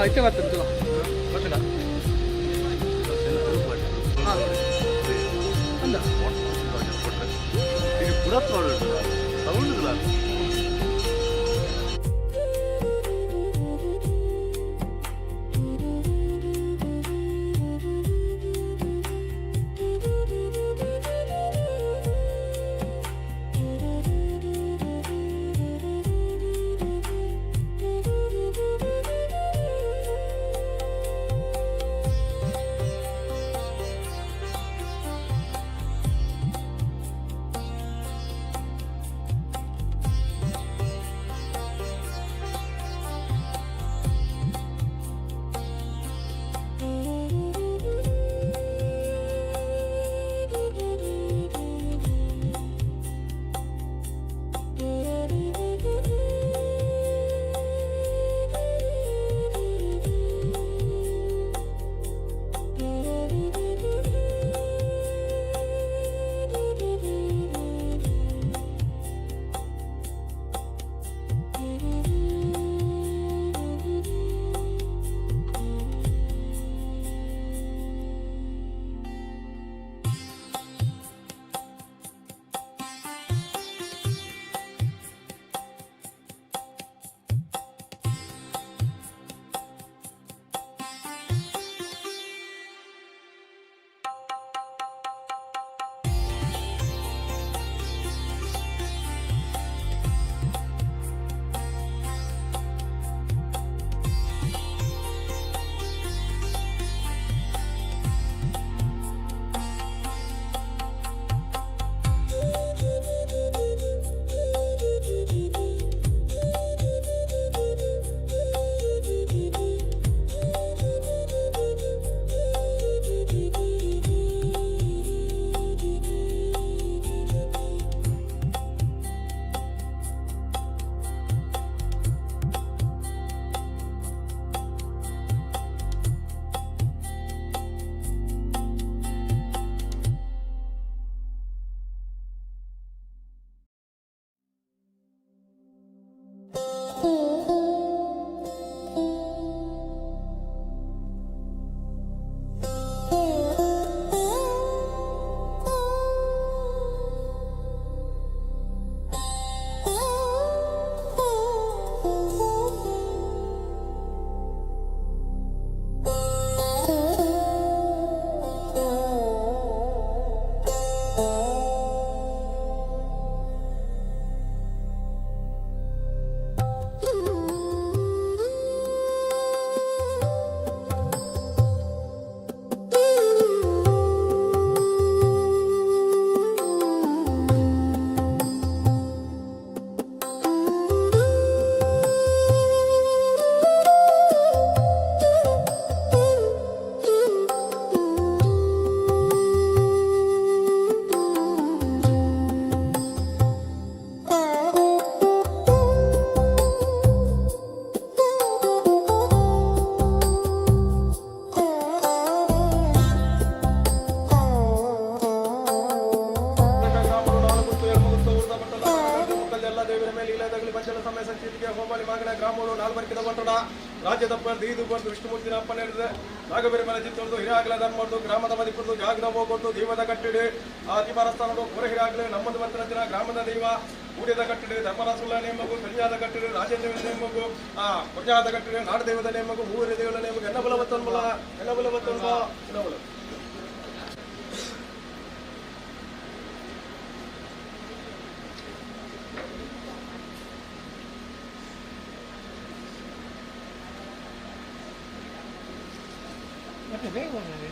ಇತ್ತೆ ಬರ್ತದೆ ಗೊತ್ತಿಲ್ಲ. ಹಾಂ ಅಂದ. ಇದು ಪುರತ್ ಸೌಂಡ್. ಎಲ್ಲ ದೇವರ ಮೇಲೆ ಇಲ್ಲದಾಗಲಿ ಬಂಚಲ ಸಮಯ ಸಂಚೀತಿಗೆ ಹೋಮಾಲಿ ಮಾಗಣ ಗ್ರಾಮಗಳು ನಾಲ್ವರ್ಕಿದ ಬಂಟಡ ರಾಜ್ಯದ ದೀದು ಬಂದು ವಿಷ್ಣುಮೂರ್ತಿನ ಅಪ್ಪನ ಹಿಡಿದು ನಾಗಬೇರಿ ಮನೆ ಚಿತ್ತೊಂದು ಹಿರಿಯಾಗಲ ಧರ್ಮದ್ದು ಗ್ರಾಮದ ಮದಿಪುರದು ಜಾಗದ ಹೋಗೊದ್ದು ದೈವದ ಕಟ್ಟಿಡಿ ಆ ಅತಿಮಾರಸ್ಥಾನಡು ಪುರ ಹಿರಿಯಾಗಲಿ ನಮ್ಮದು ಬರ್ತನ ಗ್ರಾಮದ ದೈವ ಊರಿದ ಕಟ್ಟಿಡಿ ಧರ್ಮರಾಸುಲ ನೇಮಗು ಕನ್ಯಾದ ಕಟ್ಟಿಡಿ ರಾಜೇಂದ್ರ ನೇಮಗು ಆ ಪ್ರಜಾದ ಕಟ್ಟಿಡಿ ನಾಡದೈವದ ನೇಮಗು ಮೂವರ ದೇವರ ನೇಮಗು ಎನ್ನ ಬಲವತ್ತನ್ಬಲ ಎನ್ನ ಬಲವತ್ತನ್ಬ ಎನ್ನ ಬಲ. ಮತ್ತೆ ಬೇಗ ಬಂದ್ರೆ.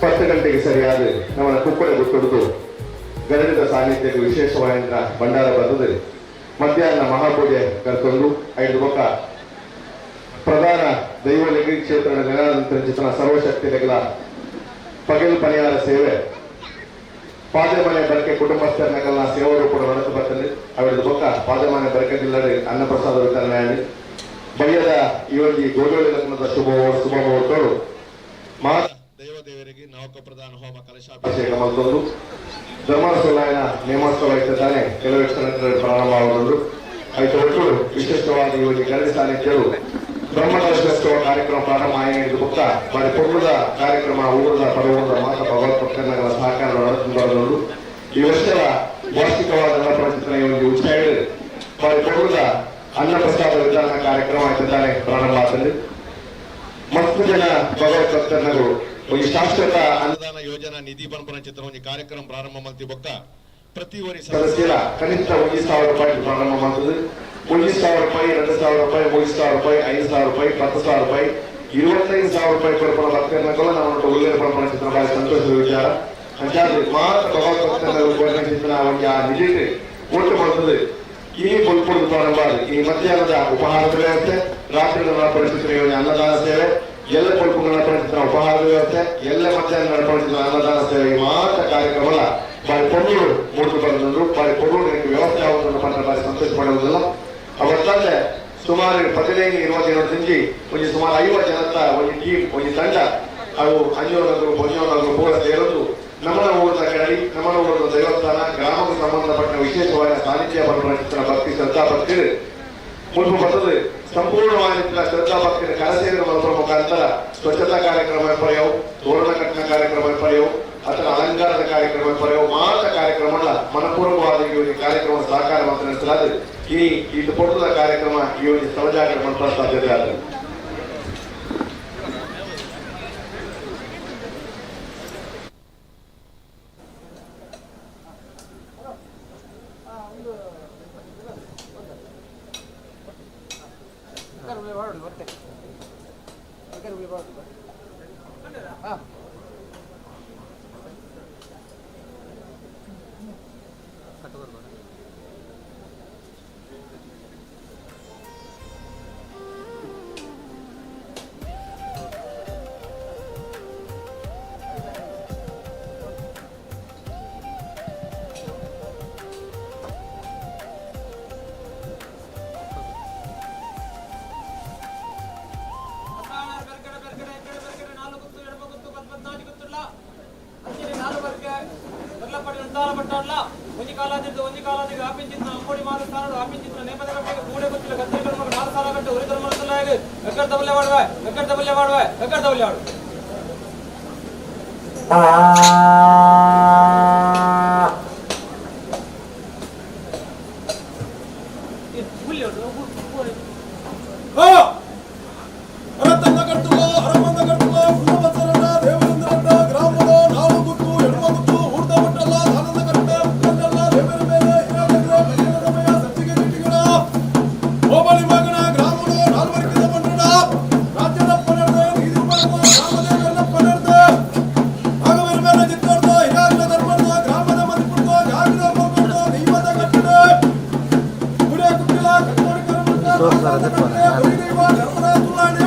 10 ಗಂಟೆಗೆ ಸರಿಯಾದ ನಮ್ಮನ ಕುಕ್ಕಡೆ ಗುಟ್ಟುಡ್ದು ಗರಡಿದ ಸಾನ್ನಿಧ್ಯಕ್ಕೆ ವಿಶೇಷವಾದ ಭಂಡಾರ ಬರ್ತದೆ. ಮಧ್ಯಾಹ್ನ ಮಹಾಪೂಜೆ ಕರ್ತೊಂದು ಐದು ಬೊಕ್ಕ ಪ್ರಧಾನ ದೈವಲಿಗೆ ಕ್ಷೇತ್ರದ ನೆಲದಂಚಿತನ ಸರ್ವಶಕ್ತಿಗಳ ಪಗೆಲ್ ಪನಿಯಾರ ಸೇವೆ, ಪಾದೆಮನೆ ಬರಕೆ ಕುಟುಂಬಸ್ಥರನ್ನ ಸೇವಾ ರೂಪದ ನಡತು ಬರ್ತದೆ. ಅವರದ್ದು ಬೊಕ್ಕ ಪಾದೆಮನೆ ಬರಕೆ ಜಿಲ್ಲಡೆ ಅನ್ನಪ್ರಸಾದ ವಿತರಣೆ ಆಗಿ ಬಯ್ಯದ ಈ ಒಂದು ಗೋಧೂಳಿ ಲಗ್ನದ ಶುಭ ಶುಭ ಮುಹೂರ್ತರು ಮಾ ದೈವ ದೇವರಿಗೆ ನವಕ ಪ್ರಧಾನ ಹೋಮ ಕಲಶಾಭಿಷೇಕ ಮಲ್ತೊಂದು ಧರ್ಮಸ್ಥಳನ ನೇಮೋತ್ಸವ ಇದ್ದಾನೆ ಕೆಲವು ಕ್ಷಣಗಳಲ್ಲಿ ಪ್ರಾರಂಭ ಆಗುವುದು. ಐತ ಒಟ್ಟು ವಿಶಿಷ್ಟವಾದ ಈ ಒಂದು ಗರಡಿ ಸಾನ್ನಿಧ್ಯರು ಬ್ರಹ್ಮಕಲಶೋತ್ಸವ ಕಾರ್ಯಕ್ರಮ ಪ್ರಾರಂಭ ಆಯಿತು. ಬೊಕ್ಕ ಬಾರಿ ಪೊರ್ಲುದ ಕಾರ್ಯಕ್ರಮ ಊರದ ಪರವೂರದ ಮಾತ ಭಗವತ್ ಭಕ್ತನಗಳ ಸಹಕಾರ ನಡೆದು ಬರಲು ಈ ವರ್ಷದ ವಾರ್ಷಿಕವಾದ ನಡಪಡಿಸಿದ ಈ ಒಂದು ಉತ್ಸಾಹ ಬಾರಿ ಪೊರ್ಲುದ ಅನ್ನಪ್ರಸಾದ ವಿತರಣಾ ಕಾರ್ಯಕ್ರಮ ಇದ್ದಾನೆ ಪ್ರಾರಂಭ ಆಗ್ತದೆ. ಮಸ್ತ್ ಜನ ಭಗವತ್ ಭಕ್ತನಗಳು ಈ ಶಾಶ್ವತ ಅನ್ನದಾನ ಯೋಜನಾ ನಿಧಿ ಪನ್ಪುನ ಚಿತ್ರ ಒಂಜಿ ಕಾರ್ಯಕ್ರಮ ಪ್ರಾರಂಭ ಮಲ್ತಿ ಬೊಕ್ಕ ಪ್ರತಿ ಒರಿ ಸದಸ್ಯರ ಕನಿಷ್ಠ 1,000 ರೂಪಾಯಿ ಪ್ರಾರಂಭ ಮಾಡ್ತದೆ. 1,000 ರೂಪಾಯಿ, 2,000 ರೂಪಾಯಿ, 3,000 ರೂಪಾಯಿ, 5,000 ರೂಪಾಯಿ, 10,000 ರೂಪಾಯಿ, 25,000 ರೂಪಾಯಿ ಕೊಡ್ಪಣ ಭಕ್ತರನ್ನ ನಾವು ಉಲ್ಲೇಖ ಪನ್ಪುನ ಚಿತ್ರ ಬಾರಿ ಸಂತೋಷದ ವಿಚಾರ. ಅಂಚಾದ ಮಾತ ಭಗವತ್ ಭಕ್ತನ ಚಿತ್ರ ಒಂಜಿ ಆ ನಿಧಿ ಒಟ್ಟು ಮಾಡ್ತದೆ. ಈ ಬೊಲ್ಪುಡು ಪ್ರಾರಂಭ ಆದ ಈ ಮಧ್ಯಾಹ್ನದ ಉಪಹಾರದ ವ್ಯವಸ್ಥೆ, ರಾತ್ರಿ ಪರಿಸ್ಥಿತಿ ಅನ್ನದಾನ ಸೇವೆ, ಎಲ್ಲ ಕೊಲ್ಪು ನಡಪಡಿಸಿದ ಉಪಹಾರದ ವ್ಯವಸ್ಥೆ, ಎಲ್ಲ ಮಧ್ಯಾಹ್ನ ನಡಪಡಿಸಿದ ಅನ್ನದಾನ ಸೇವೆ, ಈ ಮಾತ ಕಾರ್ಯಕ್ರಮ ಬಾರಿ ಪೊರ್ಲು ಮೂಡ್ದು ಬಂದ್ರು. ಬಾರಿ ಪೊರ್ಲು ನಿಮಗೆ ವ್ಯವಸ್ಥೆ ಆಗುವುದನ್ನು ಪಂಡ ಬಾರಿ ಸಂತೋಷ ಪಡುವುದಿಲ್ಲ. ಅವತ್ತಂದೆ ಸುಮಾರು 15-20 ದಿನದಿಂದ ಒಂಜಿ ಸುಮಾರು 50 ಜನತ ಒಂಜಿ ಟೀಮ್, ಒಂಜಿ ತಂಡ, ಅವು ಅಂಜೋನಗರು ಪೊಂಜೋನಗರು ಪೂರ ಸೇರೊಂದು ನಮ್ಮನ ಊರದ ಕಡಲಿ, ನಮ್ಮನ ಊರದ ದೇವಸ್ಥಾನ, ಗ್ರಾಮಕ್ಕೆ ಸಂಬಂಧಪಟ್ಟ ವಿಶೇಷವಾದ ಸಾನ್ನಿಧ್ಯ ಪರಮ ಭಕ್ತಿ ಶ್ರದ್ಧಾ ಭಕ್ತಿ ಮುಲ್ಪ ಬರ್ತದೆ. ಸಂಪೂರ್ಣವಾಗಿ ಶ್ರದ್ಧಾ ಭಕ್ತಿಯ ಕರಸೇವೆ ಮಲ್ಪುವ ಮುಖಾಂತರ ಸ್ವಚ್ಛತಾ ಕಾರ್ಯಕ್ರಮ ಪಡೆಯವು, ತೋರಣ ಕಟ್ಟಣ ಕಾರ್ಯಕ್ರಮ ಪಡೆಯವು, ಅಥವಾ ಅಲಂಕಾರದ ಕಾರ್ಯಕ್ರಮ ಪಡೆಯವು, ಮಾತ ಕಾರ್ಯಕ್ರಮ ಮನಪೂರ್ವಕವಾದ ಈ ಒಂದು ಕಾರ್ಯಕ್ರಮ ಸಹಕಾರ ಮಾತ್ರ ನಡೆಸಲಾದ ಈ ಇದು ಪೊರ್ತದ ಕಾರ್ಯಕ್ರಮ ಈ ಒಂದು ಸ್ಥಳ ಜಾಗರಣೆ ಮಾಡುವ ಸಾಧ್ಯತೆ ಆಗಿದೆ. ಬೆರ್ಗಡೆ ಬೆರ್ಗಡೆ ಎಕ್ಕಡೆ ಬೆರ್ಗಡೆ ನಾಲ್ಕು ಗುತ್ತು ಎಡಮ ಗುತ್ತು ಪದ್ಮನಾಜಿ ಗುತ್ತುಳ್ಳ ಅಂಚನೆ ನಾಲ್ಕು ಬರ್ಗೆ ಬರ್ಲಪಡಿ ನಂದಾಲ ಪಟ್ಟಾಡ್ಲ ಒಂಜಿ ಕಾಲಾದಿದ್ದು ಒಂಜಿ ಕಾಲಾದಿಗೆ ಆಪಿಂಚಿತ್ನ ಅಂಬೋಡಿ ಮಾರು ಸ್ಥಾನಡು ಆಪಿಂಚಿತ್ನ ನೇಪದ ಕಟ್ಟೆಗೆ ಕೂಡೆ ಗೊತ್ತಿಲ್ಲ ಗದ್ದರಿ ಕರ್ಮಕ್ಕೆ 4 ಸಾಲ ಕಟ್ಟು ಉರಿ ಧರ್ಮದಲ್ಲಾಗ ಎಕ್ಕಡ ತಬಲ್ಲೆ ವಾಡುವೆ, ಎಕ್ಕಡ ತಬಲ್ಲೆ ವಾಡುವೆ, ಎಕ್ಕಡ ತಬಲ್ಲೆ ವಾಡು. ಹರತನ್ನ ಕಟ್ಟುವ ಹರಮನ್ನ ಕಟ್ಟುವ ಪುಲ್ಲವತ್ಸರಣ್ಣ ದೇವರೇಂದ್ರಣ್ಣ ಗ್ರಾಮದ ನಾಲ್ಕು ಗುತ್ತು ಎಡಮ ಗುತ್ತು ಊರ್ದ ಮಟ್ಟಲ್ಲ ದಾನದ ಕಟ್ಟೆ ಮುಕ್ಕಂದಲ್ಲ ದೇವರ ಮೇಲೆ ಹಿರಾನಗರ ಬೆಳ್ಳಿನ ಸಮಯ ಸಜ್ಜಿಗೆ ಚೀಟಿಗಳ ಹೋಬಳಿ ಮಗನ ಗ್ರಾಮದ ನಾಲ್ವರ್ಗದ ಮಂಡಳ ರಾಜ್ಯದ ಪನರ್ದ ಇದು ಬರುವ ಗ್ರಾಮದೇವರ ಪನರ್ದ ನಾಗವರ ಮೇಲೆ ಜಿತ್ತಾರ್ದ ಹಿರಾಗ್ನ ಧರ್ಮದ ಗ್ರಾಮದ ಮದಿಪುರ್ದ ಜಾಗೃತ ಮಲ್ಕೊಂಡ ದೈವದ ಕಟ್ಟಡ ಗುಡಿಯ ಕುಟ್ಟಿಲ ಕಟ್ಟೋಡಿ ಕರಮುಟ್ಟ ದೈವ ಧರ್ಮರಾಜ ತುಲಾಣಿ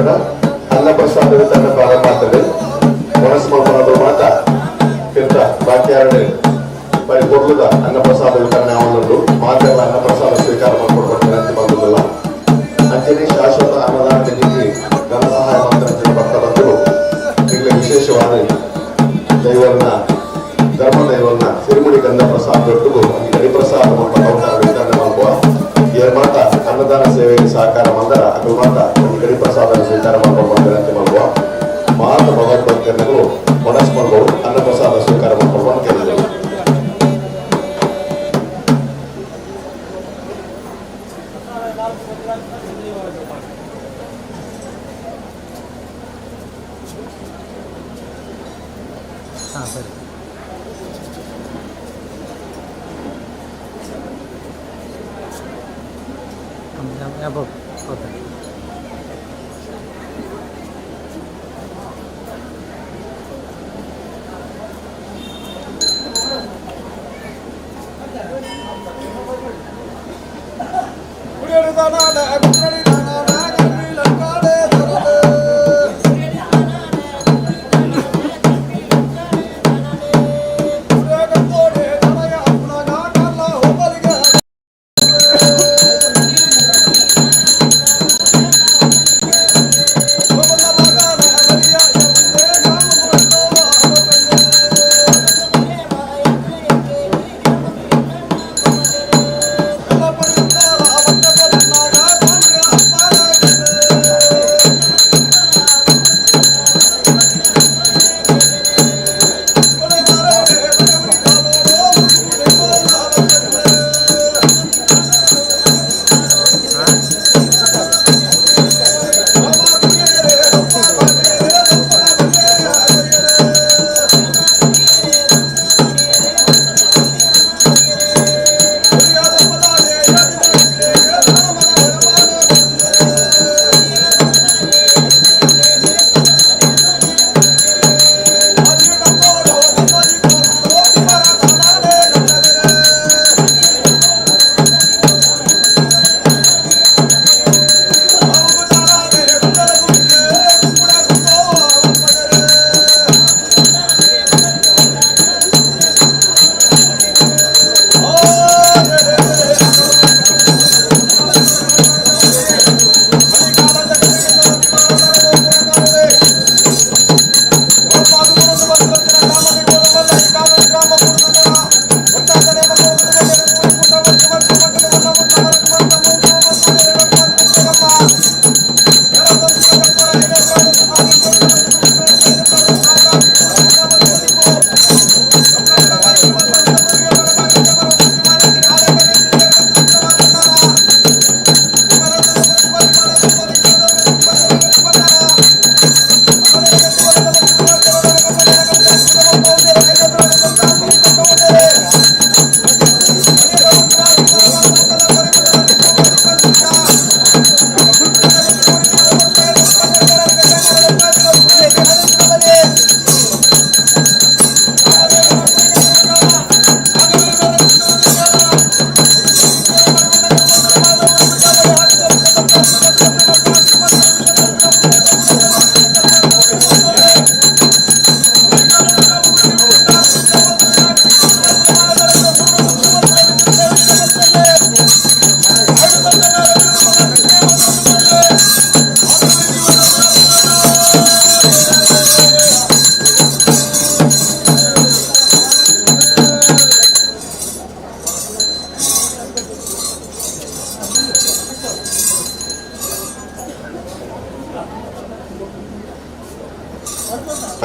ಮುಖೇನ ಅನ್ನಪ್ರಸಾದ ವಿತರಣೆ ಪ್ರಾರಂಭ ಆಗ್ತದೆ. ಮನಸ್ಸು ಮಲ್ಪನದು ಮಾತ ತೀರ್ಥ ಬಾಕಿಯಾರಡು ಬರಿ ಕೊಡ್ಲುದ ಅನ್ನಪ್ರಸಾದ ವಿತರಣೆ ಆವೊಂದುಂಡು. ಮಾತೆರ್ಲ ಅನ್ನಪ್ರಸಾದ ಸ್ವೀಕಾರ ಮಲ್ಪೊಡು ವಿನಂತಿ ಮಲ್ತೊಂದುಲ್ಲ. ಅಂಚನೆ ಶಾಶ್ವತ ಅನ್ನದಾನ ನಿಧಿಗೆ ಧನ ಸಹಾಯ ಮಂತ್ರಂಚಿನ ಭಕ್ತ ಬಂಧುಲು ನಿಗ್ಲೆ ವಿಶೇಷವಾದ ದೈವನ್ನ ಧರ್ಮ ದೈವನ್ನ ಸಿರಿಮುಡಿ ಗಂಧ ಪ್ರಸಾದ ದೊಡ್ಡಗು ಈ ಗಡಿ ಪ್ರಸಾದ ಮುಲ್ಪ ಕೌಂಟರ್ ವಿತರಣೆ ಮಲ್ಪುವ. ಏರ್ ಮಾತ ಅನ್ನದಾನ ಸೇವೆಗೆ ಸಹಕಾರ ಮಂದರ ಅಕಲ್ ಮಾತ ಈ ಗಡಿ ಪ್ರಸಾದ ಸ್ವೀಕಾರ ಮಲ್ಪುವ ವಿನಂತಿ ಮಲ್ಪುವ. ಮಾತ ಭಗವದ್ಭಕ್ತರು ಮನಸ್ಸು ಮಲ್ಪೊಡು, ಅನ್ನಪ್ರಸಾದ ಸ್ವೀಕಾರ ಮಲ್ಪೊಡು ಅಂತ ಕೇಳಿದರು. ಹಾಂ ಸರಿ. ಓಕೆ.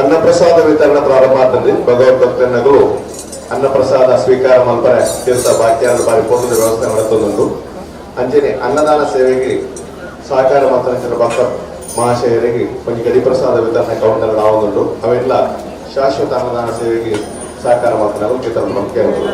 ಅನ್ನಪ್ರಸಾದ ವಿತರಣೆ ಪ್ರಾರಂಭ ಆಗ್ತದೆ. ಭಗವದ್ ಭಕ್ತನಗಳು ಅನ್ನಪ್ರಸಾದ ಸ್ವೀಕಾರ ಮಲ್ಪರೆ ತೀರ್ಥ ಬಾಕ್ಯಾರ ಬಾರಿ ಪೊರ್ತದ ವ್ಯವಸ್ಥೆ ನಡತೊಂದುಂಡು. ಅಂಚನೆ ಅನ್ನದಾನ ಸೇವೆಗೆ ಸಹಕಾರ ಮಂತ್ರಂಚಿನ ಭಕ್ತ ಮಹಾಶಯರಿಗೆ ಒಂಜಿ ಗಡಿ ಪ್ರಸಾದ ವಿತರಣೆ ಕೌಂಟರ್ ಆವೊಂದುಂಡು. ಅವೆಲ್ಲ ಶಾಶ್ವತ ಅನ್ನದಾನ ಸೇವೆಗೆ ಸಹಕಾರ ಮಂತ್ರಗಳು ವಿತರಣೆ ಕೇಳುವುದು.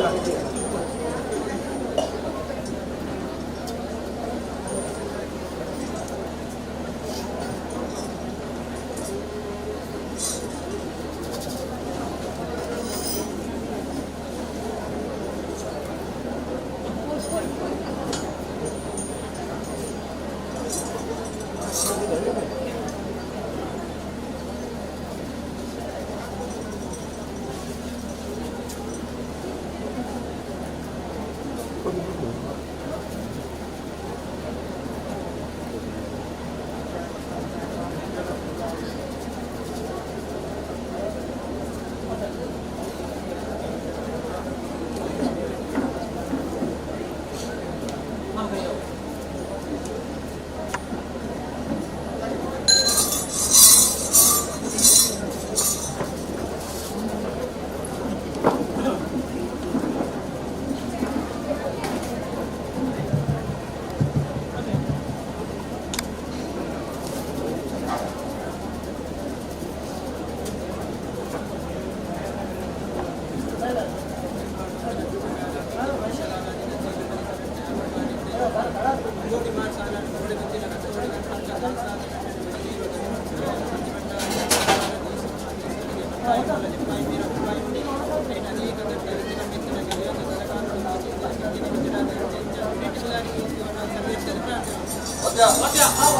ಸಾಧ್ಯ.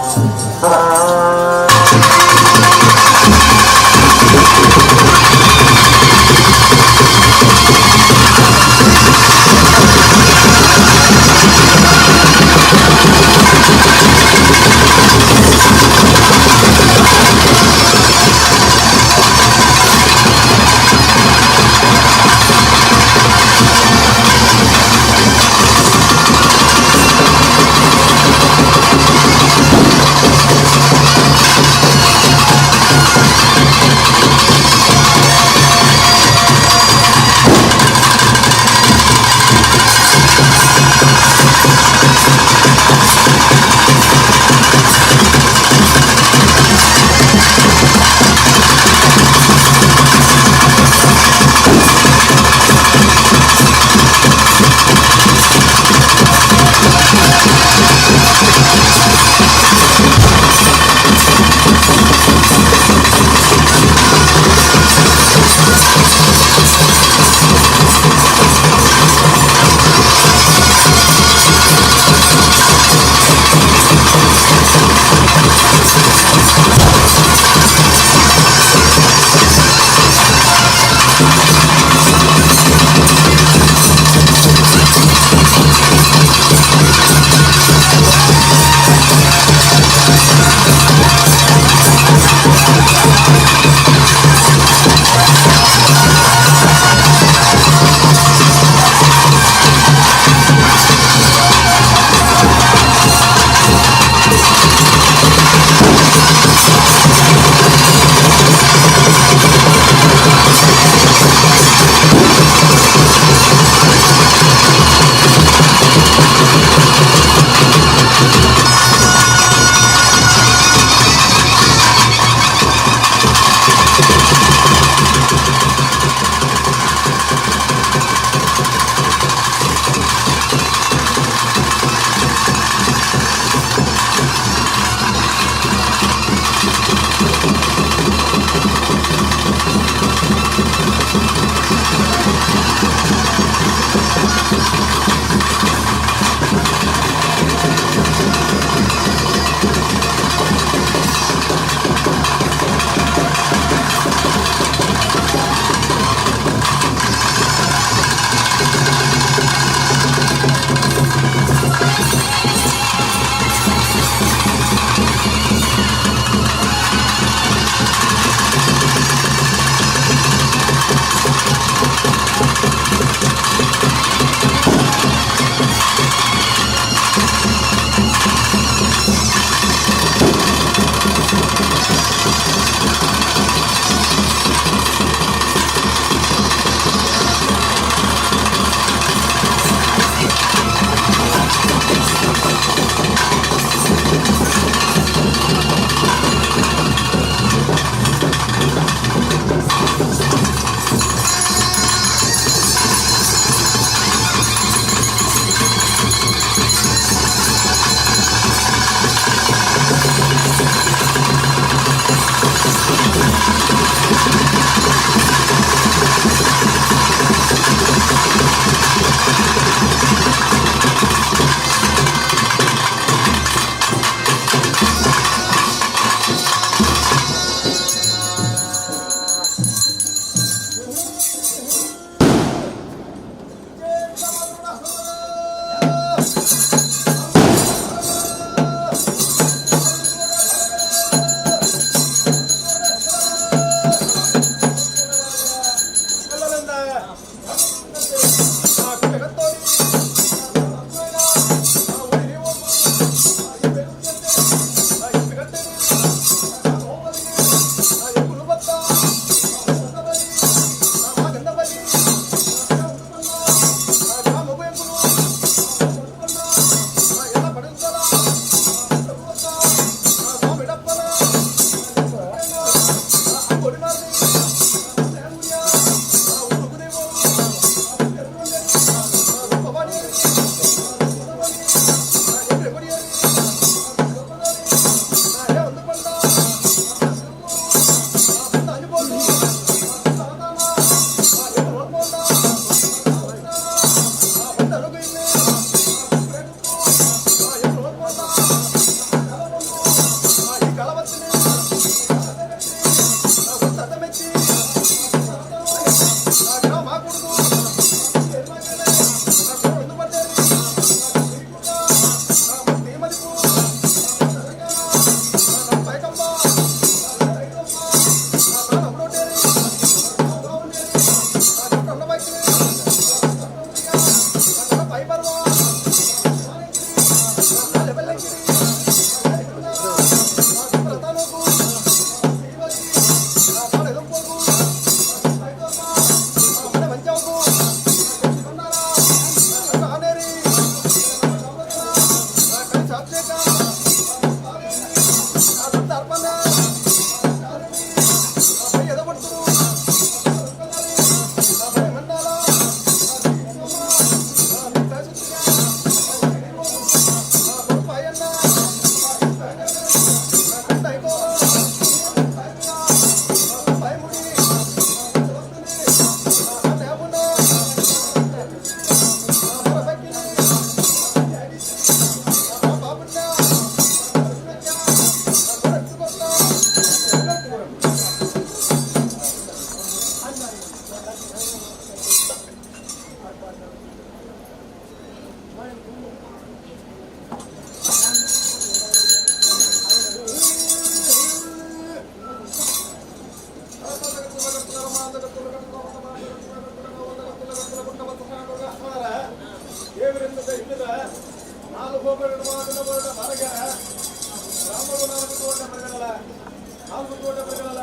ನಾಲ್ಕು ತೋಟ ಬೆಳಗಲ,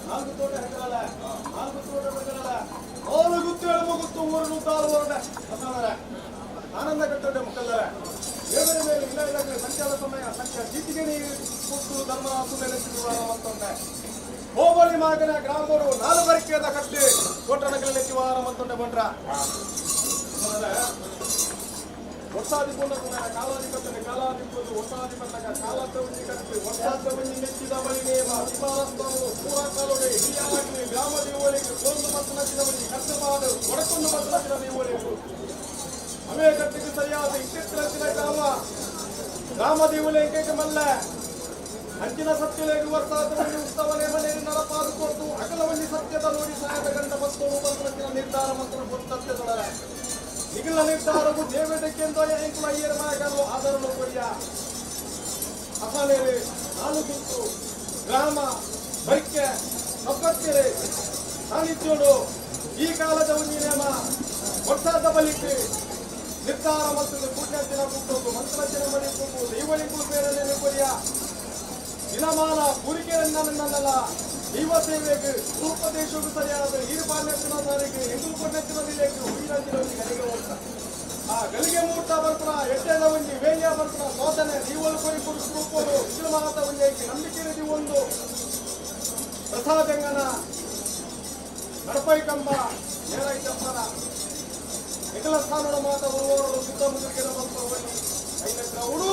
ನಾಲ್ಕು ತೋಟ ಹೆಗಲ, ನಾಲ್ಕು ತೋಟ ಬೆಳಗಲ, ನಾಲ್ಕು ಗುತ್ತು ಎಡಮ ಗುತ್ತು ಊರನ್ನು ತಾಳು ಹೊರಡ ಅಸನರ ಆನಂದ ಕಟ್ಟಡೆ ಮುಕ್ಕಲ್ಲರ ದೇವರ ಮೇಲೆ ಇಲ್ಲ ಇಲ್ಲ ಸಂಚಾರ ಸಮಯ ಸಂಖ್ಯೆ ಚೀಟಿಗೆ ಕೊಟ್ಟು ಧರ್ಮರಾಸು ಮೇಲೆ ಮತ್ತೊಂದೆ ಹೋಬಳಿ ಮಾಗನ ಗ್ರಾಮರು ನಾಲ್ಕು ಬರಿಕೆದ ಕಟ್ಟಿ ಕೋಟನಗರಲ್ಲಿ ವಾರ ಮತ್ತೊಂಡೆ ಬಂದ್ರ ವರ್ಷಾಧಿಪುಣ್ಣ ಕಾಲಾಧಿಪತ್ಯ ಕಾಲಾಧಿಪತಿ ವರ್ಷಾಧಿಪತಕ ಕಾಲತ್ತವನ್ನಿ ಕಟ್ಟಿ ವರ್ಷಾತ್ತವನ್ನಿ ಮೆಚ್ಚಿದ ಬಳಿ ನೇಮ ಶಿಫಾರಸ್ತವು ಪೂರ ಕಾಲೋಡೆ ಹಿರಿಯಾಗಲಿ ಗ್ರಾಮ ದೇವರಿಗೆ ಒಂದು ಮತ್ತು ನಚ್ಚಿದವನಿ ಕಟ್ಟುಪಾಡು ಒಡಕೊಂದು ಮತ್ತು ನಚ್ಚಿದ ದೇವರಿಗೆ ಅವೇ ಕಟ್ಟಿಗೆ ಸರಿಯಾದ ಇತ್ತೆತ್ತಿನ ಗ್ರಾಮ ಗ್ರಾಮ ದೇವಲೇಖಕ್ಕೆ ಮಲ್ಲ ಅಂಚಿನ ಸತ್ಯಲೇಖ ವರ್ಷಾತವನ್ನಿ ಉತ್ಸವ ನೇಮನೇರಿ ನರಪಾದು ಕೊಟ್ಟು ಅಗಲವನ್ನಿ ಸತ್ಯದ ನೋಡಿ ಸಾಯದ ಗಂಡ ಮತ್ತು ಬಂಧನಕ್ಕಿನ ನಿರ್ಧಾರ ಮತ್ತು ಸತ್ಯದೊಡರೆ ನಿಗಲ ನಿರ್ಧಾರವು ದೇವೇಟಕ್ಕೆಂದು ಎಂಕುಲ ಅಯ್ಯರ ಮಾಯಗಾರರು ಆಧಾರನು ಕೊರಿಯ ಅಸಲೇರೆ ನಾಲುಗುತ್ತು ಗ್ರಾಮ ಬೈಕೆ ಸಬ್ಬತ್ತೆರೆ ಸಾನ್ನಿಧ್ಯೋಡು ಈ ಕಾಲದ ಒಂದು ನೇಮ ವರ್ಷದ ಬಳಿಕೆ ನಿರ್ಧಾರ ಮತ್ತು ಪುಣ್ಯದಿನ ಹುಟ್ಟೋದು ಮಂತ್ರಚನೆ ಮಡಿಪು ದೈವಳಿಗೂ ಬೇರೆ ಕೊರಿಯ ದಿನಮಾನ ಪೂರಿಕೆಯನ್ನ ನನ್ನಲ್ಲ ದೈವ ಸೇವೆಗೆ ರೂಪದೇಶಕ್ಕೂ ಸರಿಯಾದ ಈರುಪಾನ್ಯತ್ತಿನ ಸಾರಿಗೆ ಹೆಂಗು ಪುಣ್ಯತ್ತಿನ ದಿಲೆಗೆ ಹುಯಿರಂಚಿನ ಒಂದು ಗಲಿಗೆ ಹೋಗ್ತ ಆ ಗಲಿಗೆ ಮೂರ್ತ ಬರ್ಪುನ ಎಟ್ಟೆದ ಒಂಜಿ ವೇಯ ಬರ್ಪುನ ಸೋದನೆ ದೀವಲು ಕೊರಿ ಪುರುಷ ರೂಪರು ವಿಜಯಮಾತ ಒಂಜಿ ಐಕೆ ನಂಬಿಕೆ ಒಂದು ಪ್ರಸಾದಂಗನ ನಡಪೈ ಕಂಬ ಏರೈತಪ್ಪನ ನಿಖಲ ಸ್ಥಾನದ ಮಾತ ಉರುವವರು ಸುತ್ತಮುತ್ತಲಿಗೆ ಬಂತವಲ್ಲಿ ಐದಕ್ರೌಡು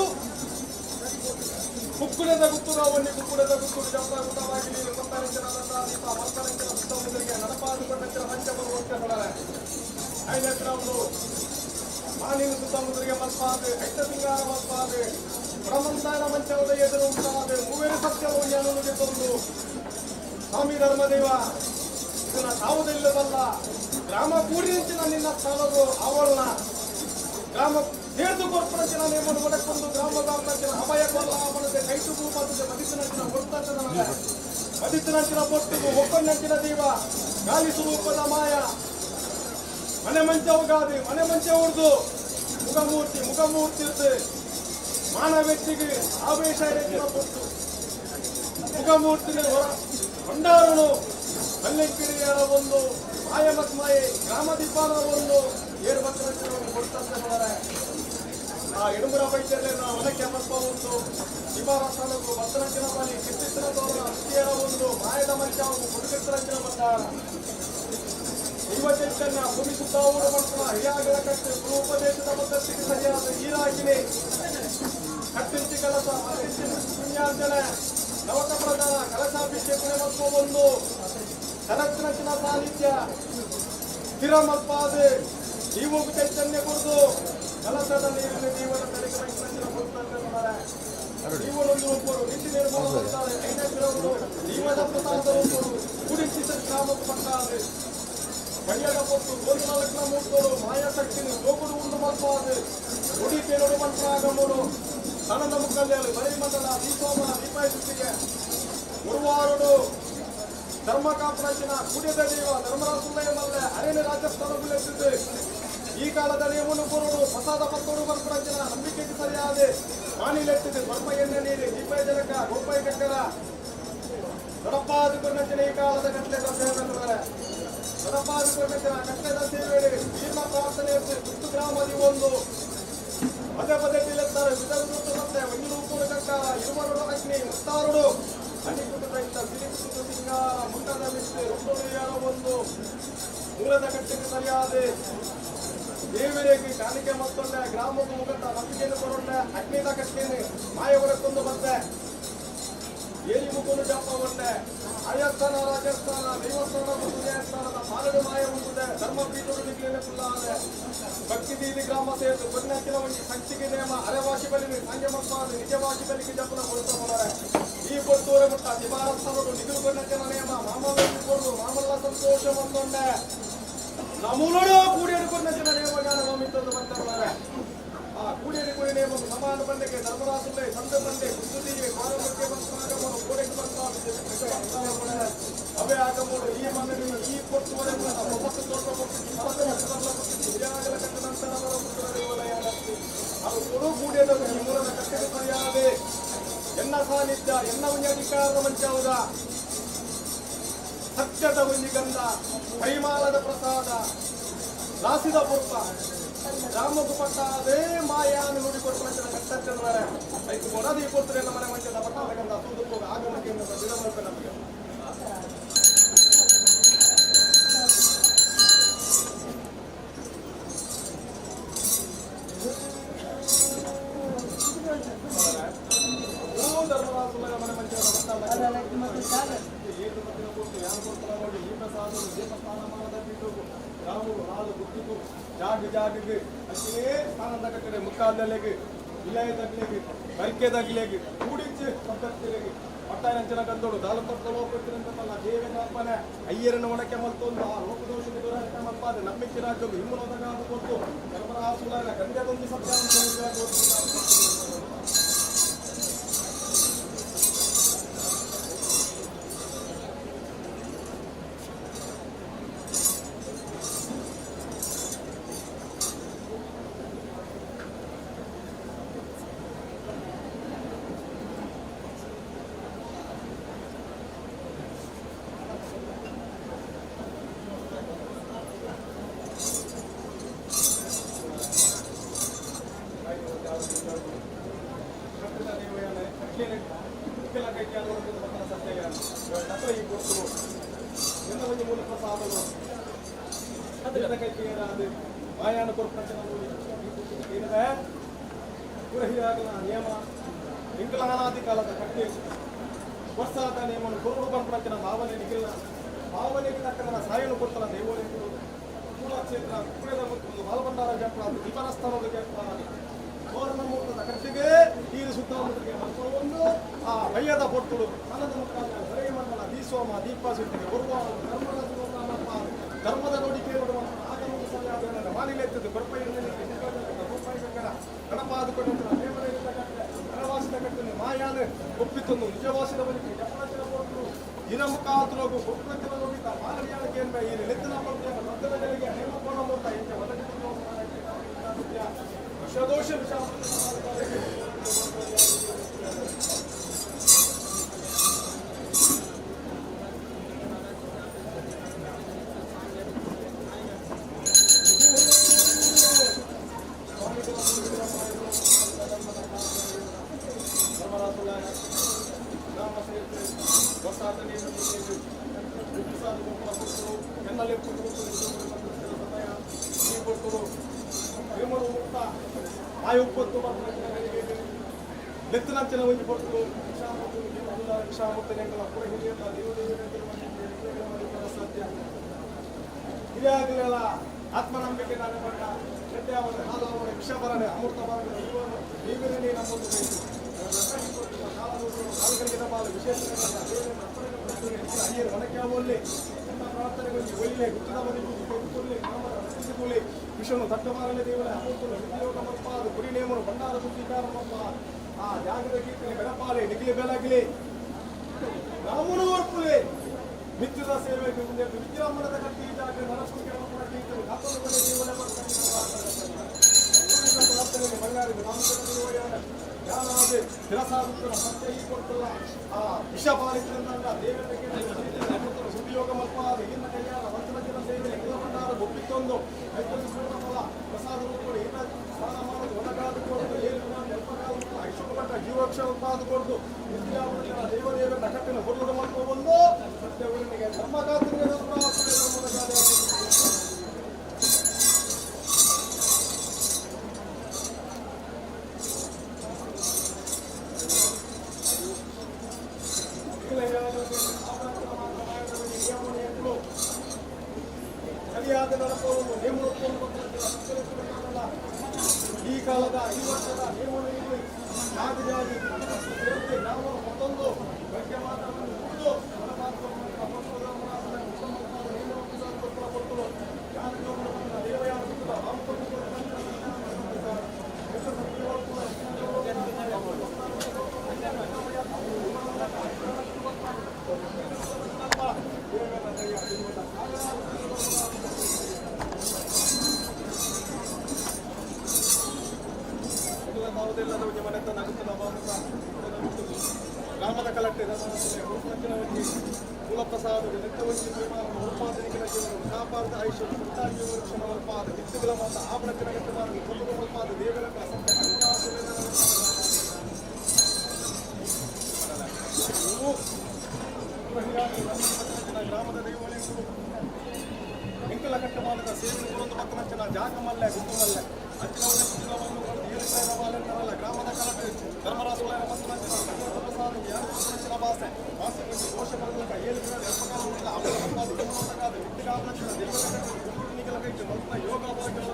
ಕುಕ್ಕುಡದ ಗುತ್ತುಗ ಒನ್ನಿ ಕುಕ್ಕುಡದ ಗುತ್ತುಡು ಜಂಪ ಗುತ್ತವಾಗಿ ನೀರು ಕೊತ್ತರಂಚಿನ ದೀಪ ಮಲ್ಕರಂಚಿನ ಸುತ್ತಮುತ್ತಲಿಗೆ ನಡಪಾದುಕೊಂಡಂಚಿನ ಮಂಚ ಬರುವಂತೆ ಹೊಡರೆ ಐದಕ್ರೌಡು ಮಾನಿನ ಸುತ್ತಮುತ್ತಲಿಗೆ ಮಲ್ಪಾದೆ ಐತ ಸಿಂಗಾರ ಮಲ್ಪಾದೆ ಬ್ರಹ್ಮಂತಾನ ಮಂಚವದ ಎದುರು ಉಂಟಾದೆ ಮೂವೇರು ಸತ್ಯವು ಜ್ಞಾನನಿಗೆ ತಂದು ಸ್ವಾಮಿ ಧರ್ಮದೇವ ಇದನ್ನ ತಾವುದಿಲ್ಲವಲ್ಲ ಗ್ರಾಮ ಕೂಡಿಂಚಿನ ನಿನ್ನ ಸ್ಥಾನವು ಆವರಣ ಗ್ರಾಮ ತೀರ್ದು ಕೊರ್ಪಣಚಿನ ನೇಮನು ಒಡಕೊಂದು ಗ್ರಾಮದ ಅಭಯ ಕೊಲ್ಲ ಅವನದೆ ಕೈಟುಗು ಮತ್ತು ಮದಿತನಂಚಿನ ಒತ್ತನ ಮದಿತನಂಚಿನ ಪೊಟ್ಟುಗು ಒಕ್ಕಣ್ಣಂಚಿನ ದೀವ ಗಾಲಿ ಸ್ವರೂಪದ ಮಾಯ ಮನೆ ಮಂಚ ಉಗಾದಿ ಮನೆ ಮಂಚ ಉರ್ದು ಮುಖಮೂರ್ತಿ ಮುಖಮೂರ್ತಿ ಇರ್ದು ಮಾನವ ವ್ಯಕ್ತಿಗೆ ಆವೇಶ ಹೆಚ್ಚಿನ ಪೊಟ್ಟು ಮುಖಮೂರ್ತಿಗೆ ಹೊರ ಭಂಡಾರನು ಕಲ್ಲಿಕ್ಕಿರಿಯರ ಒಂದು ಮಾಯ ಮತ್ಮಾಯೆ ಗ್ರಾಮ ದೀಪಾನ ಒಂದು ಏರು ಭಕ್ತರ ಕೊಡ್ತಾರೆ ಆ ಎಡುಮುರ ಬೈಚರ್ಲೆನ ಒನಕೆ ಮಲ್ಪ ಒಂದು ಶಿಬಾರಸನಗು ಭಕ್ತರಂಚಿನ ಬಲಿ ಕಿತ್ತಿತ್ತಿನ ತೋರಣ ಅತ್ತಿಯರ ಒಂದು ಮಾಯದ ಮಂಚಾವು ಹುಡುಗತ್ತರಂಚಿನ ಭಂಡಾರ ದೈವ ಚೈತನ್ಯ ಭೂಮಿ ಸುತ್ತಾವೂರು ಮಾಡ್ತಾನ ಹಿರಿಯಾಗಲ ಕಟ್ಟು ಗುರುಪದೇಶದ ಪದ್ಧತಿಗೆ ಸರಿಯಾದ ಈರಾಗಿನಿ ಕಟ್ಟಿಂಚಿ ಕಲಸ ಮತ್ತಿಂಚಿ ಪುಣ್ಯಾರ್ಜನೆ ನವಕ ಪ್ರಧಾನ ಕಲಸಾಭಿಷೇಕ ಮತ್ತು ಒಂದು ಶರತ್ನಚಿನ ಸಾನ್ನಿಧ್ಯ ಸ್ಥಿರಮಲ್ಪಾದೆ ಜೀವಕ್ಕೆ ಚೈತನ್ಯ ಕೊಡುದು ಕಲಸದ ನೀರಿನ ಜೀವನ ತಲೆಗೆ ಮೈಸೂರಿನ ಕೊಡ್ತಾರೆ ಜೀವನೊಂದು ಒಬ್ಬರು ನೀತಿ ನಿರ್ಮೂಲ ಮಾಡ್ತಾರೆ ಐದನೇ ಜೀವನ ಪ್ರಸಾದ ಒಬ್ಬರು ಕುಡಿಸಿ ಗ್ರಾಮ ಪಟ್ಟಾದೆ ಕೈಯದ ಪೊತ್ತು ಒಂದು ನಾಲ್ಕನ ಮೂರ್ತರು ಮಾಯಾಶಕ್ತಿನಿ ಲೋಕಡು ಉಂಡು ಮಲ್ಪಾದೆ ನುಡಿ ಕೇಳೋಡು ಮಂತ್ರಾಗಮೋಡು ಸಣದ ಮುಕ್ಕಲ್ಲೇಳು ಬರೀ ಮಂಡಲ ದೀಪೋಮ ದೀಪಾಯಿಸುತ್ತಿಗೆ ಗುರುವಾರುಡು ಧರ್ಮ ಕಾಪರಚಿನ ಕುಡಿದ ದೇವ ಧರ್ಮರಾಸುಲ್ಲಯ ಮಲ್ಲೆ ಅರೇನೆ ರಾಜಸ್ಥಾನ ಗುಲೆತ್ತಿದ್ದು ಈ ಕಾಲದ ನೇಮನು ಕೊರಡು ಪ್ರಸಾದ ಪತ್ತೋಡು ಬರ್ಪರಚಿನ ನಂಬಿಕೆಗೆ ಸರಿಯಾದ ಮಾನಿಲೆತ್ತಿದ್ದು ಬರ್ಪ ಎಣ್ಣೆ ನೀರು ದೀಪಾಯ ಜನಕ ಗೋಪಾಯ ಕಕ್ಕರ ದೊಡಪ್ಪಾದ ಕೊರ್ನಚಿನ ಈ ಕಾಲದ ಕಟ್ಲೆದ ಸೇವೆ ದೊಡಪ್ಪಾದ ಕೊರ್ನಚಿನ ಕಟ್ಲೆದ ಸೇವೆ ಜೀರ್ಣ ಪ್ರಾರ್ಥನೆ ಗುತ್ತು ಗ್ರಾಮದಿ ಒಂದು ಪದೇ ಪದೇ ತಿಳ್ತಾರೆ ವಿಧಗುತ್ತು ಮತ್ತೆ ಒಂದು ರೂಪುಡು ಕಕ್ಕಾರ ಇರುವರುಡು ಅಗ್ನಿ ಮುತ್ತಾರುಡು ಅಣಿಕುಟದ ಇತ್ತ ಸಿರಿಕುಟದ ಸಿಂಗಾರ ಮುಂಡದ ಮಿಸ್ತೆ ರುಂಡುಡಿಯರ ಒಂದು ಮೂಲದ ಕಟ್ಟೆಗೆ ಸರಿಯಾದ ದೇವರಿಗೆ ಕಾಣಿಕೆ ಮತ್ತೊಂಡೆ ಗ್ರಾಮದ ಮುಖಂಡ ನಂಬಿಕೆಯನ್ನು ಕೊರೊಂಡೆ ಅಗ್ನಿದ ಕಟ್ಟೇನೆ ಮಾಯವರಕ್ಕೊಂದು ಬಂದೆ ಏರಿ ಮುಖನು ಜಪ ಒಂಡೆ ಆಯಸ್ಥಾನ ರಾಜಸ್ಥಾನ ದೇವಸ್ಥಾನ ಮತ್ತು ದೇವಸ್ಥಾನದ ಪಾಲಡು ಮಾಯ ಉಂಟುದೆ ಧರ್ಮ ಪೀಠರು ನಿಗ್ಲಿನ ಕುಲ್ಲಾದೆ ಭಕ್ತಿ ದೀದಿ ಗ್ರಾಮ ಸೇತು ಪುಣ್ಯಕ್ಕಿನ ಒಂಜಿ ಶಕ್ತಿಗೆ ನೇಮ ಅರೆವಾಸಿ ಬಲಿ ಸಂಜೆ ಮಲ್ಪಾದ ನಿಜವಾಸಿ ಬಲಿಗೆ ಜಪನ ಕೊಡ್ತಾ ಹೋದರೆ ಈ ಪೊತ್ತೂರೆ ಮುಟ್ಟ ದಿವಾರಸ್ಥಾನಡು ನಿಗುಲು ಕೊನ್ನಕ್ಕಿನ ನೇಮ ಮಾಮಲ್ಲ ಕೊಡು ಮಾಮಲ್ಲ ಸಂತೋಷ ಬಂದೊಂಡೆ ನಮೂಲೋಡು ಕೂಡಿಯರು ಕೊನ್ನಕ್ಕಿನ ನೇಮಗಾನ ಮಾಮಿತ್ತೊಂದು ಬಂತಾರೆ ಆ ಕೂಡಿಯರು ಕೂಡಿ ನೇಮ ಸಮಾನ ಬಂಡೆಗೆ ಧರ್ಮರಾಸುಲೆ ಸಂದ ಬಂಡೆ ಕುಂದುದಿಗೆ ಕೋರಮಕ್ಕೆ ಬಂದು ಕೋಡೆಗೆ ಬಂದ ಅವೇ ಆಗಮೋಡು ಈ ಮನೆಯಲ್ಲಿ ಈ ಪೊತ್ತುವರೆ ಒಬ್ಬತ್ತು ತೋಟ ಹಿರಿಯಾಗಲ ಕಟ್ಟ ನಂತರ ಅದು ಕೊಡು ಕೂಡಿಯದ ಈ ಮೂಲದ ಕಟ್ಟೆಗೆ ಸರಿಯಾದೆ ಎನ್ನ ಎನ್ನ ಸಾನ್ನಿಧ್ಯ ಎನ್ನ ಒಂಜಿ ಅಧಿಕಾರದ ಮಂಚಾವುದ ಸತ್ಯದ ಒಂಜಿ ಗಂಧ ಕೈಮಾಲದ ಪ್ರಸಾದ ರಾಸಿದ ಪುರ್ಪ ರಾಮಗು ಪಟ್ಟ ಅದೇ ಮಾಯಾನು ನುಡಿ ಕೊಟ್ಟು ಮಂಚನ ಕಟ್ಟಚ್ಚಂದ್ರೆ ಐದು ಕೊಡದಿ ಕೊಡ್ತಾರೆ ನಮ್ಮ ಮನೆ ಮಂಚದ ಪಟ್ಟಾದ ಗಂಧ ತೂದು ಆಗಮಕ್ಕೆ ಬಿಡಮಲ್ಪ ನಮಗೆ. ಓ ಧರ್ಮರಾಜುಲ ಮನೆ ಮಂಚದ ಪಟ್ಟಾದ ಏಳು ಮತ್ತಿನ ಕೊಟ್ಟು ಯಾರು ಕೊಡ್ತಾರ ನೋಡಿ. ಈ ಪ್ರಸಾದವು ದೇವಸ್ಥಾನಮಾನದ ಪೀಠವು ರಾಮು ನಾಳು ಗುತ್ತಿಗೂ ಜಾಗ ಜಾಗಗೆ ಅಷ್ಟೇ ಸ್ಥಾನದ ಕಟ್ಟಡೆ ಮುಕ್ಕಾದಲೆಗೆ ಇಲಯದಗ್ಲೆಗೆ ಬರಿಕೆದಗ್ಲೆಗೆ ಕೂಡಿಚ್ಚು ಪದ್ಧತಿಲೆಗೆ ಪಟ್ಟಾಯಂಚನ ಕಂದೋಡು ದಾಲತಪ್ಪ ಲೋಕತ್ತಿರಂತಲ್ಲ ದೇವೇಂದ್ರ ಅಪ್ಪನೆ ಅಯ್ಯರನ್ನು ಒಣಕೆ ಮಲ್ತೊಂದು ಆ ಲೋಕದೋಷದ ದೂರ ಮಲ್ಪಾದ ನಂಬಿಕೆ ರಾಜ್ಯದ ಹಿಮ್ಮನೋದಗಾದ ಕೊಟ್ಟು ಧರ್ಮರಾಸುಲನ ಗಂಧದೊಂದು ಸತ್ಯ ಅಂತ. ಮಾಯಾನ ನಿಯಮ ಇಂಕಲಾನಾದಿ ಕಾಲದ ಕಟ್ಟಿ ವರ್ಷಾದ ನಿಯಮವನ್ನು ಕೊರಡು ಬಂಪಣಕ್ಕಿನ ಭಾವನೆ ನಿಖಿಲ ಭಾವನೆಗೆ ತಕ್ಕನ ಸಾಯನು ಕೊಡ್ತಲ್ಲ ದೇವೋಲಿಗಳು ಮೂಲ ಕ್ಷೇತ್ರ ಕುಡಿದ ಒಂದು ಬಾಲಭಂಡಾರ ಜಂಪಣ ದೀಪನಸ್ಥಾನದ ಜಂಪಣ ತೋರಣ ಮುಹೂರ್ತದ ಕಟ್ಟಿಗೆ ನೀರು ಸುತ್ತಮುತ್ತಲಿಗೆ ಮಕ್ಕಳನ್ನು ಆ ಬಯ್ಯದ ಪೊಟ್ಟುಳು ಸನದ ಮುಖಾಂತರ ಸರಿಗೆ ಮಂಡಲ ದೀಸೋಮ ದೀಪ ಸುತ್ತಿಗೆ ಒರ್ವ ಧರ್ಮದ ಧರ್ಮದ ನುಡಿ ಕೇಳುವ ಆಗಮನ ಸರಿಯಾದ ಮಾನಿಲೆತ್ತಿದ್ದು ಗಣಪಾದುಕೊಂಡು ದೇವರ ಕಟ್ಟೆ ಮಾಯಾನ ಒಪ್ಪಿತೊಂದು ನಿಜವಾಸಿದ ಬಳಿಕ ಜಪಣಚಿನ ಕೊಟ್ಟು ದಿನಮುಖಾತುಲಗು ಕೊಪ್ಪತ್ತಿನ ನುಡಿತ ಮಾನವೀಯಕ್ಕೆ ಎಂಬ ಈ ನೆತ್ತಿನ ಪದ್ಯ ರಕ್ತಗಳಿಗೆ ನೇಮಕೋಣ ಮೂರ್ತ ಇಂಚ ವಿಷದೋಷ ವಿಷ. ನೆತ್ತಿನಂಚಿನ ಒಂಜಿ ಪೊರ್ತುಡು ಸತ್ಯ ಹಿರಿಯಾಗಲಿಲ್ಲ ಆತ್ಮನಂಬಿಕೆ ನಾನು ಪಟ್ಟ ಅವರ ಹಾಲು ಅವರ ವಿಷ ಬರನೆ ಅಮೃತ ಬರನೆ ನೀವಿರಲಿ ನಮ್ಮೊಂದು ಬೇಕು ವಿಶೇಷ ಅಯ್ಯರು ಒಣಕ್ಯಾವಲ್ಲಿ ಎಲ್ಲ ಪ್ರಾರ್ಥನೆಗಳಿಗೆ ಒಳ್ಳೆ ಗುತ್ತದ ರಕ್ಷಿಸಿಕೊಳ್ಳಿ ವಿಷನು ತಟ್ಟಮಾರನೆ ದೇವರ ಅಮೃತನು ವಿದ್ಯೋಗ ಮಲ್ಪಾದು ಗುರಿ ನೇಮನು ಭಂಡಾರ ಸುದ್ದಿಕಾರ ಮಲ್ಪ ಆ ಜಾಗದ ಕೀರ್ತನೆ ಬೆಳಪಾಲೆ ನಿಗಿಲಿ ಬೆಳಗಲಿ ರಾಮನು ಒಪ್ಪುಲೆ ನಿತ್ಯದ ಸೇವೆಗೆ ಮುಂದೆ ವಿದ್ಯಾಮಣದ ಕಟ್ಟಿ ಜಾಗ ನರಸ್ಕೃತಿ ಕೀರ್ತನೆ ಕಾತಲು ಕೊನೆ ದೇವರ ಪ್ರಾರ್ಥನೆಗೆ ಬಂಗಾರಿಗೆ ಯಾರಾದ್ರೆ ಶಿರಸಾಗುತ್ತಿನ ಸತ್ಯ ಈ ಕೊಟ್ಟಲ್ಲ ಆ ವಿಷ ಪಾಲಿಸಿದಂತ ದೇವರ ಸುದ್ದಿಯೋಗ ಮಲ್ಪಾದ ಇನ್ನ ಕಲ್ಯಾಣ ವಂಚನ ಸೇವೆ ಭಂಡಾರ ಒಪ್ಪಿತ್ತೊಂದು ಐದು ಪೂರ್ಣ ಫಲ ಪ್ರಸಾದ ರೂಪಗಳು ಏನ ಸ್ನಾನ ಮಾಡೋದು ಒಣಗಾದ ಕೊಡೋದು ಏನು ಎಲ್ಪಕಾಲ ಐಶ್ವರ್ಯ ಜೀವಕ್ಷ ಉತ್ಪಾದ ಕೊಡ್ದು ದೇವದೇವರ ಕಟ್ಟಿನ ಹೊರಡು ಮಲ್ಕೊಂಡು ಸತ್ಯ ಊರಿನಿಗೆ ಧರ್ಮ ಕಾತನಿಗೆ ಧರ್ಮದ ಕಾರ್ಯ. ಸರಿಯಾದ ನಡಪವನ್ನು ನೇಮಕ ಈ ಕಾಲದ ಈ ವರ್ಷದ ನೇಮನೆಯಲ್ಲಿ ಜಾತಿ ಜಾತಿ ಗ್ರಾಮ ಮತ್ತೊಂದು ಬಗ್ಗೆ ಮಾತ್ರವನ್ನು ಗ್ರಾಮದ ಕಲಟ್ಟೆ ಕುಲಪ್ರಸಾದ ಕಾಪಾರದ ಆಯುಷ್ಯ ಮಲ್ಪಾದ ದಿಕ್ಕುಗಳ ಮಾತ ಆಭರಣಕ್ಕಿನ ಗಟ್ಟ ಮಲ್ಪಾದ ದೇವರ ಗ್ರಾಮದ ದೈವಗಳು ಎಂಕಲ ಕಟ್ಟಮಾನದ ಸೇವೆ ಒಂದು ಪಕ್ಕನಂಚಿನ ಜಾಗ ಮಲ್ಲೆ ಗುತ್ತು ಮಲ್ಲೆ ಅಚ್ಚಿನ ಗ್ರಾಮದ ಕಲಟೆ ಧರ್ಮರಾಜುಗಳ ಪಕ್ಕನಂಚಿನ ಪ್ರಸಾದ ಯಾರು ಭಾಷೆ ಭಾಷೆ ದೋಷ ಬರಲಕ ಏಳು ಎಪ್ಪಕಾಲ ಅವರ ದೇವರ ಕೈಟ್ ಮಲ್ಪನ ಯೋಗ ಭಾಗ್ಯದ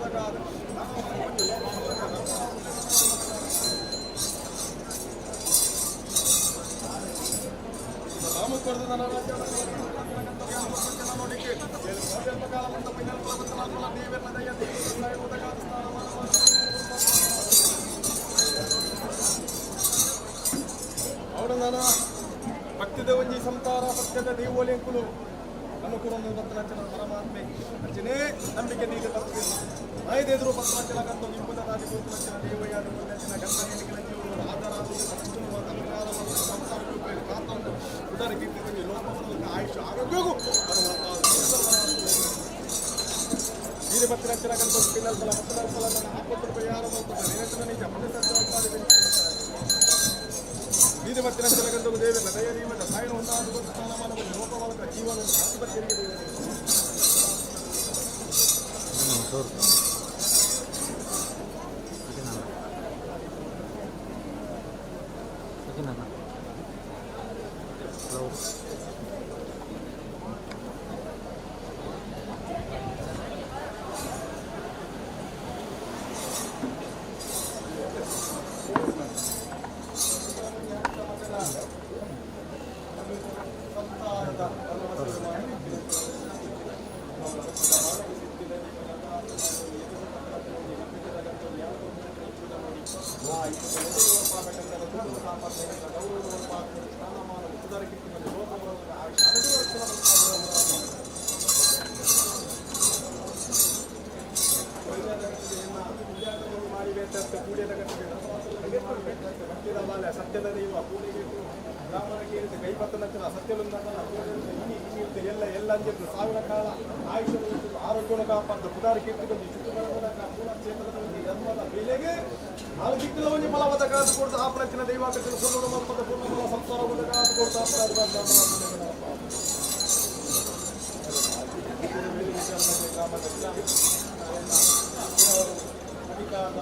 ಭಕ್ತಿದ ಒಂಜಿ ಸಂತಾರ ಸತ್ಯದ ದೇವೋಲೆಂಕುಲು ಅನುಕೂಲ ಪತ್ರಚನ ಪರಮಾತ್ಮೆ ಅಂಚನೆ ನಂಬಿಕೆ ನೀಡಿ ತಪ್ಪು ಐದೆದುರು ಪತ್ರಚನ ಕಂತು ಇಂಬುದ ತಾದಿ ಗೋಪುರಚನ ದೇವಯಾನ ಪುಣ್ಯಚನ ಗಂಧನೇನಿಗಳ ಜೀವನ ಆಧಾರ ಅಪರಾಧ ಸಂಸಾರ ಕಾತೊಂದು ಉದರ ಕೀರ್ತಿ ಲೋಕವನ್ನು ಆಯುಷ್ ಆರೋಗ್ಯಗೂ ವೀರಭದ್ರಚನ ಕಂತು ಪಿನ್ನಲ್ ಫಲ ಪತ್ತನಲ್ ಫಲ ಆಪತ್ತು ಪರಿಹಾರ ನಿರಂತರ ನಿಜ ವೀರಭದ್ರಚನ ಕಂತು ದೇವರ ದಯ ದೀವನ ಸಾಯನ ಹೊಂದಾದ ಸ್ಥಾನಮಾನವನ್ನು ಲೋಕವಾದ ಜೀವನ ಆಸ್ಪತ್ರೆಗೆ ಹಲೋ. ಸತ್ಯದ ದೈವ ಕೂಡಿಗೆ ಗ್ರಾಮದ ಕೇಳಿದ ಕೈಪತ್ತನಂಚಿನ ಸತ್ಯಲುಂದನ ಎಲ್ಲ ಎಲ್ಲ ಅಂಜಿದ್ದು ಸಾವಿರ ಕಾಲ ಆಯುಷ್ಯ ಆರೋಗ್ಯವನ್ನು ಕಾಪಾಡ್ದು ಪುದಾರ ಕೀರ್ತಿ ಚುಟ್ಟು ಮೂಲ ಕ್ಷೇತ್ರದ ಧರ್ಮದ ಬೆಲೆಗೆ ನಾಲ್ಕು ದಿಕ್ಕುಲ ಒಂಜಿ ಫಲವದ ಕಾದು ಕೊಡ್ದು ಆಪನಂಚಿನ ದೈವಾಕರ್ಷಣ ಸುಳ್ಳು ಮಲ್ಪದ ಪೂರ್ಣ ಫಲ ಸಂಸಾರ ಕಾದು ಕೊಡ್ದು ಅಧಿಕಾರದ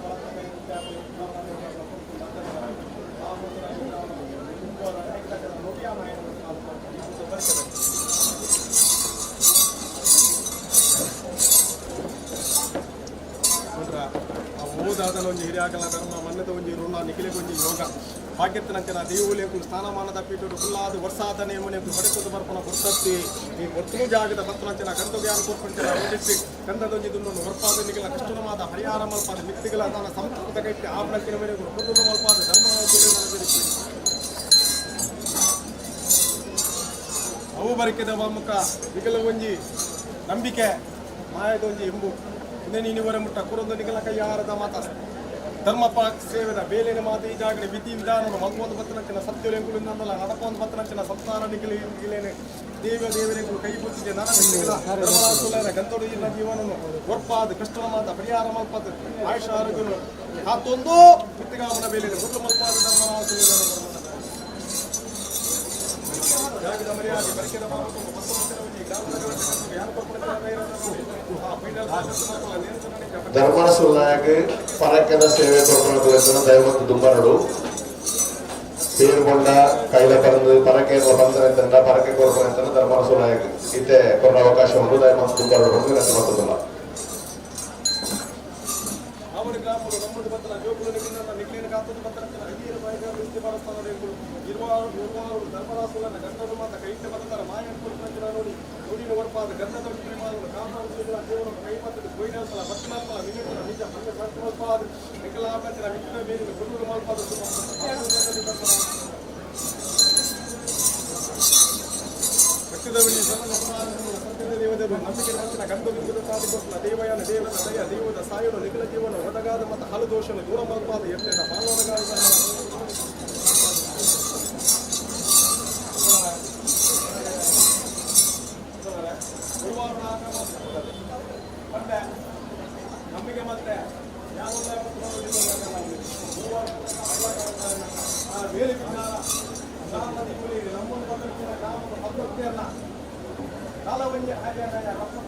ಓದಾದನ ಒಂಜಿ ಹಿರಿಯಾಗಲ ಧರ್ಮ ಮನ್ನದ ಒಂಜಿ ಋಣ ನಿಖಿಲೆ ಒಂಜಿ ಯೋಗ ಭಾಗ್ಯತ್ತನಂಚಿನ ದೇವುಲೇಕು ಸ್ಥಾನಮಾನದ ಪೀಠಡು ಕುಲ್ಲಾದ ವರ್ಷಾದ ನೇಮನೆಂದು ಹೊಡೆತದ ಬರ್ಪಣ ಹೊರ್ತತ್ತಿ ಈ ಒಟ್ಟು ಜಾಗದ ಪತ್ರನಂಚಿನ ಕಂದು ಜ್ಞಾನ ಕೊರ್ಪಂಚಿನ ಒಂಜಿಟ್ಟು ಕಂದದೊಂಜಿ ದುಂಡನ್ನು ಹೊರಪಾದ ನಿಖಿಲ ಕಷ್ಟನವಾದ ಪರಿಹಾರ ಮಲ್ಪಾದ ಮಿತ್ತಿಗಳ ತಾನ ಸಂಸ್ಕೃತ ಕಟ್ಟಿ ಆಪಣಕ್ಕಿನ ಮೇರೆಗೂ ಹೊರದು ಮಲ್ಪಾದ ಧರ್ಮ ಅವು ಬರಿಕೆದ ಮುಖ ನಿಖಲ ಒಂಜಿ ನಂಬಿಕೆ ಮಾಯದ ಒಂಜಿ ಎಂಬು ಇನ್ನೇ ನೀನು ಮುಟ್ಟ ಕುರೊಂದು ನಿಗಲ ಕೈಯಾರದ ಮಾತ ಧರ್ಮಪ್ಪ ಸೇವೆದ ಬೇಲಿನ ಮಾತು ಈ ಜಾಗಡೆ ವಿಧಿ ವಿಧಾನ ಮಲ್ಪೊಂದು ಬತ್ತನಂಚಿನ ಸತ್ಯಲೆಂಕುಲು ನಂದಲ ನಡಪೊಂದು ಬತ್ತನಂಚಿನ ಸಂಸಾರ ನಿಖಿಲ ನಿಖಿಲೇನೆ ದೇವ ದೇವರೆಂಕುಲು ಕೈ ಬುತ್ತಿಗೆ ನರ ಧರ್ಮರಾಸುಲರ ಗಂತೊಡು ಇನ್ನ ಜೀವನನು ಒರ್ಪಾದ ಕೃಷ್ಣನ ಮಾತ ಪರಿಹಾರ ಮಲ್ಪದ ಆಯುಷ ಆರೋಗ್ಯನು ಆತೊಂದು ಮಿತ್ತಿಗಾಮನ ಬೇಲಿನ ಹುಲ್ಲು ಮಲ್ಪಾದ ಧರ್ಮರಾಸುಲರ ಜಾಗದ ಮರ್ಯಾದೆ ಬರಿಕೆದ ಧರ್ಮಸುಲ್ನಾಯಕ್ ಪರಕ್ಕದ ಸೇವೆ ಕೊರ್ಪಣಕುಲೆಂತನ ದಯಮತ್ತು ದುಂಬರಡು ಪೇರುಗೊಂಡ ಕೈಲ ಪರಂದು ಪರಕೆ ಬಂದನೆಂತಂಡ ಪರಕೆ ಕೊರ್ಪಣೆಂತನ ಧರ್ಮರಸು ನಾಯಕ್ ಇತ್ತೆ ಕೊರ್ನ ಅವಕಾಶ ಉಂಟು. ದಯಮತ್ತು ದುಂಬರಡು ಒಂದು ವಿನಂತಿ ಮತ್ತೊಂದಿಲ್ಲ. ಅವರ ಗ್ರಾಮಗಳು ನಮ್ಮದು ಬತ್ತಲ ಜೋಕುಲು ನಿಖಿಲನ ನಿಖಿಲಿನ ಕಾತದು ಬತ್ತಲ ಹದಿಯರು ಬಾಯಿಗ ಬಿಸ್ತಿ ಬರಸ್ತಾನ ಇರುವಾರು ಇರುವಾರು ಧರ್ಮರಾಸುಲನ ಗಂಧದ ಮಾತ ಕೈತೆ ಬತ್ತಲ ಮಾಯನ್ ಕೊಡ್ಪಂಚಿನ ನೋಡಿ ನುಡಿನ ಒರ್ಪಾದ ಗಂಧದ ಪ್ರೇಮಾలను ಕಾಪಾಡುತ್ತಿದ್ದ ಜೀವನ ಕೈ ಮತ್ತು ಕೊಯ್ನಲ್ಪಲ ಬತ್ತನಲ್ಪಲ ಮಿನಿಟನ ನಿಜ ಮಂಗ ಸಂಕಲ್ಪಾದ ನಿಖಲಾಪಂಚಿನ ಮಿತ್ರ ಮೇಲಿನ ಗುರುಗಳು ಮಲ್ಪಾದ ಭಕ್ತಿದ ಸತ್ಯದ ದೇವದೇವ ನಂಬಿಕೆ ನಂಬಿನ ಗಂಧ ಬಿಂಬುದ ಸಾಧಿಕೊಟ್ಲ ದೇವಯಾನ ದೇವನ ದಯ ದೇವದ ಸಾಯುನ ನಿಖಿಲ ಜೀವನ ಒದಗಾದ ಮತ್ತು ಹಲು ದೋಷನ ದೂರ ಮಲ್ಪಾದ ಎಟ್ಟೆದ ಪಾಲೊದಗಾದ ಭಕ್ತಿಯನ್ನ ಕಾಲವಂಜಿ ಆರ್ಯನ ರತ್ನ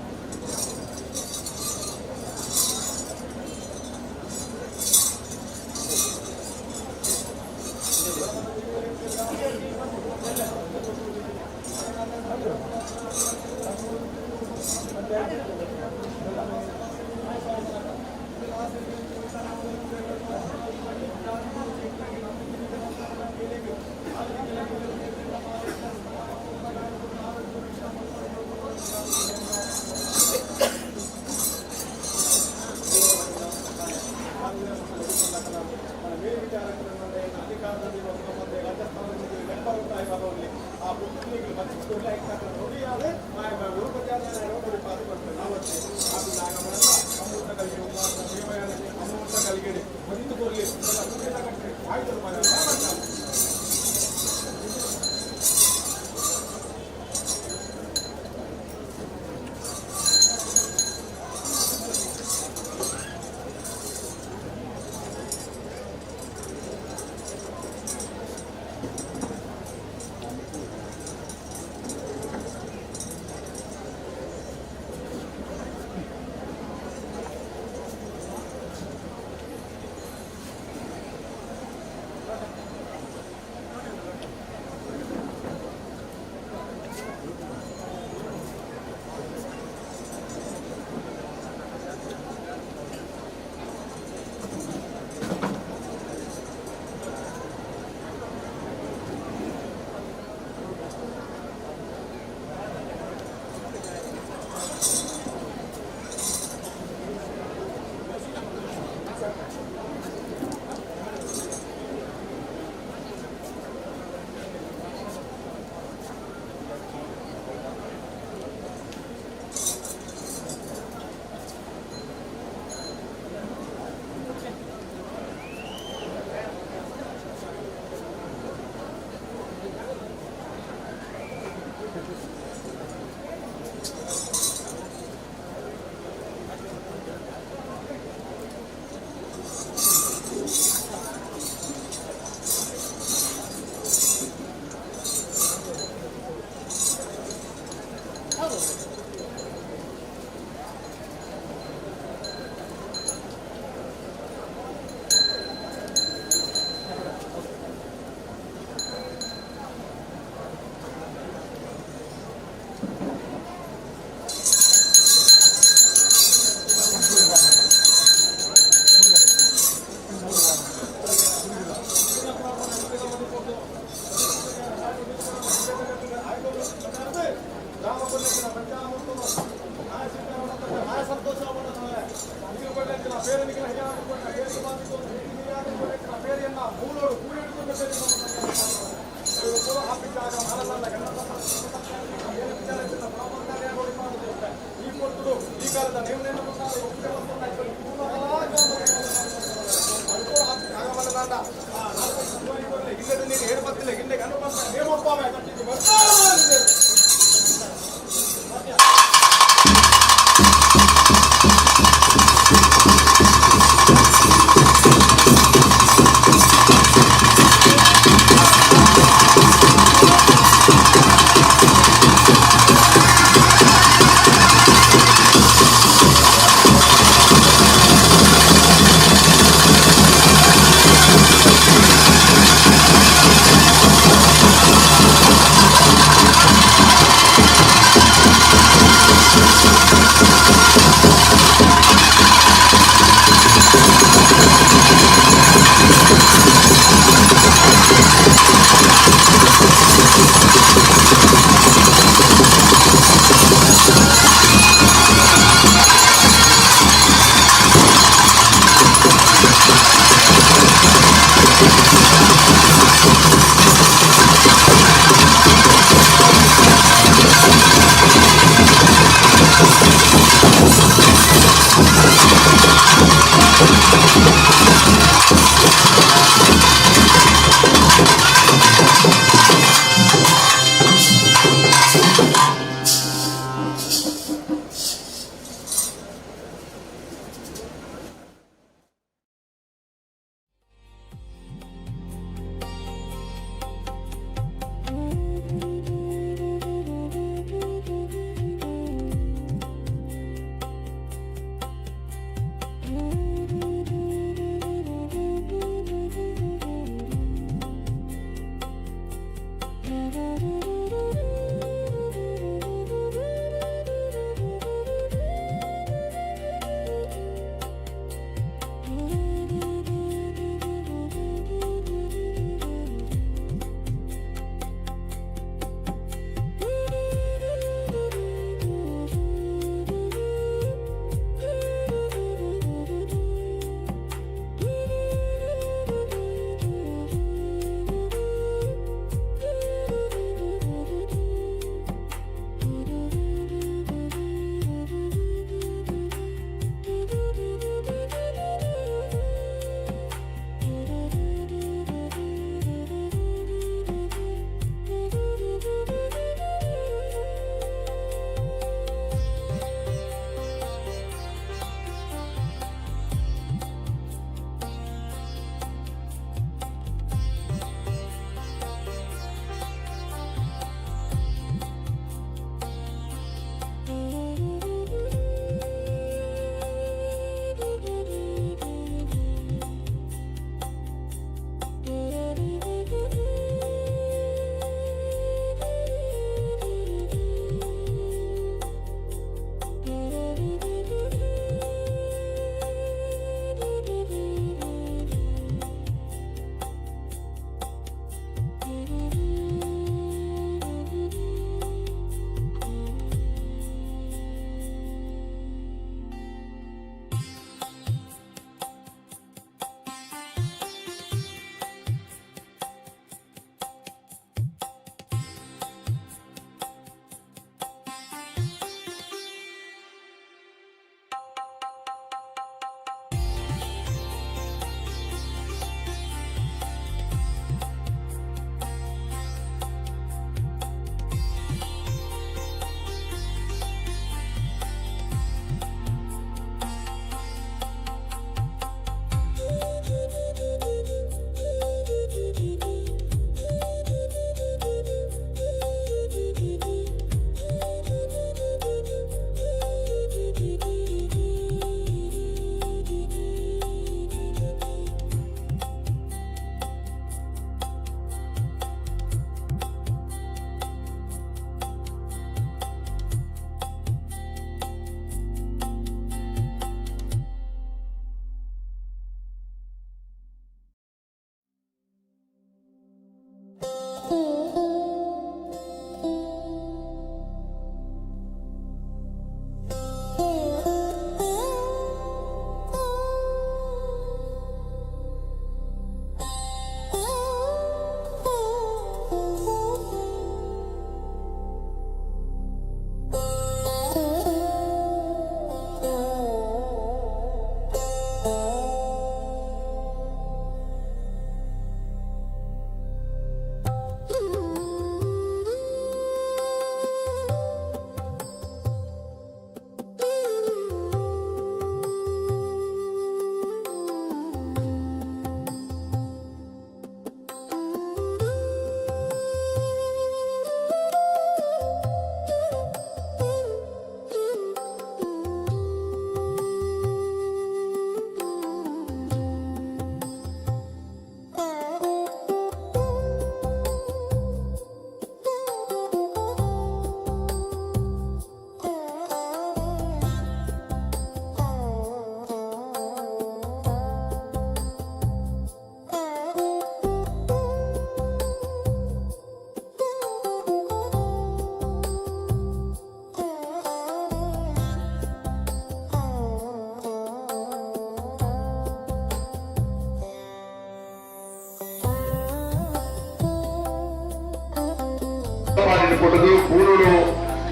ಕೊಟ್ಟದು ಕೂಡೂರು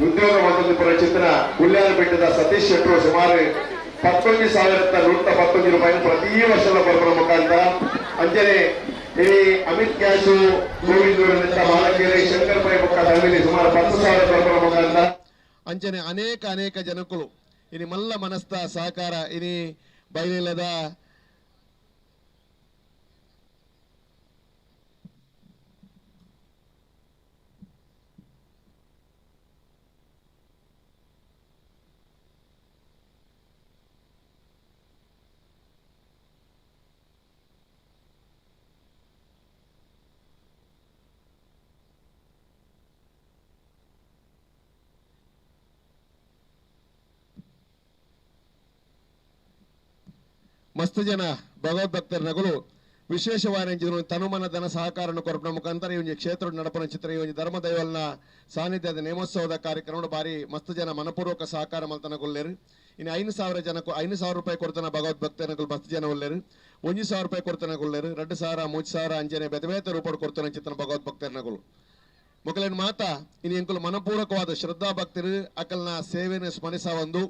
ಉದ್ಯೋಗ ಮಂಡಳಿ ಚಿತ್ರ ಬೆಟ್ಟದ ಸತೀಶ್ ಶೆಟ್ಟರು ಸುಮಾರು 19,111 ರೂಪಾಯಿ ಪ್ರತಿ ವರ್ಷದ ಬರುವ ಮುಖಾಂತರ ಅಂಜನೆ ಈ ಅಮಿತ್ ಕ್ಯಾಶು ಗೋವಿಂದೂರಿನಿಂದ ಮಾಲಕೇರಿ ಶಂಕರ್ ಪೈ ಮುಖಾಂತರ ಸುಮಾರು 10,000 ಬರುವ ಮುಖಾಂತರ ಅಂಜನೆ ಅನೇಕ ಅನೇಕ ಜನಕ್ಕಳು ಇನಿ ಮಲ್ಲ ಮನಸ್ಥ ಸಹಕಾರ ಇನಿ ಬಯಲಿಲ್ಲದ ಮಸ್ತ್ ಜನ ಭಗವದ್ಭಕ್ತರನಗುಲು ವಿಶೇಷವಾದ ತನುಮನ ಧನ ಸಹಕಾರ ಕೊರಪನ ಮುಖಾಂತರ ಈ ಒಂಜಿ ಕ್ಷೇತ್ರ ನಡಪನ ಚಿತ್ರ ಈ ಒಂಜಿ ಧರ್ಮ ದೈವಲ್ನ ಸಾನ್ನಿಧ್ಯದ ನೇಮೋತ್ಸವದ ಕಾರ್ಯಕ್ರಮ ಬಾರಿ ಮಸ್ತ್ ಜನ ಮನಪೂರ್ವಕ ಸಹಕಾರ ಮಲ್ತನಗೊಲ್ಲೇರು. ಇನ್ನು 5,000 ಜನಕ್ಕೂ 5,000 ರೂಪಾಯಿ ಕೊಡ್ತಾನ ಭಗವದ್ಭಕ್ತನಗಳು ಮಸ್ತ್ ಜನ ಒಲ್ಲೇರು. 1,000 ರೂಪಾಯಿ ಕೊಡ್ತಾನಗೊಲ್ಲೇರು, 2,000 3,000 ಅಂಜನೆ ಬೇತೆ ಬೇತೆ ರೂಪಾಯಿ ಕೊಡ್ತಾನ ಚಿತ್ರನ ಭಗವದ್ಭಕ್ತನಗಳು. ಮೊಕಲೇನು ಮಾತಾ ಇನ್ನು ಎಂಕುಲು ಮನಪೂರ್ವಕವಾದ ಶ್ರದ್ಧಾ ಭಕ್ತರು ಅಕಲ್ನ ಸೇವೆಯನ್ನು ಸ್ಮರಿಸ ಒಂದು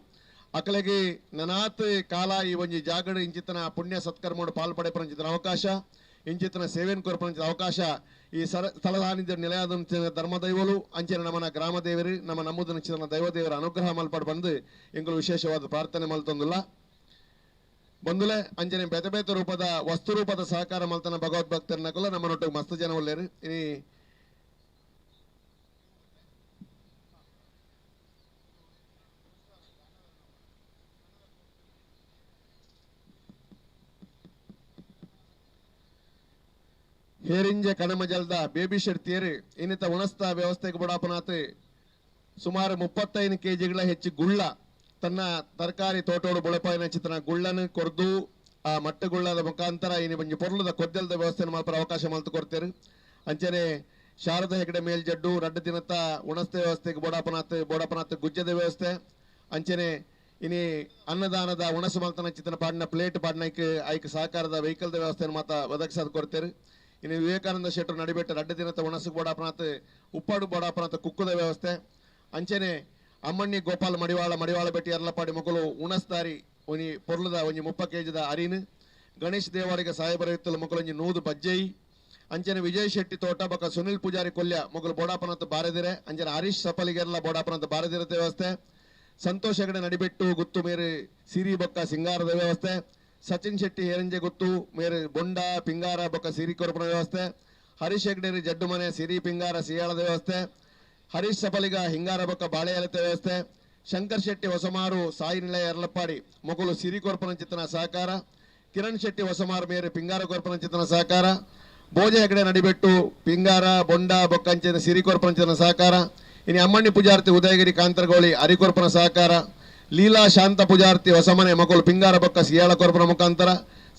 ಅಕಲೆಗೆ ನನಾತ್ ಕಾಲ ಈ ಒಂಜಿ ಜಾಗಡ ಇಂಚಿತನ ಪುಣ್ಯ ಸತ್ಕರ್ಮೋಡು ಪಾಲ್ಪಡೆ ಪರಂಚಿತನ ಅವಕಾಶ ಇಂಚಿತನ ಸೇವೆಯನ್ನು ಕೊರಪಂಚಿತ ಅವಕಾಶ ಈ ಸ್ಥಳ ಸಾನ್ನಿಧ್ಯ ನಿಲಯದ ಧರ್ಮದೈವಲು ಅಂಚನೆ ನಮ್ಮನ ಗ್ರಾಮ ದೇವರು ನಮ್ಮ ನಮ್ಮದನ ಚಿತನ ದೈವದೇವರ ಅನುಗ್ರಹ ಮಲ್ಪಡ್ ಬಂದು ಎಂಕುಲು ವಿಶೇಷವಾದ ಪ್ರಾರ್ಥನೆ ಮಲ್ತೊಂದುಲ್ಲ. ಬಂದುಲೆ ಅಂಜನೆ ಬೇತೆ ಬೇತೆ ರೂಪದ ವಸ್ತು ರೂಪದ ಸಹಕಾರ ಮಲ್ತನ ಭಗವದ್ಭಕ್ತರನ್ನಕುಲ ನಮ್ಮನೊಟ್ಟಿಗೆ ಮಸ್ತ್ ಜನ ಒಲ್ಲೇರು. ಇನಿ ಹೇರಿಂಜೆ ಕಣಮಜಲ್ದ ಬೇಬಿ ಶೆಡ್ತಿಯರು ಇನ್ನಿತ ಉಣಸ್ತ ವ್ಯವಸ್ಥೆಗೆ ಬಡಾಪನಾತ್ ಸುಮಾರು 35 ಕೆಜಿಗಳ ಹೆಚ್ಚು ಗುಳ್ಳ ತನ್ನ ತರಕಾರಿ ತೋಟೋಡು ಬೊಳಪಾಯಿನ ಚಿತ್ರನ ಗುಳ್ಳನ್ನು ಕೊರ್ದು ಆ ಮಟ್ಟುಗುಳ್ಳದ ಮುಖಾಂತರ ಇನಿ ಒಂಜಿ ಪೊರ್ಲದ ಕೊದ್ದೆಲ್ದ ವ್ಯವಸ್ಥೆಯನ್ನು ಮಲ್ಪರ ಅವಕಾಶ ಮಲ್ತು ಕೊಡ್ತೇರು. ಅಂಚನೆ ಶಾರದಾ ಹೆಗಡೆ ಮೇಲ್ಜಡ್ಡು ರಡ್ಡು ದಿನತ ಉಣಸ್ತ ವ್ಯವಸ್ಥೆಗೆ ಬೋಡಾಪನಾತ್ ಗುಜ್ಜದ ವ್ಯವಸ್ಥೆ ಅಂಚನೆ ಇನಿ ಅನ್ನದಾನದ ಉಣಸು ಮಲ್ತನ ಚಿತ್ರನ ಪಾಡಿನ ಪ್ಲೇಟ್ ಪಾಡಿನ ಐಕ್ ಸಹಕಾರದ ವೆಹಿಕಲ್ದ ವ್ಯವಸ್ಥೆಯನ್ನು ಮಾತ ಒದಗಿಸೋದು ಕೊಡ್ತೇರು. ಇನ್ನು ವಿವೇಕಾನಂದ ಶೆಟ್ಟರು ನಡಿಬೆಟ್ಟ ರಡ್ಡು ದಿನತ ಒಣಸು ಬೋಡಾಪನಾಥ್ ಉಪ್ಪಾಡು ಬೋಡಾಪನಾಥ ಕುಕ್ಕುದ ವ್ಯವಸ್ಥೆ ಅಂಚನೆ ಅಮ್ಮಣ್ಣಿ ಗೋಪಾಲ್ ಮಡಿವಾಳ ಮಡಿವಾಳ ಬೆಟ್ಟಿ ಅರ್ಲಪಾಡಿ ಮೊಕಲು ಉಣಸ್ತಾರಿ ಒಂಜಿ ಪೊರ್ಲದ ಒಂಜಿ 30 ಕೆಜಿದ ಅರಿನು ಗಣೇಶ್ ದೇವಾಡಿಗ ಸಾಹೇಬರ ಇತ್ತಲ ಮೊಕಲು ಒಂಜಿ 100 ಬಜ್ಜೈ ಅಂಚನೆ ವಿಜಯ್ ಶೆಟ್ಟಿ ತೋಟ ಬೊಕ್ಕ ಸುನಿಲ್ ಪೂಜಾರಿ ಕೊಲ್ಯ ಮೊಕಲು ಬೋಡಾಪನಾಥ ಬಾರದಿರೆ ಅಂಚನೆ ಹರೀಶ್ ಸಪಲಿಗೆರ್ಲ ಬೋಡಾಪನಾಥ ಬಾರದಿರದ ವ್ಯವಸ್ಥೆ ಸಂತೋಷ್ ಹೆಗಡೆ ನಡಿಬೆಟ್ಟು ಗುತ್ತು ಮೇರೆ ಸಿರಿ ಬೊಕ್ಕ ಸಿಂಗಾರದ ವ್ಯವಸ್ಥೆ ಸಚಿನ್ ಶೆಟ್ಟಿ ಹೇರಂಜೆ ಗುತ್ತು ಮೇರೆ ಬೊಂಡ ಪಿಂಗಾರ ಬೊಕ್ಕ ಸಿರಿ ಕೊರಪನ ವ್ಯವಸ್ಥೆ ಹರೀಶ್ ಹೆಗ್ಡೇರಿ ಜಡ್ಡು ಮನೆ ಸಿರಿ ಪಿಂಗಾರ ಸಿಯಾಳದ ವ್ಯವಸ್ಥೆ ಹರೀಶ್ ಸಪಲಿಗ ಹಿಂಗಾರ ಬೊಕ್ಕ ಬಾಳೆ ಎಲೆತ ವ್ಯವಸ್ಥೆ ಶಂಕರ್ ಶೆಟ್ಟಿ ಹೊಸಮಾರು ಸಾಯಿ ನಿಲಯ ಎರಲಪ್ಪಾಡಿ ಮೊಕಲು ಸಿರಿ ಕೊರಪನ ಚಿತ್ರನ ಸಹಕಾರ ಕಿರಣ್ ಶೆಟ್ಟಿ ಹೊಸಮಾರು ಮೇರೆ ಪಿಂಗಾರ ಕೊರಪನ ಚಿತ್ರನ ಸಹಕಾರ ಭೋಜ ಹೆಗಡೆ ನಡಿಬೆಟ್ಟು ಪಿಂಗಾರ ಬೊಂಡ ಬೊಕ್ಕಂಚಿನ ಸಿರಿ ಕೊರಪನ ಚಿತ್ರನ ಸಹಕಾರ ಇನ್ನು ಅಮ್ಮಣ್ಣಿ ಪೂಜಾರ್ತಿ ಉದಯಗಿರಿ ಕಾಂತರಗೋಳಿ ಅರಿಕೊರ್ಪನ ಸಹಕಾರ ಲೀಲಾ ಶಾಂತ ಪೂಜಾರ್ತಿ ಹೊಸಮನೆ ಮಕ್ಕಳು ಪಿಂಗಾರ ಬೊಕ್ಕ ಸಿಯಾಳ ಕೊರಪನ ಮುಖಾಂತರ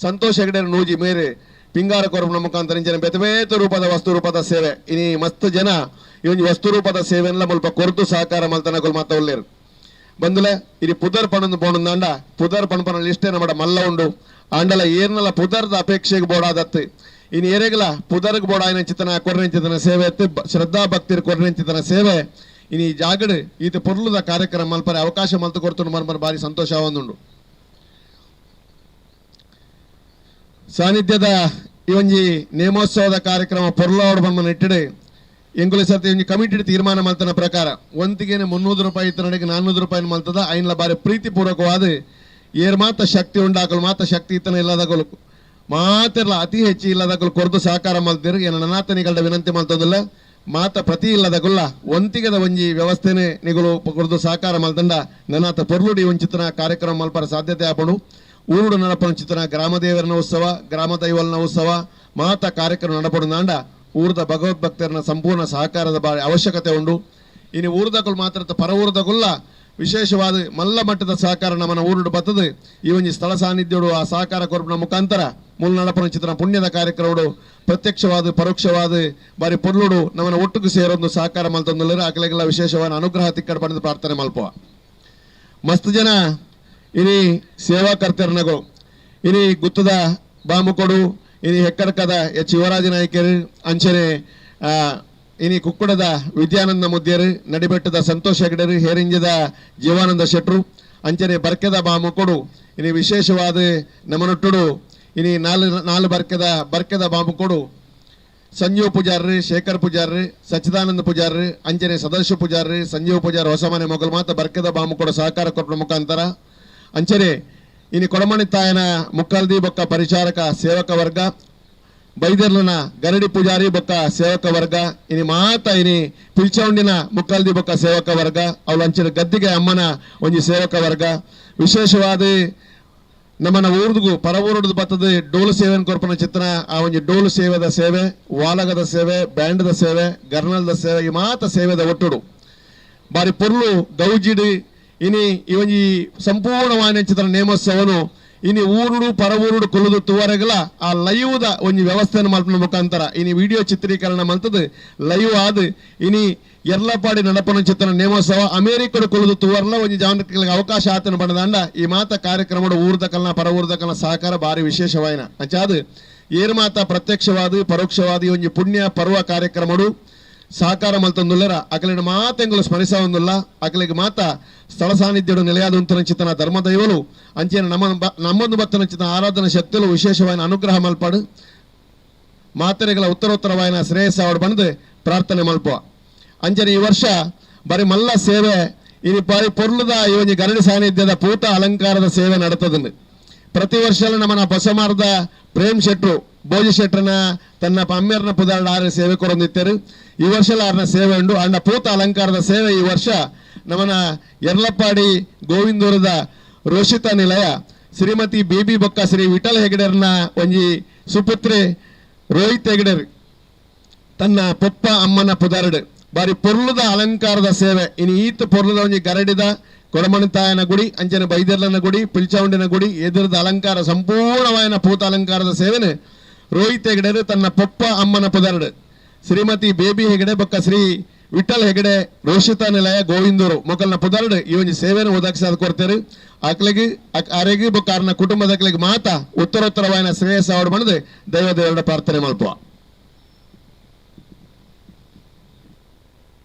ಸಂತೋಷ್ ಹೆಗಡೆ ನೂಜಿ ಮೇರೆ ಪಿಂಗಾರ ಕೊರಪನ ಮುಖಾಂತರ ಇಂಚಿನ ಬೇತೆ ರೂಪದ ವಸ್ತು ರೂಪದ ಸೇವೆ ಇನಿ ಮಸ್ತ್ ಜನ ಈ ಒಂಜಿ ವಸ್ತು ರೂಪದ ಸೇವೆಲ್ಲ ಮುಲ್ಪ ಕೊರತು ಸಹಕಾರ ಮಲ್ತನಕುಲು ಮಾತ ಉಲ್ಲೇರು. ಬಂದುಲೆ ಇನಿ ಪುದರ್ ಪಣಂದು ಪೋಣಂದಾಂಡ ಪುದರ್ ಪಣಪನ ಲಿಸ್ಟೇ ನಮ್ಮಡ ಮಲ್ಲ ಉಂಡು ಆಂಡಲ ಏರ್ನಲ ಪುದರ್ದ ಅಪೇಕ್ಷೆಗೆ ಬೋಡಾದತ್ತು ಇನ್ನು ಏರೆಗಲ ಪುದರ್ಗ್ ಬೋಡಾಯಿನ ಚಿತನ ಕೊರ್ನೆಂಚಿತನ ಸೇವೆ ಎತ್ತು ಶ್ರದ್ಧಾ ಭಕ್ತಿರ್ ಕೊರ್ನೆಂಚಿತನ ಸೇವೆ ಇನಿ ಜಾಗಡ್ ಈತ ಪೊರ್ಲುದ ಕಾರ್ಯಕ್ರಮ ಮಲ್ಪರೆ ಅವಕಾಶ ಮಲ್ತು ಕೊಡ್ತು ಮರ್ಮರ್ ಬಾರಿ ಸಂತೋಷ ಒಂದುಂಡು. ಸಾನ್ನಿಧ್ಯದ ಈ ಒಂಜಿ ನೇಮೋತ್ಸವದ ಕಾರ್ಯಕ್ರಮ ಪೊರ್ಲೋಡು ಬಮ್ಮನ ಇಟ್ಟಿಡು ಎಂಗುಲ ಸರ್ತಿ ಒಂಜಿ ಕಮಿಟಿ ತೀರ್ಮಾನ ಮಲ್ತನ ಪ್ರಕಾರ ಒಂತಿಗೆನೆ 300 ರೂಪಾಯಿ ಇತ್ತನಡೆಗೆ 400 ರೂಪಾಯಿ ಮಲ್ತದ ಐನ್ಲ ಬಾರಿ ಪ್ರೀತಿಪೂರ್ವಕವಾದ ಏರ್ ಮಾತ ಶಕ್ತಿ ಉಂಡಾಕಲು ಮಾತ ಶಕ್ತಿ ಇತ್ತನ ಇಲ್ಲದಗಳು ಮಾತಿರ್ಲ ಅತಿ ಹೆಚ್ಚು ಇಲ್ಲದಗಳು ಕೊರದು ಸಹಕಾರ ಮಲ್ತಿರು ಏನ ನನಾತನಿಗಳ ವಿನಂತಿ ಮಲ್ತದಿಲ್ಲ ಮಾತ ಪ್ರತಿ ಇಲ್ಲದಗುಲ್ಲ ಒಂತಿಗದ ಒಂಜಿ ವ್ಯವಸ್ಥೆನೆ ನಿಗಳು ಕೊರದು ಸಹಕಾರ ಮಲ್ತಂಡ ನನಾತ ಪೊರ್ಲುಡಿ ಒಂಚಿತನ ಕಾರ್ಯಕ್ರಮ ಮಲ್ಪರ ಸಾಧ್ಯತೆ ಆಪಡು. ಊರುಡು ನಡಪನ ಚಿತ್ರನ ಗ್ರಾಮದೇವರನ ಉತ್ಸವ ಗ್ರಾಮ ದೈವಲ್ನ ಉತ್ಸವ ಮಾತ ಕಾರ್ಯಕ್ರಮ ನಡಪಡುನಾಂಡ ಊರದ ಭಗವದ್ಭಕ್ತರನ ಸಂಪೂರ್ಣ ಸಹಕಾರದ ಬಾರಿ ಅವಶ್ಯಕತೆ ಉಂಡು. ಇನ್ನು ಊರುದಕುಲು ಮಾತ್ರ ಪರ ಊರುದಗುಲ್ಲ ವಿಶೇಷವಾದ ಮಲ್ಲ ಮಟ್ಟದ ಸಹಕಾರ ನಮ್ಮನ ಊರುಡು ಬರ್ತದೆ. ಈ ಒಂಜಿ ಸ್ಥಳ ಸಾನ್ನಿಧ್ಯೋಡು ಆ ಸಹಕಾರ ಕೊರಪಿನ ಮುಖಾಂತರ ಮೂಲ ನಡಪನ ಚಿತ್ರನ ಪುಣ್ಯದ ಕಾರ್ಯಕ್ರಮಡು ಪ್ರತ್ಯಕ್ಷವಾದ ಪರೋಕ್ಷವಾದ ಬಾರಿ ಪೊರ್ಲುಡು ನಮ್ಮನ ಒಟ್ಟುಕು ಸೇರೊಂದು ಸಹಕಾರ ಮಲ್ತೊಂದುಲ್ಲೆರ್ ಅಕಲೆಗೆಲ್ಲ ವಿಶೇಷವಾದ ಅನುಗ್ರಹ ತಿಕ್ಕಡ ಪಡೆದು ಪ್ರಾರ್ಥನೆ ಮಲ್ಪುವ. ಮಸ್ತ್ ಜನ ಇನಿ ಸೇವಾಕರ್ತರನಗಳು ಇನಿ ಗುತ್ತದ ಬಾಮುಕೊಡು ಇನಿ ಹೆಕ್ಕಡ್ಕದ ಎಚ್ ಯುವರಾಜ ನಾಯ್ಕರು ಅಂಚನೆ ಇನಿ ಕುಕ್ಕುಡದ ವಿದ್ಯಾನಂದ ಮುದ್ಯರು ನಡಿಬೆಟ್ಟದ ಸಂತೋಷ್ ಹೆಗಡೆರು ಹೇರಿಂಜದ ಜೀವಾನಂದ ಶೆಟ್ರು ಅಂಚನೆ ಬರ್ಕೆದ ಬಾಮುಕೊಡು ಇನಿ ವಿಶೇಷವಾದ ನಮನೊಟ್ಟುಡು ಇನಿ ನಾಲ್ ಬರ್ಕೆದ ಬಾಮುಕೊಡು ಸಂಜೀವ್ ಪೂಜಾರ್ರಿ ಶೇಖರ್ ಪೂಜಾರ್ರಿ ಸಚ್ಚಿದಾನಂದ ಪೂಜಾರ್ರಿ ಅಂಚನೆ ಸದಸ್ಯ ಪೂಜಾರ್ರಿ ಸಂಜೀವ್ ಪೂಜಾರ್ ಹೊಸಮನೆ ಮೊಗಲು ಮಾತ ಬರ್ಕೆದ ಬಾಮುಕೊಡು ಸಹಕಾರ ಕೊಟ್ಟ ಮುಖಾಂತರ ಅಂಚನೆ ಇನಿ ಕೊಡಮಣಿ ತಾಯನ ಮುಕ್ಕಲ್ದಿ ಬೊಕ್ಕ ಪರಿಚಾರಕ ಸೇವಕ ವರ್ಗ ಬೈದರ್ಲನ ಗರಡಿ ಪೂಜಾರಿ ಬೊಕ್ಕ ಸೇವಕ ವರ್ಗ ಇನಿ ಮಾತ ಇನಿ ಪಿಲ್ಚೌಂಡಿನ ಮುಕ್ಕಲ್ದಿ ಬೊಕ್ಕ ಸೇವಕ ವರ್ಗ ಅವಳು ಅಂಚಿನ ಗದ್ದಿಗೆ ಅಮ್ಮನ ಒಂಜಿ ಸೇವಕ ವರ್ಗ ವಿಶೇಷವಾದ ನಮ್ಮನ ಊರ್ದುಗು ಪರ ಊರುಡ್ದು ಬತ್ತದ ಡೋಲು ಸೇವೆನ ಕೊರ್ಪನ ಚಿತ್ರನ ಆ ಒಂಜಿ ಡೋಲು ಸೇವೆದ ಸೇವೆ ವಾಲಗದ ಸೇವೆ ಬ್ಯಾಂಡ್ದ ಸೇವೆ ಗರ್ನಲ್ದ ಸೇವೆ ಈ ಮಾತ ಸೇವೆದ ಒಟ್ಟುಡು ಬಾರಿ ಪೊರ್ಲು ಗೌಜಿಡು ಇನಿ ಈ ಒಂಜಿ ಸಂಪೂರ್ಣವಾದ ಚಿತ್ರ ನೇಮೋತ್ಸವನು ಇನಿ ಊರುಡು ಪರವೂರುಡು ಕುಲುದು ತುವರೆಗಲ ಆ ಲೈವ್ದ ಒಂಜಿ ವ್ಯವಸ್ಥೆಯನ್ನು ಮಲ್ಪನ ಮುಖಾಂತರ ಇನಿ ವಿಡಿಯೋ ಚಿತ್ರೀಕರಣ ಮಲ್ತದು ಲೈವ್ ಆದ್ ಇನಿ ಎರ್ಲಪಾಡಿ ನಡಪನ ಚಿತ್ರ ನೇಮೋತ್ಸವ ಅಮೇರಿಕಡು ಕುಲುದು ತುವರ್ಲ ಒಂಜಿ ಜಾವನಿಗೆ ಅವಕಾಶ ಆತನ ಬಣ್ಣದಾಂಡ ಈ ಮಾತ ಕಾರ್ಯಕ್ರಮದ ಊರ್ದ ಕಲ್ನ ಪರವೂರ್ದ ಕಲ್ನ ಸಹಕಾರ ಭಾರಿ ವಿಶೇಷವಾಯಿನ ಅಂಚಾದ್ ಏರು ಮಾತ ಪ್ರತ್ಯಕ್ಷವಾದ ಪರೋಕ್ಷವಾದ ಒಂಜಿ ಪುಣ್ಯ ಪರ್ವ ಕಾರ್ಯಕ್ರಮಡು ಸಹಕಾರ ಮಲ್ತೊಂದುಲ್ಲರ ಅಕಲಿನ ಮಾತೆಂಗುಲು ಸ್ಮರಿಸವೊಂದುಲ್ಲ ಅಕಲಿಗೆ ಮಾತ ಸ್ಥಳ ಸಾನ್ನಿಧ್ಯಡು ನೆಲೆಯಾದ ಉಂತನ ಧರ್ಮದೈವಲು ಅಂಚೆನ ನಮ್ಮ ನಮ್ಮೊಂದು ಬತ್ತನ ಚಿತನ ಆರಾಧನಾ ಶಕ್ತಿಲು ವಿಶೇಷವಾದ ಅನುಗ್ರಹ ಮಲ್ಪಾಡು ಮಾತೆರೆಗಳ ಉತ್ತರೋತ್ತರವಾಯಿನ ಶ್ರೇಯಸ್ಸಾವಡು ಬಂದು ಪ್ರಾರ್ಥನೆ ಮಲ್ಪುವ. ಅಂಚನೆ ಈ ವರ್ಷ ಬರೀ ಮಲ್ಲ ಸೇವೆ ಇನಿ ಬಾರಿ ಪೊರ್ಲುದ ಈ ಒಂಜಿ ಗರಡಿ ಸಾನ್ನಿಧ್ಯದ ಪೂತ ಅಲಂಕಾರದ ಸೇವೆ ನಡತದಂಡು. ಪ್ರತಿ ವರ್ಷ ನಮ್ಮನ ಬಸಮಾರ್ದ ಪ್ರೇಮ್ ಶೆಟ್ರು ಭೋಜ ಶೆಟ್ರನ ತನ್ನ ಅಮ್ಮೆರ್ನ ಪುದಾರ್ಡ ಆರ ಸೇವೆ ಕೊರೊಂದಿತ್ತೆರು. ಈ ವರ್ಷ ಆರ್ನ ಸೇವೆ ಉಂಡು. ಅಂಡ ಪೂತ ಅಲಂಕಾರದ ಸೇವೆ ಈ ವರ್ಷ ನಮ್ಮನ ಎರ್ಲಪ್ಪಾಡಿ ಗೋವಿಂದೂರದ ರೋಷಿತ ನಿಲಯ ಶ್ರೀಮತಿ ಬೇಬಿ ಬೊಕ್ಕ ಶ್ರೀ ವಿಠಲ್ ಹೆಗಡೆರ್ನ ಒಂಜಿ ಸುಪುತ್ರೆ ರೋಹಿತ್ ಹೆಗಡೆರ್ ತನ್ನ ಪೊಪ್ಪ ಅಮ್ಮನ ಪುದಾರ್ಡ್ ಬಾರಿ ಪೊರ್ಲುದ ಅಲಂಕಾರದ ಸೇವೆ. ಇನಿ ಈತ ಪೊರ್ಲುದ ಒಂಜಿ ಗರಡಿದ ಕೊಡಮಣಿತಾಯನ ಗುಡಿ ಅಂಚನೆ ಬೈದರ್ಲನ ಗುಡಿ ಪಿಲ್ಚೌಂಡಿನ ಗುಡಿ ಎದುರದ ಅಲಂಕಾರ ಸಂಪೂರ್ಣವಾಯಿನ ಪೂತ ಅಲಂಕಾರದ ಸೇವೆನೆ ರೋಹಿತ್ ಹೆಗಡೆರು ತನ್ನ ಪೊಪ್ಪ ಅಮ್ಮನ ಪುದರ್ಡ್ ಶ್ರೀಮತಿ ಬೇಬಿ ಹೆಗಡೆ ಬೊಕ್ಕ ಶ್ರೀ ವಿಠಲ್ ಹೆಗಡೆ ರೋಷಿತಾ ನಿಲಯ ಗೋವಿಂದೂರು ಮೊಕಲ್ನ ಪುದರ್ಡ್ ಈ ಒಂಜಿ ಸೇವೆನ ಒದಗಿಸಾದ ಕೊಡ್ತೇರು. ಅಕ್ಲೆಗ್ ಅರೆಗ್ ಬೊಕ್ಕ ಅರ್ನ ಕುಟುಂಬದ ಅಕ್ಲೆಗ್ ಮಾತ ಉತ್ತರೋತ್ತರವಾಯಿನ ಶ್ರೇಯಸ್ ಅವಡು ಬಂದು ದೈವ ದೇವರ ಪ್ರಾರ್ಥನೆ ಮಲ್ಪುವ.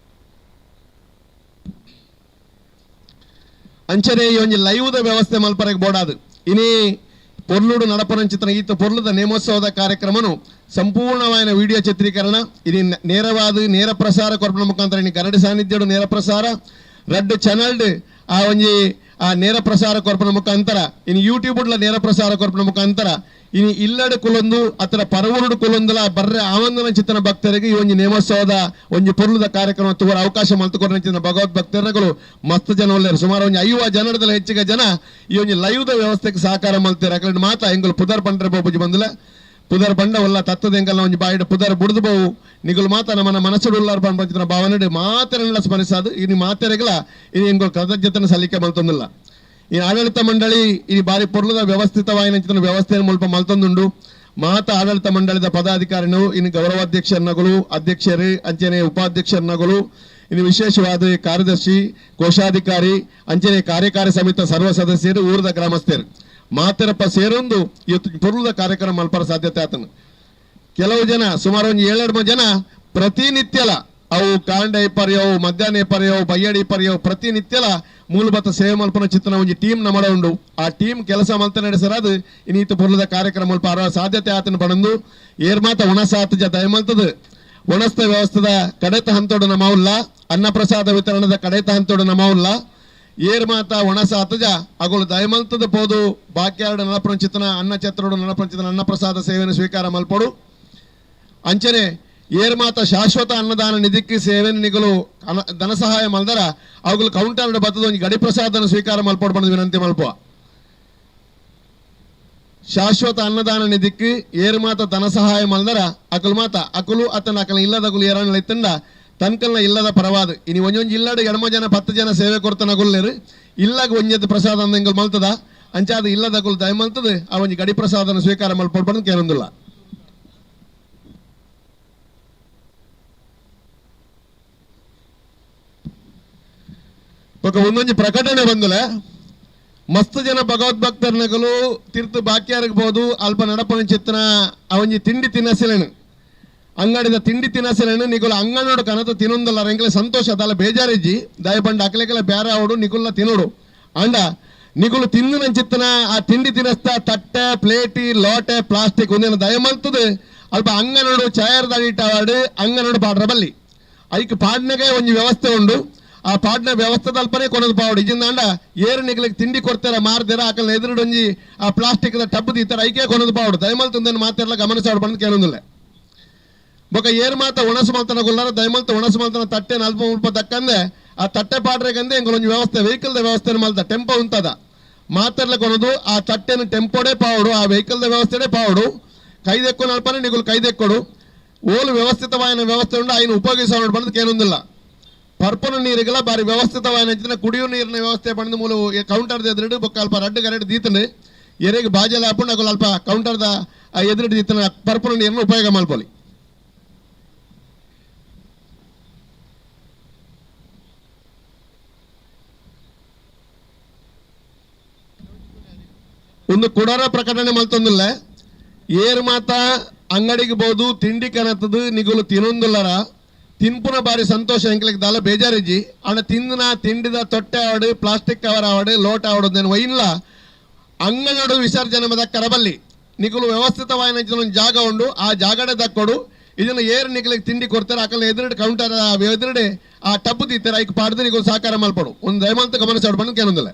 ಅಂಚನೆ ಈ ಒಂಜಿ ಲೈವ್ದ ವ್ಯವಸ್ಥೆ ಮಲ್ಪರೆಗ್ ಬೋಡಾದು ಇನಿ ಪೊರ್ಲುಡು ನಡಪನಂಚಿತನ ಈತ ಪೊರ್ಲುದ ನೇಮೋತ್ಸವದ ಕಾರ್ಯಕ್ರಮನು ಸಂಪೂರ್ಣವಾದ ವಿಡಿಯೋ ಚಿತ್ರೀಕರಣ ಇನಿ ನೇರವಾದ ನೇರ ಪ್ರಸಾರ ಕೊರ್ಪನ ಮುಖಾಂತರ ಇನಿ ಗರಡಿ ಸಾನ್ನಿಧ್ಯಡು ನೇರ ಪ್ರಸಾರ ರಡ್ಡು ಚಾನಲ್ಡ್ ಆ ಒಂಜಿ ಆ ನೇರ ಪ್ರಸಾರ ಕೊರ್ಪನ ಮುಖಾಂತರ ಇನಿ ಯೂಟ್ಯೂಬ್ಲ ನೇರ ಪ್ರಸಾರ ಕೊರ್ಪನ ಮುಖಾಂತರ ಇನಿ ಇಲ್ಲಡು ಕುಲೊಂದು ಅತರ ಪರವೂರುಡು ಕುಲೊಂದುಲ ಬರ್ರೆ ಆವಂದನ ಚಿತ್ತನ ಭಕ್ತರಿಗೆ ಈ ಒಂಜಿ ನೇಮೋತ್ಸವದ ಒಂಜಿ ಪೊರ್ಲುದ ಕಾರ್ಯಕ್ರಮ ತುವರ ಅವಕಾಶ ಮಲ್ತುಕೊರ್ನ ಭಗವದ್ ಭಕ್ತರುಗಳು ಮಸ್ತ್ ಜನ ಒಳ್ಳೆಯರು. ಸುಮಾರು ಒಂಜಿ 50 ಜನರದಲ್ಲ ಹೆಚ್ಚಿಗೆ ಜನ ಈ ಒಂಜಿ ಲೈವ್ದ ವ್ಯವಸ್ಥೆಗೆ ಸಹಕಾರ ಮಲ್ತೇರು. ಅಕಡೆ ಮಾತ ಎಂಗುಲು ಪುದರ್ ಪಂಡ್ರೆ ಬೋಪುಜಿ ಬಂದುಲ ಪುದರ್ ಬಂಡ ಒಲ್ಲ ತತ್ತದ ಎಂಕಲ್ನ ಒಂಜಿ ಬಾಯಿಡ್ ಪುದರ್ ಬುಡ್ದು ಬೋವು ನಿಗುಲು ಮಾತ ನಮ್ಮನ ಮನಸ್ಸುಡು ಉಲ್ಲಾರ್ ಪಂಚಿನ ಭಾವನೆ ಮಾತೆರೆಲ್ಲ ಸ್ಮರಿಸಾದು ಇನಿ ಮಾತೆರೆಗಳ ಇನಿ ಎಂಗುಲು ಕೃತಜ್ಞತನ ಸಲ್ಲಿಕೆ ಮಲ್ತೊಂದಿಲ್ಲ. ಈ ಆಡಳಿತ ಮಂಡಳಿ ಈ ಬಾರಿ ಪೊರ್ಲುದ ವ್ಯವಸ್ಥಿತವಾಯಿನ ವ್ಯವಸ್ಥೆಯನ್ನು ಮುಲ್ಪ ಮಲ್ತೊಂದುಂಡು. ಮಾತ ಆಡಳಿತ ಮಂಡಳಿದ ಪದಾಧಿಕಾರಿಗಳು ಇನ್ನು ಗೌರವಾಧ್ಯಕ್ಷರನಗಳು ಅಧ್ಯಕ್ಷರು ಅಂಚನೆ ಉಪಾಧ್ಯಕ್ಷರನಗಳು ಇನ್ನು ವಿಶೇಷವಾದ ಕಾರ್ಯದರ್ಶಿ ಕೋಶಾಧಿಕಾರಿ ಅಂಚನೆ ಕಾರ್ಯಕಾರಿ ಸಮಿತಿ ಸರ್ವ ಸದಸ್ಯರು ಊರದ ಗ್ರಾಮಸ್ಥರು ಮಾತೆರಪ್ಪ ಸೇರೊಂದು ಇವತ್ತು ಪೊರ್ಲುದ ಕಾರ್ಯಕ್ರಮ ಮಲ್ಪರ ಸಾಧ್ಯತೆ ಆತನು. ಕೆಲವು ಜನ ಸುಮಾರು ಒಂದು 7 ಜನ ಪ್ರತಿನಿತ್ಯಲ ಅವು ಕಾಂಡ ಪರ್ಯವು ಮಧ್ಯಾಹ್ನ ಪರ್ಯವು ಬಯ್ಯಡಿ ಪರ್ಯವು ಪ್ರತಿನಿತ್ಯಲ ಮೂಲಭೂತ ಸೇವೆ ಮಲ್ಪನ ಚಿತ್ತನ ಒಂಜಿ ಟೀಮ್ ನಮಡ ಉಂಡು. ಆ ಟೀಮ್ ಕೆಲಸ ಮಲ್ತ ನಡೆಸರಾದು ಇನ್ನೀತ ಪೊರ್ಲುದ ಕಾರ್ಯಕ್ರಮ ಮಲ್ಪ ಸಾಧ್ಯತೆ ಆತನ ಪಡಂದು ಏರ್ಮಾತ ಒಣಸಾತ ದಯಮಲ್ತದ ಒಣಸ್ತ ವ್ಯವಸ್ಥೆದ ಕಡೆತ ಹಂತೋಡು ನಮವುಲ್ಲ ಅನ್ನಪ್ರಸಾದ ವಿತರಣದ ಕಡೆತ ಹಂತೋಡು ನಮವುಲ್ಲ ಏರ್ಮಾತ ಒಣಸಾತಜ ಅಗಳು ದಯಮಲ್ತದ ಪೋದು ಬಾಕ್ಯಾರ್ಡ್ ನಲಪ್ರಂಚಿತನ ಅನ್ನ ಛತ್ರಡು ನಲಪ್ರಂಚಿತನ ಅನ್ನಪ್ರಸಾದ ಸೇವೆಯನ್ನು ಸ್ವೀಕಾರ ಮಲ್ಪಡು. ಅಂಚನೆ ಏರ್ಮಾತ ಶಾಶ್ವತ ಅನ್ನದಾನ ನಿಧಿಕ್ಕೆ ಸೇವೆ ನಿಗಲು ಧನ ಸಹಾಯ ಮಲ್ದರ ಅವುಗಳು ಕೌಂಟರ್ ಬತ್ತದ ಒಂಜಿ ಗಡಿ ಪ್ರಸಾದನ ಸ್ವೀಕಾರ ಮಲ್ಪಡು ಪಂದ್ ವಿನಂತಿ ಮಲ್ಪುವ. ಶಾಶ್ವತ ಅನ್ನದಾನ ನಿಧಿಕ್ಕೆ ಏರ್ಮಾತ ಧನ ಸಹಾಯ ಮಲ್ದರ ಅಕಲು ಮಾತ ಅಕಲು ಅತನ ಅಕಲ ಇಲ್ಲದಗುಲು ಏರಣ್ಣ ಇತ್ತಂಡ ತನ್ಕಲ್ನ ಇಲ್ಲದ ಪರವಾದ ಇನಿ ಒಂಜೊಂಜಿ ಇಲ್ಲಡು ಎಡಮ ಜನ 10 ಜನ ಸೇವೆ ಕೊಡ್ತನ ಗುಲ್ಲೇರು ಇಲ್ಲಾಗ ಒಂಜೆತ್ ಪ್ರಸಾದ ಅಂದಂಗಲ್ ಮಲ್ತದ ಅಂಚಾದ ಇಲ್ಲದಗುಲು ದಯ ಮಲ್ತದ ಆ ಒಂಜಿ ಗಡಿ ಪ್ರಸಾದನ ಸ್ವೀಕಾರ ಮಲ್ಪಡು ಪಂದ್ ಕೇಳೊಂದಿಲ್ಲ. ఒక ಒಂದೊಂಜಿ ಪ್ರಕಟಣೆ ಬಂದುಲೆ ಮಸ್ತ್ ಜನ ಭಗವದ್ಭಕ್ತರ್ನಗಲು ತೀರ್ಥ ಬಾಕಿಯಾರಬಹುದು ಅಲ್ಪ ನಡಪನ ಚಿತ್ರನ ಅವಂಜಿ ತಿಂಡಿ ತಿನ್ನಸಲೇನು ಅಂಗಡಿದ ತಿಂಡಿ ತಿನ್ನಸಲೇನು ನಿಗುಲ ಅಂಗನೋಡು ಕನತ ತಿನ್ನೊಂದಲ್ಲ ಎಂಕಲೆ ಸಂತೋಷ ಅದಲ್ಲ ಬೇಜಾರಿಜ್ಜಿ ದಯಪಂಡ ಅಕಲೆಕಲ ಬ್ಯಾರ ಅವಡು ನಿಗುಲ್ನ ತಿನ್ನೋಡು ಅಂಡ ನಿಗುಲು ತಿನ್ನು ಚಿತ್ತನ ಆ ತಿಂಡಿ ತಿನ್ನಸ್ತ ತಟ್ಟೆ ಪ್ಲೇಟಿ ಲೋಟೆ ಪ್ಲಾಸ್ಟಿಕ್ ಒಂದಿನ ದಯಮಲ್ತದೆ ಅಲ್ಪ ಅಂಗನೋಡು ಚಾಯರ್ದ ಅಂಗನೋಡು ಪಾಡ್ರ ಬಲ್ಲಿ ಐಕ್ ಪಾಡ್ನಗೆ ಒಂಜಿ ವ್ಯವಸ್ಥೆ ಉಂಡು. ಆ ಪಾಡ್ನ ವ್ಯವಸ್ಥೆ ತಲ್ಪನೆ ಕೊನದು ಪಾವಡು ಇಜಿಂದಾಂಡ ಏರು ನಿಗಲಿಗೆ ತಿಂಡಿ ಕೊಡ್ತಾರ ಮಾರ್ದೇರ ಆಕಲ್ನ ಎದುರುಡೊಂಜಿ ಆ ಪ್ಲಾಸ್ಟಿಕ್ ಟಬ್ ತೀತಾರ ಐಕೆ ಕೊನದು ಪಾವಡು ದಯಮಲ್ತಂದನ್ನು ಮಾತೆಲ್ಲ ಗಮನಿಸಾಡು ಬಂದು ಕೇಳೊಂದಿಲ್ಲ. ಬೊಕ ಏರು ಮಾತ ಒಣಸು ಮಲ್ತನ ಗುಲ್ಲಾರ ದಯಮಲ್ತ ಒಣಸು ಮಲ್ತನ ತಟ್ಟೆ ನಲ್ಪ ಮುಲ್ಪ ತಕ್ಕಂದೆ ಆ ತಟ್ಟೆ ಪಾಡ್ರೆಗಂದೆ ಎಂಗಳೊಂಜಿ ವ್ಯವಸ್ಥೆ ವೆಹಿಕಲ್ದ ವ್ಯವಸ್ಥೆ ಮಲ್ತ ಟೆಂಪೋ ಉಂತದ ಮಾತೆಲ್ಲ ಕೊನದು ಆ ತಟ್ಟೆನ ಟೆಂಪೋಡೆ ಪಾವಡು ಆ ವೆಹಿಕಲ್ದ ವ್ಯವಸ್ಥೆಡೆ ಪಾವಡು ಕೈದೆಕ್ಕು ನಲ್ಪನೆ ನಿಗುಲು ಕೈದೆಕ್ಕೊಡು ಓಲು ವ್ಯವಸ್ಥಿತವಾದ ವ್ಯವಸ್ಥೆ ಉಂಡು ಆಯ್ನ ಉಪಯೋಗಿಸೋಣ ಬಂದು ಕೇಳೊಂದಿಲ್ಲ. ಪರ್ಪನ ನೀರಿಗೆಲ್ಲ ಬಾರಿ ವ್ಯವಸ್ಥಿತವಾದ ಕುಡಿಯುವ ನೀರಿನ ವ್ಯವಸ್ಥೆ ಬಂದು ಮೂಲ ಕೌಂಟರ್ ಎದುರು ಬೊಕ್ಕ ಅಲ್ಪ ರಡ್ಡು ಗರಡು ದೀತಂಡು ಎರೆಗ್ ಬಾಜೆಲ ಆಪುಂಡು ಅಕುಲು ಅಲ್ಪ ಕೌಂಟರ್ದ ಎದುರುಡು ಇತ್ತಿನ ಪರ್ಪುನ ನೀರನ್ನು ಉಪಯೋಗ ಮಲ್ಪೊಲಿ. ಒಂದು ಕುಡರ ಪ್ರಕಟಣೆ ಮಲ್ತೊಂದುಲ್ಲ. ಏರ್ ಮಾತ ಅಂಗಡಿಗೆ ಬೋದು ತಿಂಡಿ ಕನತದು ನಿಗುಲು ತಿನೊಂದುಲ್ಲರ ತಿನ್ಪುನ ಬಾರಿ ಸಂತೋಷ ಎಂಕ್ಲೆಗ್ ದಾಲ ಬೇಜಾರಿಜ್ಜಿ. ಆಂಡ ತಿಂದಿನ ತಿಂಡಿದ ತೊಟ್ಟೆ ಆವಡು, ಪ್ಲಾಸ್ಟಿಕ್ ಕವರ್ ಆವಡು, ಲೋಟ ಆವಡು ದೇನು ಒಯಿನ್ಲ ಅಂಗನಡು ವಿಸರ್ಜನೆ ಮದ ಕರಬಲ್ಲಿ. ನಿಗುಲು ವ್ಯವಸ್ಥಿತವಾಯಿನ ಒಂಜಿ ಜಾಗ ಉಂಡು, ಆ ಜಾಗಡೆ ದಕ್ಕೊಡು. ಇದನ್ನ ಏರ್ ನಿಕ್ಲೆಗ್ ತಿಂಡಿ ಕೊಡ್ತಾರೆ ಅಕಲ್ನ ಎದುರುಡೆ ಕೌಂಟರ್ ಎದುರುಡೆ ಆ ಟಬ್ಬು ತೀತಾರೆ, ಐಕ್ ಪಾಡ್ದು ನಿಗುಲು ಸಹಕಾರ ಮಲ್ಪಡು. ಒಂದು ದಯಮಂತ ಗಮನಿಸಾಡು ಬಂದು ಕೇನೊಂದಿಲ್ಲ.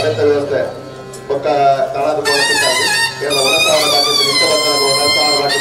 ಸಭೆತ ವ್ಯವಸ್ಥೆ ಬೊಕ್ಕ ತಳದ ಪೋಣ ಕೇರಳ ಒಣಸಾವರ ಬಾಕಿ ನಿತ್ಯ ಬರ್ತನ ಒಣಸಾವರ ಬಾಕಿ.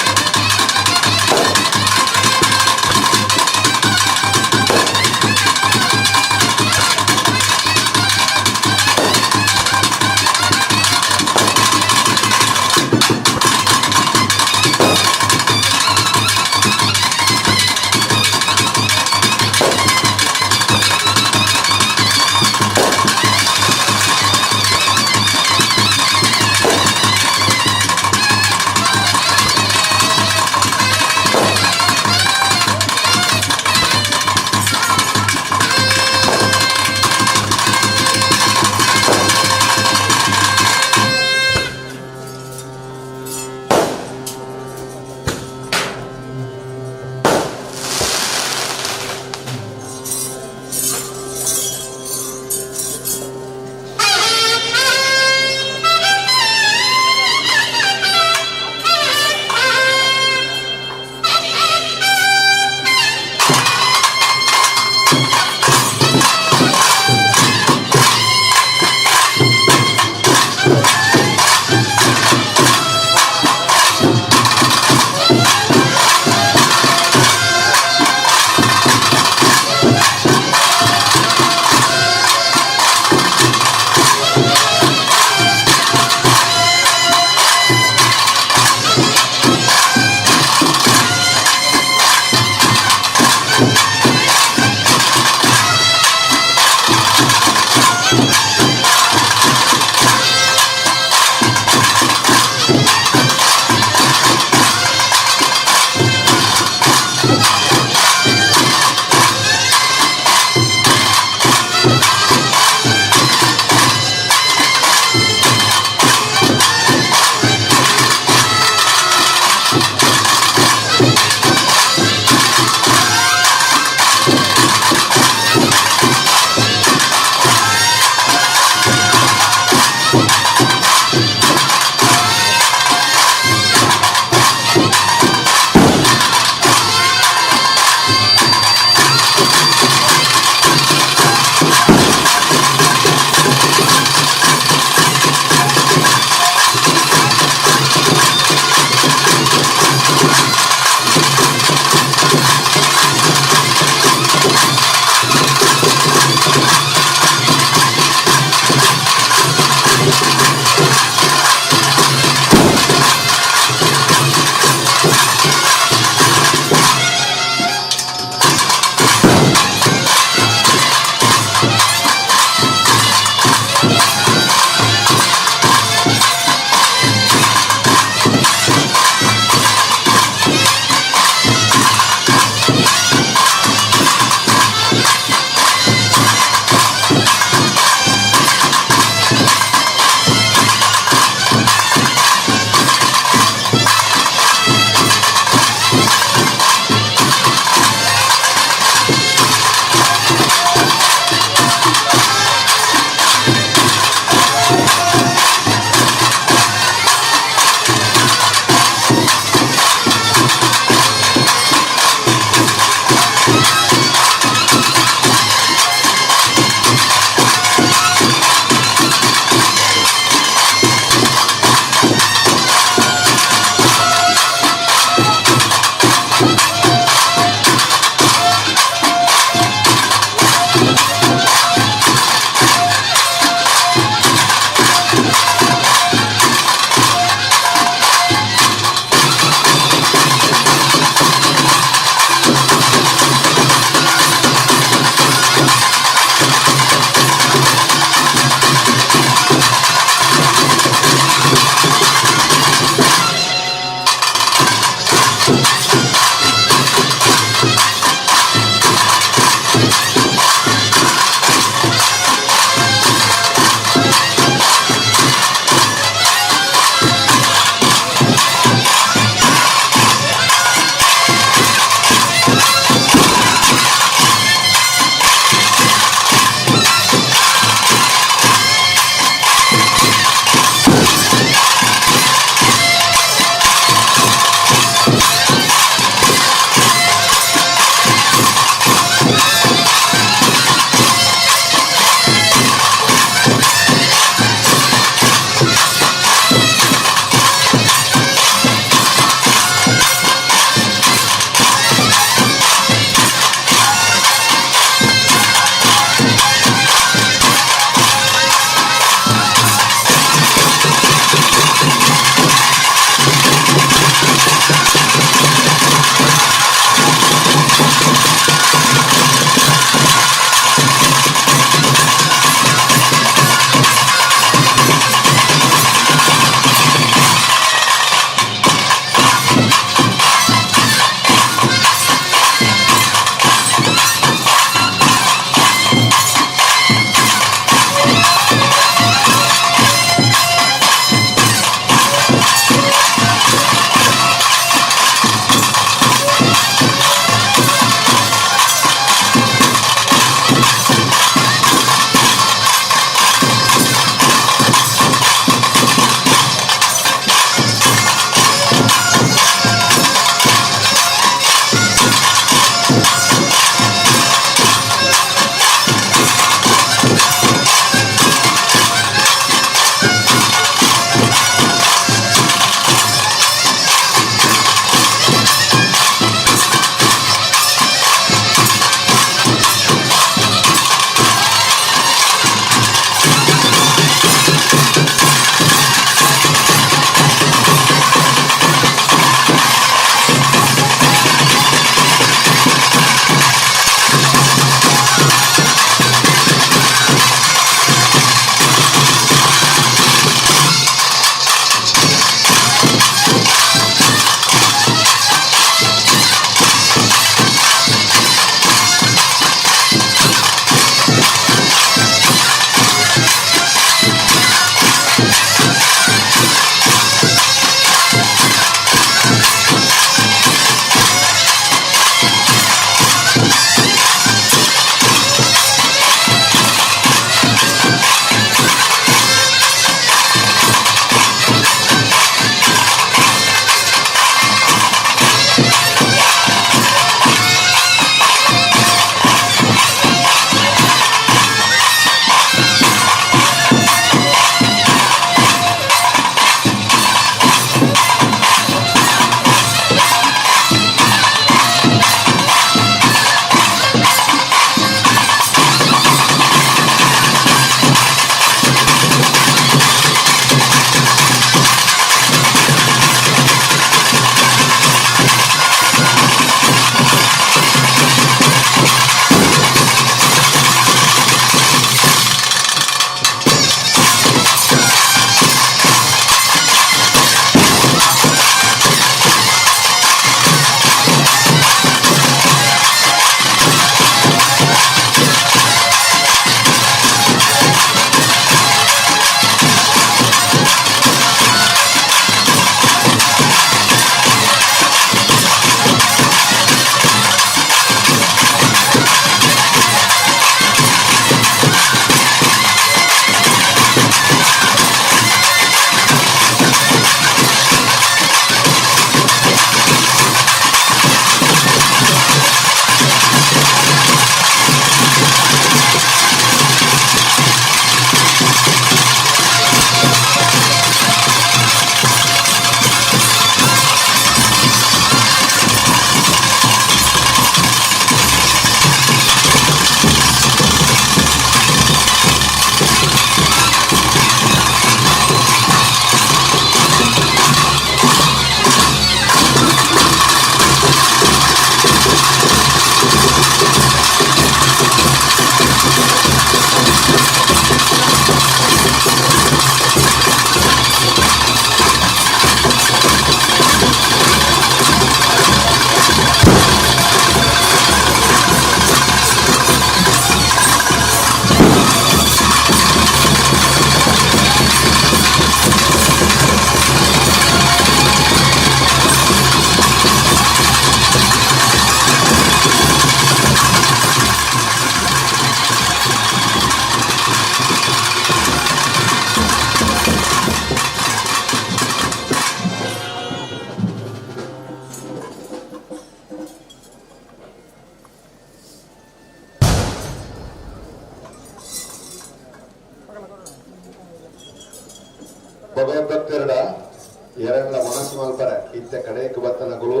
ಒಣಸು ಮಲ್ಪರೆ ಇತ್ತ ಕಡೆಕ್ ಬತ್ತನಗುಲು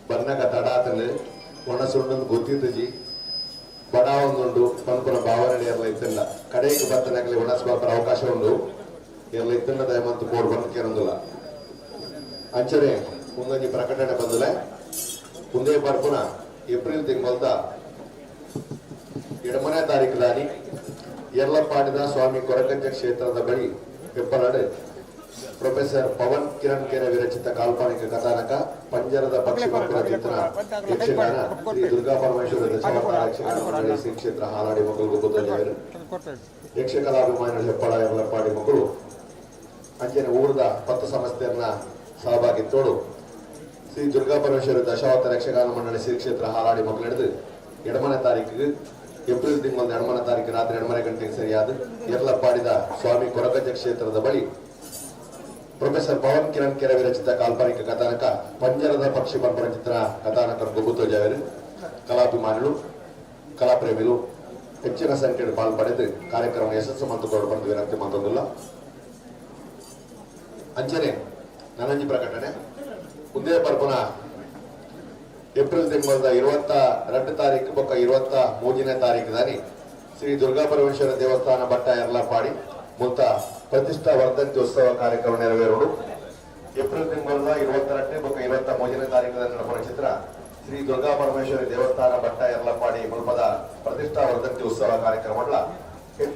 ಬನ್ನಗ ತಡಾತನು ಒಣಸುಂಡನ್ನು ಗೊತ್ತಿದ್ದುಜಿ ಬಡ ಒಂದುಂಡು ಪನ್ಪುನ ಭಾವನೆ ಎರ್ಲ ಇತ್ತಿಲ್ಲ ಕಡೆಕ್ ಬತ್ತನಗಲಿ ಒಣಸು ಮಲ್ಪರ ಅವಕಾಶ ಉಂಡು ಎರ್ಲ ಇತ್ತಿಲ್ಲ ದಯಮಂತು ಬೋರ್ಡ್ ಬಂದು ಕೇರೊಂದಿಲ್ಲ. ಅಂಚನೆ ಒಂದೊಂಜಿ ಪ್ರಕಟಣೆ ಬಂದುಲೆ ಮುಂದೆ ಬರ್ಪುನ ಏಪ್ರಿಲ್ ತಿಂಗಳದ 8ನೇ ತಾರೀಕು ದಾನಿ ಯರ್ಲಪಾಡಿದ ಸ್ವಾಮಿ ಕೊರಗಜ್ಜ ಕ್ಷೇತ್ರದ ಬಳಿ ಹೆಪ್ಪನಾಡು ಪ್ರೊಫೆಸರ್ ಪವನ್ ಕಿರಣ್ ಕೆರೆ ವಿರಚಿತ ಕಾಲ್ಪನಿಕ ಕಥಾನಕ ಪಂಜರದ ಪಕ್ಷಿ ಮಕ್ಕಳ ಚಿತ್ರ ಯಕ್ಷಗಾನ ಶ್ರೀ ದುರ್ಗಾ ಪರಮೇಶ್ವರ ದಶಾವತಾರ ಯಕ್ಷಗಾನ ಮಂಡಳಿ ಶ್ರೀ ಕ್ಷೇತ್ರ ಹಾಲಾಡಿ ಮಕ್ಕಳು ಗೊಬ್ಬುತ್ತೇವರು. ಯಕ್ಷಕಲಾಭಿಮಾನಿಗಳು ಹೆಪ್ಪಳ ಯರ್ಲಪಾಡಿ ಮಕ್ಕಳು ಅಂಚನೆ ಊರದ ಪತ್ತು ಸಂಸ್ಥೆಯನ್ನ ಸಹಭಾಗಿತ್ತೋಡು ಶ್ರೀ ದುರ್ಗಾ ಪರಮೇಶ್ವರ ದಶಾವತಾರ ಯಕ್ಷಗಾನ ಮಂಡಳಿ ಶ್ರೀ ಕ್ಷೇತ್ರ ಹಾಲಾಡಿ ಮಕ್ಕಳು ಹಿಡಿದು 8ನೇ ತಾರೀಕಿಗೆ ಏಪ್ರಿಲ್ ತಿಂಗಳ 8ನೇ ತಾರೀಕು ರಾತ್ರಿ 8:30 ಗಂಟೆಗೆ ಸರಿಯಾದ ಯರ್ಲಪಾಡಿದ ಸ್ವಾಮಿ ಕೊರಗಜ್ಜ ಕ್ಷೇತ್ರದ ಬಳಿ ಪ್ರೊಫೆಸರ್ ಪವನ್ ಕಿರಣ್ ಕೆರೆ ವಿರಚಿತ ಕಾಲ್ಪನಿಕ ಕಥಾನಕ ಪಂಜರದ ಪಕ್ಷಿ ಪರಂಪರ ಚಿತ್ರ ಕಥಾನಕ ಗೊಬ್ಬುತ್ತೋಜಾವರು ಕಲಾಭಿಮಾನಿಗಳು ಕಲಾಪ್ರೇಮಿಗಳು ಹೆಚ್ಚಿನ ಸಂಖ್ಯೆಯಲ್ಲಿ ಪಾಲ್ಪಡೆದು ಕಾರ್ಯಕ್ರಮ ಯಶಸ್ಸು ಮತ್ತು ಬಂದು ವಿನಂತಿ ಮಾತೊಂದಿಲ್ಲ. ಅಂಚನೆ ನನಂಜಿ ಪ್ರಕಟಣೆ ಮುಂದೆ ಪರ್ಪನ ಏಪ್ರಿಲ್ ತಿಂಗಳದ 22 ತಾರೀಕು ಬೊಕ್ಕ 23ನೇ ತಾರೀಕು ದಾನಿ ಶ್ರೀ ದುರ್ಗಾ ಪರಮೇಶ್ವರ ದೇವಸ್ಥಾನ ಭಟ್ಟ ಯರ್ಲಪಾಡಿ ಮುಲ್ತ ಪ್ರತಿಷ್ಠಾ ವರ್ಧಂತಿ ಉತ್ಸವ ಕಾರ್ಯಕ್ರಮ ನೆರವೇರುವುದು. ಏಪ್ರಿಲ್ ತಿಂಗಳದ 22 ಬೊಕ್ಕ 23ನೇ ತಾರೀಕು ನಡೆಪುನ ಚಿತ್ರ ಶ್ರೀ ದುರ್ಗಾ ಪರಮೇಶ್ವರಿ ದೇವಸ್ಥಾನ ಭಟ್ಟ ಯರ್ಲಪಾಡಿ ಮುಲ್ಪದ ಪ್ರತಿಷ್ಠಾ ವರ್ಧಂತಿ ಉತ್ಸವ ಕಾರ್ಯಕ್ರಮ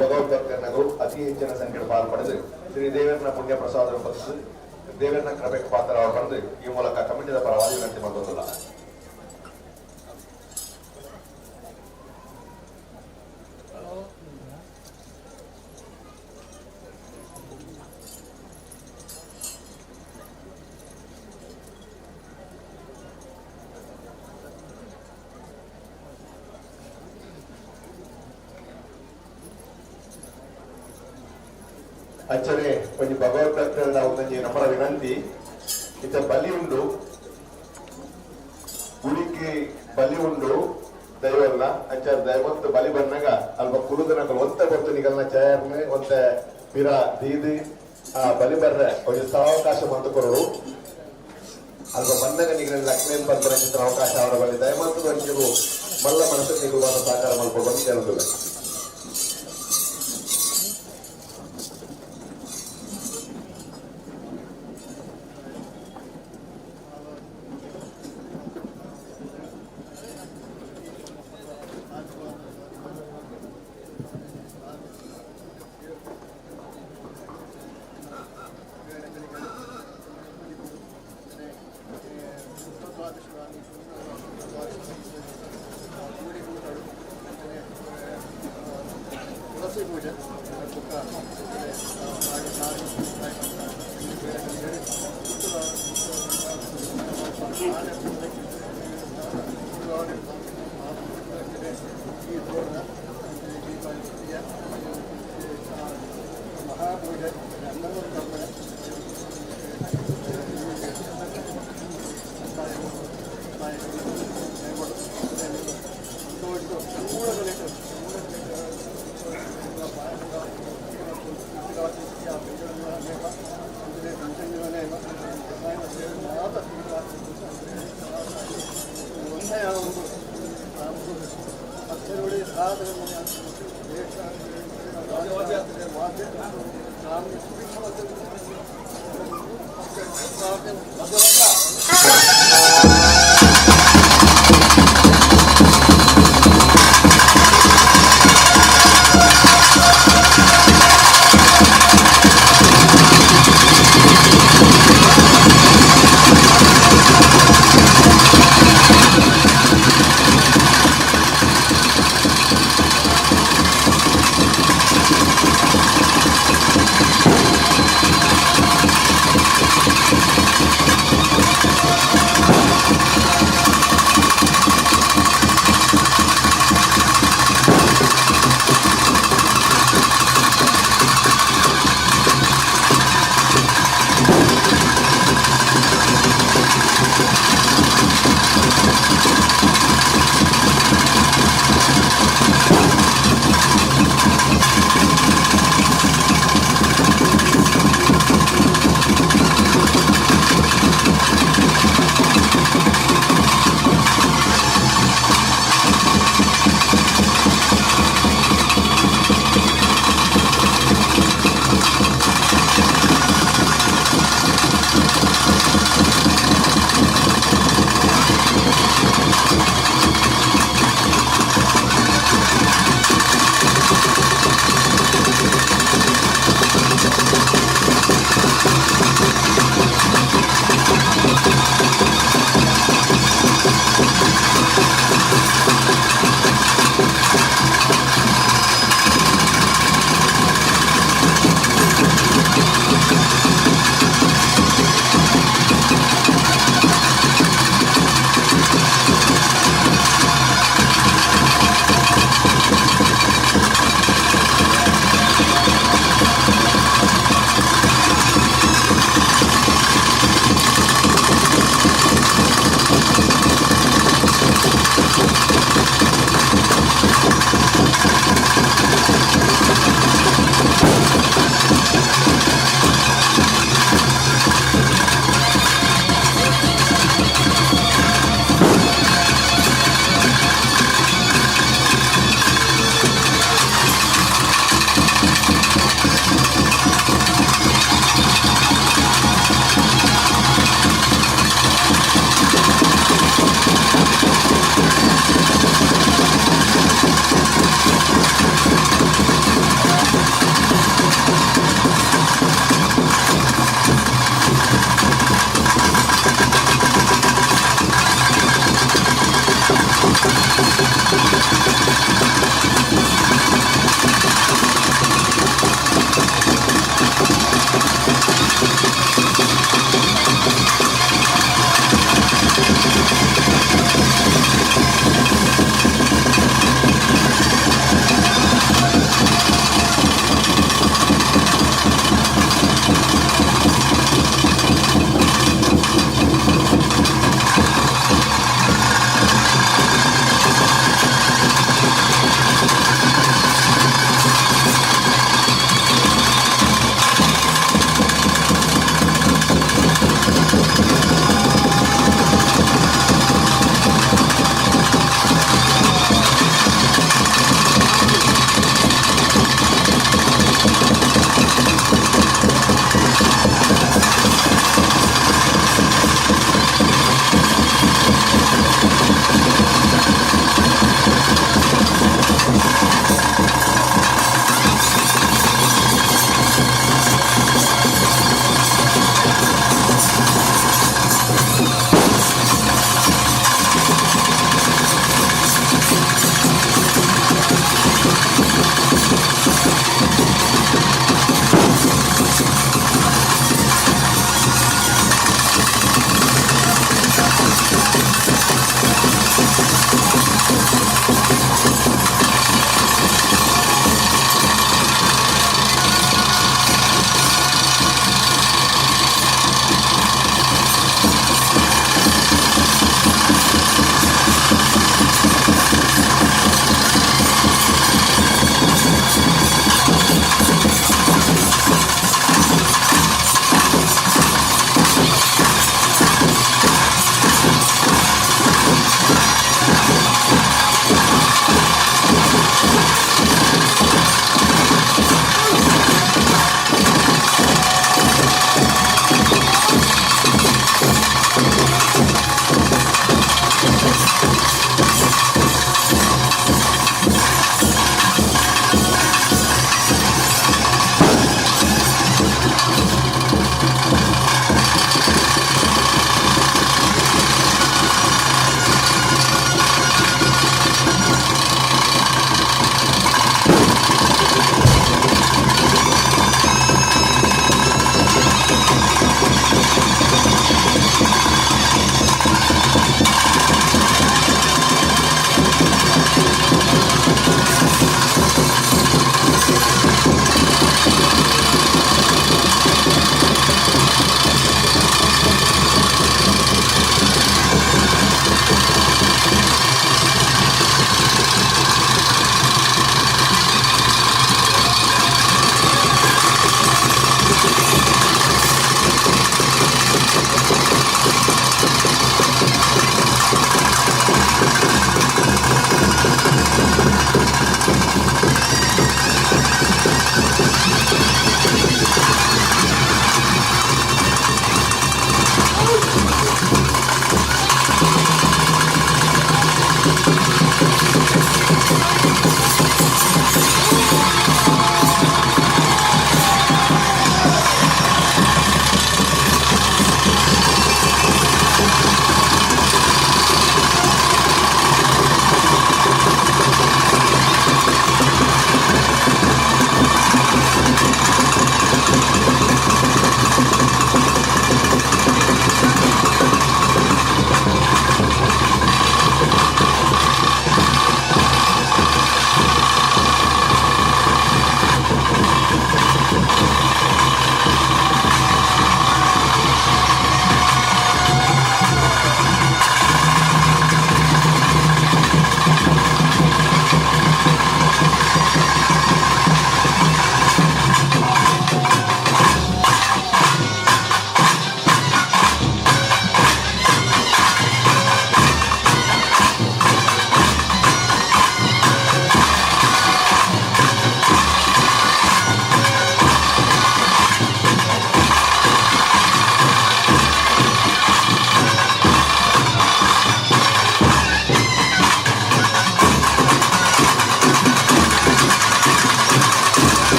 ಭಗವದ್ಭಕ್ತರು ಅತಿ ಹೆಚ್ಚಿನ ಸಂಖ್ಯೆ ಪಾಲ್ಪಡೆದು ಶ್ರೀ ದೇವರನ ಪುಣ್ಯ ಪ್ರಸಾದ ಪಡಿಸಿ ದೇವರನ ಕೃಪೆಗೆ ಪಾತ್ರ ಬಂದು ಈ ಮೂಲಕ ಕಮಿಟಿದ ಪರವಾಗಿ ವಿನಂತಿ ಮಾಡೋದಿಲ್ಲ. ಅಂಚನೆ ಒಂಜಿ ಭಗವದ್ಭಕ್ತರ ಒಂದೊಂಜಿ ನಮ್ಮರ ವಿನಂತಿ ಇತ್ತ ಬಲಿ ಉಂಡು ಗುಡಿಗೆ ಬಲಿ ಉಂಡು ದೈವಲ್ಲ ಅಂಚ ದೈವತ್ತು ಬಲಿ ಬನ್ನಾಗ ಅಲ್ಪ ಕುಲುದನಕಲ್ ಒಂತೆ ಗೊತ್ತು ನಿಗಲ್ನ ಚೇರ್ನೆ ಒಂತೆ ಪಿರ ದೀದಿ ಆ ಬಲಿ ಬರ್ರೆ ಒಂಜಿ ಸ್ಥಳಾವಕಾಶ ಮಂತು ಕೊರಡು ಅಲ್ಪ ಬಂದಾಗ ನಿಗಲ ಲಕ್ಷ್ಮೀ ಪರ್ಪರ ಚಿತ್ರ ಅವಕಾಶ ಅವರ ಬಲಿ ದಯಮಾತು ಒಂಚೂರು ಮಲ್ಲ ಮನಸ್ಸು ನಿಗುವಾದ ಸಹಕಾರ ಮಲ್ಪೊಡು ಬಂದು ಕೇಳುದಿಲ್ಲ.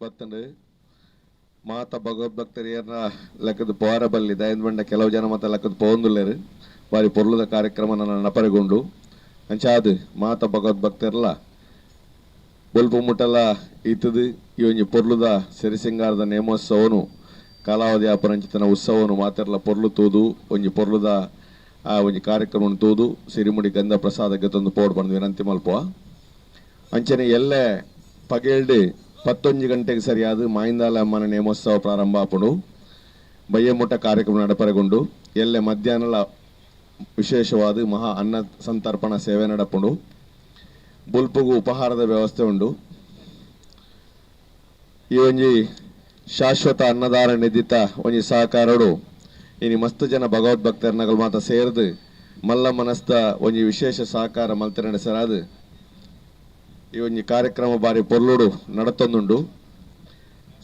ಬತ್ತಂಡು ಮಾತ ಭಗವದ್ಭಕ್ತರು ಏರ್ನ ಲೆಕ್ಕದ ಪೋರ ಬಲ್ಲಿ ದಯದ ಬಂಡ ಕೆಲವು ಜನ ಮಾತ ಲೆಕ್ಕದ ಪೋಂದುಲ್ಲೇರು ಬಾರಿ ಪೊರ್ಲುದ ಕಾರ್ಯಕ್ರಮ ನನ್ನ ನಪರೆಗೊಂಡು ಅಂಚಾದ್ ಮಾತ ಭಗವದ್ಭಕ್ತರ್ಲ ಬೊಲ್ಪು ಮುಟ್ಟಲ ಇತ್ತದು ಈ ಒಂಜಿ ಪೊರ್ಲುದ ಸಿರಿಸಿಂಗಾರದ ನೇಮೋತ್ಸವನು ಕಾಲಾವಧಿ ಅಪರಂಚಿತನ ಉತ್ಸವನು ಮಾತೆರ್ಲ ಪೊರ್ಲು ತೂದು ಒಂಜಿ ಪೊರ್ಲುದ ಆ ಒಂಜಿ ಕಾರ್ಯಕ್ರಮವನ್ನು ತೂದು ಸಿರಿಮುಡಿ ಗಂಧ ಪ್ರಸಾದ ಗೆತ್ತೊಂದು ಪೋಡ್ ಬಂದು ವಿನಂತಿ ಮಲ್ಪುವ. ಅಂಚನೆ ಎಲ್ಲೆ ಪಗೇಲ್ಡ್ 11 ಗಂಟೆಗೆ ಸರಿಯಾದ ಮಾಯಿಂದಾಲ ಅಮ್ಮನ ನೇಮೋತ್ಸವ ಪ್ರಾರಂಭ ಆಪುಂಡು. ಬಯ್ಯಮುಟ್ಟ ಕಾರ್ಯಕ್ರಮ ನಡಪರೆಗೊಂಡು ಎಲ್ಲೆ ಮಧ್ಯಾಹ್ನಲ ವಿಶೇಷವಾದ ಮಹಾ ಅನ್ನ ಸಂತರ್ಪಣ ಸೇವೆ ನಡಪುಂಡು. ಬುಲ್ಪುಗು ಉಪಹಾರದ ವ್ಯವಸ್ಥೆ ಉಂಡು. ಈ ಒಂಜಿ ಶಾಶ್ವತ ಅನ್ನದಾನ ನಿಧಿತ ಒಂಜಿ ಸಹಕಾರಡು ಇನಿ ಮಸ್ತ್ ಜನ ಭಗವದ್ಭಕ್ತರ್ನಗಲು ಮಾತ ಸೇರ್ದು ಮಲ್ಲ ಮನಸ್ದ ಒಂಜಿ ವಿಶೇಷ ಸಹಕಾರ ಮಲ್ತಿರ ಸರಾದು ಈ ಒಂಜಿ ಕಾರ್ಯಕ್ರಮ ಬಾರಿ ಪೊರ್ಲುಡು ನಡತೊಂದುಂಡು.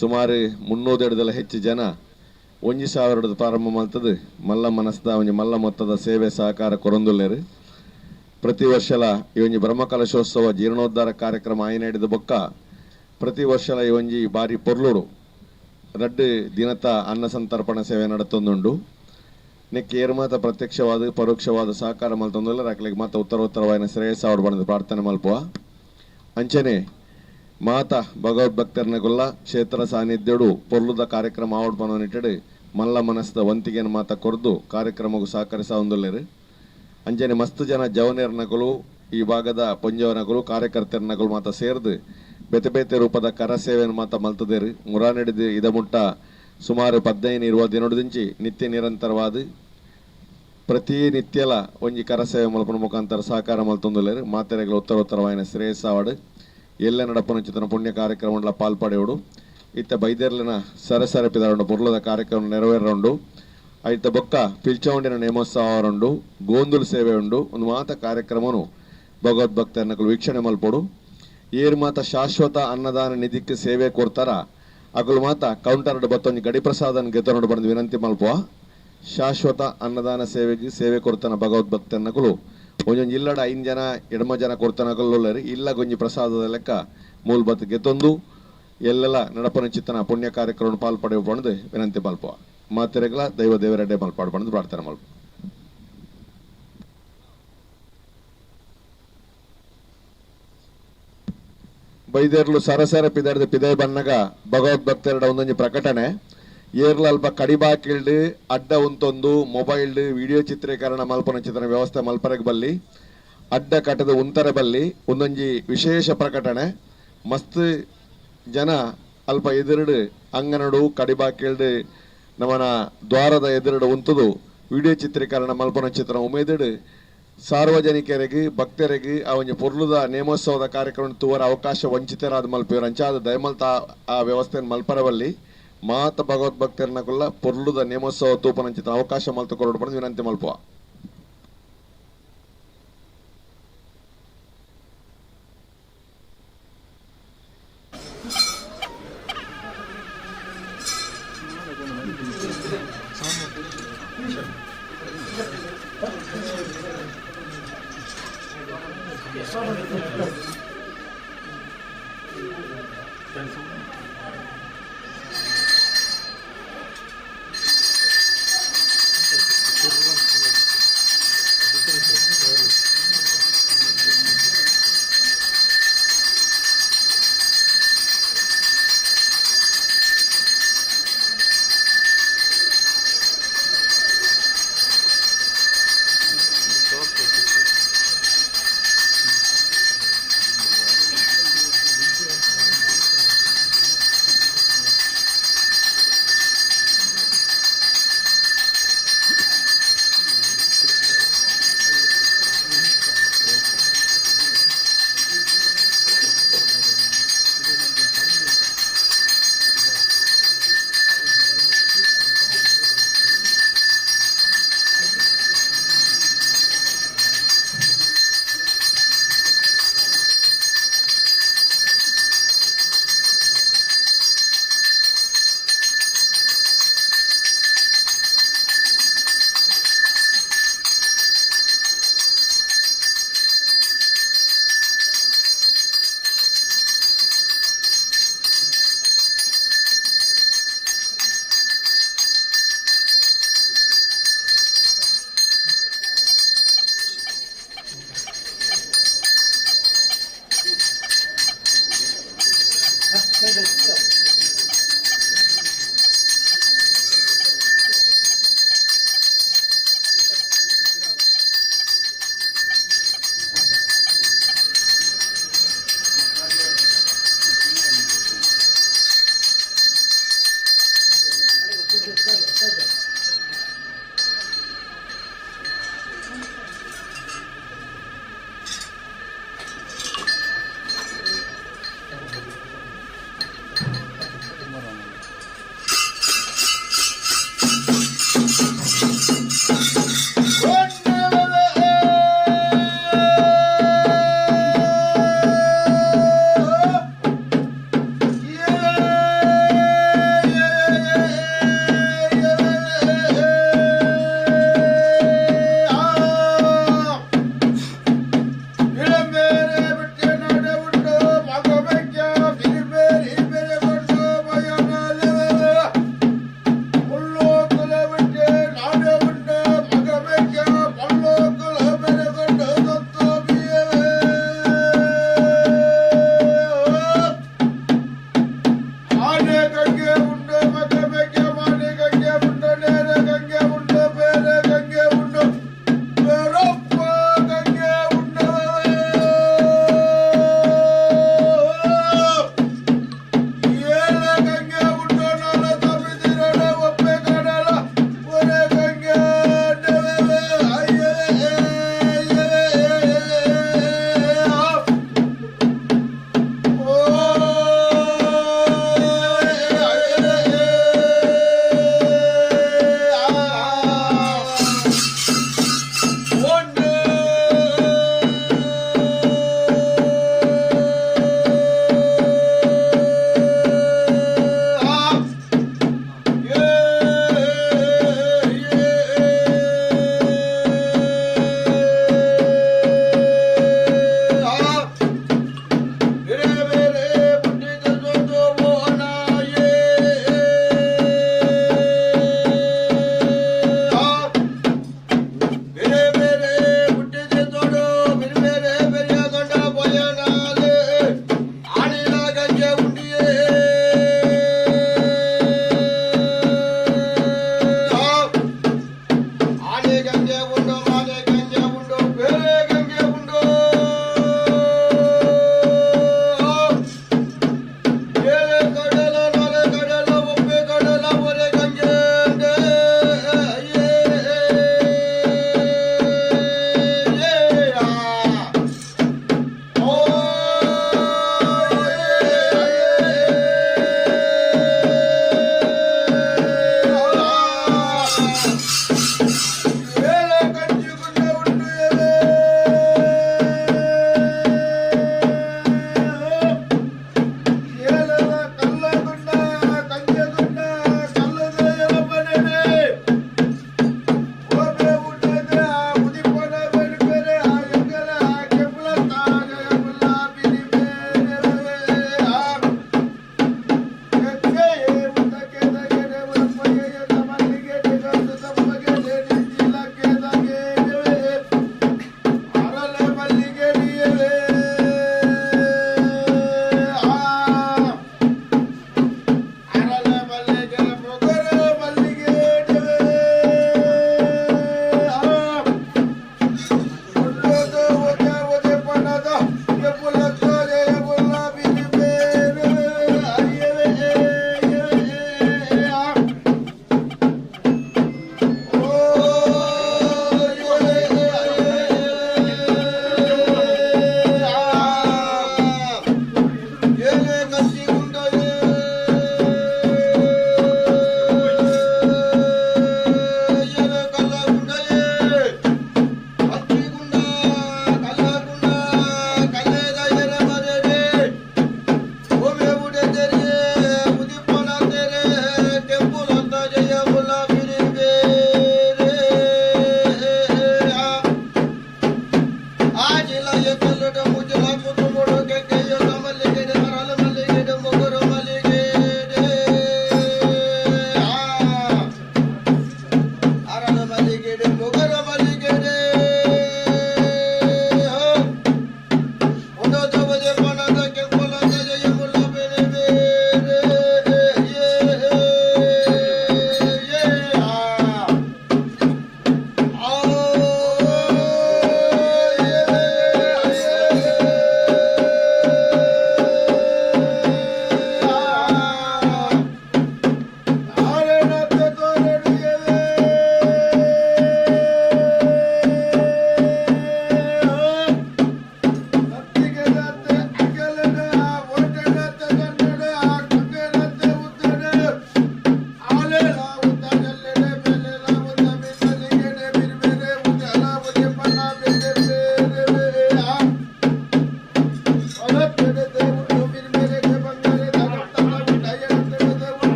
ಸುಮಾರು 300 ಹೆಚ್ಚು ಜನ 1000 ಪ್ರಾರಂಭ ಮಲ್ತದು ಮಲ್ಲ ಮನಸ್ದ ಒಂಜಿ ಮಲ್ಲ ಮೊತ್ತದ ಸೇವೆ ಸಹಕಾರ ಕೊರೊಂದುಲ್ಲೇರು. ಪ್ರತಿ ವರ್ಷಲ ಈ ಒಂಜಿ ಬ್ರಹ್ಮಕಲಶೋತ್ಸವ ಜೀರ್ಣೋದ್ಧಾರ ಕಾರ್ಯಕ್ರಮ ಆಯ್ನ ಬೊಕ್ಕ ಪ್ರತಿ ವರ್ಷಲ ಈ ಒಂಜಿ ಬಾರಿ ಪೊರ್ಲುಡು ರಡ್ಡು ದಿನತ ಅನ್ನ ಸಂತರ್ಪಣ ಸೇವೆ ನಡತೊಂದುಂಡು. ನೆಕ್ ಏರ್ ಮಾತ ಪ್ರತ್ಯಕ್ಷವಾದ ಪರೋಕ್ಷವಾದ ಸಹಕಾರ ಮಲ್ತೊಂದುಲ್ಲ ಅಕ್ಲೆಗ್ ಮಾತ ಉತ್ತರೋತ್ತರವಾಯಿನ ಶ್ರೇಯಸ್ಸ ಆವಡ್ ಪಂದ್ ಪ್ರಾರ್ಥನೆ ಮಲ್ಪುವ. ಅಂಚನೆ ಮಾತ ಭಗವದ್ಭಕ್ತರ್ನಗುಲ್ಲ ಕ್ಷೇತ್ರ ಸಾನ್ನಿಧ್ಯಡು ಪೊರ್ಲುದ ಕಾರ್ಯಕ್ರಮ ಆವಡ್ ಪನೋನಿಟ್ಟಡು ಮಲ್ಲ ಮನಸ್ದ ವಂತಿಗೆನ ಮಾತ ಕೊರ್ದು ಕಾರ್ಯಕ್ರಮಗೂ ಸಹಕರಿಸ ಹೊಂದುಲ್ಲೇರು. ಅಂಚನೆ ಮಸ್ತ್ ಜನ ಜವನೇರ್ನಕುಲು ಈ ಭಾಗದ ಪೊಂಜವನಕುಲು ಕಾರ್ಯಕರ್ತರ್ನಕುಲು ಮಾತ ಸೇರ್ದು ಬೇತೆ ಬೇತೆ ರೂಪದ ಕರ ಸೇವೆಯನ್ನು ಮಾತ ಮಲ್ತದೇರು. ಮುರಾನಿಡಿದು ಇದ ಮುಟ್ಟ ಸುಮಾರು 15-20 ದಿನೊಡ್ದಿಂಚಿ ನಿತ್ಯ ನಿರಂತರವಾದ ಪ್ರತಿ ನಿತ್ಯಲ ಒಂಜಿ ಕರಸೇವೆ ಮಲ್ಪನ ಮುಖಾಂತರ ಸಹಕಾರ ಮಲ್ತೊಂದುಲ್ಲೇರು. ಮಾತೆರೆಗಳ ಉತ್ತರೋತ್ತರವಾಯಿನ ಶ್ರೇಯಸ್ಸಾವಡು ಎಲ್ಲ ನಡಪನ ಪುಣ್ಯ ಕಾರ್ಯಕ್ರಮಗಳ ಪಾಲ್ಪಡೆಯೋಡು. ಇತ್ತ ಬೈದೇರ್ಲಿನ ಸರಸರ ಪಿದಾರುಂಡು ಪೊರ್ಲದ ಕಾರ್ಯಕ್ರಮ ನೆರವೇರುಂಡು. ಐತ ಬೊಕ್ಕ ಪಿಲ್ಚೌಂಡಿನ ನೇಮೋತ್ಸವ ಉಂಡು, ಗೋಂದುಲು ಸೇವೆ ಉಂಡು. ಒಂದು ಮಾತ ಕಾರ್ಯಕ್ರಮನು ಭಗವದ್ಭಕ್ತರನಕುಲು ವೀಕ್ಷಣೆ ಮಲ್ಪೊಡು. ಏರ್ ಮಾತ ಶಾಶ್ವತ ಅನ್ನದಾನ ನಿಧಿಕ್ಕೆ ಸೇವೆ ಕೊಡ್ತಾರ ಅಕುಲು ಮಾತ ಕೌಂಟರ್ ಬತ್ತೊಂಜಿ ಗಡಿ ಪ್ರಸಾದನ ಗೆತೊಂಡು ಬಂದು ವಿನಂತಿ ಮಲ್ಪುವ. ಶಾಶ್ವತ ಅನ್ನದಾನ ಸೇವೆಗೆ ಸೇವೆ ಕೊಡ್ತಾನ ಭಗವದ್ಭಕ್ತನಕುಲು ಒಂಜೊಂಜಿ ಇಲ್ಲಡ 5 ಜನ ಎಡಮ ಜನ ಕೊಡ್ತಾನಕುಲು ಇಲ್ಲ ಗೊಂಜಿ ಪ್ರಸಾದದ ಲೆಕ್ಕ ಮೂಲ್ ಬತ್ತು ಗೆತ್ತೊಂದು ಎಲ್ಲೆಲ್ಲ ನಡಪನ ಚಿತ್ತನ ಪುಣ್ಯ ಕಾರ್ಯಕ್ರಮ ಪಾಲ್ಪಡೆಯುವ ಪಂದು ವಿನಂತಿ ಮಲ್ಪುವ. ಮಾತೆರೆಗಳ ದೈವ ದೇವರೆಡ್ಡೆ ಮಲ್ಪಾಡು ಪಂದು ಪ್ರಾರ್ಥನೆ ಮಲ್ಪ. ಬೈದೇರ್ಲು ಸರಸರ ಪಿದಾರ್ದ ಪಿದೈ ಬನ್ನಗ ಭಗವದ್ಭಕ್ತರಡ ಒಂದೊಂಜಿ ಪ್ರಕಟಣೆ ಏರ್ಲ ಅಲ್ಪ ಕಡಿಬಾಕಿಲ್ಡ್ ಅಡ್ಡ ಉಂತೊಂದು ಮೊಬೈಲ್ ವಿಡಿಯೋ ಚಿತ್ರೀಕರಣ ಮಲ್ಪನ ಚಿತ್ರಣ ವ್ಯವಸ್ಥೆ ಮಲ್ಪರೆಗ್ ಬಲ್ಲಿ ಅಡ್ಡ ಕಟ್ಟದ ಉಂತರೆ ಬಲ್ಲಿ ಒಂದೊಂಜಿ ವಿಶೇಷ ಪ್ರಕಟಣೆ. ಮಸ್ತ್ ಜನ ಅಲ್ಪ ಎದುರುಡು ಅಂಗನಡು ಕಡಿಬಾಕಿಲ್ಡ್ ನಮನ ದ್ವಾರದ ಎದುರುಡು ಉಂತುದು ವಿಡಿಯೋ ಚಿತ್ರೀಕರಣ ಮಲ್ಪನ ಚಿತ್ರ ಉಮೇದಿಡು ಸಾರ್ವಜನಿಕರಿಗೆ ಭಕ್ತರಿಗೆ ಆ ಒಂಜಿ ಪೊರ್ಲುದ ನೇಮೋತ್ಸವದ ಕಾರ್ಯಕ್ರಮ ತೂವರ ಅವಕಾಶ ವಂಚಿತರಾದ ಮಲ್ಪಿಯವರು ಅಂಚಾದ ದಯಮಲ್ತ ಆ ವ್ಯವಸ್ಥೆಯನ್ನು ಮಲ್ಪರವಲ್ಲಿ ಮಾತ ಭಗವದ್ಭಕ್ತರನಕುಲ್ಲ ಪೊರ್ಲುದ ನೇಮೋತ್ಸವ ತೂಪನಂಚಿತ ಅವಕಾಶ ಮಲ್ತು ಕೊರಡು ಪಂದ್ ವಿನಂತಿ ಮಲ್ಪುವ.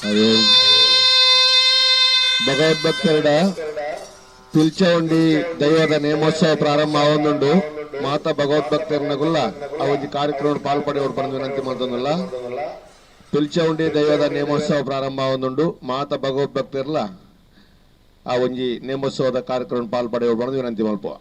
ಅಯ್ಯೋ. ಭಗವದ್ಭಕ್ತರುಡ ಪಿಲ್ಚವಂಡಿ ದೈವದ ನೇಮೋತ್ಸವ ಪ್ರಾರಂಭ ಆವೊಂದುಂಡು. ಮಾತಾ ಭಗವದ್ಭಕ್ತರನಗುಲ್ಲ ಆ ಒಂಜಿ ಕಾರ್ಯಕ್ರಮ ಪಾಲ್ಪಡೆಯವರು ಪಂದ್ ವಿನಂತಿ ಮಲ್ತೊಂದುಲ್ಲ. ಪಿಲ್ಚೌಂಡಿ ದೈವದ ನೇಮೋತ್ಸವ ಪ್ರಾರಂಭ ಆವೊಂದುಂಡು. ಮಾತಾ ಭಗವದ್ಭಕ್ತರ್ಲ ಆ ಒಂಜಿ ನೇಮೋತ್ಸವದ ಕಾರ್ಯಕ್ರಮ ಪಾಲ್ಪಡೆಯವರು ಪಂದ್ ವಿನಂತಿ ಮಲ್ಪುವ.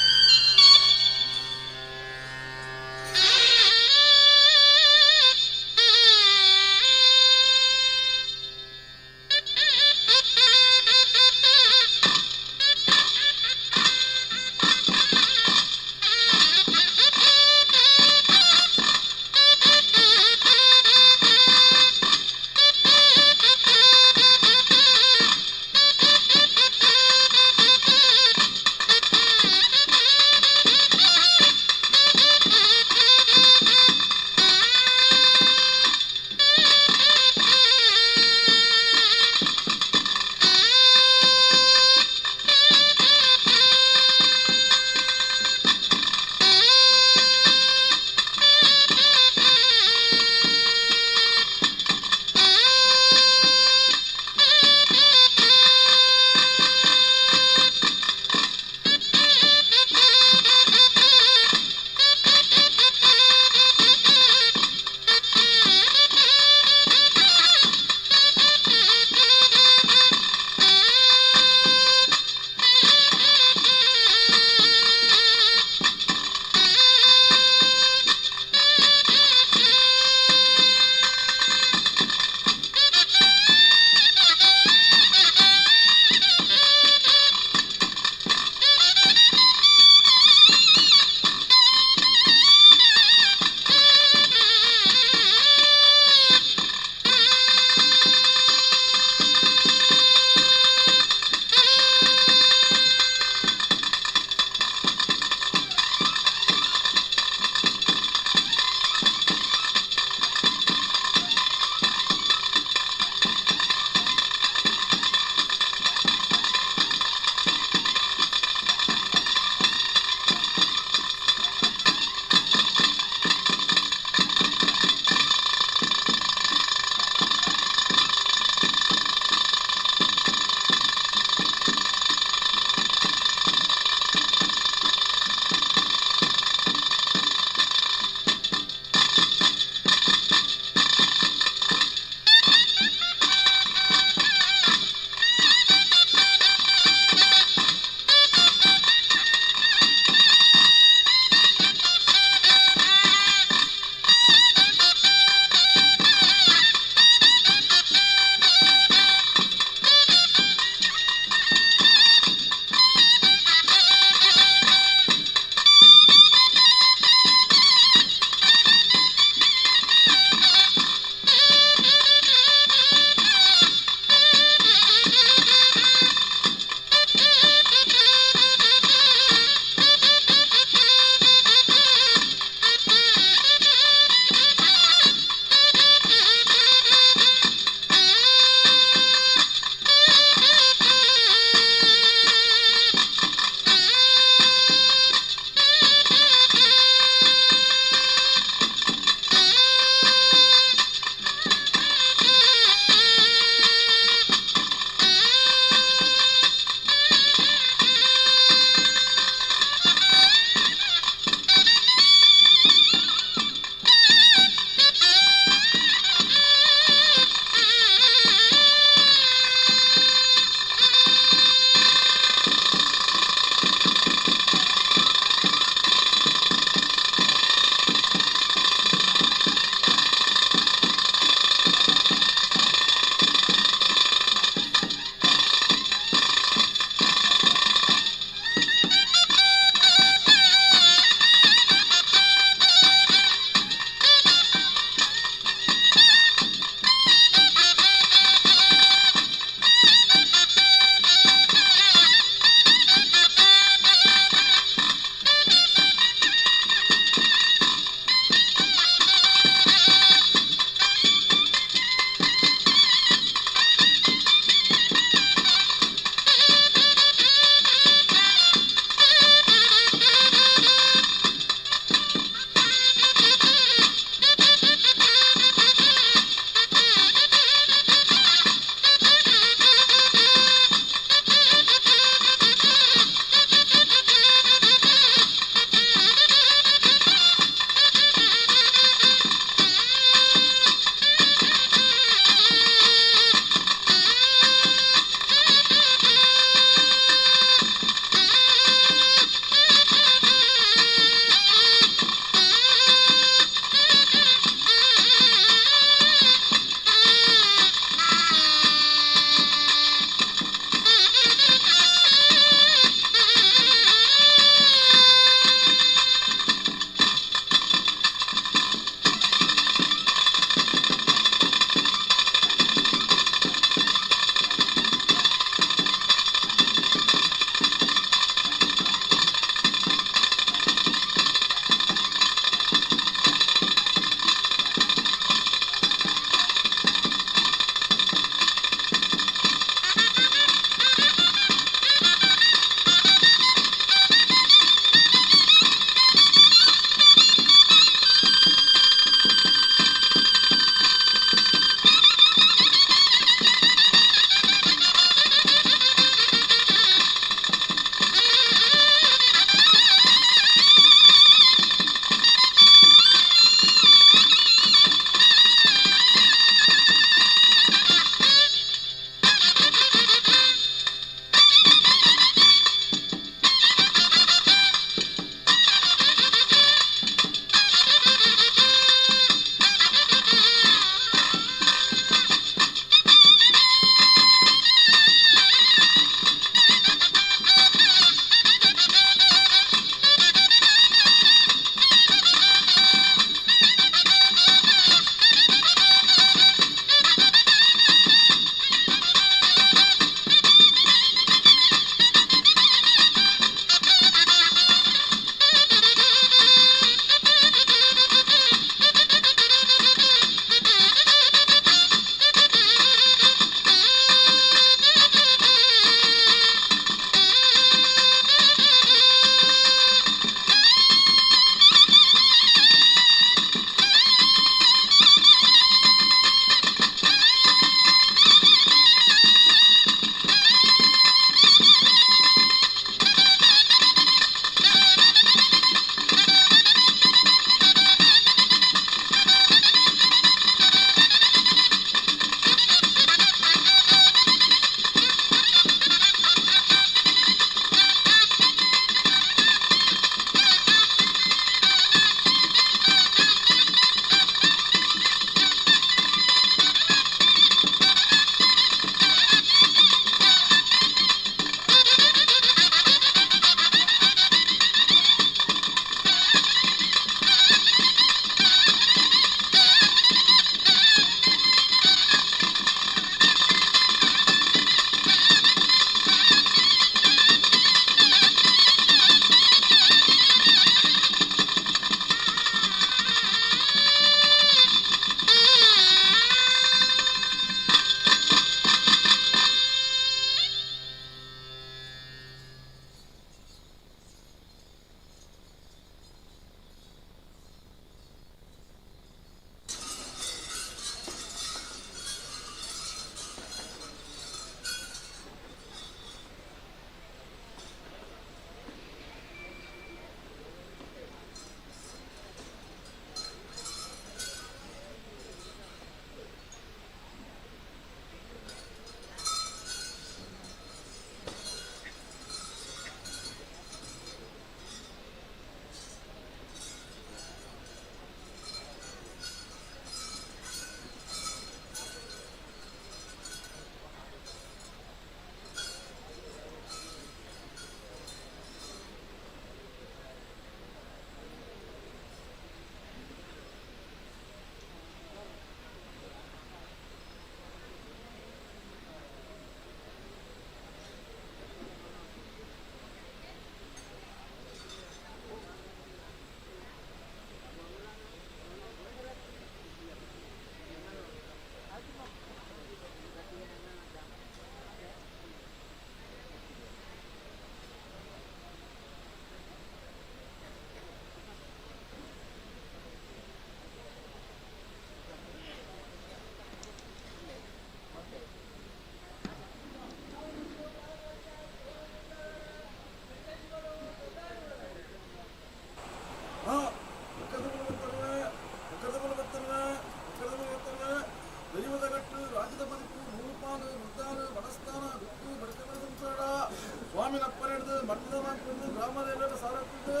ಸ್ವಾಮಿನಪ್ಪನ ಹಿಡಿದು ಮಠದ ಮಾತಿದ್ದು ಗ್ರಾಮದೇವರ ಸಾರತ್ತಿದ್ದು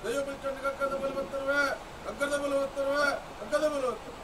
ದೈವ ಬಿಲ್ಚಂಡಿ ಕಕ್ಕದ ಬಲಿ ಬರ್ತಾರವೆ, ಕಗ್ಗದ ಬಲಿ ಬರ್ತಾರವೆ, ಕಗ್ಗದ ಬಲಿ ಬರ್ತಾರೆ.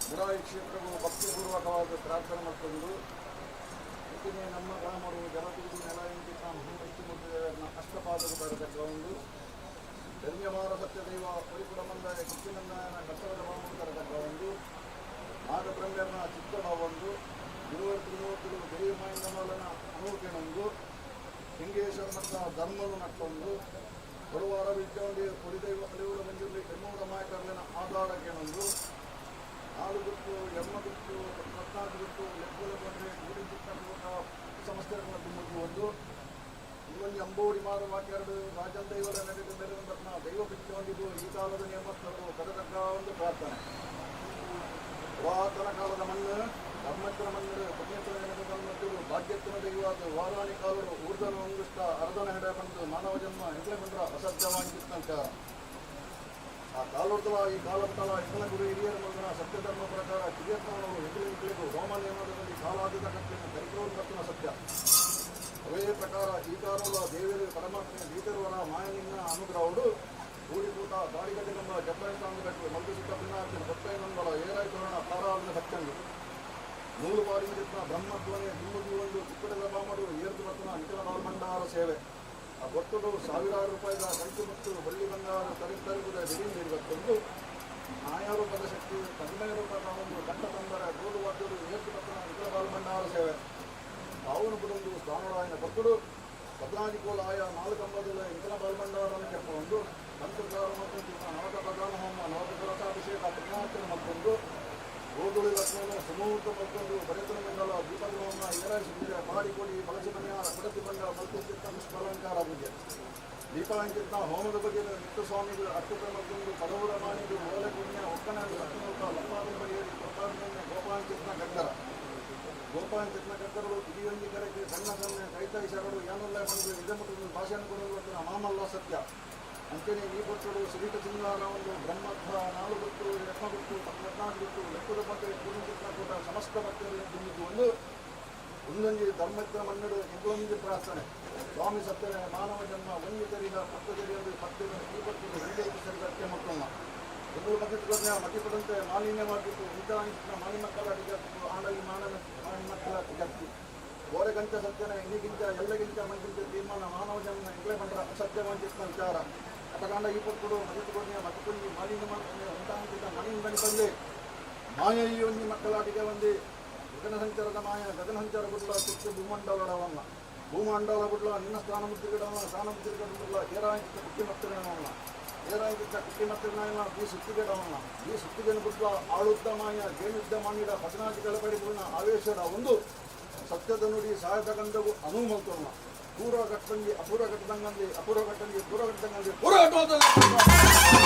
ಮುರಾಯಿ ಕ್ಷೇತ್ರವು ಭಕ್ತಿಪೂರ್ವಕವಾದ ಪ್ರಾರ್ಥನೆ ಮಾಡಿಕೊಂಡು ಇತನೇ ನಮ್ಮ ಗ್ರಾಮರು ಜಲತೂರು ನೆಲಯಂಕಿತ ಮಹಾವಿಷ್ಣುಮೂರ್ತಿ ಅಷ್ಟಪಾದಕ ಬರತಕ್ಕ ಒಂದು ಬೆಂಜಮಾರ ಸತ್ಯದೈವ ಪರಿಪುರಮಂದಾಯ ಕಿಚ್ಚಿನಂದಾಯನ ಕಟ್ಟವದ ಮಾಮೂಲು ಒಂದು ನಾಗಬ್ರಹ್ಮನ ಚಿತ್ತಭಾವೊಂದು ಇರುವರು ತ್ರಿಮೂರ್ತಿಗಳು ದೇವಿಮಾಯಿಂದಮಲನ ಅನೂಕೆನೊಂದು ಲಿಂಗೇಶ್ವರ ಮಟ್ಟ ಧರ್ಮನು ನಟ್ಟೊಂದು ಕೊಡುವಾರ ವಿದ್ಯೊಂದು ಕೊಡಿದೈವ ಅಳಿಯೂರ ಮಂಜುರ್ಲಿ ಎಮ್ಮೂರ ಮಾಯಕರ್ಲಿನ ಆಧಾರಕ್ಕೇನೊಂದು ನಾಲು ಗುತ್ತು ಎಮ್ಮ ಗುತ್ತು ಪದ್ನಾಲ್ಕು ಗುತ್ತು ಲೆಕ್ಕುಲ ಬಂದರೆ ಗುಡಿ ಚಿಕ್ಕ ಸಮಸ್ಯೆಗಳ ಒಂದು ಇನ್ನೊಂದು ಅಂಬೋಡಿ ಮಾರು ವಾಕ್ಯರು ರಾಜನ್ ದೈವದ ನಡೆದು ಮೇಲಿನ ದೈವ ಬಿಚ್ಚೊಂದಿದ್ದು ಈ ಕಾಲದ ನಿಯಮಸ್ಥರು ಕರೆತಕ್ಕ ಒಂದು ಪ್ರಾರ್ಥನೆ. ಪುರಾತನ ಕಾಲದ ಮಣ್ಣು ಧರ್ಮಸ್ಥನ ಮಣ್ಣು ಪುಣ್ಯತನ ಮತ್ತು ಭಾಗ್ಯತ್ತನ ದೈವಾದ ವಾರಾಣಿ ಕಾಲರು ಊರ್ಧನ ಒಂದಿಷ್ಟ ಅರ್ಧನ ಹೆಡೆ ಬಂದು ಮಾನವ ಜನ್ಮ ಹೆಗಲೆ ಬಂದ್ರ ಅಸಧ್ಯವಾಗಿತ್ತಂತ ಆ ಕಾಲೋರ್ತಲ ಈ ಕಾಲರ್ತಲ ಇಬ್ಬನ ಗುರು ಹಿರಿಯರ ಮಗನ ಸತ್ಯಧರ್ಮ ಪ್ರಕಾರ ಕಿರಿಯತ್ನವರು ಹೆಗಲಿಗೂ ರೋಮ ನಿಯಮದಲ್ಲಿ ಕಾಲಾದಿತ ಕಟ್ಟಿನ ಕರಿಕೋರು ಕಟ್ಟಿನ ಸತ್ಯ. ಅವೇ ಪ್ರಕಾರ ಈ ಕಾಲದ ದೇವರು ಪರಮಾತ್ಮ ದೀತರುವರ ಮಾಯನಿನ್ನ ಅನುಗ್ರಹವು ಕೂಡಿಕೂಟ ದಾಡಿಗಡ್ಡೆ ಜಬ್ಬಾಯಿ ಕಟ್ಟು ಮಲ್ದು ಸುತ್ತ ಭಿನ್ನಾರ್ಜನ ಕೊಟ್ಟೈನಂಬಲ ಏರಾಯಿ ತೋರಣ ಪಾರಾವನ ಭಕ್ತಂಡು ನೂಲು ಬಾರಿ ಬ್ರಹ್ಮತ್ವನೇ ದುಂಬುದು ಒಂದು ಕುಕ್ಕಡದ ಬಾಮಡು ಏರ್ದು ಬರ್ತನ ನಿಖಿಲ ಬಾಲ್ಮಂಡಾರ ಸೇವೆ. ಆ ಗೊತ್ತುಡು ಸಾವಿರಾರು ರೂಪಾಯಿದ ಕಂಚು ಮತ್ತು ಬಳ್ಳಿ ಬಂಗಾರ ತರಿಗು ತರಿಗುದ ಬಿಡಿ ಗೊತ್ತೊಂದು ಆಯಾ ರೂಪದ ಶಕ್ತಿ ಕಡಿಮೆ ರೂಪದ ಒಂದು ಗಂಟ ತಂದರ ಡೋಲು ವಾದ್ಯರು ಏರ್ದು ಬರ್ತನ ನಿಖಿಲ ಬಾಲ್ಮಂಡಾರ ಸೇವೆ. ಅವನು ಬಿಡೊಂದು ಸ್ಥಾನರಾಯನ ಭಕ್ತರು ಪದ್ನಾಜಿಕೋಲ ಆಯ ನಾಲ್ಕು ಅಂಬದಲ್ಲ ಇಂಕಲ ಬಾಲ್ಮಂಡಾರನ್ನು ಕೆಪ್ಪೊಂದು ಮಂತ್ರಕಾರ ಮತ್ತು ನವಕ ಪ್ರಧಾನ ಹೋಮ ನವಕ ಕಲಸಾಭಿಷೇಕ ಪುಣ್ಯಾರ್ಚನೆ ಮತ್ತೊಂದು ಗೋಧುಳಿ ಲಕ್ಷ್ಮಣ ಸುಮೂರ್ತ ಮತ್ತೊಂದು ಬರೆತನ ಮಂಡಲ ದೀಪಗ್ರಹಣ ಏರಾಯಿಸಿ ಪೂಜೆ ಮಾಡಿಕೊಡಿ ಬಳಸಿ ಮನೆಯಾರ ಕೊಡತಿ ಬಂಡ ಮಲ್ತು ಚಿತ್ತ ಪುಷ್ಪಾಲಂಕಾರ ಪೂಜೆ ದೀಪಾಂಕಿತ ಹೋಮದ ಬಗ್ಗೆ ನಿತ್ಯ ಸ್ವಾಮಿಗಳು ಅಟ್ಟುಕ ಮತ್ತೊಂದು ಪದವೂರ ಮಾಣಿದು ಓಲೆ ಪುಣ್ಯ ಒಕ್ಕಣ ಲಕ್ಷ್ಮಣ ಲಪ್ಪಾದನ ಬಳಿಯಲ್ಲಿ ಪ್ರತಾಪನ ಗೋಪಾಂಕಿತನ ಗಗ್ಗರ ಗೋಪಾಂಕಿತನ ಗಗ್ಗರಳು ಇಡಿಯೊಂದಿ ಕರೆಗೆ ಸಣ್ಣ ಸಣ್ಣ ಕೈತಾಯಿ ಶರಡು ಏನಲ್ಲ ಬಂದು ಇದಮುಟ್ಟು ಭಾಷಣ ಕೊಡುವ ಮಾಮಲ್ಲ ಸತ್ಯ. ಅಂಚನೆ ಈ ಕೊಟ್ಟಡು ಶ್ರೀಟ ಸಿಂಗಾರ ಒಂದು ಬ್ರಹ್ಮಧ್ವ ನಾಲು ಗೊತ್ತು ಯತ್ನ ಗೊತ್ತು ಪದ್ನಾಲ್ಕು ಗೊತ್ತು ಲೆಕ್ಕದ ಮತ್ತೆ ಪೂರ್ಣ ಕೂಟ ಸಮಸ್ತ ಭಕ್ತರಲ್ಲಿ ತುಂಬಿದ್ದು ಒಂದು ಒಂದೊಂದು ಧರ್ಮದ ಮನ್ನಡು ಎಂದೊಂದು ಪ್ರಾರ್ಥನೆ. ಸ್ವಾಮಿ ಸತ್ಯನೇ ಮಾನವ ಜನ್ಮ ಒಂಜಿ ತೆರಿದ ಪತ್ತು ತೆರೆಯಲು ಪತ್ತು ಈ ಪತ್ತು ಹಿಂದೆ ಸರಿ ಮಕ್ಕಳನ್ನ ಒಂದು ಮಧ್ಯೆ ಮತಿಪಡಂತೆ ಮಾಲಿನ್ಯ ಮಾಡಿತ್ತು ಇಂಥ ಮಾಲಿ ಮಕ್ಕಳ ಆಂಡಲಿ ಮಾನವ ಮಾಲಿ ಮಕ್ಕಳ ಜಗ್ತಿ ಗೋರೆಗಂತ ಸತ್ಯನ ಇನ್ನಿಗಿಂತ ಎಲ್ಲಗಿಂತ ಮಂಗಿಂತ ತೀರ್ಮಾನ ಮಾನವ ಜನ್ಮ ಎಂಗ್ಲೇ ಬಂದ್ರ ಅಸತ್ಯ ವಂಚಿತ ವಿಚಾರ. ಅಪಕಾಂಡ ಈ ಪಕ್ಕಡು ಮತಿಕೊಡ್ನೆ ಮತಿಕೊಂಡಿ ಮಾಲಿನ್ಯ ಮಾಡ್ತಾನೆ ಅಂತ ಮಣಿಯಿಂದ ಬಣಿ ಬಂದೆ ಮಾಯ ಈ ಒಂದಿ ಮಕ್ಕಳಾಟಿಗೆ ಒಂದಿ ಗಗನ ಸಂಚಾರದ ಮಾಯ ಗಗನ ಸಂಚಾರ ಗುಡ್ಲ ತುತ್ತು ಭೂಮಂಡಲವನ್ನ ಭೂಮಂಡಲ ಗುಡ್ಲ ನಿನ್ನ ಸ್ಥಾನ ಮುದ್ರಿಗಡವನ್ನ ಸ್ಥಾನ ಮುದ್ರಿಗಡ ಗುಡ್ಲ ಏರಾಯಿತ ಕುಟ್ಟಿ ಮತ್ತಗಣವನ್ನ ಏರಾಯಿತ ಕುಟ್ಟಿ ಮತ್ತಗಣ ಈ ಸುತ್ತಿಗಡವನ್ನ ಈ ಸುತ್ತಿಗೆನ ಗುಡ್ಲ ಆಳುದ್ದ ಮಾಯ ಜೇನುದ್ದ ಮಾಣಿಡ ಪದ್ನಾಜಿಗಳ ಪರಿಪೂರ್ಣ ಆವೇಶದ ಒಂದು ಸತ್ಯದ ನುಡಿ ಸಹಾಯದ ಗಂಧವು ಅನುಮಲ್ತೋಣ ಪೂರ ಕಟ್ಟಂಗಿ ಅಪೂರ ಕಟ್ಟದಂಗಂದಿ ಅಪೂರ ಕಟ್ಟಂಗಿ ಪೂರ ಕಟ್ಟದಂಗಂದಿ ಪೂರ ಕಟ್ಟುವಂತ.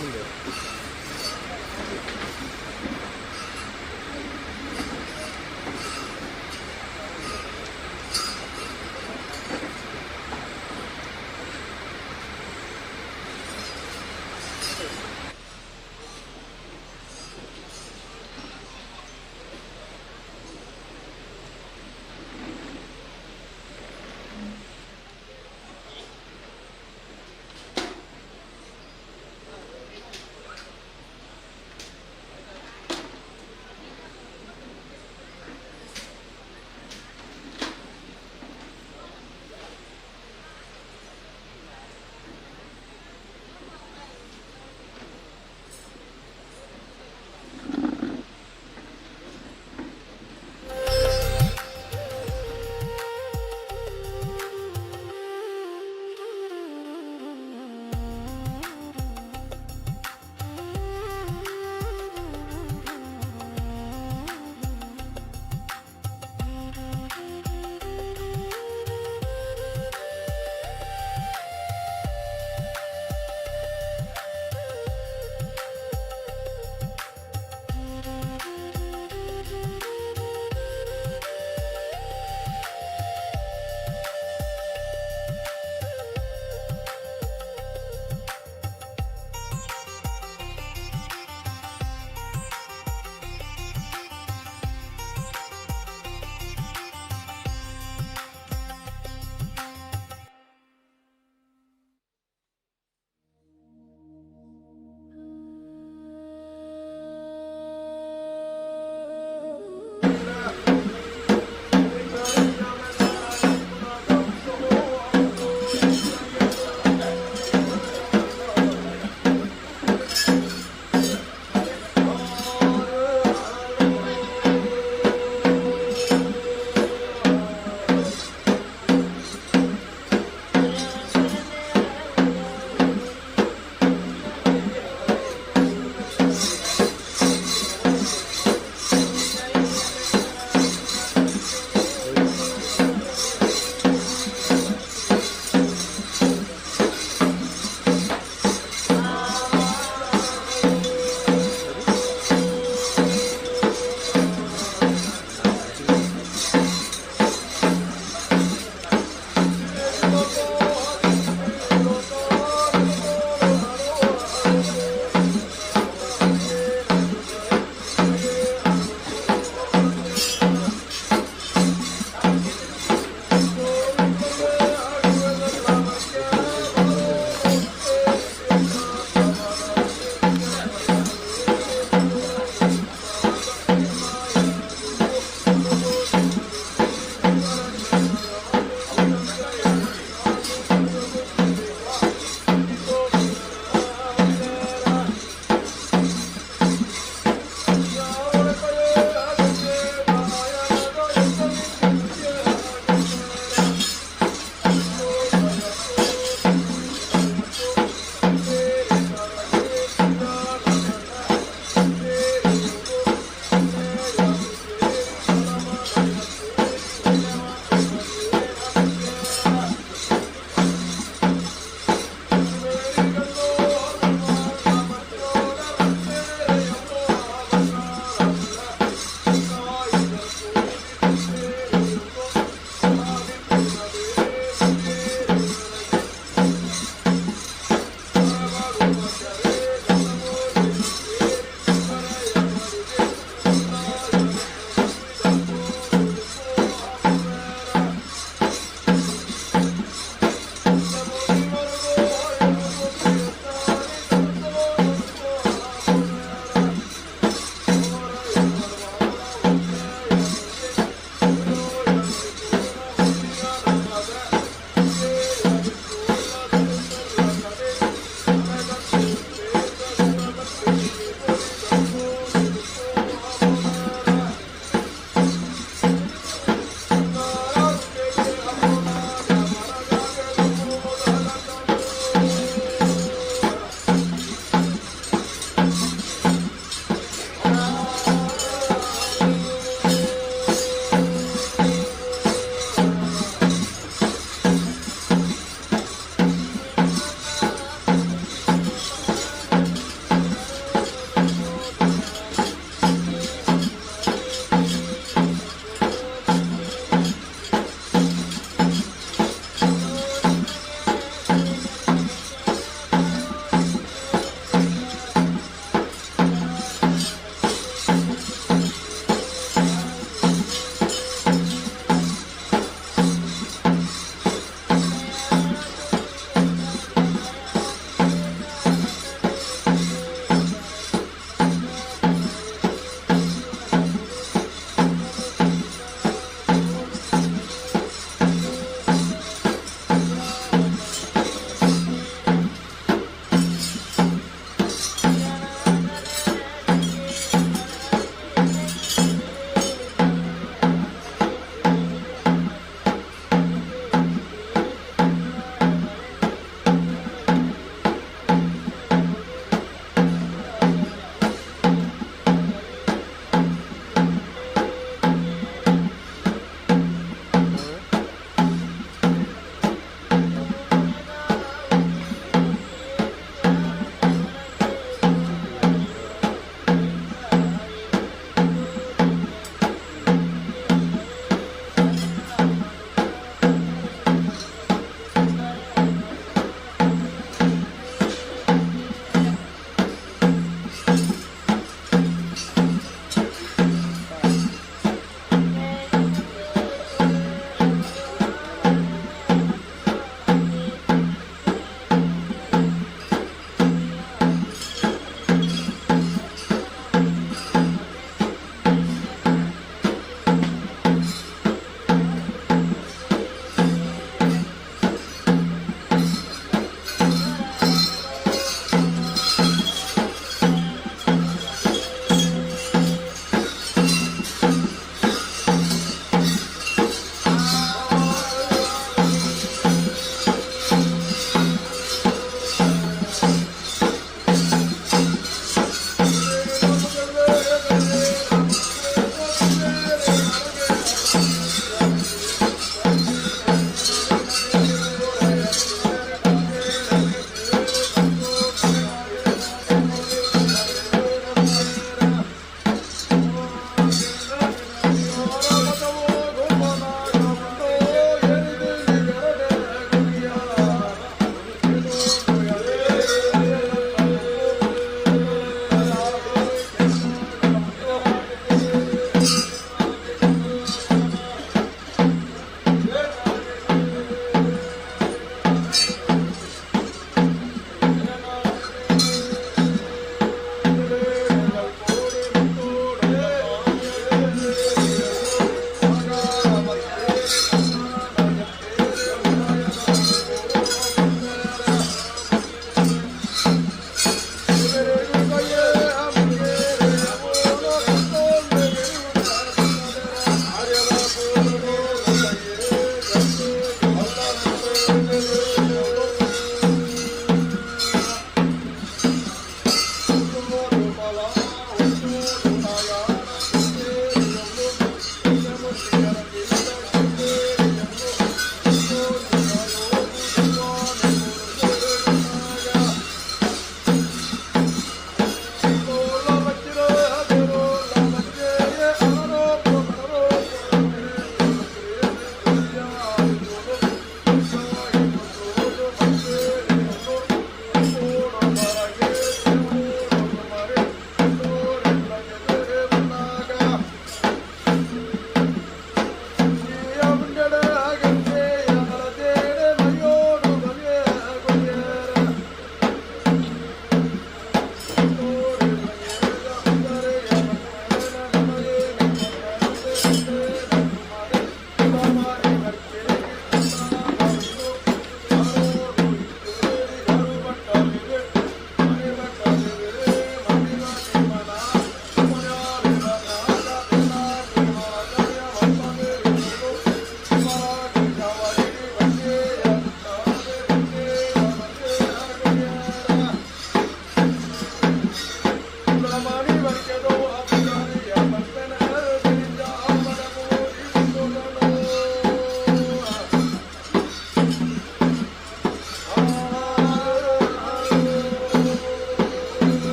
ಮುಂದೆ.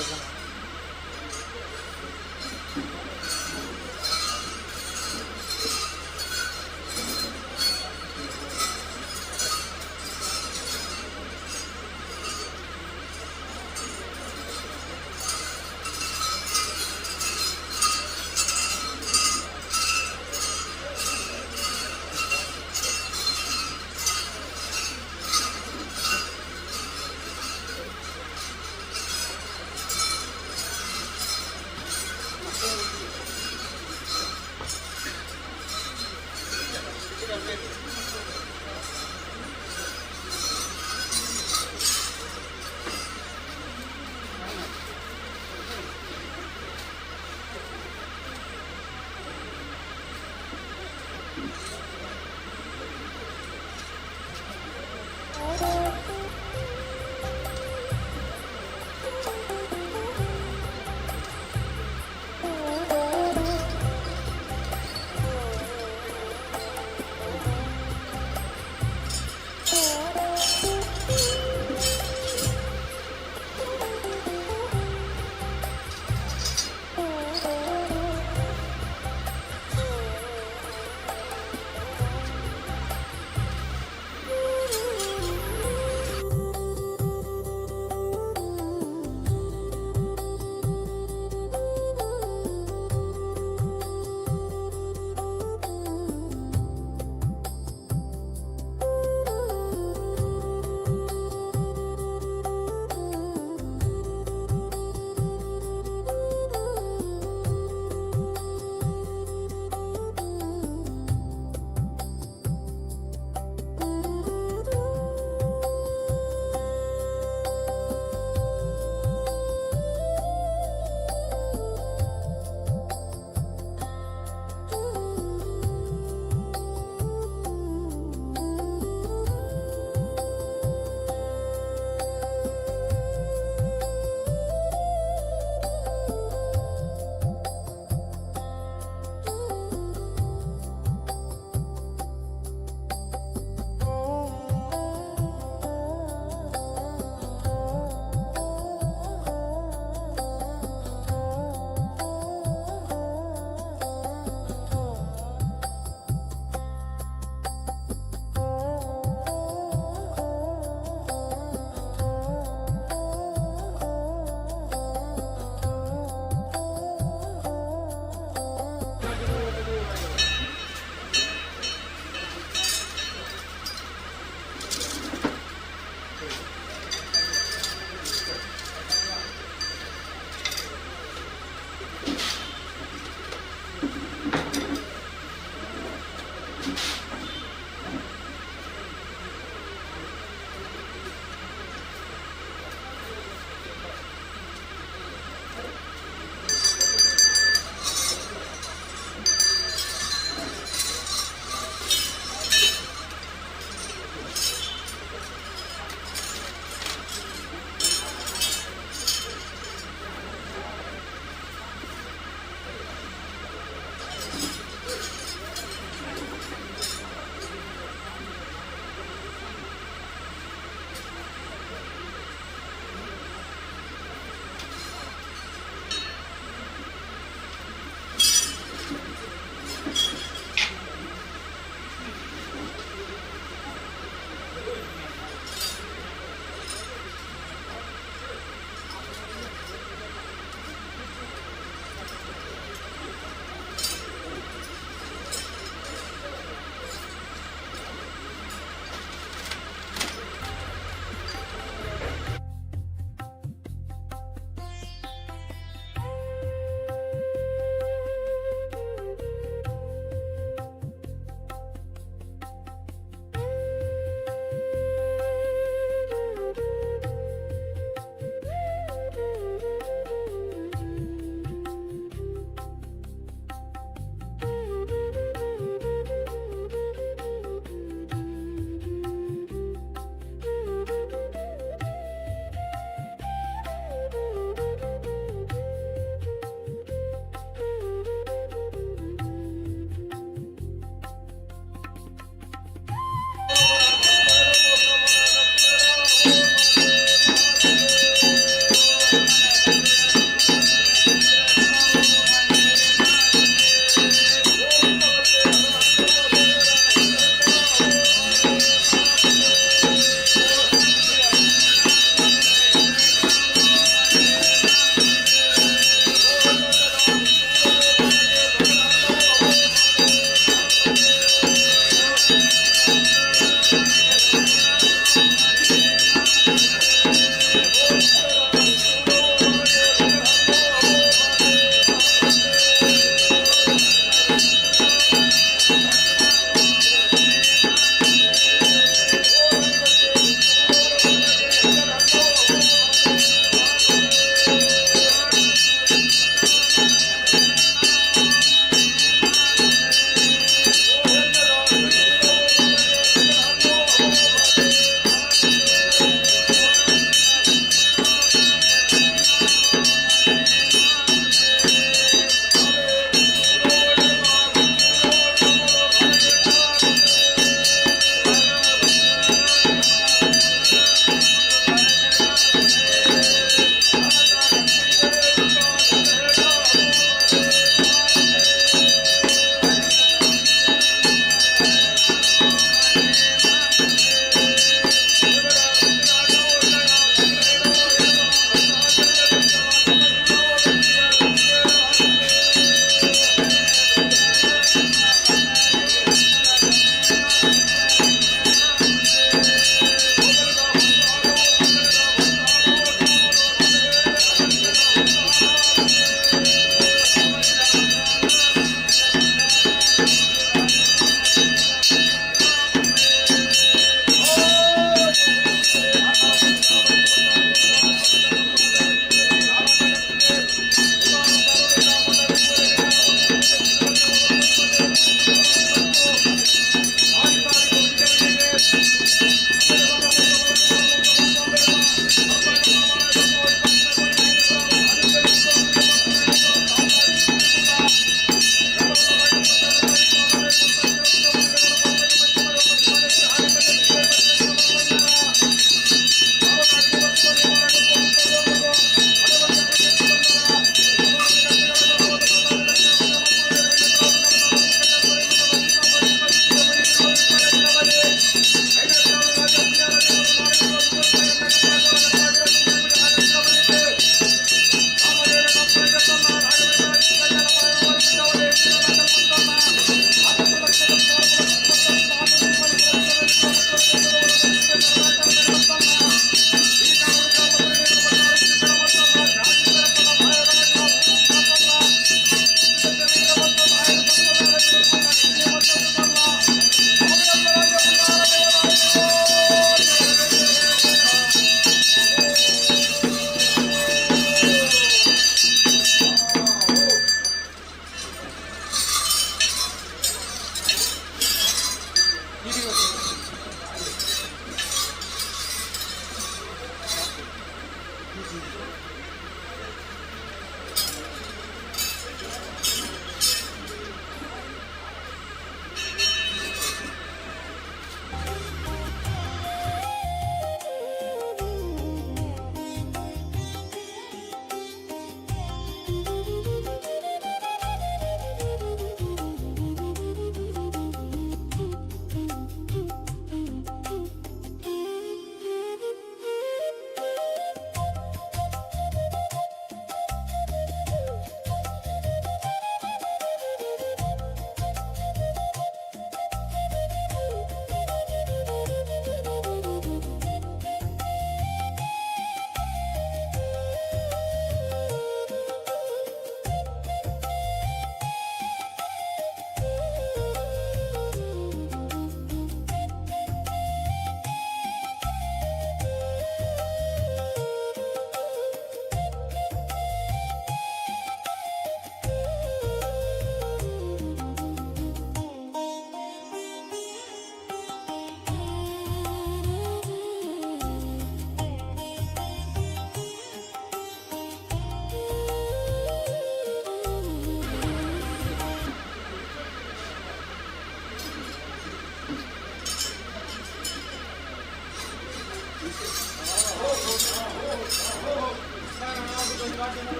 Thank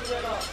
ಿ.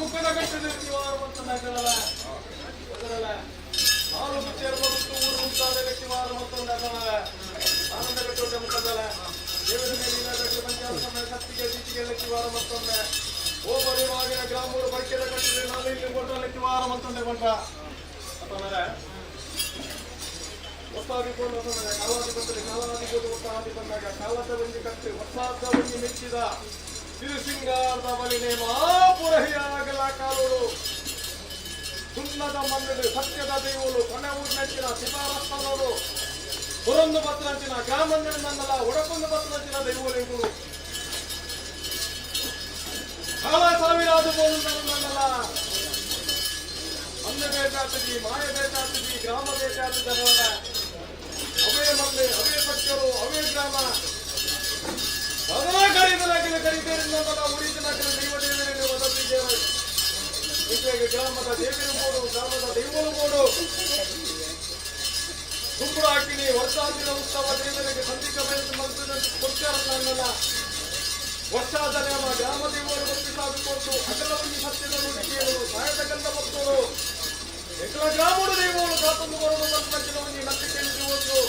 ಕುಕ್ಕದ ಕಟ್ಟಿದ ವಾರ ಮತ್ತೊಂದು ನಾಲು ಗುಚ್ಚೇರು ಮತ್ತು ಊರು ಮುಂತಾದ ವಾರ ಮತ್ತೊಂದು ಆನಂದ ಕಟ್ಟೋಟೆ ಮುಖದಲ್ಲ ದೇವರ ಮೇಲೆ ಪಂಚಾಯತ್ ಸಮಯ ಸತ್ತಿಗೆ ದೀಟಿಗೆ ವಾರ ಮತ್ತೊಮ್ಮೆ ಓಬರಿ ಮಾಗಿನ ಗ್ರಾಮೂರು ಬೈಕೆದ ಕಟ್ಟಿದ ನಾಲು ಇಲ್ಲಿ ಕೊಟ್ಟ ವಾರ ಮತ್ತೊಂದೆ ಕೊಟ್ಟ ಅತ್ತಂದ್ರೆ ಒತ್ತಾದಿ ಕೊಂಡು ಕಾಲಾದಿ ಬಂದರೆ ಕಾಲಾದಿ ಕೊಂಡು ಒತ್ತಾದಿ ಬಂದಾಗ ಕಾಲದ ಬಂದಿ ಕಟ್ಟಿ ಹೊಸಾದ ಬಂದಿ ಮೆಚ್ಚಿದ ತಿರುಸಿಂಗಾರದ ಬಲಿ ನೇಮ ಪುರಹಿಯಾಗಲ ಕಾಲೋಡು ಸುಣ್ಣದ ಮಣ್ಣು ಸತ್ಯದ ದೇವರು ಕೊನೆ ಊರಿನಂಚಿನ ಶಿಫಾರಸ್ತನೋಡು ಪುರೊಂದು ಪತ್ರಂಚಿನ ಗ್ರಾಮಂದಿರನ್ನಲ್ಲ ಒಡಕೊಂದು ಪತ್ರಂಚಿನ ದೈವಗಳು ಕಾಲ ಸಾವಿರಾದ ಬೋಲಲ್ಲ ಅನ್ನ ಬೇಕಾತಜಿ ಮಾಯ ಬೇಕಾತಜಿ ಗ್ರಾಮ ಬೇಕಾತದವಲ್ಲ ಅವೇ ಮಲ್ಲೆ ಅವೇ ಸತ್ಯರು ಅವೇ ಗ್ರಾಮ ಅದನ್ನ ಕರೀತಲಾಗಿಲ್ಲ ಕರೀತೇರಿಲ್ಲ ಉಳಿತಲಾಗಿಲ್ಲ ದೈವ ದೇವರಲ್ಲಿ ವಸತಿದ್ದೇವೆ. ಹೀಗಾಗಿ ಗ್ರಾಮದ ದೇವರು ಬೋಡು, ಗ್ರಾಮದ ದೈವಗಳು ಬೋಡು. ಗುಂಪು ಹಾಕಿನಿ ವರ್ಷಾಂತಿನ ಉತ್ಸವ ದೇವರಿಗೆ ಸಂದಿಕ ಕೊಡ್ತಾರಲ್ಲ. ವರ್ಷಾದ ನೇಮ ಗ್ರಾಮ ದೇವರು ಒಪ್ಪಿಸಾದು ಕೊಟ್ಟು ಅಗಲವಾಗಿ ಸತ್ಯದ ನುಡಿಗೆಯರು ಸಾಯದ ಗಂಧ ಭಕ್ತರು ಎಂಕಲ ಗ್ರಾಮಡು ದೇವರು ಕಾತೊಂದು ಬರೋದು ಬಂದ ನಂಬಿಕೆ ಒಂದು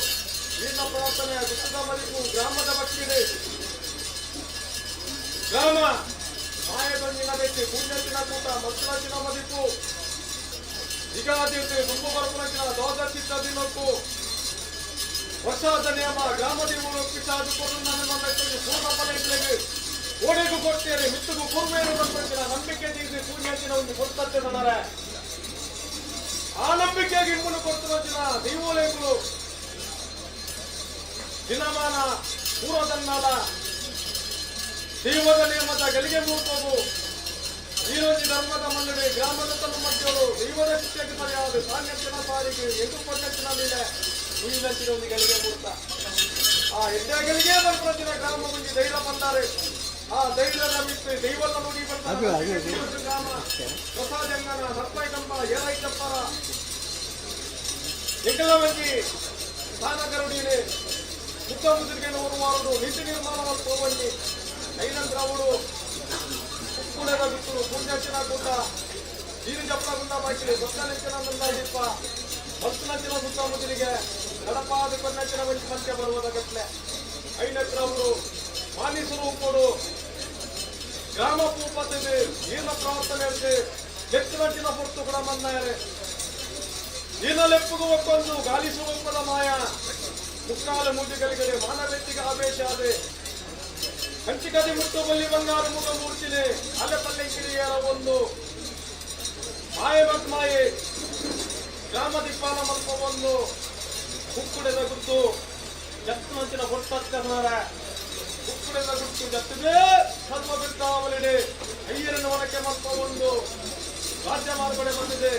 ನಿನ್ನ ಪ್ರಾರ್ಥನೆ ಗುತ್ತದ ಮರಿಪು ಗ್ರಾಮದ ಭಕ್ತಿದೆ. ಗ್ರಾಮ ಮಾಯದೊಂದಿನ ಬೆಟ್ಟಿ ಪುಣ್ಯಂತಿನ ಕೂಟ ಮಕ್ಕಳಂಚಿನ ಮದಿಪು ಯುಗಾದಿರ್ತಿ ತುಂಬು ಬರಪುನಂಚಿನ ದೋದ ಚಿತ್ತ ದಿನಕ್ಕೂ ವರ್ಷಾದ ನಿಯಮ ಗ್ರಾಮ ದೇವರು ಒಪ್ಪಿಸಾದು ಕೊಡು ನನ್ನ ಪೂರ್ಣ ಫಲ ಇಡ್ಲಿಗೆ ಓಡೆಗೂ ಕೊಡ್ತೇನೆ ಮಿತ್ತಗೂ ಕುರ್ಮೇನು ಬಂದಂಚಿನ ನಂಬಿಕೆ ತೀರಿಸಿ ಪುಣ್ಯಂಚಿನ ಒಂದು ಕೊಡ್ತತ್ತೆ ನನ್ನರೆ. ಆ ನಂಬಿಕೆಗೆ ಇಂಬುನು ಕೊಡ್ತಿನ ದೈವೋಲಯಗಳು ದಿನಮಾನ ಪೂರ್ವದನ್ನಾಲ ದೈವದ ನಿಯಮದ ಗಳಿಗೆ ಮೂರ್ತೋಗು ಈರೊಂಜಿ ಧರ್ಮದ ಮನ್ನಡೆ ಗ್ರಾಮದ ತನ್ನ ಮಧ್ಯರು ದೈವದ ಶಿಕ್ಷೆಗೆ ಸರಿಯಾದ ಸಾನ್ಯಂಚಿನ ಸಾರಿಗೆ ಎದು ಪೊನ್ನಂಚಿನ ಮೇಲೆ ಉಯಿನಂಚಿನ ಒಂದು ಗಳಿಗೆ ಮೂರ್ತ ಆ ಎಡ್ಡ ಗಳಿಗೆ ಬರ್ಪಂಚಿನ ಗ್ರಾಮ ಮುಂಜಿ ಧೈರ್ಯ ಬಂದಾರೆ. ಆ ಧೈರ್ಯದ ಮಿತ್ತು ದೈವದ ನುಡಿ ಬಂದ ಗ್ರಾಮ ಹೊಸ ಜಂಗನ ಸರ್ಪೈಕಂಬ ಏರೈತಪ್ಪರ ಎಂಕಲ ಮಂಜಿ ಸ್ಥಾನಕರುಡಿನೆ ಮುಖ ಮುದ್ರಿಕೆ ಒರುವಾರುಡು ನೀತಿ ನಿರ್ಮಾಣ ಹೋಗಂಡಿ ಐನಂದ್ರವುಡು ಉಕ್ಕುಡದ ಬಿತ್ತುರು ಪುಣ್ಯಚಿನ ಕೂಟ ನೀರು ಜಪ್ಪಲ ಗುಂಡ ಬಾಕಿಲಿ ಸೊಕ್ಕನೆಂಚಿನ ಮುಂದಾಗಿಪ್ಪ ಮಲ್ತನಂಚಿನ ಸುತ್ತ ಮುದ್ರಿಗೆ ನಡಪಾದ ಕೊನ್ನಂಚಿನ ಮಂಚಿ ಮಂಚೆ ಬರುವುದ ಗಟ್ಲೆ ಐನತ್ರವರು ಮಾನಿಸರು ಉಪ್ಪಡು ಗ್ರಾಮ ಪೂಪತ್ತಿದೆ ಈನ ಪ್ರಾರ್ಥನೆ ಇರುತ್ತೆ ಹೆಚ್ಚಿನಂಚಿನ ಪೊರ್ತು ಕೂಡ ಮನ್ನಾಯರೆ ಈನ ಲೆಪ್ಪುಗು ಒಕ್ಕೊಂದು ಗಾಲಿ ಸ್ವರೂಪದ ಮಾಯ ಮುಕ್ಕಾಲ ಮೂಜಿಗಳಿಗೆ ಮಾನವೆತ್ತಿಗೆ ಆವೇಶ ಅದೆ ಕಂಚಿಕದಿ ಮುಟ್ಟು ಬಲ್ಲಿ ಬಂಗಾರ ಮುಗ ಮೂರ್ತಿನೆ ಅಲೆ ಪಲ್ಲೆ ಕಿರಿಯರ ಒಂದು ಮಾಯೆ ಮಾಯೆ ಗ್ರಾಮ ದಿಪ್ಪಾಲ ಮಲ್ಪ ಒಂದು ಕುಕ್ಕುಡೆದ ಗುತ್ತು ಜತ್ತು ಹೊಟ್ಟಕ್ಕನಾರ ಕುಕ್ಕುಡೆದ ಗುತ್ತು ಜತ್ತಿದೆ ಸತ್ವ ಬಿದ್ದಾವಲಿಡೆ ಅಯ್ಯರನ್ನು ಒಳಕ್ಕೆ ಮಲ್ಪ ಒಂದು ರಾಜ್ಯ ಮಾರ್ಗಡೆ ಬಂದಿದೆ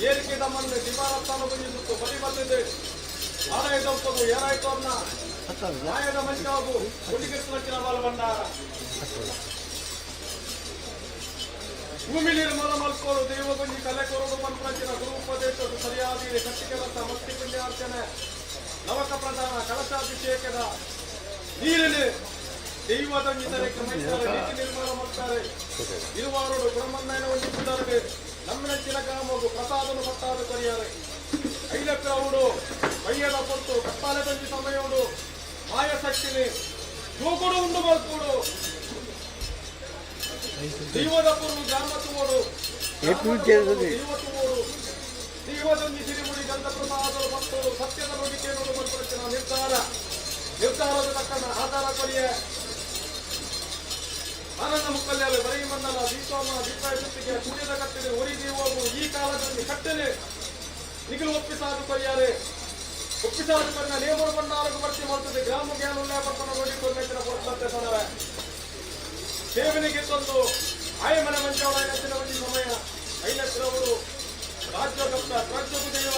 ಏರಿಕೆ ದಮ್ಮನ್ನು ದಿವಾರಸ್ಥಾನ ಬಂದಿತ್ತು ಬಲಿ ಬಂದಿದೆ ಆದಾಯದ ಏರಾಯ್ತು ಅನ್ನ ನ್ಯಾಯದ ಮಂಚಾಗು ಗುಂಡಿಗೆತ್ತು ಬಾಲ ಭಂಡಾರ ಭೂಮಿ ನಿರ್ಮಾಣ ಮಲ್ಕೋರು ದೇವಗುಂಜಿ ಕಲೆ ಕೊರಡು ಪಂಪಂಚಿನ ಗುರು ಉಪದೇಶದ ಸರಿಯಾದ ಕಟ್ಟಿಗೆ ರಥ ಮಸ್ತಿ ಪುಣ್ಯಾರ್ಚನೆ ನವಕ ಪ್ರಧಾನ ಕಲಶಾಭಿಷೇಕದ ನೀರಿನ ದೈವದ ನೀತಿ ನಿರ್ಮಾಣ ಮಾಡ್ತಾರೆ ಇರುವಾರುಡು ಬ್ರಹ್ಮಣ್ಣನ ಒಂದು ಪುಡರ್ಗೆ ನಮ್ಮಿನಂಚಿನ ಗ್ರಾಮವು ಪ್ರಸಾದನು ಪಟ್ಟಾದ ಕರಿಯಾರೆ ಐಲಕ್ರವುಡು ಬಯ್ಯದ ಪೊತ್ತು ಕಟ್ಟಾಲೆ ತಂಜಿ ಸಮಯೋಡು ಮಾಯ ಶಕ್ತಿನಿ ಜೋಗುಡು ಉಂಡು ಮಲ್ಕೋಡು ದೈವದ ಪುರು ಗ್ರಾಮ ತುವೋಡು ದೈವ ತುವೋಡು ದೈವದೊಂದಿ ಸಿರಿಮುಡಿ ಗಂಧ ಪ್ರಸಾದರು ಭಕ್ತರು ಸತ್ಯದ ನುಡಿಕೆ ನೋಡು ಮಲ್ಪಡಿಸಿನ ನಿರ್ಧಾರ ನಿರ್ಧಾರದ ತಕ್ಕನ ಆಧಾರ ಕೊರಿಯೆ ಆನಂದ ಮುಕ್ಕಲ್ಯಾಲು ಬರೀ ಮಂದಲ ದೀಪಮ್ಮ ದೀಪ ಜೊತೆಗೆ ಸೂರ್ಯದ ಕಟ್ಟಲೆ ಒರಿ ದೀವವು ಈ ಕಾಲದಲ್ಲಿ ಕಟ್ಟಲೆ ನಿಗಲು ಒಪ್ಪಿಸಾದು ಕೊರಿಯಾರೆ ಒಪ್ಪಿಸಾದು ಕೊರಿನ ನೇಮರು ಭಂಡಾರకు ಭರ್ತಿ ಮಾಡ್ತದೆ ಗ್ರಾಮ ಜ್ಞಾನ ಪಟ್ಟಣ ನೋಡಿ ಕೊನ್ನೆತ್ತಿನ ಕೊಡ್ತಂತೆ ಸದರ ಸೇವನಿಗೆ ತಂದು ಆಯಮನ ಮಂಚಾವಳ ಒಂದು ಸಮಯ ಐಲಕ್ರವರು ರಾಜ್ಯ ಕಪ್ಪ ರಾಜ್ಯಕು ದೇವ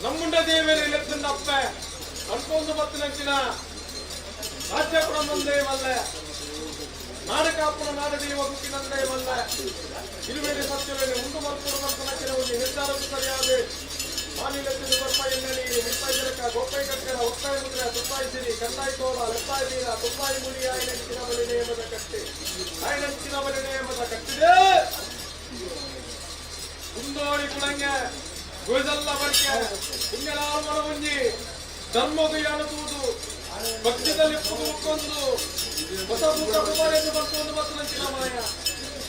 ನಮ್ಮುಂಡ ದೇವರೇ ಲೆತ್ತಂಡಪ್ಪೆ ಕಣ್ಕೊಂದು ಬತ್ತಿನಂಚಿನ ರಾಜ್ಯ ಕೂಡ ಮುಂದೆ ಮಲ್ಲೆ ನಾಡಕಾಪುರ ನಾಡ ದೇವ ಗುಟ್ಟಿನಂದೇ ಮಲ್ಲೆ ಇರುವೇನೆ ಸತ್ಯವೇನೆ ಉಂಡು ಮಲ್ಪುಡು ಮಲ್ಪನಕ್ಕಿನ ಒಂದು ನಿರ್ಧಾರವು ಸರಿಯಾದ ಮಾನಿಲೆತ್ತಿನ ಬರ್ಪ ಎಣ್ಣೆ ಮಿಟ್ಟಾಯಿ ಜಲಕ ಗೋಪಾಯಿ ಕಕ್ಕರ ಒತ್ತಾಯ ಮುದ್ರೆ ತುಪ್ಪಾಯಿ ಸಿರಿ ಕಂದಾಯಿ ಕೋಲ ಲೆಪ್ಪಾಯಿ ಬೀರ ತುಪ್ಪಾಯಿ ಮುಡಿ ಆಯನಂಚಿನ ಬಲಿ ನೇಮದ ಕಟ್ಟಿ ಆಯನಂಚಿನ ಬಲಿ ನೇಮದ ಕಟ್ಟಿದೆ. ಕುಂದೋಡಿ ಕುಳಂಗೆ ಗುಜಲ್ಲ ಬರ್ಕೆ ಪುಣ್ಯಲಾಲ್ವರ ಒಂಜಿ ಧರ್ಮದ ತೂದು ಭಕ್ತಿದಲ್ಲಿ ಪುದು ಹೊಸ ಭೂತ ಕುಮಾರೆಂದು ಬಂತು ಬತ್ತನಂಚಿನ ಮಾಯ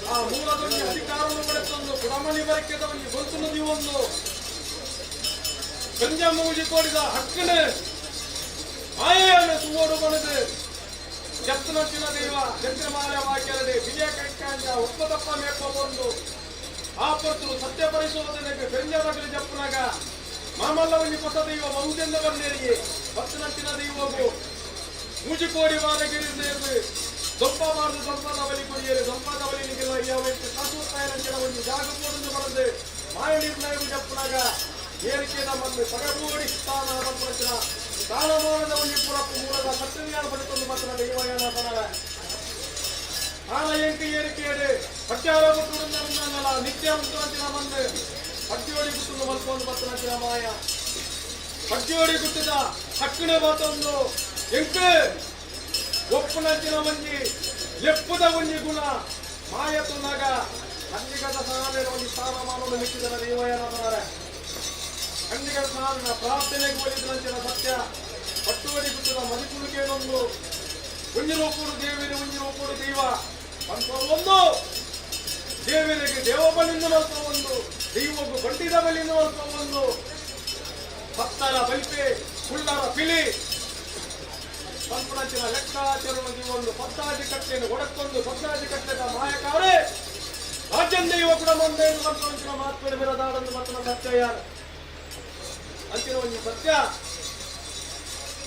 ಆ ಮೂಲದಲ್ಲಿ ಅಧಿಕಾರವನ್ನು ಪಡೆತಂದು ಕುಡಮಣಿ ಬರಕೆದ ಒಂಜಿ ಬೊಲ್ತು ನದಿ ಒಂದು ಗಂಜ ಮೂಜಿ ಕೋಡಿದ ಹಕ್ಕನೆ ಮಾಯೆಯನ್ನು ಸುವೋಡು ಬನದು ಜಪ್ತನಂಚಿನ ದೈವ ಚಂದ್ರಮಾಲೆ ವಾಕ್ಯರಡೆ ವಿಜಯ ಕೈಕಾಂಜ ಒಪ್ಪದಪ್ಪ ಮೇಪ ಬಂದು ಆ ಪರ್ತರು ಸತ್ಯ ಪರಿಶೋಧನೆಗೆ ಬೆಂಜ ಜಪ್ಪನಾಗ ಮಾಮಲ್ಲವಲ್ಲಿ ಹೊಸ ದೈವ ಬಹುದೆಂದ ಬಂದೇರಿಗೆ ಭಕ್ತನಂಚಿನ ದೈವವು ಮೂಜಿಕೋಡಿ ವಾರಗಿರಿ ಸೇರ್ದು ದೊಪ್ಪ ಮಾರ್ದು ದೊಂಪದ ಬಲಿ ಕೊಡಿಯರು ದೊಂಪದ ಬಲಿ ನಿಗಿಲ್ಲ ಯಾವ ಕಾಸೂತಾಯನಂಚಿನ ಒಂದು ಜಾಗ ಕೊಡದು ಬರದು ಮಾಯ ನಿರ್ಣಯವು ಜಪ್ಪನಾಗ ಏರಿಕೆದ ಮಣ್ಣು ಪಗಬೂಡಿ ಸ್ಥಾನ ಬಂದ ಸ್ಥಾನಮಾನದ ಒಂದು ಪುರಪ್ಪು ಮೂಲದ ಸತ್ಯಜ್ಞಾನ ಪಡೆದುಕೊಂಡು ಮಾತ್ರ ದೈವಯಾನ ಪನವ ಆನ ಎಂಟು ಏರಿಕೆಯಡು ಪಟ್ಯಾರ ಕೊಟ್ಟುಂದಲ್ಲ ನಿತ್ಯ ಮುತ್ತುವಂತಿನ ಬಂದು ಪಟ್ಟಿಯೋಡಿ ಗುತ್ತುಂದು ಮಲ್ಕೊಂಡು ಬತ್ತನಂಚಿನ ಮಾಯ ಪಟ್ಟಿಯೋಡಿ ಗುತ್ತದ ಹಕ್ಕಿನ ಮಾತೊಂದು ಎಂಟು ಒಪ್ಪುನಂಚಿನ ಒಂಜಿ ಲೆಪ್ಪುದ ಒಂಜಿ ಗುಣ ಮಾಯ ತುನ್ನಾಗ ಕಣ್ಣಿಗದ ಸಾಧನೆ ಒಂದು ಸ್ಥಾನಮಾನವನ್ನು ಮಿಕ್ಕಿದನ ದೈವಯಾನ ಪನರೆ ಕಣ್ಣಿಗದ ಸಾಧನ ಪ್ರಾರ್ಥನೆಗೆ ಒಲಿದನಂಚಿನ ಸತ್ಯ ಪಟ್ಟುವಡಿ ಗುತ್ತದ ಮದಿಪುಳುಕೇನೊಂದು ಒಂಜಿ ದೇವಿನ ಒಂಜಿ ರೂಪುಡು ದೈವ ಅಂತ ಒಂದು ದೇವರಿಗೆ ದೇವ ಬಲಿಂದ ಮಲ್ಪ ಒಂದು ದೈವಗೂ ಬಂಡಿದ ಬಲಿಂದ ಮಲ್ಪ ಒಂದು ಭಕ್ತರ ಬಲಿಪೆ ಕುಳ್ಳರ ಪಿಲಿ ಪಂಪುಣಂಚಿನ ಲೆಕ್ಕಾಚಾರ ಒಂದು ಪತ್ತಾಜಿ ಕಟ್ಟೆಯನ್ನು ಒಡಕ್ಕೊಂದು ಪತ್ತಾಜಿ ಕಟ್ಟೆದ ಮಾಯಕಾರೆ ರಾಜ್ಯಂದೈವ ಕೂಡ ಮುಂದೆ ಮಂತ್ರವಂಚಿನ ಮಾತ್ಮೇಲೆ ಬಿರದಾಡಂದು ಮತ್ತು ಸತ್ಯ ಯಾರು ಅಂತಿನ ಒಂದು ಸತ್ಯ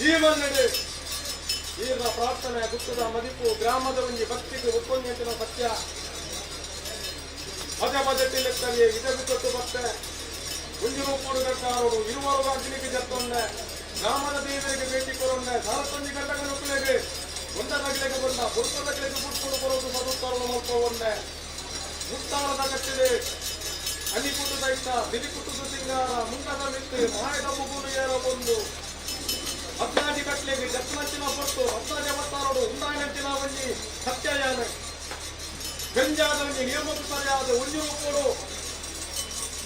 ಈ ಮನ್ನಡೆ ಈರ್ನ ಪ್ರಾರ್ಥನೆ ಗುತ್ತದ ಮದಿಪು ಗ್ರಾಮದ ಒಂಜಿ ಭಕ್ತಿಗೆ ಒಪ್ಪೊಂದಿನ ಸತ್ಯ ಪದೇ ಪದೇ ಲೆಕ್ಕಗೆ ಇದ ಗುತ್ತತ್ತು ಭಕ್ತೆ ಒಂಜಿ ರೂಪುಡು ಗಟ್ಟಾರೋಡು ಇರುವರು ಅಗ್ನಿಗೆ ಜತ್ತೊಂಡೆ ಗ್ರಾಮದ ದೇವರಿಗೆ ಭೇಟಿ ಕೊರೊಂಡೆ ಸಾರತ್ತೊಂಜಿ ಗಂಟಗನುಕುಲೆಗೆ ಒಂದರಗಲೆಗೆ ಬಂದ ಬುರ್ತದಗಲೆಗೆ ಬುಡ್ಕೊಂಡು ಬರೋದು ಸದುತ್ತಾರಣ ಮಲ್ಪ ಒಂಡೆ ಮುತ್ತಾರದ ಕಟ್ಟಿದೆ ಅನಿಪುಟದ ಇಟ್ಟ ಬಿದಿಪುಟದ ಸಿಂಗಾರ ಮುಂಡದ ಮಿತ್ತು ಮಾಯದ ಮುಗುರು ಏರ ಒಂದು ಹದ್ನಾಜಿ ಕಟ್ಲೆಗೆ ಜತ್ನಂಚಿನ ಪೊಟ್ಟು ಹದ್ನಾಜಿ ಬತ್ತಾರೋಡು ಉಂದಾಯನಂಚಿನ ಒಂಜಿ ಸತ್ಯಯಾನ ಗಂಜಾದ ಒಂಜಿ ನಿಯಮಕ್ಕೆ ಸರಿಯಾದ ಒಂಜಿ ರೂಪೋಡು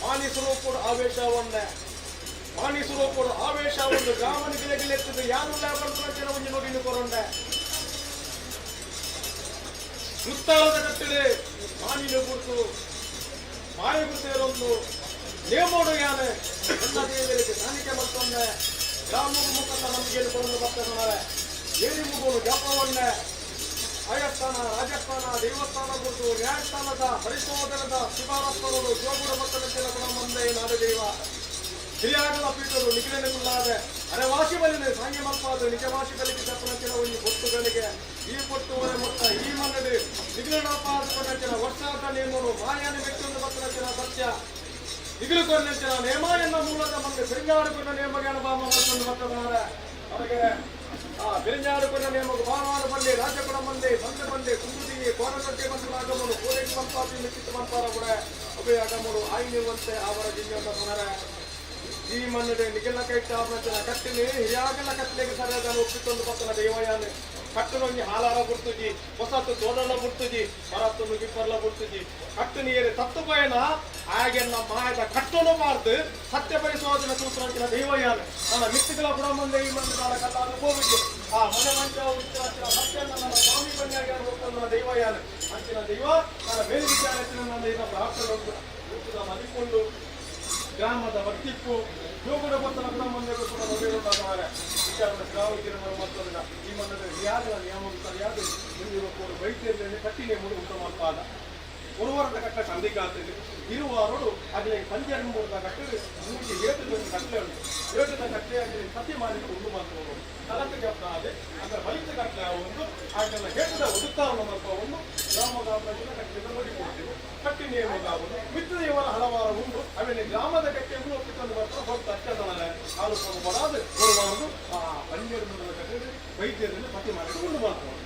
ಮಾನಿಸರು ಕೂಡ ಆವೇಶ ಒಂಡೆ ಮಾನಿಸರು ಕೂಡ ಆವೇಶ ಒಂದು ಗ್ರಾಮನ ಗಿಲೆಗಿಲೆತ್ತದು ಯಾರು ಬಂತು ಒಂಜಿ ನುಡಿನು ಕೊರೊಂಡೆ ಮುತ್ತಾರದ ಕಟ್ಟಿದೆ ಮಾನಿನ ಗುರುತು ಮಾಯಗು ಸೇರೊಂದು ನೇಮೋಡು ಯಾನೆ ನನ್ನ ದೇವರಿಗೆ ಕಾಣಿಕೆ ಮತ್ತೊಂದೆ ಗ್ರಾಮದ ಮುಖಂಡ ನಮಗೆ ಕೊಡಲು ಬರ್ತಾರೆ ಏರಿ ಮುಗೋನು ಜಾಪವನ್ನೇ ಆಯಸ್ಥಾನ ರಾಜಸ್ಥಾನ ದೇವಸ್ಥಾನ ಗುರುತು ನ್ಯಾಯಸ್ಥಾನದ ಪರಿಶೋಧನದ ಶಿಫಾರಸ್ತವರು ಜೋಗುಡ ಮಕ್ಕಳ ಗುಣ ಮುಂದೆ ನಾಡದೈವ ಹಿರಿಯಾಗಲ ಪೀಠರು ನಿಖಿಲನೆಗುಲ್ಲಾದೆ ಅರೆ ವಾಸಿ ಬಲಿನೆ ಸಾಂಗಿ ಮಲ್ಪಾದ ನಿಜವಾಸಿ ಬಲಿಗೆ ಚಪ್ಪನ ಒಂದು ಪೊಟ್ಟುಗಳಿಗೆ ಈ ಪೊಟ್ಟುವರೆ ಮೊತ್ತ ಈ ಮನ್ನಡೆ ನಿಖಿಲನಪಾದ ವರ್ಷಾದ ನೇಮನು ಮಾಯಾನ ಮೆಚ್ಚೊಂದು ಬತ್ತನ ಸತ್ಯ ನಿಗಿಲು ಕೊರ್ನಂಚಿನ ನೇಮಾಯನ್ನ ಮೂಲದ ಮಂದೆ ಬೆರಿಂಜಾಡು ನೇಮಗಾನ ಬಾಮ ಮತ್ತೊಂದು ಮಕ್ಕಳಾರ ಅವರಿಗೆ ಆ ಬೆರಿಂಜಾಡು ಕೊನ್ನ ನೇಮಗು ಬಾರವಾರ ಬಂದೆ ರಾಜಕುಲ ಮಂದೆ ಬಂದೆ ಬಂದೆ ಕುಂದುದಿ ಕೋರಗಟ್ಟೆ ಬಂದು ಆಗಮನು ಕೋರೆಗೆ ಬಂಪಾಪಿ ಮಿಕ್ಕಿತ್ತು ಬಂಪಾರ ಕೂಡ ಅಭಯ ಆಗಮನು ಆಯ್ನಿರುವಂತೆ ಅವರ ಜಿಂಜ ಪುನರ ಈ ಮನ್ನಡೆ ನಿಗೆಲ್ಲ ಕೈಟ ಆಪನಂಚಿನ ಕಟ್ಟಿನಿ ಹಿರಿಯಾಗಲ ಕತ್ತಲೆಗೆ ಸರಿಯಾದ ಒಪ್ಪಿಕೊಂಡು ಬತ್ತನ ದೇವಯಾನೆ ಕಟ್ಟನೊಂಜಿ ಹಾಲಾರ ಬುಡ್ತುಜಿ ಹೊಸತು ತೋಡಲ ಬುಡ್ತುಜಿ ಹೊರತು ನುಗಿಪರ್ಲ ಬುಡ್ತುಜಿ ಕಟ್ಟು ನೀರು ತತ್ತು ಪಯಣ ಆಗೆನ್ನ ಮಾಯದ ಕಟ್ಟನು ಮಾರ್ದು ಸತ್ಯ ಪರಿಶೋಧನೆ ಸೂತ್ರಂಚಿನ ದೇವಯಾನೆ ನನ್ನ ಮಿತ್ತಿಗಳ ಕೂಡ ಮುಂದೆ ಈ ಮಂದಿರ ಕಲ್ಲಾದ ಹೋಗಿದ್ದು ಆ ಮನೆ ಮಂಚ ಉಚ್ಚಾರ ಸತ್ಯ ನನ್ನ ಸ್ವಾಮಿ ಬನ್ನಿಯಾಗಿ ಒಪ್ಪಂದ ದೈವಯಾನೆ ಅಂಚಿನ ದೈವ ನನ್ನ ಮೇಲ್ವಿಚಾರಣೆ ನನ್ನ ಇದರ ಪ್ರಾರ್ಥನೆ ಉಂಟು ಮದಿಕೊಂಡು ಗ್ರಾಮದ ಭಕ್ತಿಪ್ಪು ಜೋಗುಡ ಬತ್ತನ ಕೂಡ ಮುಂದೆ ಕೂಡ ಮೊಬೈಲ್ ವಿಚಾರಣೆ ಶ್ರಾವಕಿರ ಮತ್ತೊಂದು ಈ ಮನ್ನದ ಯಾರ ನಿಯಮ ಸರಿಯಾದ ಮುಂದಿರುವ ವೈದ್ಯರಲ್ಲಿ ಕಟ್ಟಿಗೆ ಮುಡು ಉಂಟು ಮಾಡ್ಪಾದ ಒರುವರದ ಕಟ್ಟ ಸಂಧಿಗಾತಿದೆ ಇರುವಾರೋಡು ಅಗಲೆ ಪಂಜರ ಮೂರದ ಕಟ್ಟೆ ಮೂಗಿ ಏಟದ ಕಟ್ಟಲೆ ಉಂಟು ಏಟದ ಕಟ್ಟೆ ಆಗಲಿ ಸತಿ ಮಾಡಿ ಉಂಡು ಮಾಡ್ಬೋದು ಕಲಕ ಜಪ್ತಾದೆ ಅದರ ಬಲಿತ ಕಟ್ಟಲೆ ಒಂದು ಆಗಲ್ಲ ಹೇಟದ ಉಡುತ್ತಾವನ ಮಲ್ಪ ಒಂದು ಗ್ರಾಮದ ಕಟ್ಟೆ ನೋಡಿ ಕೊಡ್ತೀವಿ ಕಟ್ಟಿ ನಿಯಮಗಾವುದು ಮಿತ್ರ ಇವರ ಹಲವಾರು ಉಂಟು ಆಮೇಲೆ ಗ್ರಾಮದ ಕಟ್ಟೆಯನ್ನು ಒಪ್ಪಿಕೊಂಡು ಬರ್ತಾರೆ ಹೊರತು ಅತ್ಯಂತ ಆಲೋಚನೆ ಬರಾದು ಬರುವಾರದು ಆ ಪಂಜರ ಮೂರದ ಕಟ್ಟೆ ವೈದ್ಯರನ್ನು ಪತಿ ಮಾಡಿ ಉಂಡು ಮಾಡ್ತಾರೆ.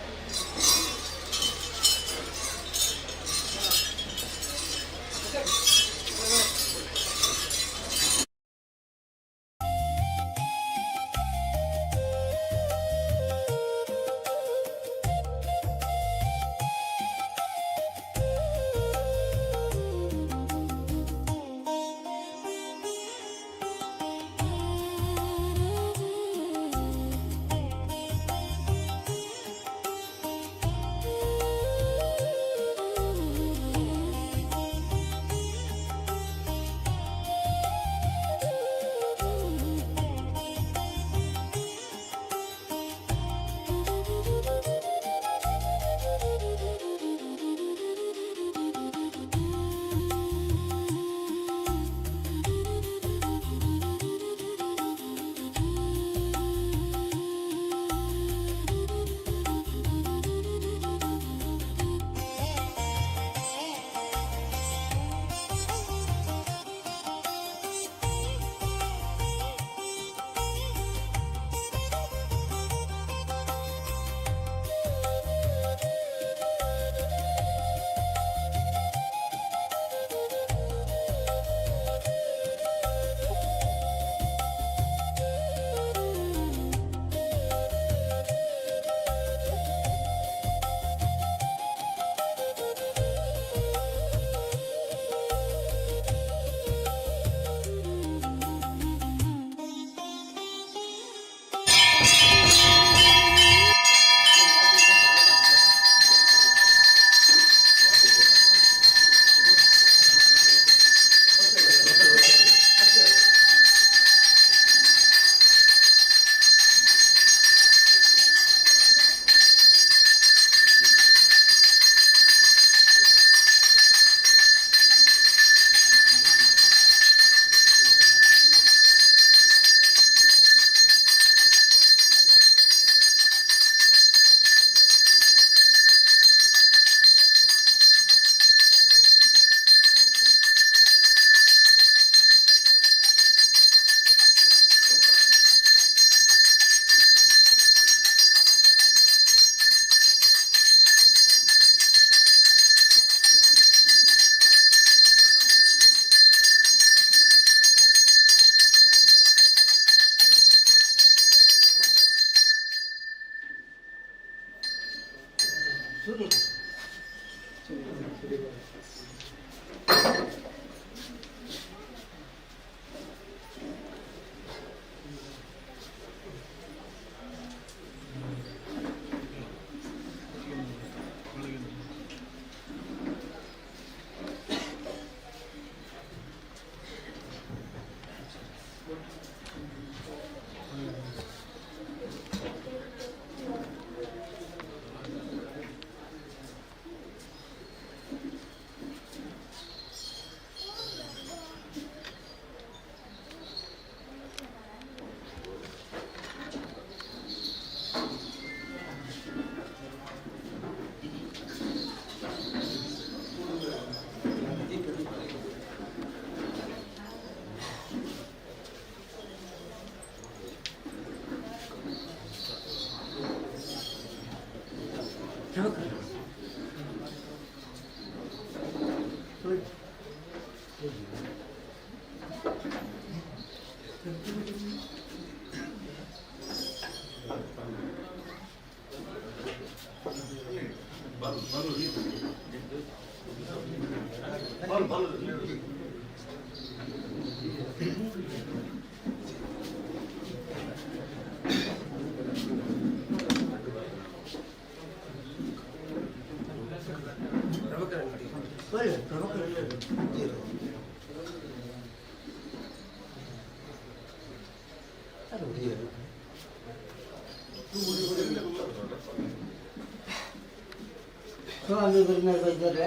ಸ್ವಾಮಿ ಬಿರ್ಮೇಲೆ ಬೈತಾರೆ.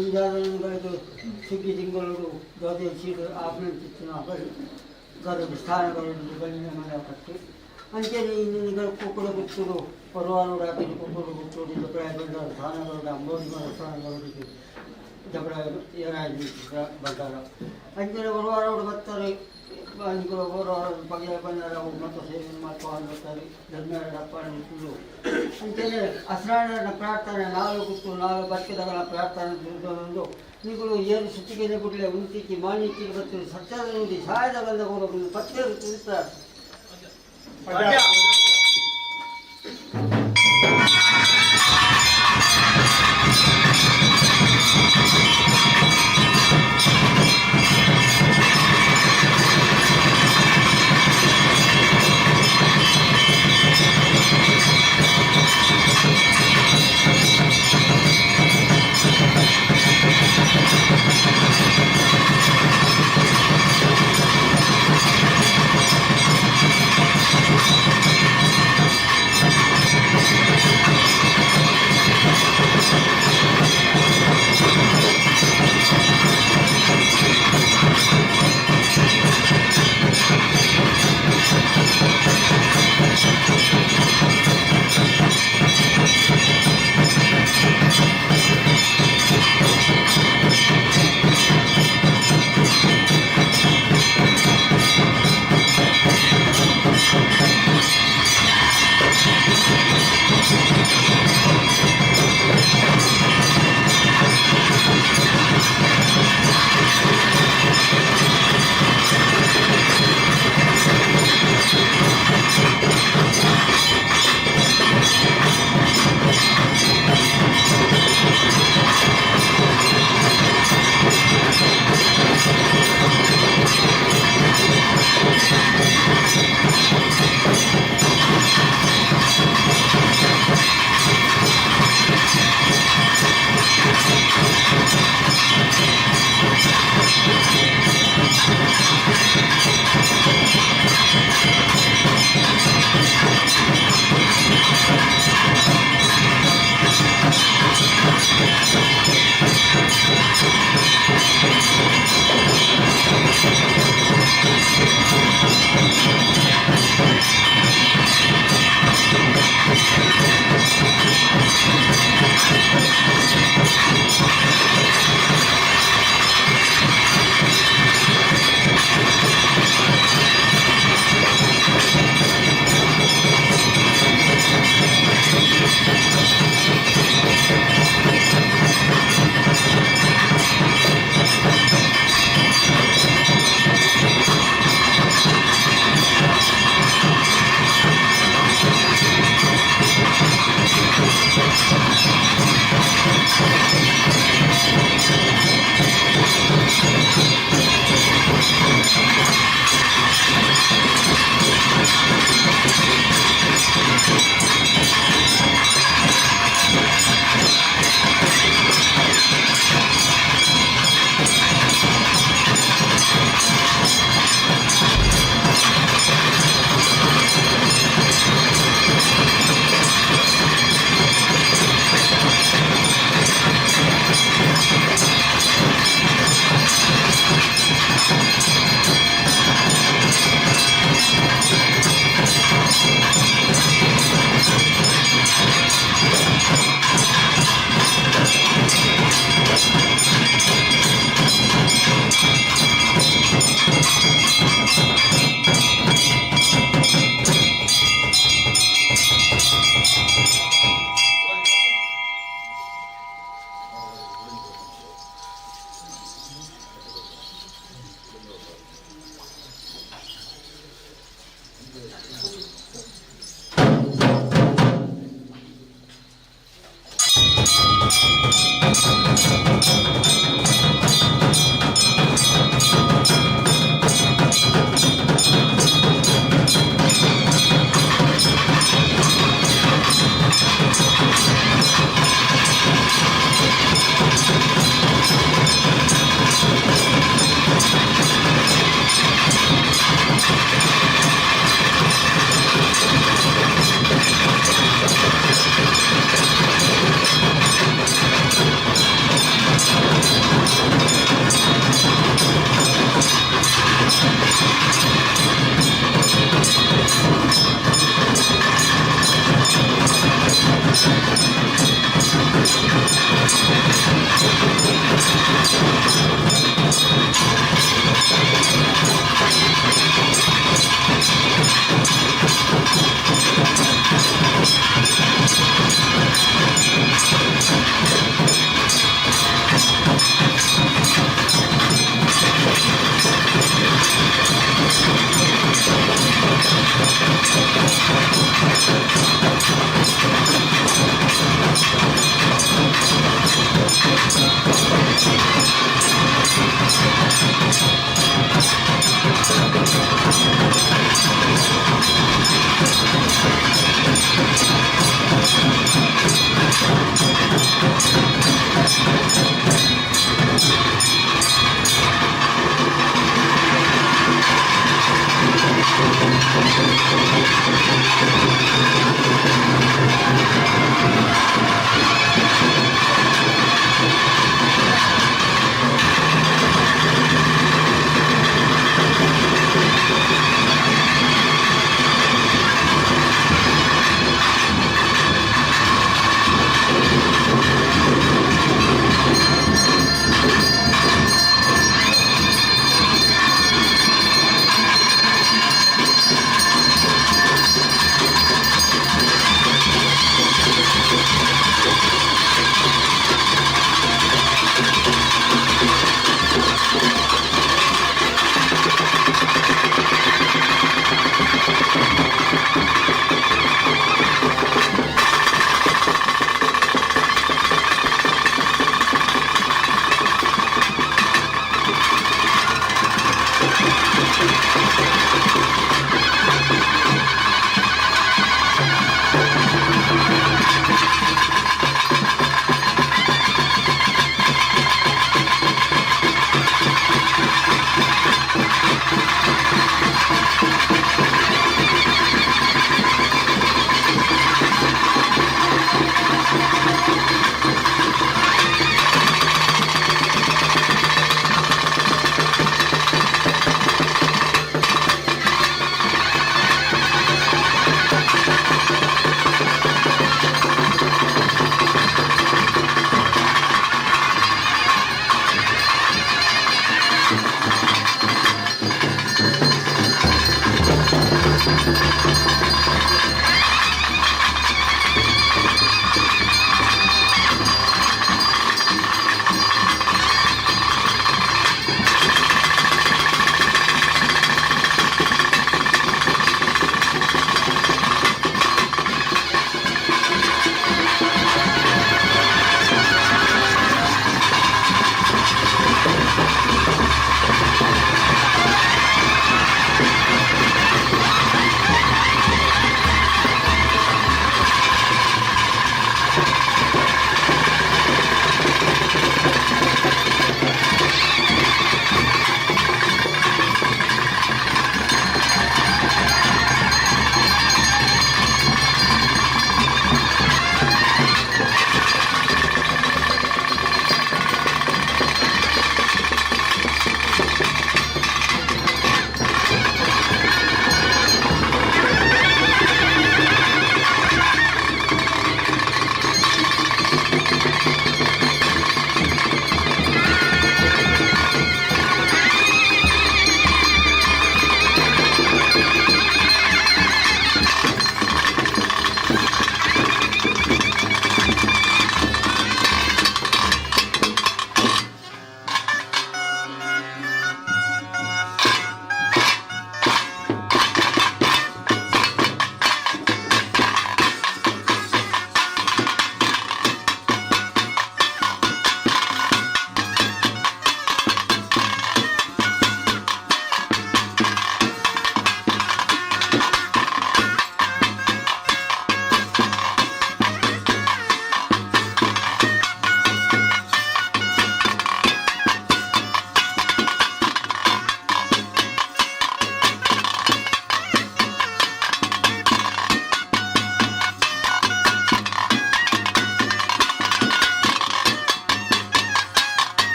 ಇಂಜಾದಗಳಿಗೆ ಸುಗ್ಗಿ ತಿಂಗಳು ದೋದೆ ಸೀರು ಆಪ್ನಂಚಿತ್ತಿನ ಗರ್ಭ ಸ್ಥಾನಗಳನ್ನು ಬಲಿನ ಮನೆ ಕಟ್ಟಿ ಅಂಚನೆ ಇನ್ನಿಗಳ ಕುಕ್ಕುಡ ಗುತ್ತುಡು ಪರ್ವಾನೋಡು ಹಾಕಿ ಕುಕ್ಕುಡು ಗುತ್ತುಡು ಜಪರಾಯ ಬಂದಾರ ಸ್ಥಾನಗಳು ಅಂಬೋಡಿ ಮರ ಸ್ಥಾನಗಳು ಜಪರಾಯ ಏನಾಗಿ ಬಂದಾರ. ಅಂಚನೆ ಒರುವಾರೋಡು ಬರ್ತಾರೆ. ಅಂಚೆ ಒರುವಾರ ಪಗೆಯ ಬಂದಾರ ಅವು ಮತ್ತು ಸೇವೆ ಮಾಡ್ಕೊಂಡು ಬರ್ತಾರೆ. ಧರ್ಮರ ಅಪ್ಪಣೆ ಸುಳ್ಳು. ಅಂಚನೆ ಅಸ್ರಾಣನ ಪ್ರಾರ್ಥನೆ ನಾಲ್ಕು ಗುತ್ತು ನಾಲ್ಕು ಬಕ್ಕಿದಗಳ ಪ್ರಾರ್ಥನೆ ಒಂದು ನೀಗಳು ಏನು ಸುತ್ತಿಗೆನೆ ಬಿಡಲೆ ಉಂತಿಕ್ಕಿ ಮಾಣಿಕ್ಕಿಗೆ ಬರ್ತೀವಿ. ಸತ್ಯದ ನುಡಿ ಸಹಾಯದ ಬಂದ ಹೋಗಬೇಕು ಪತ್ತೆ ತಿಳಿಸ್ತಾರೆ.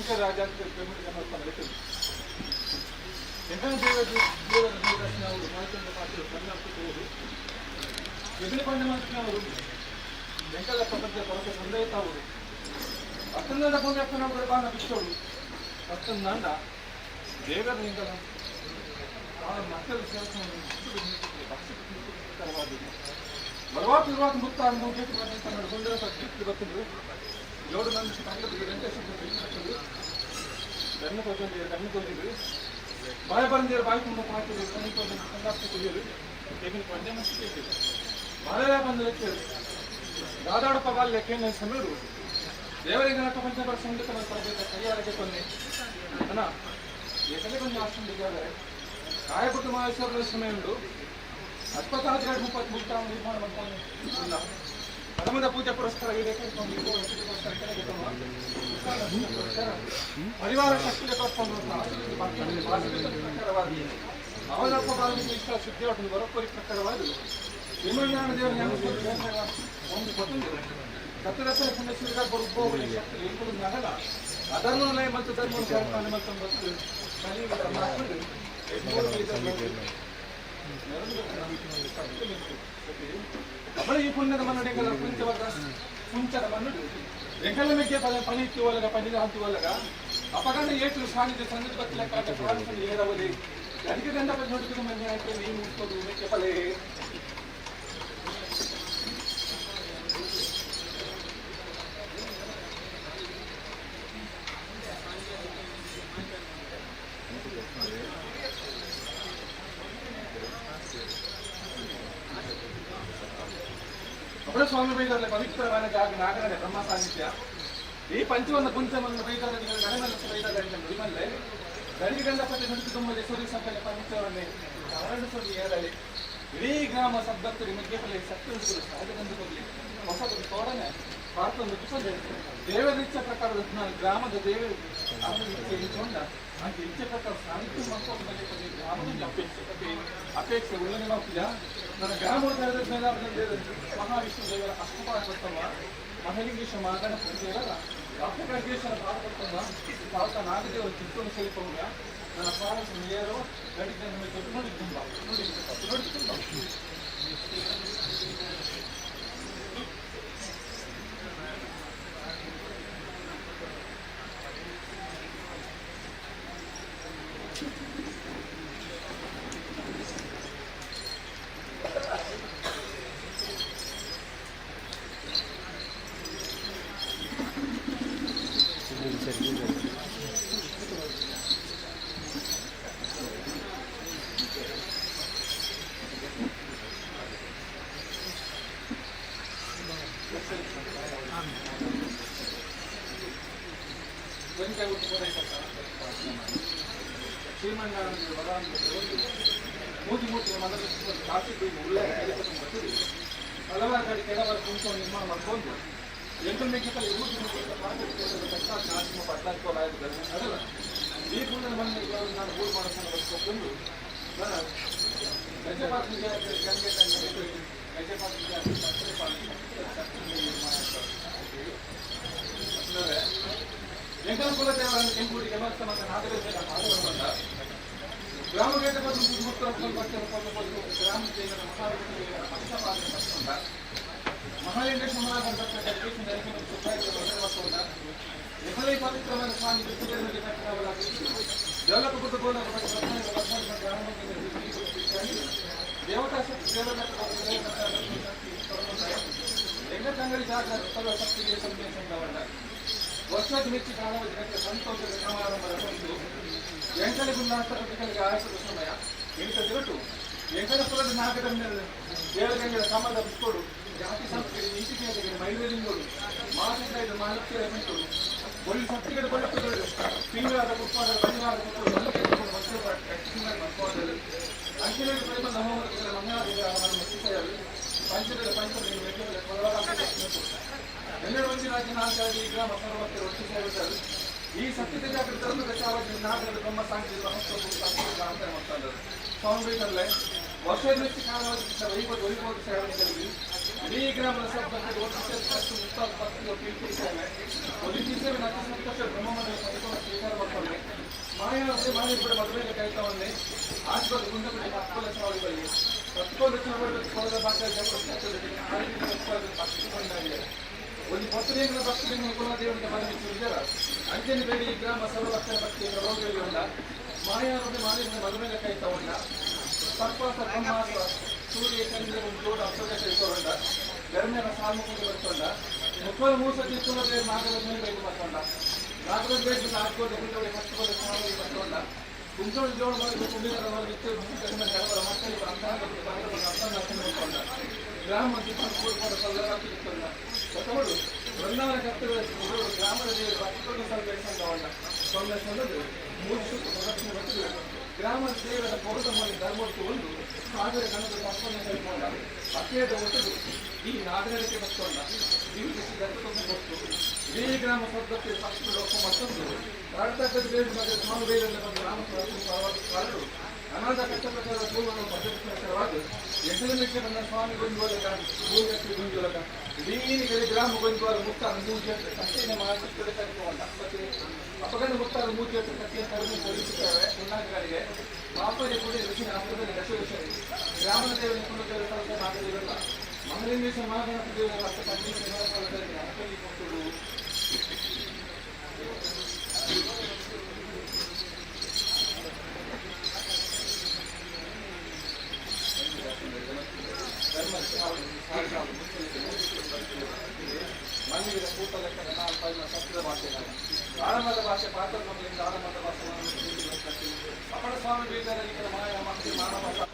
ಶಂಕರ ರಾಜ ದೇವರ ದೇವರ ಎದುರು ಪಂಡ ಮಾಡ್ತಿನವರು ಎಂಕಲ ಪ್ರಪಂಚ ಕೊರತೆ ಸಂದೇತಾವರು ಅತ್ತಂದ ಪುಣ್ಯಪ್ಪನ ಬಾಣ ಬಿಚ್ಚೋಡು ಅತ್ತಂದ ದೇವರ ನಿಂಗಲ ಮಕ್ಕಳು ಬರವಾಟ ಇರುವಾಗ ಮುತ್ತ ಗೊತ್ತಿದ್ರು ಜೋಡು ನನ್ನ ಕಣ್ಣು ತಗೊಂಡಿರು ಕಣ್ಣು ತೋಜಿದ್ರು ಬಾಯ ಬಂದಿರು ಬಾಯಿ ತುಂಬ ಹಾಕಿದ್ರು ಕಣ್ಣು ತೋಜಿ ಕಣ್ಣಾಕ್ತಿ ಕುಡಿಯರು ಹೇಗಿನ ಪಂದ್ಯ ಮಸ್ತಿ ಬಾಳೆಲ್ಲ ಬಂದು ದಾದಾಡಪ್ಪ ಬಾಲ್ಯ ಕೇಂದ್ರ ಸಮೀರು ದೇವರಿಗೆ ನಟ ಪಂಚ ಸಂಗೀತ ತರಬೇಕು ಕೈಯಾರಕ್ಕೆ ಕೊನ್ನೆ ಅಣ್ಣ ಏಕಲೆ ಕೊಂಚ ಆಶ್ರಮ ಕಾಯಪಟ್ಟು ಮಹೇಶ್ವರ ಸಮಯ ಉಂಟು ಅಸ್ಪತಾಲ್ ಮುಪ್ಪತ್ತು ಮುಕ್ತ ನಿರ್ಮಾಣ ಮಾಡ್ಕೊಂಡು ಇಲ್ಲ ಪರಮದ ಪೂಜೆ ಪುರಸ್ಕಾರ ಪರಿವಾರ ಶಕ್ತಿಗೆ ಅವಲಪ್ಪ ಬಾಲಿಗೆ ಇಷ್ಟ ಶುದ್ಧಿ ಒಟ್ಟು ಬರೋಪರಿ ಪ್ರಕಾರವಾಗಿ ವಿಮಲನಾರಾಯಣ ದೇವರ ಒಂದು ಕೊಟ್ಟಂದು ಸತ್ಯದರ್ಶನ ಪುಣ್ಯಶ್ರೀಗ ಬರುಬ್ಬ ನಗಲ ಅಧರ್ಮನ ಮತ್ತು ಧರ್ಮ ಮತ್ತು ಅವಳ ಈ ಪುಣ್ಯದ ಮನ್ನಡಿಗಳ ಪುಂಚವಾದ ಪುಂಚದ ಮನ್ನಡು ಎಂಕಲ ಮೆಕ್ಕೆ ಪದ ಪನಿ ಒಲಗ ಪನಿದ ಹಂತು ಒಲಗ ಅಪಗಂಡ ಏಟು ಸಾನಿಧ್ಯ ಸಂಗತಿ ಬತ್ತಿಲ ಕಾಟ ಪ್ರಾರ್ಥನೆ ಏರವಲಿ ಅಡಿಗೆ ದಂಡ ನೋಡಿದ ಮನೆ ಹಾಕಿ ನೀನು ಮುಟ್ಕೋದು ಮೆಕ್ಕೆ ಪಲೆ. ಅಪರ ಸ್ವಾಮಿ ಬೈದರ್ಲೆ ಪವಿತ್ರವಾದ ಜಾಗ ನಾಗರಡೆ ಬ್ರಹ್ಮ ಸಾನ್ನಿಧ್ಯ. ಈ ಪಂಚವನ್ನ ಪುಂಚವನ್ನು ಬೈದರ ಗಣಮಲ್ಲ ಬೈದರ ನುಡಿಮಲ್ಲೆ ಗಡಿಗೆ ಗಂಡಪತಿ ನುಡಿದು ತುಂಬಲಿ ಸೂರ್ಯ ಸಂಪಲೆ ಪಂಚವನ್ನೇ ಕಾರಣ ಸೊಲ್ಲಿ ಏರಲಿ. ಇಡೀ ಗ್ರಾಮ ಸದ್ಭಕ್ತರು ಮೆಗ್ಗೆಪಲೆ ಸತ್ಯ ಸಹಜ ಕೊಡಲಿ ಹೊಸದು ತೋಡನೆ ಪಾತ್ರೊಂದು ಕುಸದೆ ದೇವರ ಇಚ್ಛೆ ಪ್ರಕಾರದ ಗ್ರಾಮದ ದೇವರು ಇಚ್ಛೆ ಇಚ್ಛೊಂಡ ಅಂಚೆ ಇಚ್ಛೆ ಪ್ರಕಾರ ಸಾಹಿತ್ಯ ಮಕ್ಕಳು ಗ್ರಾಮದ ಅಪೇಕ್ಷೆ ಅಪೇಕ್ಷೆ ಉಲ್ಲಂಘನೆ ಹೋಗ್ತಿದ್ಯಾ ನನ್ನ ಗ್ರಾಮದ ಮಹಾವಿಷ್ಣು ದೇವರ ಅಷ್ಟಪಾದ ಕೊಟ್ಟವ ಮಹಲಿಂಗೇಶ ಮಾಗಣ ದೇವರ ಅಪ್ಪಗೇಶ್ವರ ಪಾದ ಕೊಟ್ಟವ ಪಾವತ ನಾಗದೇವರ ಚಿತ್ತವನ್ನು ಸೆಳಿಪವುಗ ನನ್ನ ಪಾದ ಏರೋ ಗಡಿಗೆ ನೋಡಿ ತುಂಬ ನೋಡಿ ನೋಡಿ ತುಂಬ. ಮೂತಿ ಮೂತಿ ಮನದ ಕಾಫಿ ಉಳ್ಳೆ ಹಲವಾರು ಕಡೆ ಕೆಲವರು ಕುಂಚ ನಿರ್ಮಾಣ ಮಾಡ್ಕೊಂಡು ಎಂಟು ಮೇಕಿತಲ್ಲಿ ಅದಲ್ಲ ಈ ಪುಣ್ಯದ ಮಣ್ಣಿಗೆ ನಾನು ಊರು ಮಾಡೋ ಬದುಕೊಂಡು ನಾನು ಗಜಪಾತ್ರಿ ಗಂಗೆ ಗಜಪಾತ್ರಿ ಎಂಕಲ ದೇವರನ್ನು ಕೆಂಪುಡಿ ಕೆಮರ್ಸ ಮತ್ತು ನಾಗದೇಶ ಗ್ರಾಮ ಗ್ರಾಮ ಮಹಾಲಿಂಗೇಶ್ವರ ಪವಿತ್ರವಾದ ಸ್ವಾಮಿ ದೇವತಾ ಶಕ್ತಿ ದೇವತಾ ಜಾಗೃತ ಶಕ್ತಿಗೆ ಸಂದೇಶ ವರ್ಷದ ಮೆಚ್ಚಿ ಕಾಣುವ ಸಂತೋಷದ ಸಮಾರಂಭದ ಬಂದು ಎಂಕಲೆ ಗುಂಡಾಸ್ತಪತಿಗಳಿಗೆ ಆಯಸದ ಸಮಯ ಎಂಟ ತಿರುಟು ಎಂಕಲ ಕುಲದ ನಾಗದ ಮೇಲೆ ದೇವಗಂಗದ ಸಮಾಜ ಬಿಟ್ಕೊಡು ಜಾತಿ ಸಂಸ್ಕೃತಿ ನೀತಿ ಮಹಿಳೆಯರಿಂದೋಡು ಮಾಸಿಕ ಮಾಹಿತಿಯ ಬಿಟ್ಟು ಒಳ್ಳೆ ಸತ್ತಿಗಡೆ ಬಳ್ಳುತ್ತದೆ ತಿಂಗಳಾದ ಪುಷ್ಪಾದ ಬನ್ನಿವಾದ ಅಂಕಿನ ಪ್ರೇಮ ನಮೋಮಗಳ ಮಂಗಳಾದಿಗಳ ಪಂಚದ ಪಂಚದ ಎಲ್ಲರೂ ಒಂದಿನ ನಾಲ್ಕಾಗಿ ಗ್ರಾಮ ಸರ್ವಕ್ಕೆ ಒಟ್ಟು ಸೇರುತ್ತಾರೆ. ಈ ಸತ್ಯದ ಜಾಗೃತಿ ಧರ್ಮದ ಚಾವಡಿ ನಾಗರದ ಬ್ರಹ್ಮ ಸಾಂಖ್ಯ ಸ್ವಾಮಿ ಬೇಕಲ್ಲೇ ವರ್ಷದ ಮೆಚ್ಚಿ ಕಾಲವಾಗಿ ವೈಭವ ವೈಭವ ಸೇವನೆಗಳಿಗೆ ಇಡೀ ಗ್ರಾಮದ ಸಬ್ಬಕ್ಕೆ ಒಟ್ಟು ಸೇರಿ ಮುಕ್ತಾಯ ಪತ್ತು ಪೀಠಿಸ್ತೇವೆ. ಒದಗಿಸಿದ್ದೇವೆ ನಕ್ಕ ಸಂತೋಷ ಬ್ರಹ್ಮಮಂಡಲ ಪದಕವನ್ನು ಸ್ವೀಕಾರ ಮಾಡ್ಕೊಂಡೆ ಮಾಯಾವತಿ ಮಾನಿ ಕೂಡ ಮದುವೆಗೆ ಕೈತವನ್ನೇ ಆಶೀರ್ವಾದ ಗುಂಡಪಡಿ ಹತ್ತುಕೊಲೆ ಸಾವಳಿಗಳಿಗೆ ಹತ್ತುಕೊಂಡು ಸೋದರ ಭಾಷೆ ಒಂದು ಪತ್ರಿಕೆಗಳ ಭಕ್ತರಿಂದ ಕುಲದೇವರಿಗೆ ಮನವಿ ಸುರಿದರ ಅಂಜನಿ ಬೇಡಿ ಈ ಗ್ರಾಮ ಸರ್ವಭಕ್ತರ ಭಕ್ತಿಯ ರೋಗಗಳಿಗೆ ಉಂಡ ಮಾಯಾವತಿ ಮಾಲಿನ ಮದುವೆಗೆ ಕೈತವನ್ನ ಸರ್ಪಾಸ ಬ್ರಹ್ಮಾಸ ಸೂರ್ಯ ಚಂದ್ರ ಜೋಡ ಅಶೋಕ ಕೈತೊಂಡ ಗರ್ಮ್ಯನ ಸಾಮುಖ ಬರ್ಕೊಂಡ ಮುಖದ ಮೂಸ ಚಿತ್ತುಲದೇ ನಾಗರ ಮೇಲೆ ಬರ್ಕೊಂಡ ನಾಗರ ಬೇಗ ಹಾಕೋದು ಗುಂಡವಳಿ ಹತ್ತುಕೊಲೆ ಸಾವಳಿ ಬರ್ಕೊಂಡ ಕುಂಚೋಳಿ ಜೋಳ ಮಾಡಿ ಕುಂಬಿನ ಇತ್ತು ಮಕ್ಕಳಿಗೆ ಅಂತಹ ಅರ್ಥ ಗ್ರಾಮ ಕೂಡ್ಕೊಂಡ ಸಲ್ಲರ ಬೃಂದಾವನ ಕರ್ತವ್ಯ ಗ್ರಾಮದ ದೇವರು ಭಕ್ತರು ಸಂಘವನ್ನ ಸೊನ್ನೆ ಸೊನ್ನದು ಮೂರು ಸುತ್ತು ಪ್ರದಕ್ಷಿಣೆ ಬರ್ತದೆ. ಗ್ರಾಮದ ದೇವರ ಪೌರದ ಮಾಡಿ ಧರ್ಮಕ್ಕೆ ಒಂದು ಸಾವಿರ ಗಣದ ತಪ್ಪನ್ನು ಕೈಕೊಂಡ ಅತ್ಯದ ಒಟ್ಟದು ಈ ನಾಗರಿಕೆ ಬರ್ತೊಂಡ ಜೀವಿಸಿ ದತ್ತವನ್ನು ಕೊಟ್ಟು ಇಡೀ ಗ್ರಾಮ ಸದ್ಭಕ್ತಿ ಪಕ್ಷ ಲೋಕ ಮತ್ತೊಂದು ಭಾರತದ ಬೇರೆ ಮತ್ತು ಸ್ವಾಮಿ ಬೇರೆ ಬಂದು ಗ್ರಾಮ ಕಾರರು ಅನಾಥ ಕಷ್ಟಪ್ರಕಾರ ಪೂರ್ವವನ್ನು ಪದ್ಧತಿ ಪ್ರಕಾರವಾಗಿ ಎಂಟನೇ ಬಂದ ಸ್ವಾಮಿ ಗುಂಜೋಲಕ ಭೂಗತಿ ಗುಂಜೋಲಕ ಇಡೀ ಕಡೆ ಗ್ರಾಮ ಗುಂಜೋಲ ಮುಕ್ತ ಮೂಜಿ ಕಟ್ಟೆಯನ್ನು ಮಾಡಿಕೊಳ್ಳ ಅಪಗಣ ಮುಕ್ತಾರ ಮೂಜಿ ಕಟ್ಟೆಯ ಕಡಿಮೆ ಕೊಡಿಸುತ್ತೇವೆ ಉನ್ನಾಗಗಳಿಗೆ ಪಾಪರಿ ಕುಡಿ ಋಷಿನ ಹಸ್ತದಲ್ಲಿ ದಶ ಗ್ರಾಮದ ದೇವರ ಕುಲದೇವರ ಕೆಲಸ ಮಾಡಲಿಲ್ಲ ಮಹಲಿಂಗೇಶ್ವರ ಮಹಾಗಣಪತಿ ದೇವರ ಹಸ್ತ ಕಣ್ಣೀರು ಹಸ್ತಲ್ಲಿ ಕೊಟ್ಟರು. ಮಣ್ಣಿಗೆ ಕೂತ ಲೆಕ್ಕದ ನಾವು ಪೈನ ಸತ್ಯದ ಭಾಷೆ ಆಳಮದ ಭಾಷೆ ಪಾತ್ರ ಮಕ್ಕಳಿಂದ ಆಳಮದ ಭಾಷೆ ಅಪಡ ಸ್ವಾಮಿ ಬೀದರ ಮಾಯ ಮಕ್ಕಳು ಮಾನವ.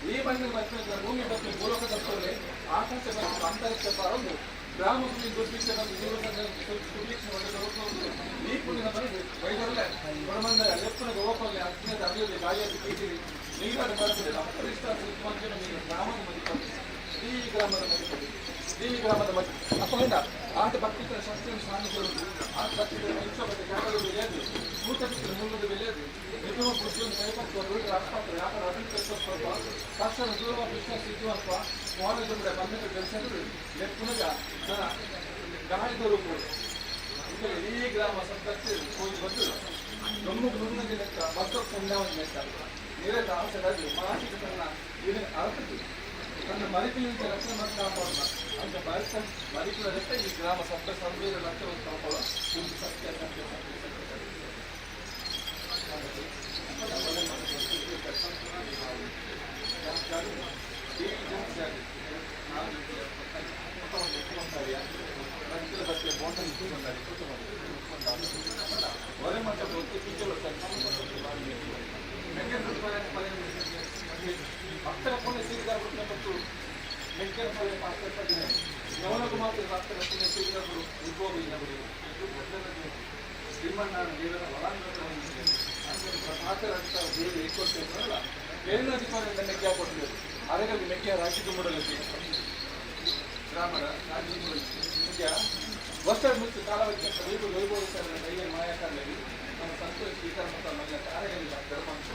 ಈ ಬಂದ ಭೂಮಿ ಬತ್ತಿ ಭೂಲೋಕ ತಪ್ಪಲೆ ಆಕಾಶ ಬತ್ತಿ ಅಂತರಿಕ್ಷ ಪಾರೊಂದು ಗ್ರಾಮ ದುರ್ಭಿಕ್ಷ ಈ ಪುಣ್ಯದ ಮನೆಗೆ ವೈದ್ಯರಲ್ಲೇ ಬ್ರಹ್ಮಂದ ಲೆಪ್ಪನ ಗೋಪಲ್ಲಿ ಅಗ್ನಿದ ಅರಿಯಲ್ಲಿ ಗಾಳಿಯಲ್ಲಿ ಕೀಟಿರಿ ನೀರಾದ ಬರ್ತದೆ ಅಪರಿಷ್ಟ ಸಿದ್ಧವಂತನ ಗ್ರಾಮದ ಮದಿಪತಿ ಈ ಗ್ರಾಮದ ಮದಿಪತಿ ಈ ಗ್ರಾಮದ ಮದಿ ಅಪ್ಪಗಂಡ ಆತ ಭಕ್ತಿತರ ಶಾಸ್ತ್ರ ಸ್ವಾಮಿಗಳು ಆತ ಭಕ್ತಿತರ ವೃಕ್ಷಪತಿ ಜಾಗಲು ಬೆಳೆಯದು ಸೂತಪಿತ್ರ ಮೂಲದ ಬೆಳೆಯದು ನಿಗಮ ಬುದ್ಧಿಯನ್ನು ಕೈಪತ್ತು ರೂಢ ಅಪ್ಪತ್ರ ವ್ಯಾಪಾರ ಅಭಿವೃದ್ಧಿ ತಕ್ಷಣ ದೂರ ವಿಶ್ವಾಸ ಸಿದ್ಧುವಪ್ಪ ಮೋಹನದುಂಡ ಬಂಧಕ ಬೆಳೆಸಲು ಲೆಪ್ಪುನಗ ಗಾಳಿದ ರೂಪ ಈ ಗ್ರಾಮ ಸದ್ದಕ್ಕೆ ಹೋಗಿ ಬಂದು ದೊಮ್ಮು ನುಣ್ಣಗೆ ಲೆಕ್ಕ ಭಕ್ತ ಪುಣ್ಯವನ್ನು ಲೆಕ್ಕ ನೀರಲ್ಲ ಆಸೆಗಾಗಿ ಮಾಸಿಕ ತನ್ನ ಇದನ್ನು ಅರ್ಥದ್ದು ತನ್ನ ಮರಿಪಿನಿಂದ ರಕ್ಷಣೆ ಮಾಡಿ ಕಾಪಾಡೋಣ ಅಂತ ಮರಿತ ಮರಿಪಿನ ಲೆಕ್ಕ ಈ ಗ್ರಾಮ ಸಪ್ತ ಸಂವೇದ ಲಕ್ಷವನ್ನು ಕಾಪಾಡುವ ಒಂದು ಸತ್ಯ ಸತ್ಯ ಸತ್ಯ ಸತ್ಯ ಭಕ್ತರ ಪುಣ್ಯ ಸಿರಿದಾರ ಮತ್ತು ಮೆಂಕೆನ ಪಲ್ಯ ಪಾತ್ರ ಯವನಕು ಮಾತ್ರ ಭಕ್ತರ ಪುಣ್ಯ ಸಿರಿದಾರರು ಉದ್ಭೋಗ ಇಲ್ಲ ಶ್ರೀಮನ್ನಾರಾಯಣ ದೇವರ ಪಾತ್ರ ದೇವರು ಏಕೊಡ್ತೇವಲ್ಲ ಏಳನೇ ಮೆಕ್ಕೆ ಕೊಡ್ತೇವೆ ಅದರಲ್ಲಿ ಮೆಕ್ಕೆ ರಾಶಿ ತುಂಬಡಲಿಕ್ಕೆ ಗ್ರಾಮದ ರಾಜ್ಯ ಮುಖ್ಯ ವರ್ಷ ಮುಚ್ಚು ಕಾಲವಕ್ಕೆ ವೈಭವ ವೈಭವ ದೈವ ಮಾಯಕಾರದಲ್ಲಿ ನಮ್ಮ ಸಂತೋಷ ಸ್ವೀಕಾರ ಮತ್ತು ಮಲ್ಲ ಕಾರ್ಯಗಳಿಲ್ಲ ಧರ್ಮಾಂಶ.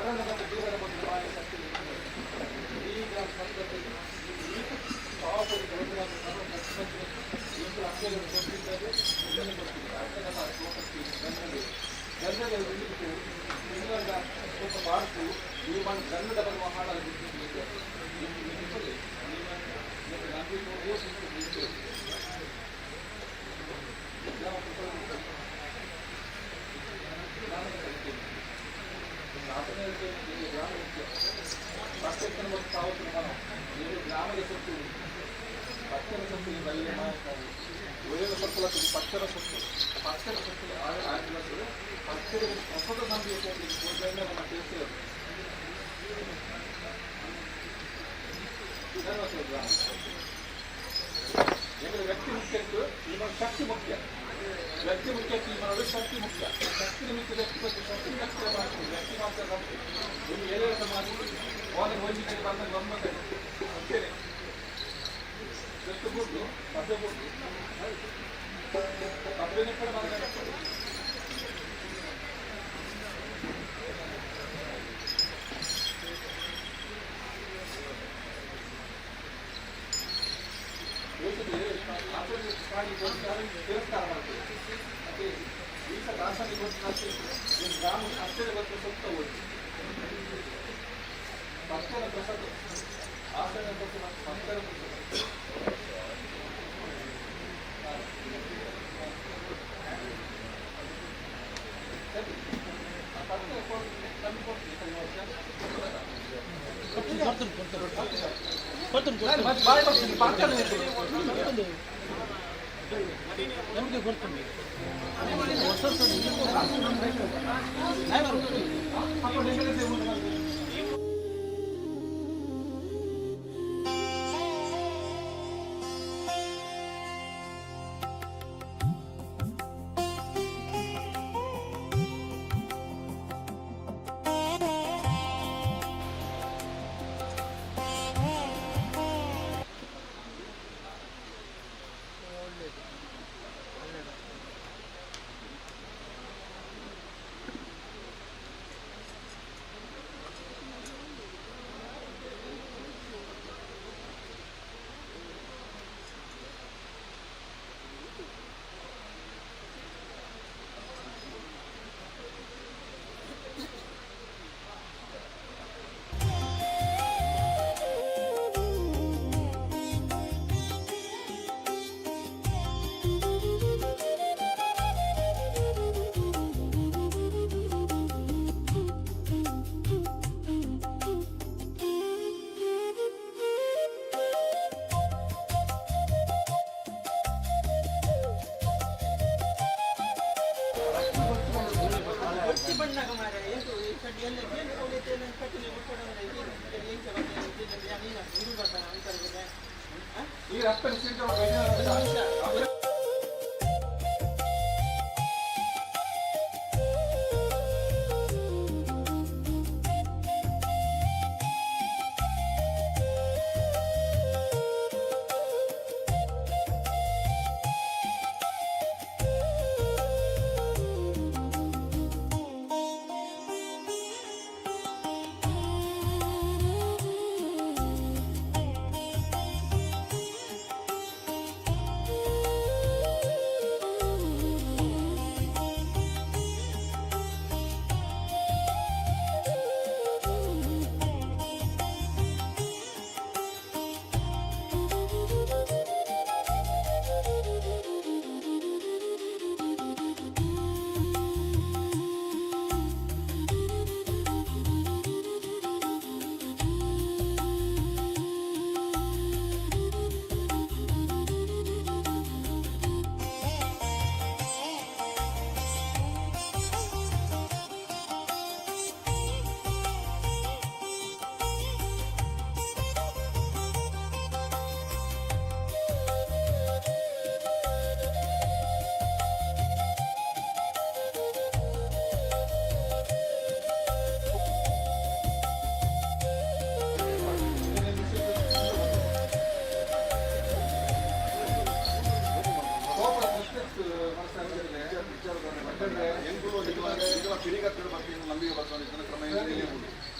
ಿ.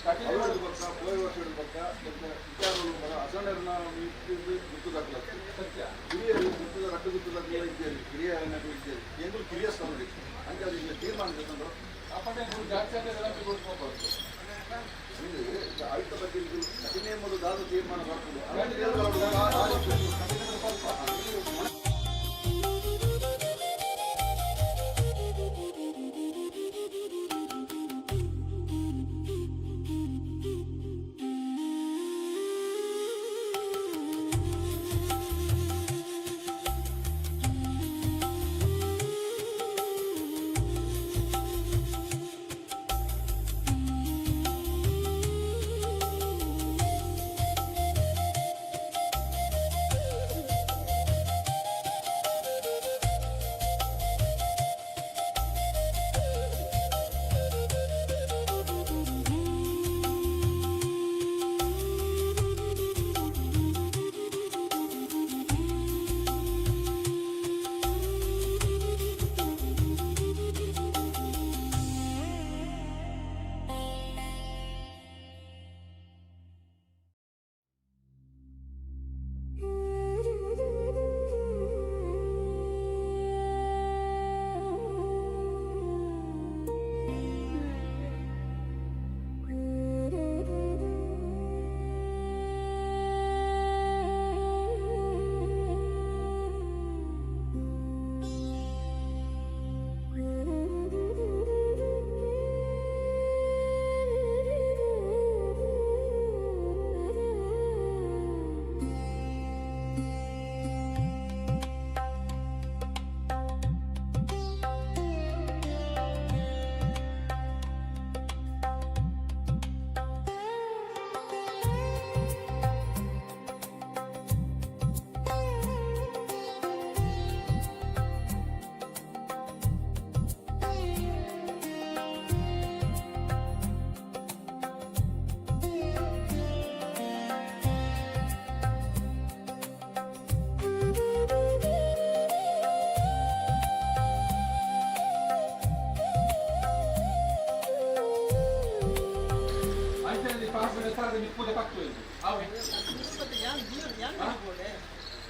ಅವೆಡ್ದು ಬೊಕ್ಕ ಪೋಯಿ ವರ್ಷದ ಬೊಕ್ಕ ವಿಚಾರಗಳು ಬರ ಅಸಣೆರ್ನ ಗುತ್ತು ದಾಖಲಾಗ್ತದೆ. ಕಿರಿಯರು ಗುತ್ತದ ರಟ್ಟು ಗುತ್ತು ದಾಖಲೆ ಇದ್ದೇವೆ, ಕಿರಿಯ ಇದ್ದೇವೆ, ಎಂಗುಲು ಕಿರಿಯ ಸ್ಥಾನ ಅಂಚೆ ಅದು ಈಗ ತೀರ್ಮಾನ ತಂದ್ರು. ಆಯುಕ್ತ ಬಗ್ಗೆ ಕಠಿಣ ದಾದ ತೀರ್ಮಾನ ಬರ್ತದೆ.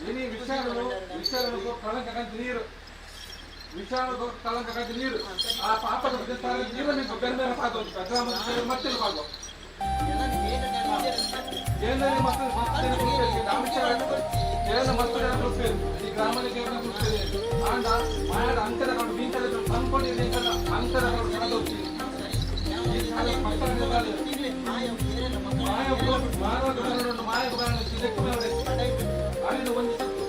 ಇನಿ ವಿಚಾರಗಳು ವಿಚಾರಗಳು ಕಳಂಕ ಕಂತ ನೀರು, ವಿಚಾರಗಳು ಕಳಂಕ ಕಂತ ನೀರು. ಆ ಪಾಪದ ನೀರನ್ನು ಬೇರೆ ಬೇರೆ ಪಾದ ಮತ್ತೆ ಪಾದ ಏನೇ ಮತ್ತೆ ಮತ್ತೆ ಮತ್ತೆ ಈ ಗ್ರಾಮದ ಆಂಡ ಮಾಯದ ಅಂಕದ ಮೀನ್ಕದ ತಂದ್ಕೊಂಡಿದ್ದೆ ಅಂಕದ ಮಾಯ ಮಾನವ ಮಾಯ ಸತ್ತು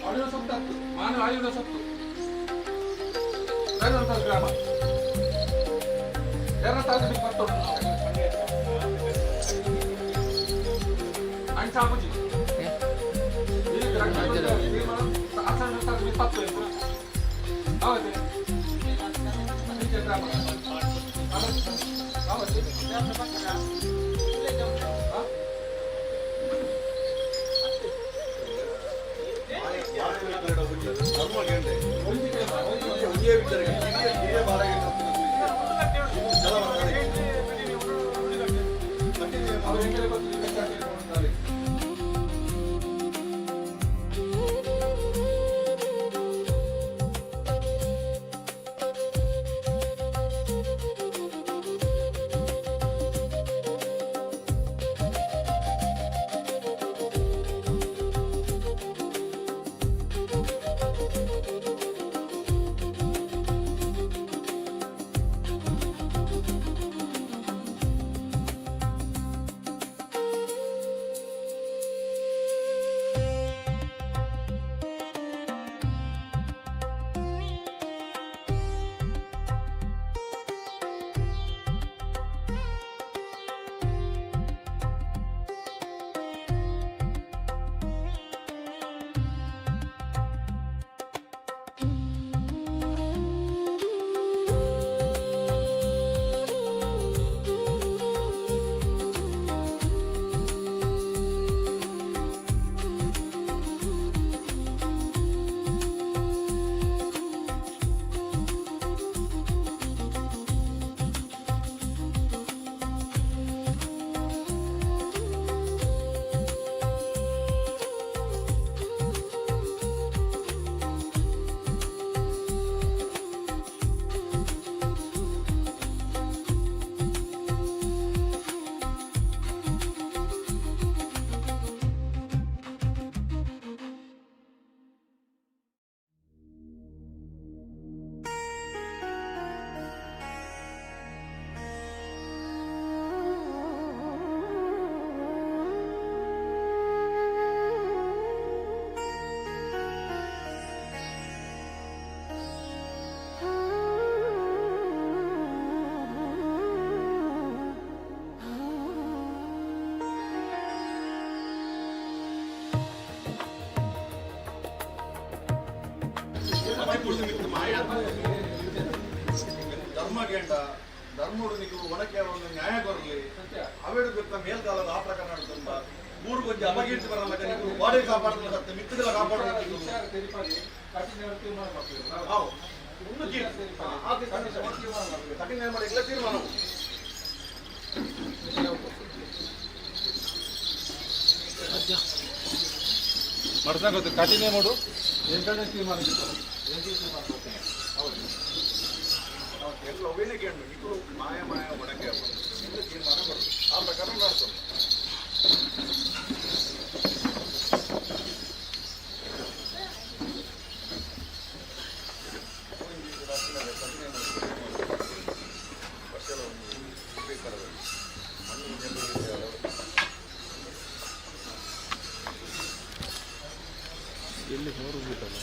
ಅಳಿನ ಸೊತ್ತು, ಮಾನವ ಅಳಿನ ಸತ್ತು. ಗ್ರಾಮ ಎರಡ ತಾಸು ಪತ್ತು ಅಂಚಾಪುಜಿ ಕೇಂಡ ಧರ್ಮಡು ನಿಕುಲು ಒಣಕೆ ಒಂದು ನ್ಯಾಯ ಕೊರಲಿ. ಅವೆಡು ಬಿತ್ತ ಮೇಲ್ಕಾಲದ ಆ ಪ್ರಕಾರ ನಡ್ತುಂಡ ಊರು ಕೊಂಚ ಅಪಕೀರ್ತಿ ಬರಲ್ಲ. ನಿಕುಲು ಬಾಡಿ ಕಾಪಾಡ್ತದೆ ಸತ್ಯ ಮಿತ್ತದೆಲ್ಲ ಕಾಪಾಡೋದು. ಹೌದು, ಒಂದು ಕೀರ್ತಿ ಕಠಿಣ ಮಾಡಿ ಎಲ್ಲ ತೀರ್ಮಾನ. ಮಡ್ಸಾಗುತ್ತೆ ಕಠಿಣ ಮಾಡು. ಎಂಟನೇ ತೀರ್ಮಾನ. ಹೌದು, ಎಲ್ಲ ಒವೇನೆ ಕೇಂದ್ರ ನಿಕುಲು ಮಾಯ ಮಾಯ ಒಣಕೆ ಎಲ್ಲ ತೀರ್ಮಾನ ಬರ್ತದೆ. ಆ ಪ್ರಕಾರ ನಡ್ತದೆ. ಎಲ್ಲಿ ಹೋಗ್ಬಿಟ್ಟಲ್ಲ.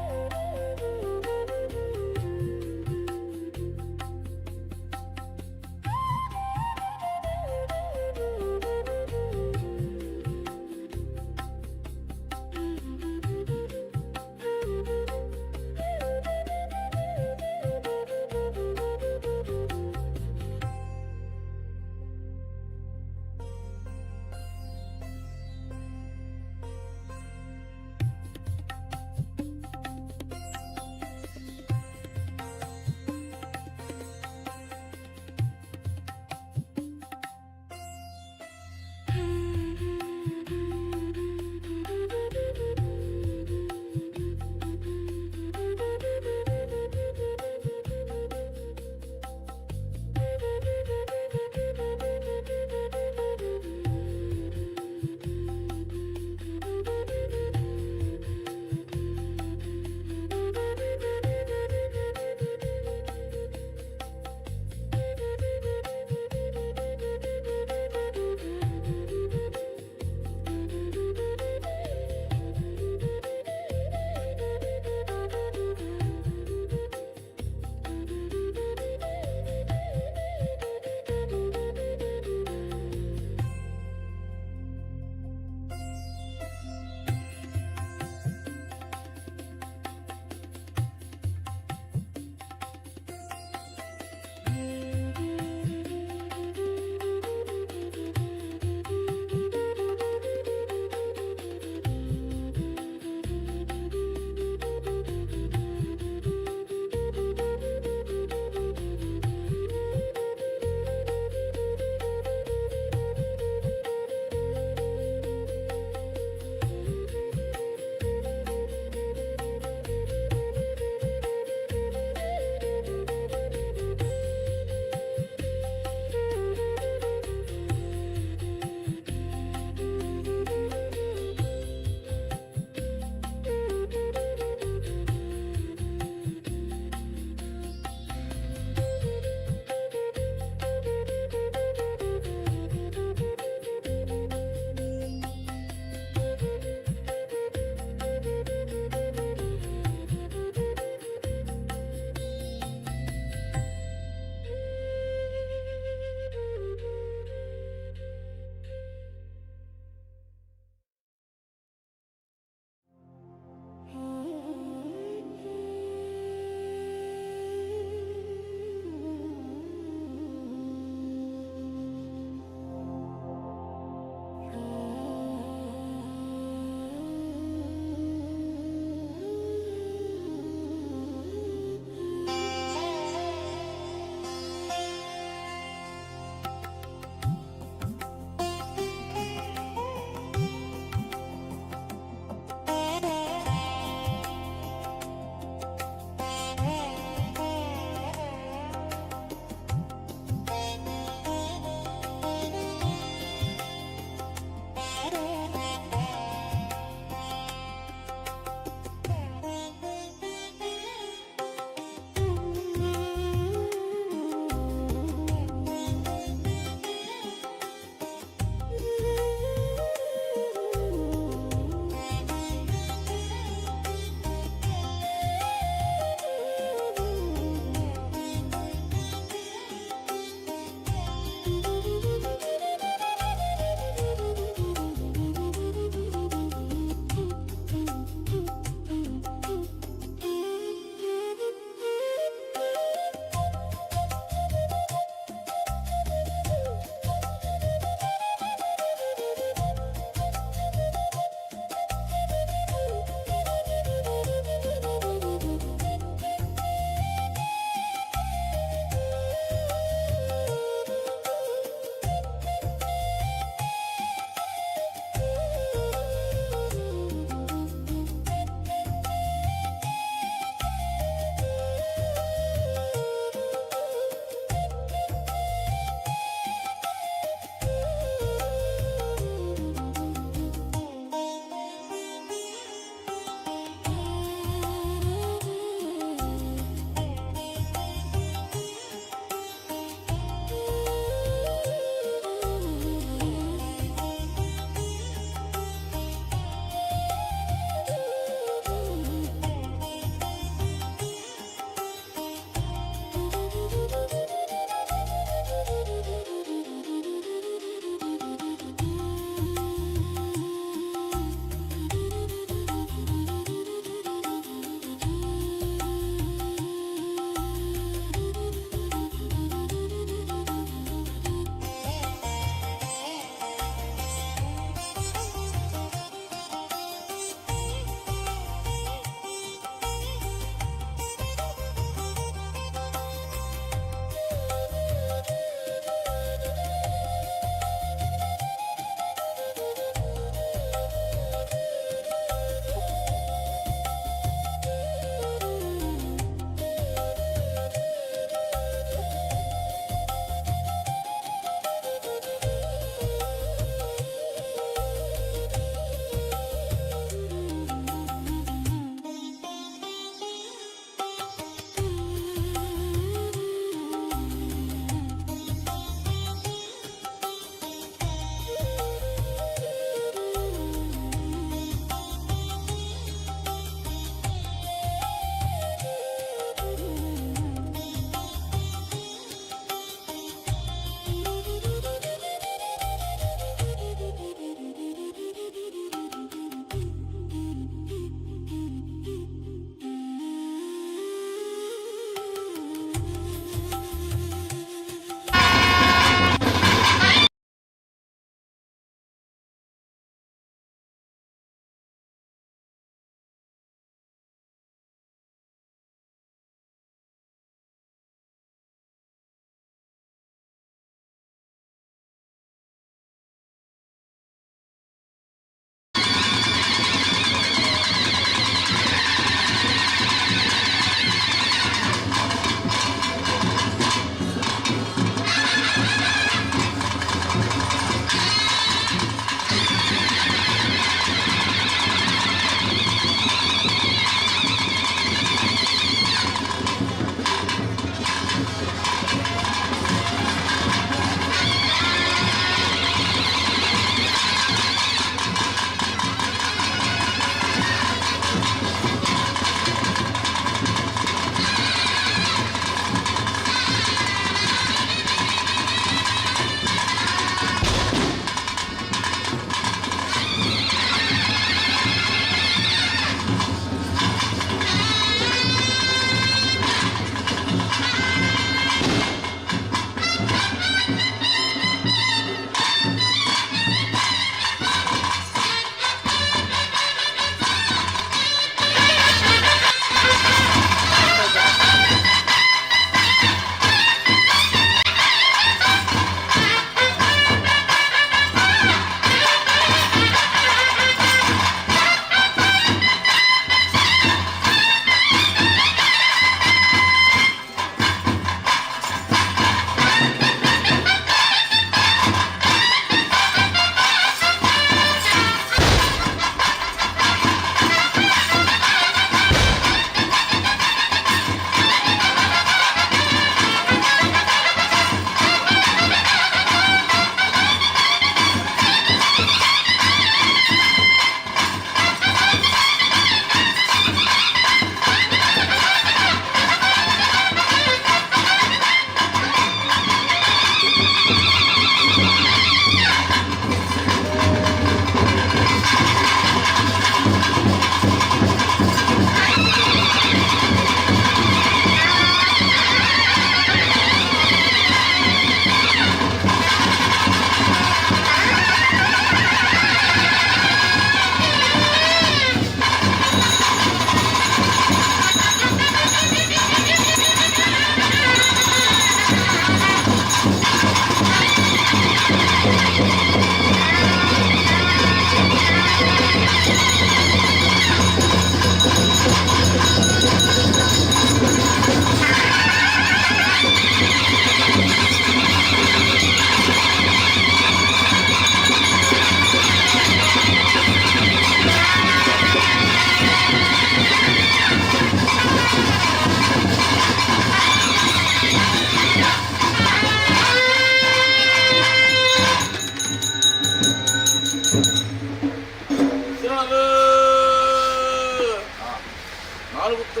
ನಾಲ್ಗುತ್ತು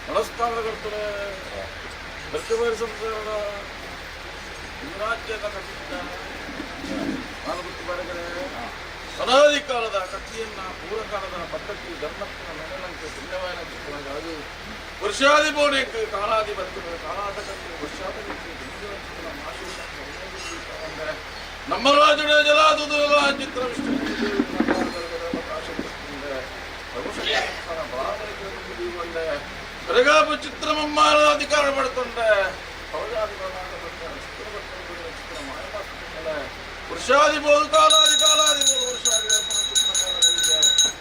ಮನಸ್ಥಾನ ಕರ್ತನೆ ಬರ್ಕೆ ಸಂಸಾರದ ರಾಜ್ಯದ ಕಟ್ಟಿದ್ದ ನಾಲ್ಗುತ್ತು ಬರಗರೆ ಅನಾದಿ ಕಾಲದ ಕತ್ತಿಯನ್ನ ಪೂರ್ವಕಾಲದ ಪದ್ಧತಿ ಧರ್ಮಕ್ಕನ ಮೆನಲಂಕೆ ಪುಣ್ಯವಾಯನ ಚಿತ್ರಗಳು ವರ್ಷಾದಿ ಬೋನೇಕ್ ಕಾಲಾದಿ ಬರ್ತದೆ ಕಾಲಾದ ಕತ್ತಿ ವರ್ಷಾದ ನಮ್ಮ ರಾಜುಡ ಜಲಾದುದು ಚಿತ್ರ ವಿಷ್ಣು ಕರಗಾಪು ಚಿತ್ರಮಮ್ಮಾರ ಅಧಿಕಾರ ಪಡ್ಕೊಂಡೆ ವರ್ಷಾದಿ ಬೋದು ಕಾಲಾದಿ ಕಾಲಾದಿ ಬೋದು ವರ್ಷಾದಿ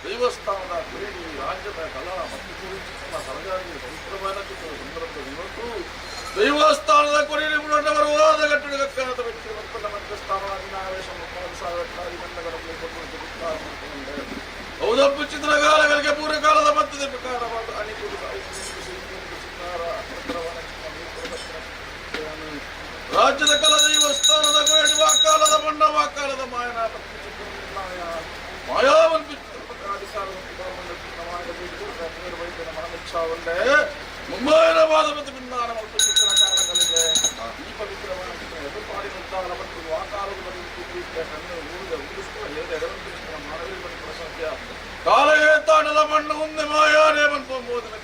ದೇವಸ್ಥಾನದ ಕುರಿಡಿ ರಾಜ್ಯದ ಕಲಾ ಮತ್ತು ಚಿತ್ರ ಸರಜಾಗಿ ಪವಿತ್ರವಾದ ಚಿತ್ರ ಸಂದರ್ಭದ ಇವತ್ತು ದೇವಸ್ಥಾನದ ಕೊರಿಯಲ್ಲಿ ಬರುವಾದ ಕಟ್ಟಡ ಕಕ್ಕನದ ವ್ಯಕ್ತಿ ಮತ್ತು ಮಧ್ಯಸ್ಥಾನವಾಗಿ ಆವೇಶ ಸಾವಿರ ಹೌದಪ್ಪು ಚಿತ್ರಗಾರಗಳಿಗೆ ಪೂರ್ವಕಾಲದ ಮತ್ತು ಪ್ರಕಾರವಾದ ರಾಜ್ಯದ ಕಲ ದೇವಸ್ಥಾನದ ಕೊರಡಿ ವಾಕಾಲದ ಬಣ್ಣ ವಾಕಾಲದ ಮಾಯನ ಮಾಯಾವನ್ ಮುಂಬೈನವಾದ ಮತ್ತು ಭಿನ್ನಾನ ಮತ್ತು ಚಿತ್ರಕಾರಗಳಿಗೆ ಈ ಪವಿತ್ರವಾದ ಚಿತ್ರ ಎದುರುಪಾಡಿ ಮುಂತಾದ ಮತ್ತು ವಾಕಾಲದ ಕಣ್ಣು ಊರಿದ ಉಳಿಸುವ ಮಾನವೀಯ ಸಾಧ್ಯ ಕಾಲ ಏತಾಣದ ಮಣ್ಣು ಮುಂದೆ ಮಾಯಾನೇ ಬಂದು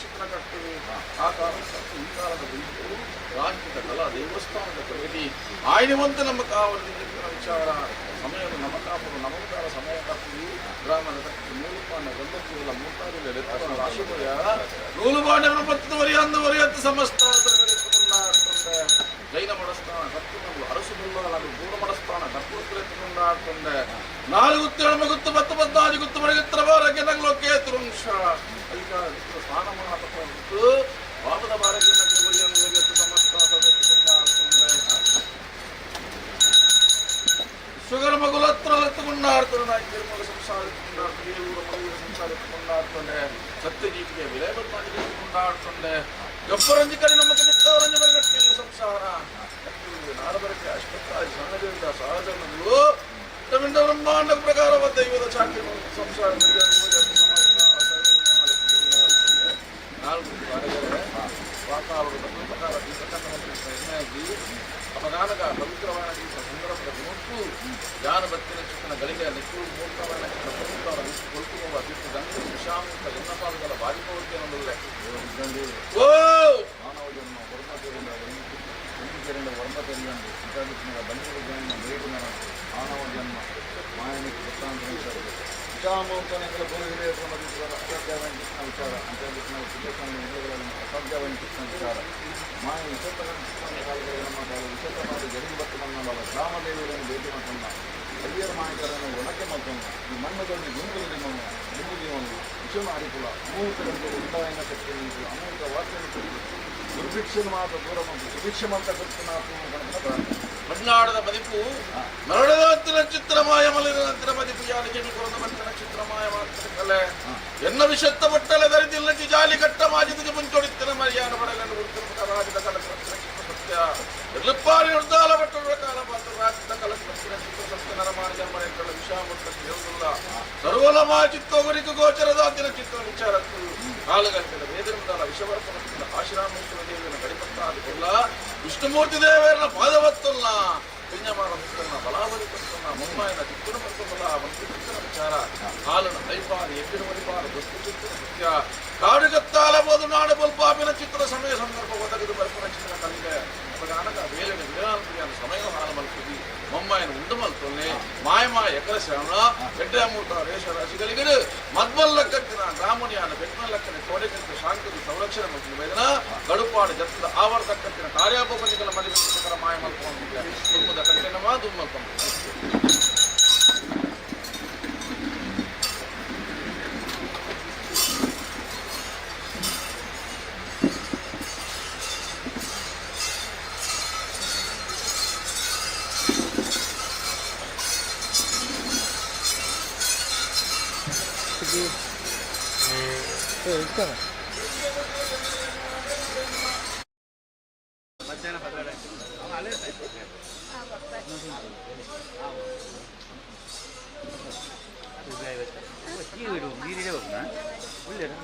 ಚಿತ್ರ ಕಟ್ಟುವಿ ಆ ಕಾಲ ಈ ಕಾಲದ ಬಿಂದು ರಾಜ್ಯದ ಕಲಾ ದೇವಸ್ಥಾನದ ಪ್ರಗತಿ ಆಯ್ನಿವಂತ ನಮ್ಮ ಕಾವಲಿನ ವಿಚಾರ ಸಮಯವನ್ನು ನಮ್ಮ ಕಾಪರು ನಮಕಾರ ಸಮಯ ಕಾಪುವಿ ಗ್ರಾಮದ ನೂಲುಪಾಂಡ ಗಂಧಕ್ಕೂಲ ಮೂತಾರಿಲ್ಲ ರಾಶಿಪುಯ ನೂಲುಪಾಂಡ ಪತ್ತು ವರಿಯಂದು ವರಿಯತ್ತು ಸಮಸ್ತ ಜೈನ ಮಡಸ್ಥಾನ ಕತ್ತು ನಗು ಅರಸು ಬುಲ್ಲಾಗು ಗೂಡ ಮಡಸ್ಥಾನ ಕಪ್ಪುತ್ತುಕೊಂಡಾಡ್ತಂದೆ ನಾಲ್ಕು ಗುತ್ತು ಗುತ್ತು ಪತ್ತು ಪದ್ದಾಜಿ ಗುತ್ತು ಮಡಗಿತ್ತರ ಬಾರಕ್ಕೆ ನಗ್ಲೋಕೆ ತುರುಂಶ ಅಧಿಕಾರ ಸ್ಥಾನಮಾನ ಗುತ್ತು ಪಾಪದ ಬಾರಕ್ಕೆ ನಗು ವರಿಯಂದು ವರಿಯತ್ತು ಸಮಸ್ತ ಸುಗರ ಮಗುಲತ್ರ ಎತ್ತುಕೊಂಡಾಡ್ತಾನೆ ತಿರುಮಲ ಸಂಸಾರ ಎತ್ತುಕೊಂಡಾಡ್ತದೆ ಊರ ಮಗುವಿನ ಸಂಸಾರ ಎತ್ತುಕೊಂಡಾಡ್ತಾನೆ ಸತ್ಯಜೀವಿಗೆ ವಿಲಯ ಕೊಂಡಾಡ್ತಂಡೆ ಗಬ್ಬರಂಜಿ ಕಡೆ ನಮಗೆ ನಿತ್ತವರಂಜಿ ಬರಗಟ್ಟಿಲ್ಲ ಸಂಸಾರ ನಾಡಬರಕ್ಕೆ ಅಷ್ಟಕ್ಕಾಗಿ ಸಣ್ಣದಿಂದ ಸಹಜನಗಳು ಪಿಂಡ ಬ್ರಹ್ಮಾಂಡ ಪ್ರಕಾರವಾದ ದೈವದ ಚಾಕಿ ಸಂಸಾರ ನಾಲ್ಕು ವಾರಗಳೇ ವಾತಾವರಣದ ಪ್ರಕಾರ ದೀಪಕನ್ನವಾಗಿ ಅಪಗಾನಕ ಪವಿತ್ರವಾದ ದೀಪ ಸಂದರ್ಭದ ಗುಣಕ್ಕೂ ಜ್ಞಾನ ಬತ್ತಿನ ಚಿಕ್ಕನ ಗಳಿಗೆ ನಿಕ್ಕೂ ಮೂರ್ತವಾದ ಚಿಕ್ಕ ಪವಿತ್ರವಾದ ಕೊಲ್ಕುವ ದಿಟ್ಟು ಗಂಧ ವಿಷಾಮುಖ ಎನ್ನಪಾದಗಳ ಬಾಧಿಪವಕ್ಕೆ ಓ ಮಾನವ ಜನ್ಮ ವರ್ಮ ತೆರಿಂದ ವರ್ಮ ತೆರಿಯಂದು ಬಂದಿರ ಜನ್ಮ ಬೇಟು ಮಾನವ ಜನ್ಮ ಮಾಯನಿಗೆ ಗೊತ್ತಾಂತ ವಿಚಾಮೂರ್ತನೆಗಳ ಪೂರ್ವ ಅಸಾಧ್ಯವಾದ ವಿಚಾರ ಅಸಾಧ್ಯವಾದ ವಿಚಾರ ಮಾಯ ವಿಷತನ ವಿಷತನಾದ ಜರಿ ಬತ್ತು ಮನ್ನಬಲ್ಲ ಗ್ರಾಮದೇವಿಯನ್ನು ಭೇಟಿ ಮಾಡ್ಕೊಂಡ ಅಯ್ಯರ್ ಮಾಯಕರನ್ನು ಒಣಕೆ ಮಾಡ್ಕೊಂಡ ಈ ಮಣ್ಣುದಲ್ಲಿ ಗುಂಗುಲು ದಿಮನು ಗುಂಗು ಜೀವನು ವಿಷಮ ಅರಿಪುಲ ಅಮೂರ್ತ ಉಂಟಾಯಿನ ಶಕ್ತಿ ಅಮೂರ್ತ ವಾಕ್ಯನು ದುರ್ಭಿಕ್ಷನ ಮಾತ ದೂರ ಮತ್ತು ಸುಭಿಕ್ಷ ಮಂತ ಕೃಷ್ಣನಾಥ ಮಣ್ಣಾಡದ ಮದಿಪು ಮರಳದಂತಿನ ಚಿತ್ರಮಾಯ ಮಲಿನಂತಿನ ಮದಿಪು ಯಾನಿಗೆ ಕೊರದ ಮಂತಿನ ಚಿತ್ರಮಾಯ ಮಾತ್ರ ಕಲೆ ಎನ್ನ ವಿಷತ್ತ ಬಟ್ಟಲೆ ದರಿದಿಲ್ಲ ಜಾಲಿ ಕಟ್ಟ ಮಾಜಿದಿಗೆ ಮುಂಚೊಡಿತ್ತಿನ ಮರ್ಯಾನ ಬಡಲನ್ನು ಗುರುತಿನ ರಾಜದ ಕಲ ಚಿತ್ರ ಸತ್ಯ ಎಲ್ಲಪ್ಪಾರಿ ಉದ್ದಾಲ ಬಟ್ಟಲ ಕಾಲ ಮಾತ್ರ ರಾಜ್ಯದ ಕಲ ಚಿತ್ರ ಸತ್ಯ ನರಮಾನ ಜನ್ಮನೆಗಳ ವಿಷಾಮುತ್ತ ಕೇಳುವುದಿಲ್ಲ ಸರ್ವಲ ಮಾಚಿತ್ತೊಗರಿಗೂ ಗೋಚರದಾತಿನ ಚಿತ್ರ ವಿಚಾರಕ್ಕೂ ಕಾಲಗಂಟದ ವೇದನಿಂದಲ ವಿಷವರ್ಪಣದಿಂದ ಆಶಿರಾಮೇಶ್ವರ ದೇವಿನ ಗಡಿಪತ್ತಾದಿಕೊಲ್ಲ ವಿಷ್ಣುಮೂರ್ತಿ ದೇವರನ ಪಾದವತ್ತಲ್ಲ ಪುಣ್ಯಮಾನ ಪುತ್ರನ ಬಲಾಬಲಿ ಪುತ್ರನ ಮೊಮ್ಮಾಯನ ಚಿಕ್ಕನ ಪತ್ತೊಂಬಲ ಒಂದು ಚಿಕ್ಕನ ವಿಚಾರ ಹಾಲನ ಐಪಾರು ಎಬ್ಬಿನ ಒಲಿಪಾರು ವಸ್ತು ಚಿತ್ರ ಸತ್ಯ ಕಾಡುಗತ್ತಾಲ ಬೋದು ನಾಡು ಬಲ್ಪಾಪಿನ ಚಿತ್ರ ಸಮಯ ಸಂದರ್ಭ ಒದಗದು ಬರ್ಪನ ಚಿತ್ರ ಕಲಿಗೆ ಅಪಗಾನಕ ವೇಲನ ವಿರಾನ ಸಮಯ ಹಾಲ ಮಲ್ಪುದಿ ಮೊಮ್ಮಾಯನ ಉಂಡು ಮಲ್ತೊನ್ನೆ ಮಾಯ ಮಾಯ ಎಕರ ಶ್ರವಣ ಎಡ್ಡೆ ಮೂಟ ರೇಷ ರಾಶಿಗಳಿಗೆ ಮದ್ಮಲ್ಲಕ್ಕತ್ತಿನ ಗ್ರಾಮಣಿಯಾನ ಬೆಟ್ಮಲ್ಲಕ್ಕನೆ ಕೋಡೆಕಂತ ಶಾಂತದ ಸಂರಕ್ಷಣೆ ಮತ್ತು ವೇದನ ಗಡುಪಾಡು ಜತ್ತದ ಆವರ್ತಕ್ಕತ್ತಿನ ಕಾರ್ಯಾಪೋಪನಿಗಳ ಮದಿಮರ ಮಾಯ ಮಲ್ಕೊಂಡು ದುಮ್ಮದ ಕಟ್ಟೆನಮ ದುಮ್ಮಲ್ಕೊಂಡು ನೀರಿದೆ ಹೋಗ್ನಾ. ಆ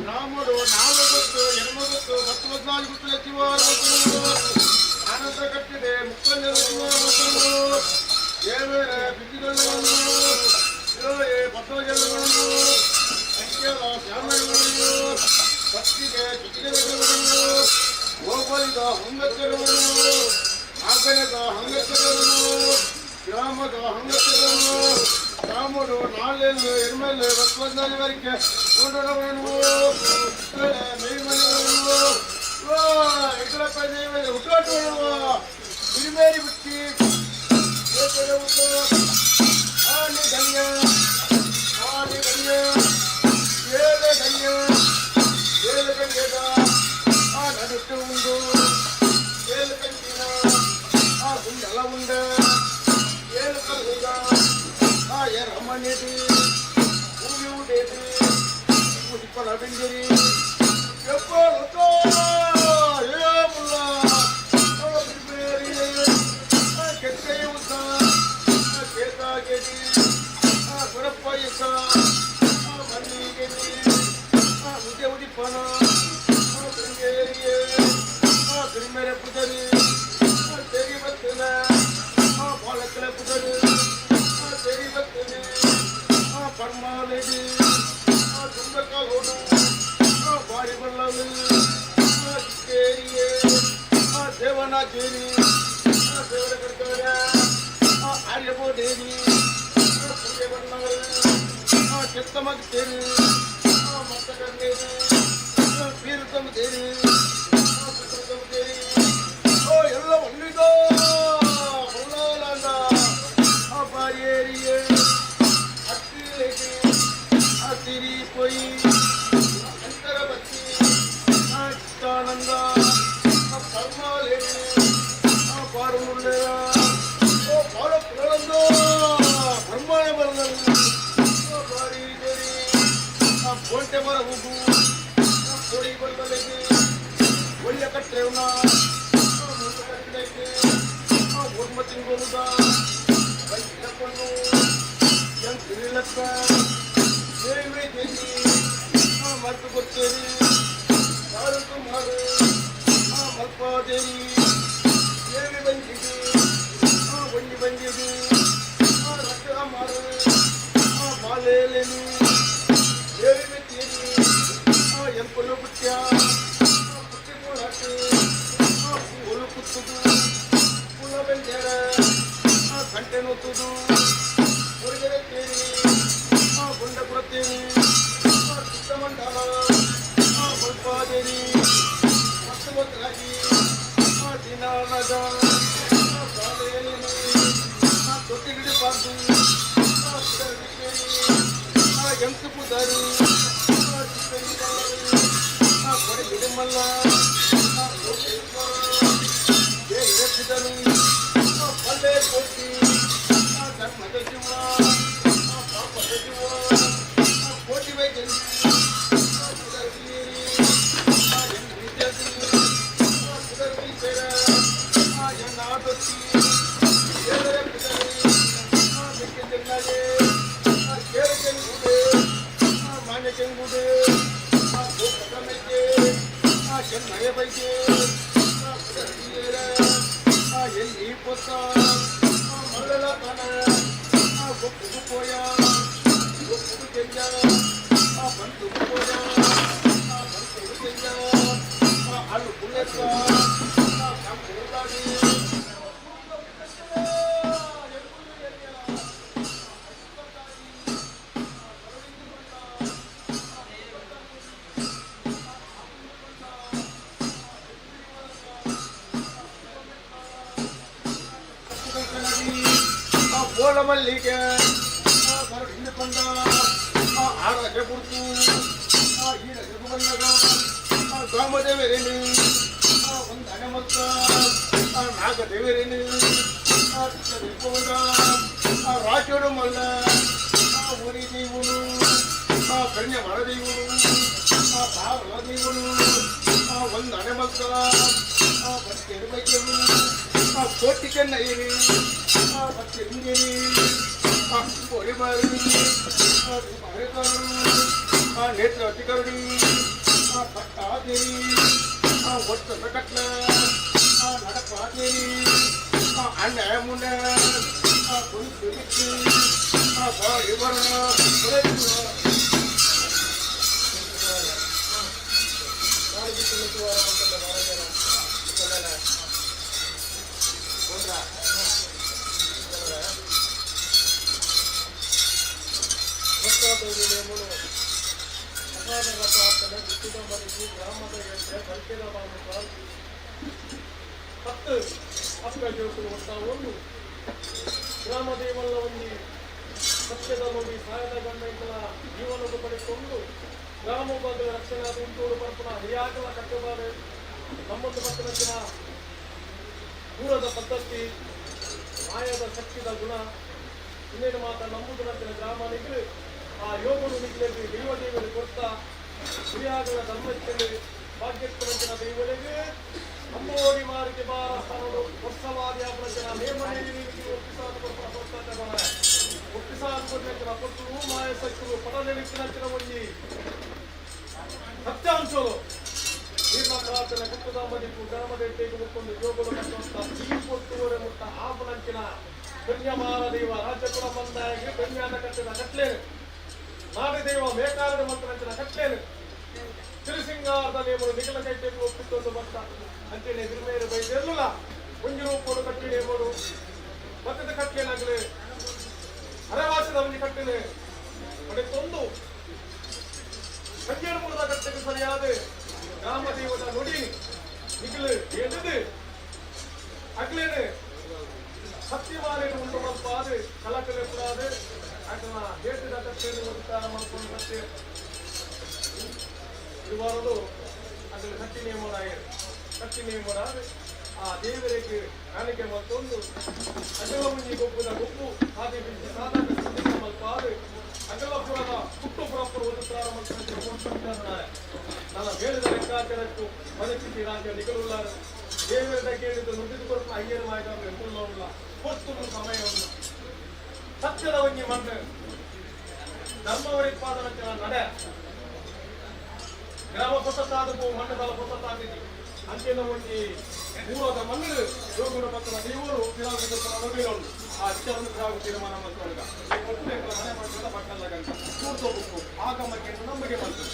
రాముడు నాలుగు గుర్తు ఎనిమిది గుర్తు 14 గుర్తులు ఎత్తివారు. ఆనంద కట్టిదే ముక్కలు ఎత్తివారు. ఏవేరే బిడ్డలు 20 పద్నాలుగు సంఖ్యల శ్యామలు పత్తిಗೆ చిటికెలు ಗೋಪಾಲಿದ ಹಂಗಚ್ಚರವರು ನಾಗನದ ಹಂಗಚ್ಚರವರು ಗ್ರಾಮದ ಹಂಗಚ್ಚರವರು ರಾముడు ನಾಲೆಲ್ಲು ಎರ್ಮೆಲ್ಲು 14 ವರೆಗೆ ತಿರುಮೇರಿ ಬಿಟ್ಟಿ ಆನೆ ಧನ್ಯ ಆನೆ ಧನ್ಯ ಏಳು ಧನ್ಯ ಏಳು ಗಂಟೆದ ಆ ನಡುಟ್ಟು ಉಂಡು ಏಳು ಕಂಟಿನ ಆ ಗುಂಡಲ ಉಂಡ ಏಳು ಕಲ್ಲುಗ ಆ ಎರಮನೆದು ಹೂವಿ ಉಡೇದು ಉದಿಪಲ ಬೆಂದಿರಿ ಎಪ್ಪಳು ಏ ಮುಲ್ಲ ಕೆಟ್ಟೆಯ ಉದ್ದ ಕೇತಾಗೆದಿ ಗುರಪ್ಪಯ್ಯಸ ಮಲ್ಲಿಗೆದಿ ಉದ್ಯ ಉದಿಪನ ಶೃಂಗೇರಿಯೇ ತಿರುಮೆರೆ ಪುದರಿ ತೆರಿ ಬತ್ತನ ಬಾಲಕಲ ಪುದರಿ ತೆರಿ ಬತ್ತನೆ ಪರ್ಮಾಲೆಡಿ ದುಂಬಕೋಡು ಬಾರಿ ಬಳ್ಳಲು ಕೇರಿಯೇ ದೇವನಾಗೇರಿ ದೇವರ ಕಡ್ತಾರ ಆರ್ಯಬೋದೇವಿ ಪೂಜೆ ಬಣ್ಣಗಳು ಚೆತ್ತಮಗ್ತೇರಿ ಮತ್ತ ಕಣ್ಣೇರಿ ಪೀರುತ್ತಮದೇರಿ ಪುತ್ರತಮದೇರಿ ಓ ಎಲ್ಲ ಒಳ್ಳಿದೋ ಹೊಳ್ಳಾಲಂದ ಬಾರಿಯೇರಿಯೇ ಅತ್ತಿಲೇಟಿ ಅತಿರಿ ಪೊಯ್ ಅಂತರ ಬತ್ತಿ ಚಿತ್ತಾನಂದ ಪರ್ಮಾಲೇಡಿ ಪಾರುಳ್ಳ ಓ ಬಾಳ ಪುರಳಂದೋ ಬ್ರಹ್ಮಾಣ ಬರದಲ್ಲ ಬಾರಿ ಜರಿ ಕೋಟೆ ಮರ ಹೋಗು ಕೋಡಿ ಬಲ್ಬಲೆಗೆ ಒಳ್ಳೆ ಕಟ್ಟೆವನ ಕಟ್ಟಡಕ್ಕೆ ಒರ್ಮ ತಿಂಗಳುದ ಬೈಕೊಂಡು ಎಂತಿಲಕ್ಕ ದೇವಿ ದೇವಿ ಮರ್ತು ಕೊಡ್ತೇರಿ ಮಾರು ಮಾರು ಮಲ್ಪಾದೇವಿ ದೇವಿ ಬಂದಿದ್ದು ಒಂಜಿ ಬಂದಿದ್ದು ರಕ್ಕ ಮಾರು ಮಾಲೇಲೇನು ದೇವಿ ಮೆತ್ತೇರಿ ಎಂಪಲು ಪುಟ್ಯ ಪುಟ್ಟಿ ಕೂಳಾಟು ಒಲು ಕುತ್ತುದು ಕುಳ ಬೆಂದೇರ ಗಂಟೆ ನೋತುದು ಮುರುಗರೆ ತೇರಿ ಗುಂಡ ಕುರತೇರಿ ಚಿತ್ತಮಂಡಲ ಮಲ್ಪಾದೇರಿ ಮತ್ತೊಂದಾಗಿ ದಿನಾನದ ತೊಟ್ಟಿಗಿಡಿ ಪಾರ್ದು ಎಂಕು ಪುದರು ಕೊಡಗಿಡಮಲ್ಲ ಪಲ್ಲೆ ಕೊಟ್ಟಿ ಧರ್ಮದ ಜೀವ ಪಾಪದ ಜೀವ ಕೋಟಿ ವೈದ್ಯ ಓಲ ಮಲ್ಲಿಗೆ ಹಿಂದೆ ಆರಗೆ ಗುರ್ತು ಈಡಗೆ ಬಂದಾಗ ಗ್ರಾಮದೇವರೇನು ಒಂದು ಹಣೆ ಮತ್ತ ನಾಗದೇವರೇನು రాజుడు మల్ల ఊరి దేవుడు కన్య మర దేవుడు పావల దేవుడు వందన మక్క పత్తెరుమయ్యము కోటికన్నయ్యని పత్తెరుంగిరి పొడిమారు నేత్ర అతికరుడి పట్టాదేవి ఒట్ట కట్ల నడపాదేవి అన్నమున ಪತ್ತು ಅಕ್ಕ ಜೋಕುಲು ಒಟ್ಟ ಒಂದು ಗ್ರಾಮ ದೇವಲ್ಲ ಒಂಜಿ ಸತ್ಯದ ನುಡಿ ಸಾಯದ ಗಂಡ ಜೀವನದ ಪಡೆಕೊಂಡು ಗ್ರಾಮ ಭಾಗದ ರಕ್ಷಣೆ ಉಂಟೂರು ಪರಪುನ ಹಿರಿಯಾಗಲ ಕಟ್ಟುಬಾರೆ ನಮ್ಮೊಂದು ಪತ್ತನಂಚಿನ ದೂರದ ಪದ್ಧತಿ ಮಾಯದ ಶಕ್ತಿದ ಗುಣ ಇನ್ನೇನು ಮಾತ್ರ ನಂಬುದು ನಂಚಿನ ಗ್ರಾಮ ನಿಗ್ಲು ಆ ಯೋಗನು ನಿಗ್ಲೇದು ದೈವ ದೇವರು ಕೊಡ್ತಾ ಹಿರಿಯಾಗಲ ಧರ್ಮಕ್ಕೆ ಭಾಗ್ಯಕ್ಕೆ ದೈವರಿಗೆ ಅಂಬೋಡಿ ಮಾರಿಗೆ ಬಾರ ಸ್ಥಾನಗಳು ವರ್ಷವಾದಿ ಆಪರಂಚಿನ ನೇಮನೇರಿ ಒಪ್ಪಿಸಾದ ಒಪ್ಪಿಸಾದ ಕೊಟ್ಟಿನ ಕೊಟ್ಟು ಮಾಯ ಸಕ್ಕರು ಪಡಲೆಳಿಕ್ಕಿನಂಚಿನ ಒಂಜಿ ಸತ್ಯಾಂಶಗಳು ದೀರ್ಘ ಪ್ರಾರ್ಥನೆ ಕುಟ್ಟುದ ಮದಿಪು ಗ್ರಾಮದೇಟೆಗೆ ಮುಕ್ಕೊಂದು ಯೋಗಲು ಕಟ್ಟುವಂತ ಈ ಪೊತ್ತುವರೆ ಮುಟ್ಟ ಆಪನಂಚಿನ ಕನ್ಯಮಾರ ದೇವ ರಾಜ್ಯಕುಲ ಮಂದಾಯಿಗೆ ಕನ್ಯಾನ ಕಟ್ಟಿದ ಕಟ್ಲೇನು ನಾಡಿ ದೇವ ಮೇಕಾರದ ಮಂತ್ರನಂಚಿನ ಕಟ್ಲೇನು ತಿರುಸಿಂಗಾರದ ನೇಮನು ನಿಗಲ ಕೈಟೆಗೆ ಒಪ್ಪಿಕೊಂಡು ಬಂತ ಅಂಚನೆ ತಿರುಮೇರು ಬೈದೆಲ್ಲುಲ ಒಂಜಿ ರೂಪೋಡು ಕಟ್ಟಿ ನೇಮನು ಮತ್ತದ ಕಟ್ಲೇನಾಗಲಿ ಅರವಾಸದ ಒಂಜಿ ಕಟ್ಟಿನೆ ಪಡೆತೊಂದು ಕಜ್ಜೇಡು ಮೂರದ ಕಟ್ಟೆಗೆ ಸರಿಯಾದ ಗ್ರಾಮ ದೇವದ ನುಡಿ ನಿಗಲು ಏನಿದೆ ಅಗ್ಲೇನೆ ಸತ್ಯಮಾಲೇನು ಉಂಟು ಮಲ್ಪಾದು ಕಲಕಲೆ ಪುರಾದು ಆತನ ದೇಶದ ಕಟ್ಟೆಯನ್ನು ಉತ್ತಾರ ಮಲ್ಕೊಂಡು ಕಟ್ಟೆ ಇರುವಾರದು ಅದರ ಕಟ್ಟಿ ನೇಮರಾಗಿರು ಕಟ್ಟಿ ನೇಮರಾದ ಆ ದೇವರಿಗೆ ಕಾಣಿಕೆ ಮತ್ತೊಂದು ಅಗಲ ಮುಂಜಿ ಗೊಬ್ಬದ ಗೊಬ್ಬು ಹಾದಿ ಬಿಂಜಿ ಸಾಧಕ ಸಂದೇಶ ಮಲ್ಪಾದು ಅಗಲಪುರದ ಹುಟ್ಟು ಪುರಪ್ಪರು ಉತ್ತಾರ ಮಲ್ಕೊಂಡು ನನ್ನ ಹೇಳಿದ ಲೆಕ್ಕಾಚಾರಕ್ಕೂ ಮನಸ್ಥಿತಿ ರಾಜ್ಯ ನಿಗಲುಲ್ಲಾರ ದೇವರದ ಕೇಳಿದ್ದು ನುಡಿದು ಕೊರಪು ಅಯ್ಯರು ಮಾಯದವರು ಎಂತುಲ್ಲ ಹೊತ್ತು ಸಮಯವನ್ನು ಸತ್ಯದ ಒಂಜಿ ಮಣ್ಣು ಧರ್ಮವರಿಪಾದನ ನಡೆ ಗ್ರಾಮ ಪೊಸತ್ತಾದಕ್ಕೂ ಮಣ್ಣದಲ್ಲ ಪೊಸತ್ತಾದಿದ್ದಿ ಅಂಚಿನ ಒಂಜಿ ಮೂರದ ಮಣ್ಣು ಯೋಗುಣ ಪತ್ರ ದೇವರು ನುಡಿಗಳು ಆ ವಿಚಾರವನ್ನು ಪಿರಾಗು ತೀರ್ಮಾನ ಮಾಡ್ಕೊಳ್ಳಗ ಒಟ್ಟು ಮನೆ ಮಾಡ್ಕೊಂಡ ಪಕ್ಕಲ್ಲ ಗಂಟ ಕೂರ್ತೋಗ್ಬೇಕು ಆಗಮಕ್ಕೆ ನಂಬಿಕೆ ಬಂತು.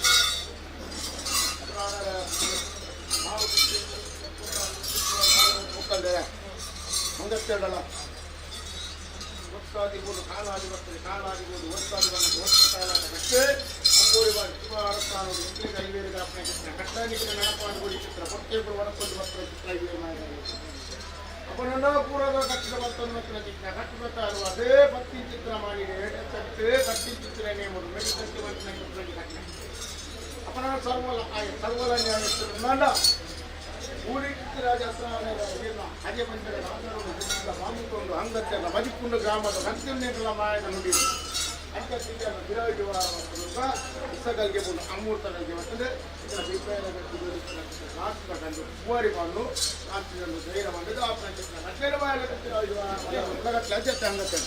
ಮುಂದಕ್ಕೆಲ್ಲ ಒಟ್ಟಾದಿಬೋದು ಕಾಲಾದಿ ಬರ್ತದೆ ಕಾಲಾದಿಬೋದು ಒಟ್ಟಾದಿ ಬಂದ ಒಟ್ಟು ಕಾಲಾದ ಕಟ್ಟೆ ಅಂಬೋಡಿ ಬಾರಿ ಸುಮಾರು ಇಂಗ್ಲೀಷ್ ಐವೇರಿಗೆ ಅಪ್ಪನ ಚಿತ್ರ ಕಟ್ಟನಿಗೆ ನಡಪಾಡುಗೋಡಿ ಚಿತ್ರ ಹೊಟ್ಟೆಗಳು ಒಡಕೊಂಡು ಬರ್ತದೆ ಚಿತ್ರ ಐವೇರು ಮಾಡಿದ್ದಾರೆ ಅಪನನ್ನ ಪೂರದ ಕಟ್ಟಿದ ಬರ್ತದೆ ಚಿತ್ರ ಕಟ್ಟಬೇಕಾದ್ರು ಅದೇ ಪತ್ನಿ ಚಿತ್ರ ಮಾಡಿದೆ ಕಟ್ಟೆ ಕಟ್ಟಿ ಚಿತ್ರ ನೇಮಡು ಮೆಡಿ ಕಟ್ಟಿ ಬರ್ತಿನ ಚಿತ್ರ ಕಟ್ಟೆ ಅಪನ ಸರ್ವಲ ಸರ್ವಲ ನ್ಯಾಯ ಊರಿಗೆ ರಾಜಸ್ಥಾನ ಹಜೆ ಬಂದರೆ ಮಾಮಿಕೊಂಡು ಅಂಗತ್ತೆಲ್ಲ ಮದಿಪುಂಡು ಗ್ರಾಮದ ಕಂತಿನ ಮಾಯದ ನುಡಿ ಅಂಕತ್ತಿಗೆ ಬಿರಾಜುವಾರ ಇಸಗಲ್ಗೆ ಬಂದು ಅಮೂರ್ತಗಳಿಗೆ ಬರ್ತದೆ ಇದರ ಅಭಿಪ್ರಾಯ ರಾಷ್ಟ್ರ ಕಂಡು ಪೂವರಿ ಬಂದು ರಾಷ್ಟ್ರದಲ್ಲಿ ಧೈರ್ಯ ಬಂದಿದ್ದು ಆ ಪ್ರಯತ್ನ ಕಟ್ಟೇನು ಮಾಯದ ಅಜ್ಜತ್ತೆ ಅಂಗತ್ತೆ.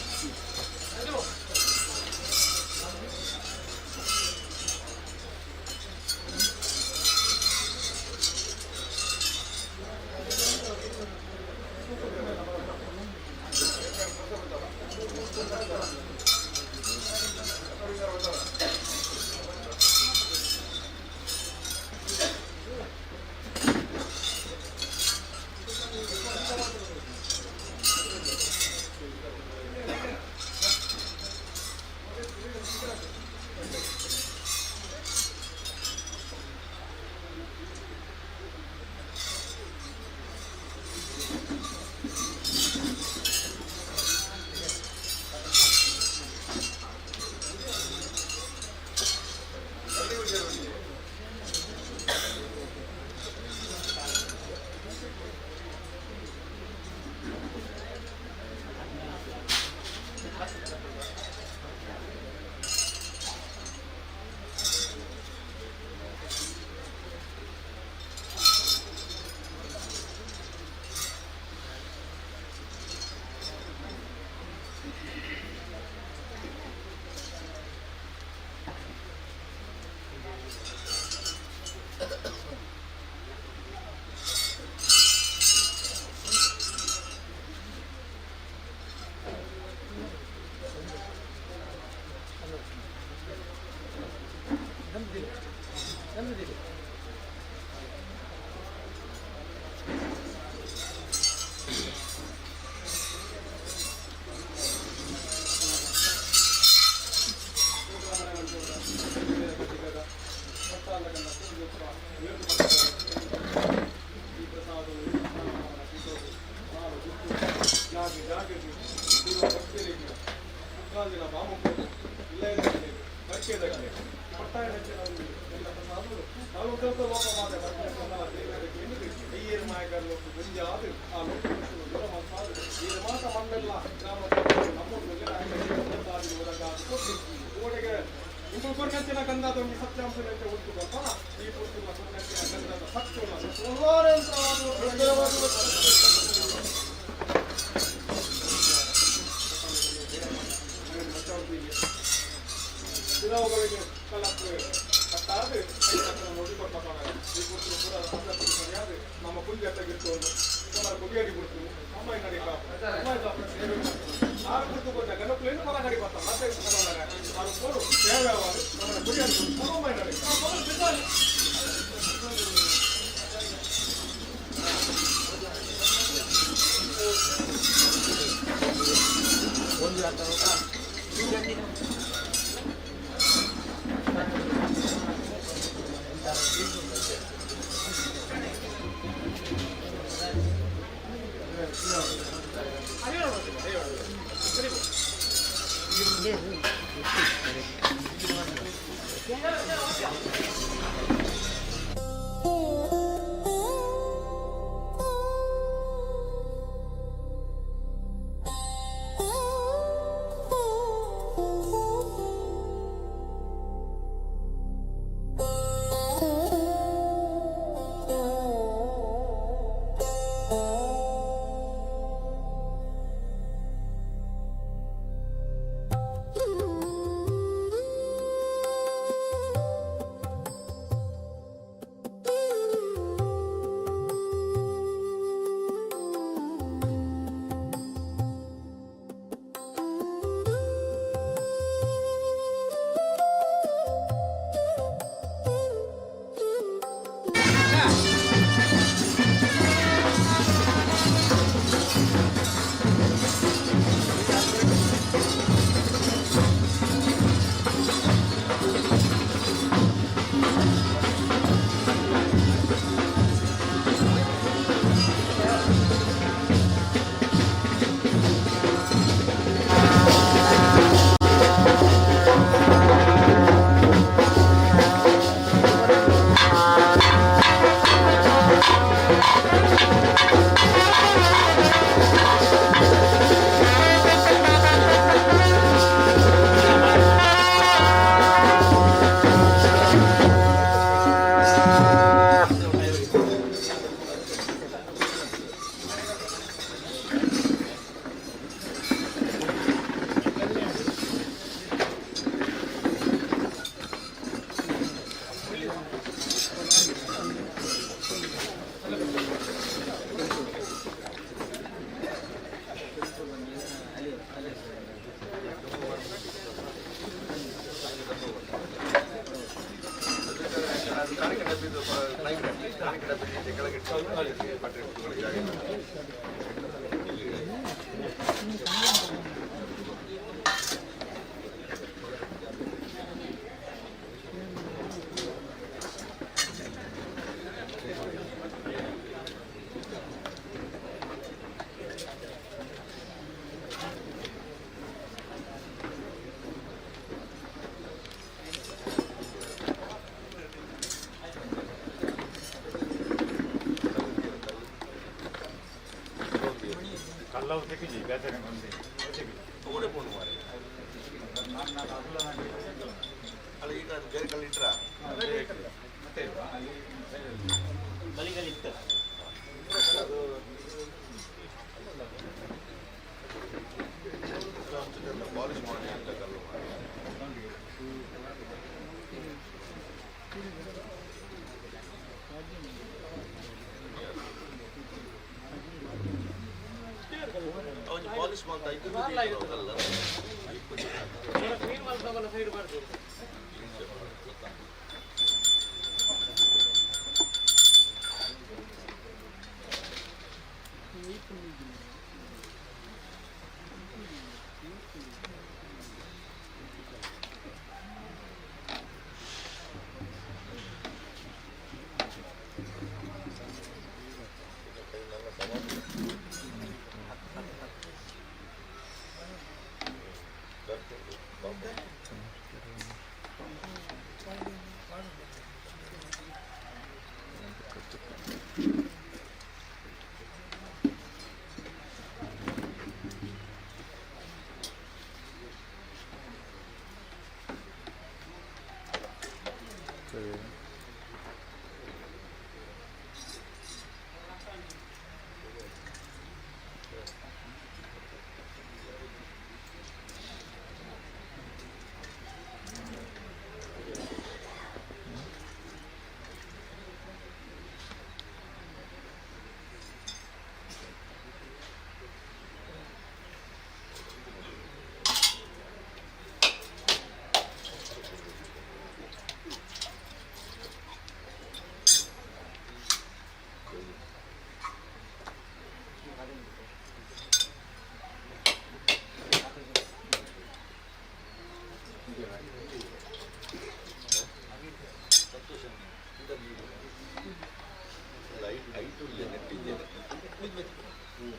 ನಾಯಕರು ಗುಂಜಾದ ಆ ಲೋಕ ದೂರ ಮಲ್ಪಾದು ಈ ಮಾತ ಮಣ್ಣೆಲ್ಲ ಗ್ರಾಮ ನಮ್ಮ ಇಂದು ಕೊರ್ನಂಚಿನ ಗಂಧದ ಒಂದು ಸತ್ಯಾಂಶದಂತೆ ಉಂಟು ಗೊತ್ತಾ ಈ ಪುಸ್ತಕ ಕೊರ್ನಂಚಿನ ಗಂಧದ ಸತ್ಯವನ್ನು ಪಿರವುಗಳಿಗೆ ಕಲಕ್ಕೆ ಕಟ್ಟಾದ ನೋಡಿ ಕೊಟ್ಟಪ್ಪ ಈ ಪುಸ್ತಕ ಪೂರ ಸರಿಯಾದ ನಮ್ಮ ಕುಂಜ ತೆಗೆದುಕೊಂಡು ಕುಡಿಯಡಿ ಬಿಡ್ತು ಅಮ್ಮಾಯಿ ನಡಿ ಅಮ್ಮಾಯಿ ಆರು ಗುರ್ತು ಕೊಟ್ಟ ಗಣಪುಲೇನು ಪರ ಕಡಿ ಬರ್ತಾ ಮತ್ತೆ ಆರು ಕೋಡು ಸೇವೆ ನಮ್ಮ ಕುಡಿಯಡಿ ಅಮ್ಮಾಯಿ ನಡಿ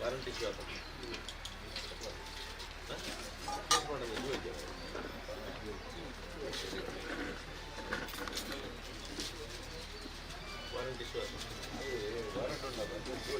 ವಾರಂಟಿ ಇಶ್ಯೂ ಆತಂಡ ವಾರಂಟಿ ಇಶ್ಯೂ ಆತಂಡ. ವಾರಂಟ್ ಉಂಟು.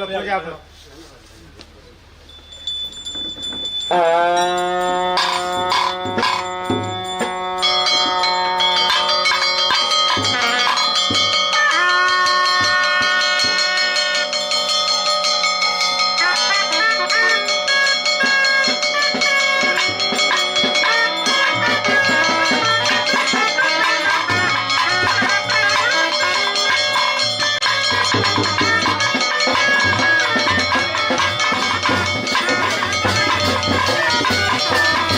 ಪೂಜೆ ಆಗ್ಬೇಕು. Thank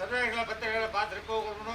ಸರ್ವೇಗಳ ಪತ್ರಿಕೆಗಳ ಪಾತ್ರ ಹೋಗೋಣ.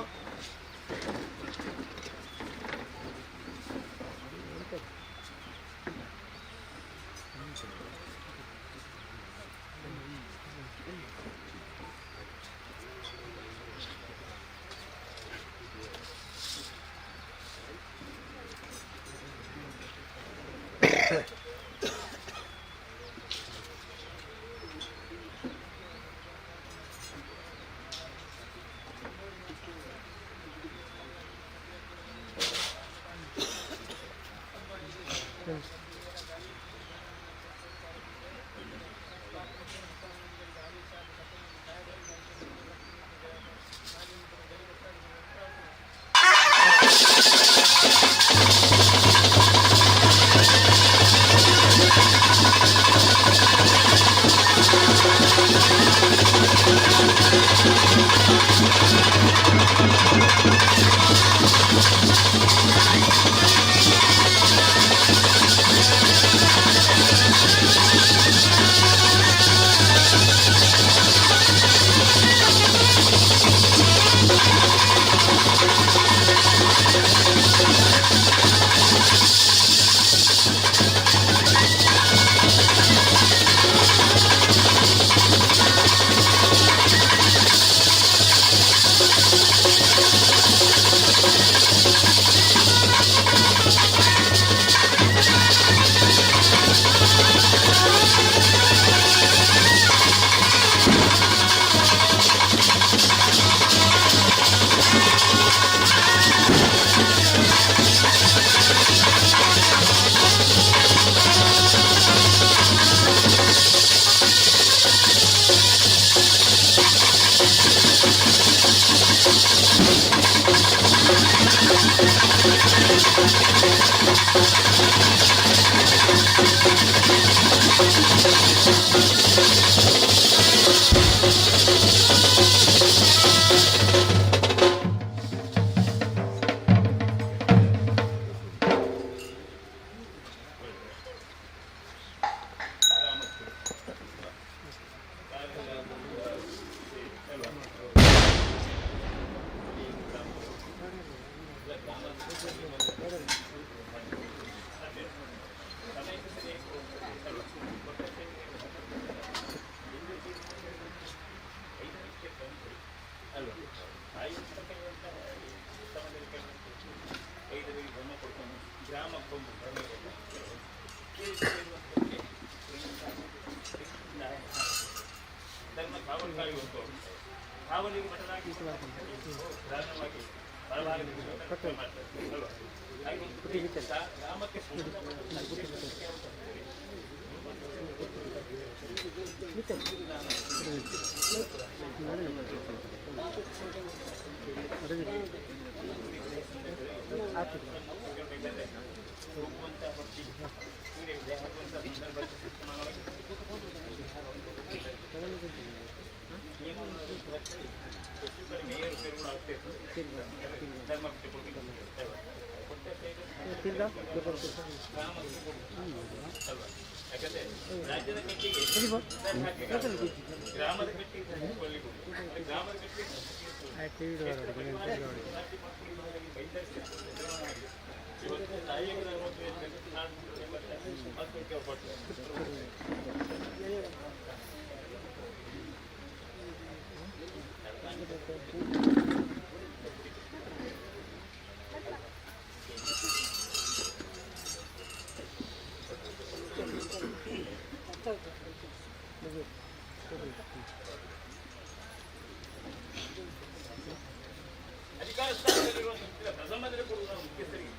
ಅಧಿಕಾರ ಸ್ಥಾನದಲ್ಲಿರುವ ಪ್ರಸಮ್ಮದಲ್ಲಿ ಕೊಡುವ ಮುಖ್ಯಸ್ಥರಿಗೆ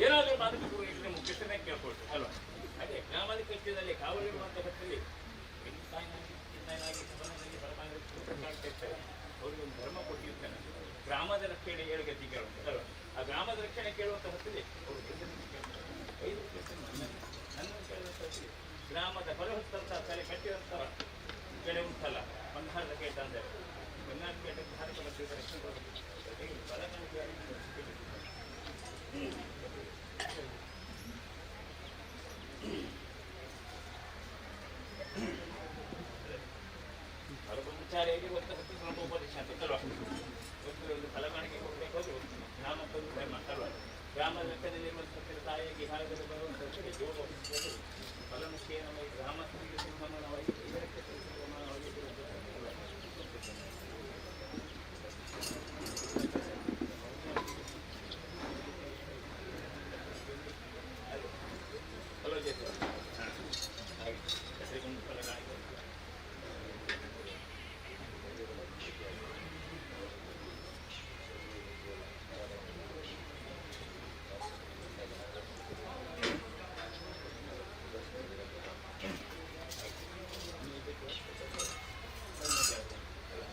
ಏನಾದರೂ ಮಾದರಿ ಮುಖ್ಯಸ್ಥರನ್ನೇ ಕೇಳ್ಕೊಳ್ತಾರೆ ಅಲ್ವಾ? ಹಾಗೆ ಗ್ರಾಮದ ಕೃತ್ಯದಲ್ಲಿ ಕಾವಲಿರುವಂಥ ಹೊತ್ತಲ್ಲಿ ತಾಯಿನಾಗಿ ಚಿನ್ನಾಗಿ ಸಬನಾಗಿ ಬಲವಾಗಿ ಕಾಣ್ತಾ ಇರ್ತಾರೆ. ಅವರಿಗೆ ಒಂದು ಧರ್ಮ ಕೊಟ್ಟಿರ್ತಾನೆ, ಗ್ರಾಮದ ರಕ್ಷಣೆ ಏಳು ಗತಿ ಕೇಳುವಂತ ಅಲ್ವಾ? ಆ ಗ್ರಾಮದ ರಕ್ಷಣೆ ಕೇಳುವಂಥ ಹೊತ್ತಲ್ಲಿ ಅವರು ಕೇಳ್ತಾರೆ. ಐದು ನನ್ನನ್ನು ಕೇಳುವಂಥ ಹೊತ್ತಿಗೆ ಗ್ರಾಮದ ಹೊರ ಹೊತ್ತಂತ ತಲೆ ಕಟ್ಟಿದಂಥ ಬೆಳೆ ಉಂಟಲ್ಲ, ಬಂಗಾರದ ಕೇಟ ಅಂದರೆ ಬಂಗಾರದ ಕೇಟಕ್ಕೆ ಭಾರತ ರಕ್ಷಣೆ ಕೊಡಬೇಕು. ಬ್ರಹ್ಮಚಾರಿಯಾಗಿ ಒಂದು ಹತ್ತು ಸ್ವಲ್ಪ ಉಪದೇಶ ಅಂತ. ಗ್ರಾಮಕ್ಕೊಂದು ಧರ್ಮ ಅಲ್ವಾ? ಗ್ರಾಮದ ಲೆಕ್ಕದಲ್ಲಿರುವಂಥ ತಾಯಿಯಾಗಿ ಹಾಗದಲ್ಲಿ ಬರುವಂಥ ಫಲಮುಖ್ಯ ನಮ್ಮ ಈ ಗ್ರಾಮಸ್ಥರಿಗೆ ಸಮಾನವಾಗಿ ಇದಕ್ಕೆ ಸಮಾನವಾಗಿ ಅಲ್ವಾ? ಹಲೋ ಜಯ್. ಹಾಗೆ ಹೆಸರಿಗೊಂದು ಫಲಗಳಾಗಿ.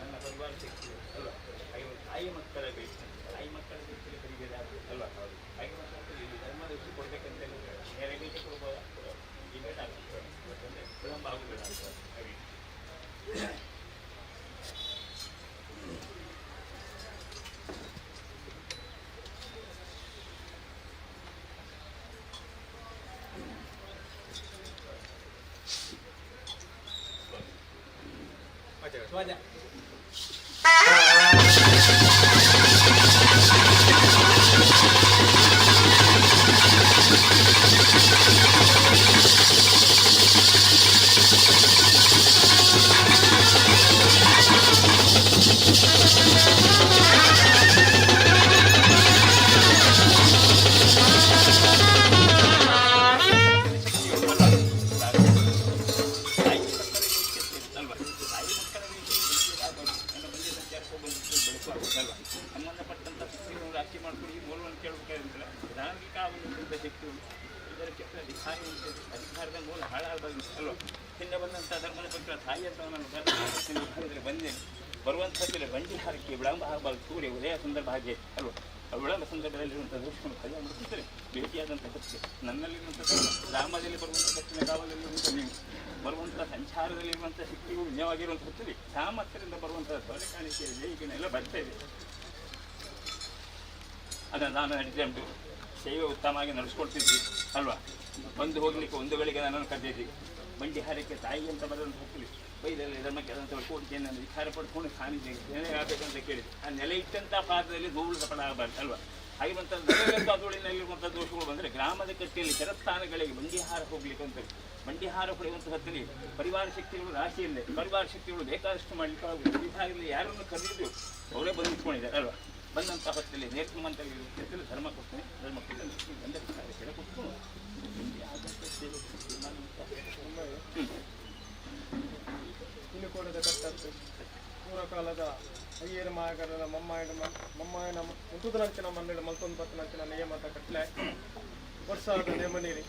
ನನ್ನ ಪರಿವಾರ ಶಕ್ತಿ ಅಲ್ವಾ? ಹಾಗೆ ಒಂದು ತಾಯಿ ಮಕ್ಕಳ ಭೇಟಿ, ತಾಯಿ ಮಕ್ಕಳ ಭೇಟಿಯಲ್ಲಿ ಕಡಿಮೆ ಅಲ್ವಾ? ಹಾಗೆ ಮತ್ತೆ ಇಲ್ಲಿ ಧರ್ಮದ ವಿಷಯ ಕೊಡ್ಬೇಕಂತ ಹೇಳಿದ್ರೆ ನೇರ ಭೇಟಿ ಕೊಡ್ಬೋದಾ? ಈ ಬೇಡ ಅಲ್ಲ, ಯಾಕಂದ್ರೆ ವಿಳಂಬ ಆಗುದಿಲ್ಲ ಅಂತ ಹಾಗೆ. ತಾಯಿ ಮಕ್ಕಳ ಅಲ್ವಾ? ತಾಯಿ ಮಕ್ಕಳ ಬೆಳಕು ಸಂಬಂಧಪಟ್ಟಂತ ಶಕ್ತಿಗಳನ್ನು ರಾಶಿ ಮಾಡ್ಕೊಂಡು ಈ ಮೂಲವನ್ನು ಕೇಳಬೇಕಾದ್ರೆ ಧಾರ್ಮಿಕ ಆಗುವಂಥ ಶಕ್ತಿಗಳು ಇದರ ಕೆಟ್ಟ ಅಧಿಕಾರ ಉಂಟು. ಅಧಿಕಾರದ ಮೂಲ ಹಾಳಾಗಬಾರ್ದು ಅಲ್ವಾ? ಹಿಂದೆ ಬಂದಂಥ ಧರ್ಮದ ಪಕ್ಷ ತಾಯಿ ಅಂತ ನಾನು ಹೇಳಿದ್ರೆ ಬಂದೇನೆ ಬರುವಂಥದ್ದಿಲ್ಲ. ಬಂಡಿ ಹಾರಕ್ಕೆ ವಿಳಂಬ ಆಗಬಾರ್ದು. ಸೂರ್ಯ ಉದಯ ಸಂದರ್ಭ ಹಾಗೆ ಅಲ್ವಾ? ಆ ವಿಳಂಬ ಸಂದರ್ಭದಲ್ಲಿರುವಂಥ ದೋಷವನ್ನು ಪರಿಹಾರ ಮಾಡಿದರೆ ಭೇಟಿಯಾದಂಥ ಸತ್ಯ ನನ್ನಲ್ಲಿರುವಂಥ ಗ್ರಾಮದಲ್ಲಿ ಬರುವಂಥ ದಕ್ಷಿಣ ಕಾವಲಲ್ಲಿರುವಂಥ ನೀವು ಬರುವಂಥ ಸಂಚಾರದಲ್ಲಿರುವಂಥ ಶಕ್ತಿಗಳು ನಿಜವಾಗಿರುವಂಥ ಹೊತ್ತಲ್ಲಿ ಸಾಮರ್ಥ್ಯದಿಂದ ಬರುವಂಥ ಸೊರೆ ಕಾಣಿಕೆ ಜೈಗಿನ ಎಲ್ಲ ಬರ್ತಾ ಇದೆ. ಅದನ್ನು ನಾನು ನಡೀತಾ ಉಂಟು. ಸೇವೆ ಉತ್ತಮವಾಗಿ ನಡೆಸ್ಕೊಳ್ತಿದ್ವಿ ಅಲ್ವಾ? ಬಂದು ಹೋಗ್ಲಿಕ್ಕೆ ಒಂದು ಗಳಿಗೆ ನನ್ನನ್ನು ಕರೆದಿದ್ವಿ. ಬಂಡಿ ಹಾರಕ್ಕೆ ತಾಯಿ ಅಂತ ಬರೋದು ಹೊತ್ತಲ್ಲಿ ಬೈದಲ್ಲಿ ಧರ್ಮಕ್ಕೆ ಆದಂಥ ಕೋರಿಕೆಯನ್ನು ವಿಚಾರ ಪಡ್ಕೊಂಡು ಸಾನ್ನಿಧ್ಯ ನೆಲೆ ಆಗಬೇಕಂತ ಕೇಳಿದೆ. ಆ ನೆಲೆ ಇಟ್ಟಂಥ ಪಾದದಲ್ಲಿ ಧೂಳು ಸಪಡ ಆಗಬಾರ್ದು ಅಲ್ವಾ? ಹಾಗೆ ಬಂತ ಧೂಳಿನಲ್ಲಿರುವಂಥ ದೋಷಗಳು ಬಂದರೆ ಗ್ರಾಮದ ಕಟ್ಟಿಯಲ್ಲಿ ಶರಸ್ಥಾನಗಳಿಗೆ ಬಂಡಿಹಾರ ಹೋಗ್ಲಿಕ್ಕೆ ಅಂತ ಬಂಡಿಹಾರ ಹೊಡೆಯುವಂಥ ಹೊತ್ತಲ್ಲಿ ಪರಿವಾರ ಶಕ್ತಿಗಳು ರಾಶಿಯಲ್ಲೇ ಪರಿವಾರ ಶಕ್ತಿಗಳು ಬೇಕಾದಷ್ಟು ಮಾಡಲಿಕ್ಕೆ ಆಗುದಿಲ್ಲ. ವಿಭಾಗದಲ್ಲಿ ಯಾರನ್ನು ಕರೆದಿದ್ದು ಅವರೇ ಬಂದು ನಿಂತ್ಕೊಂಡಿದ್ದಾರೆ ಅಲ್ವಾ? ಬಂದಂಥ ಹೊತ್ತಲ್ಲಿ ನೇರ್ಕುಮಂತಲ್ಲಿ ಧರ್ಮ ಕೊಡ್ತೇನೆ, ಧರ್ಮ ಕೊಟ್ಟು ಬಂದ ಕೆಳ ಕೊಟ್ಟು ಸೇವೆ ಇನ್ನು ಕಟ್ಟತ್ತು ಪೂರ್ವಕಾಲದ ಅಯ್ಯರ ಮಾಯಗರನ ಮಮ್ಮಾಯನ ಮಮ್ಮಾಯನ ಮುತುದನಂಚಿನ ಮನ್ನಡ ಮಲ್ತೊಂದು ಬತ್ತನಂಚಿನ ನಿಯಮದ ಕಟ್ಲೆ ವರ್ಷಾದ ನೇಮನೀರಿ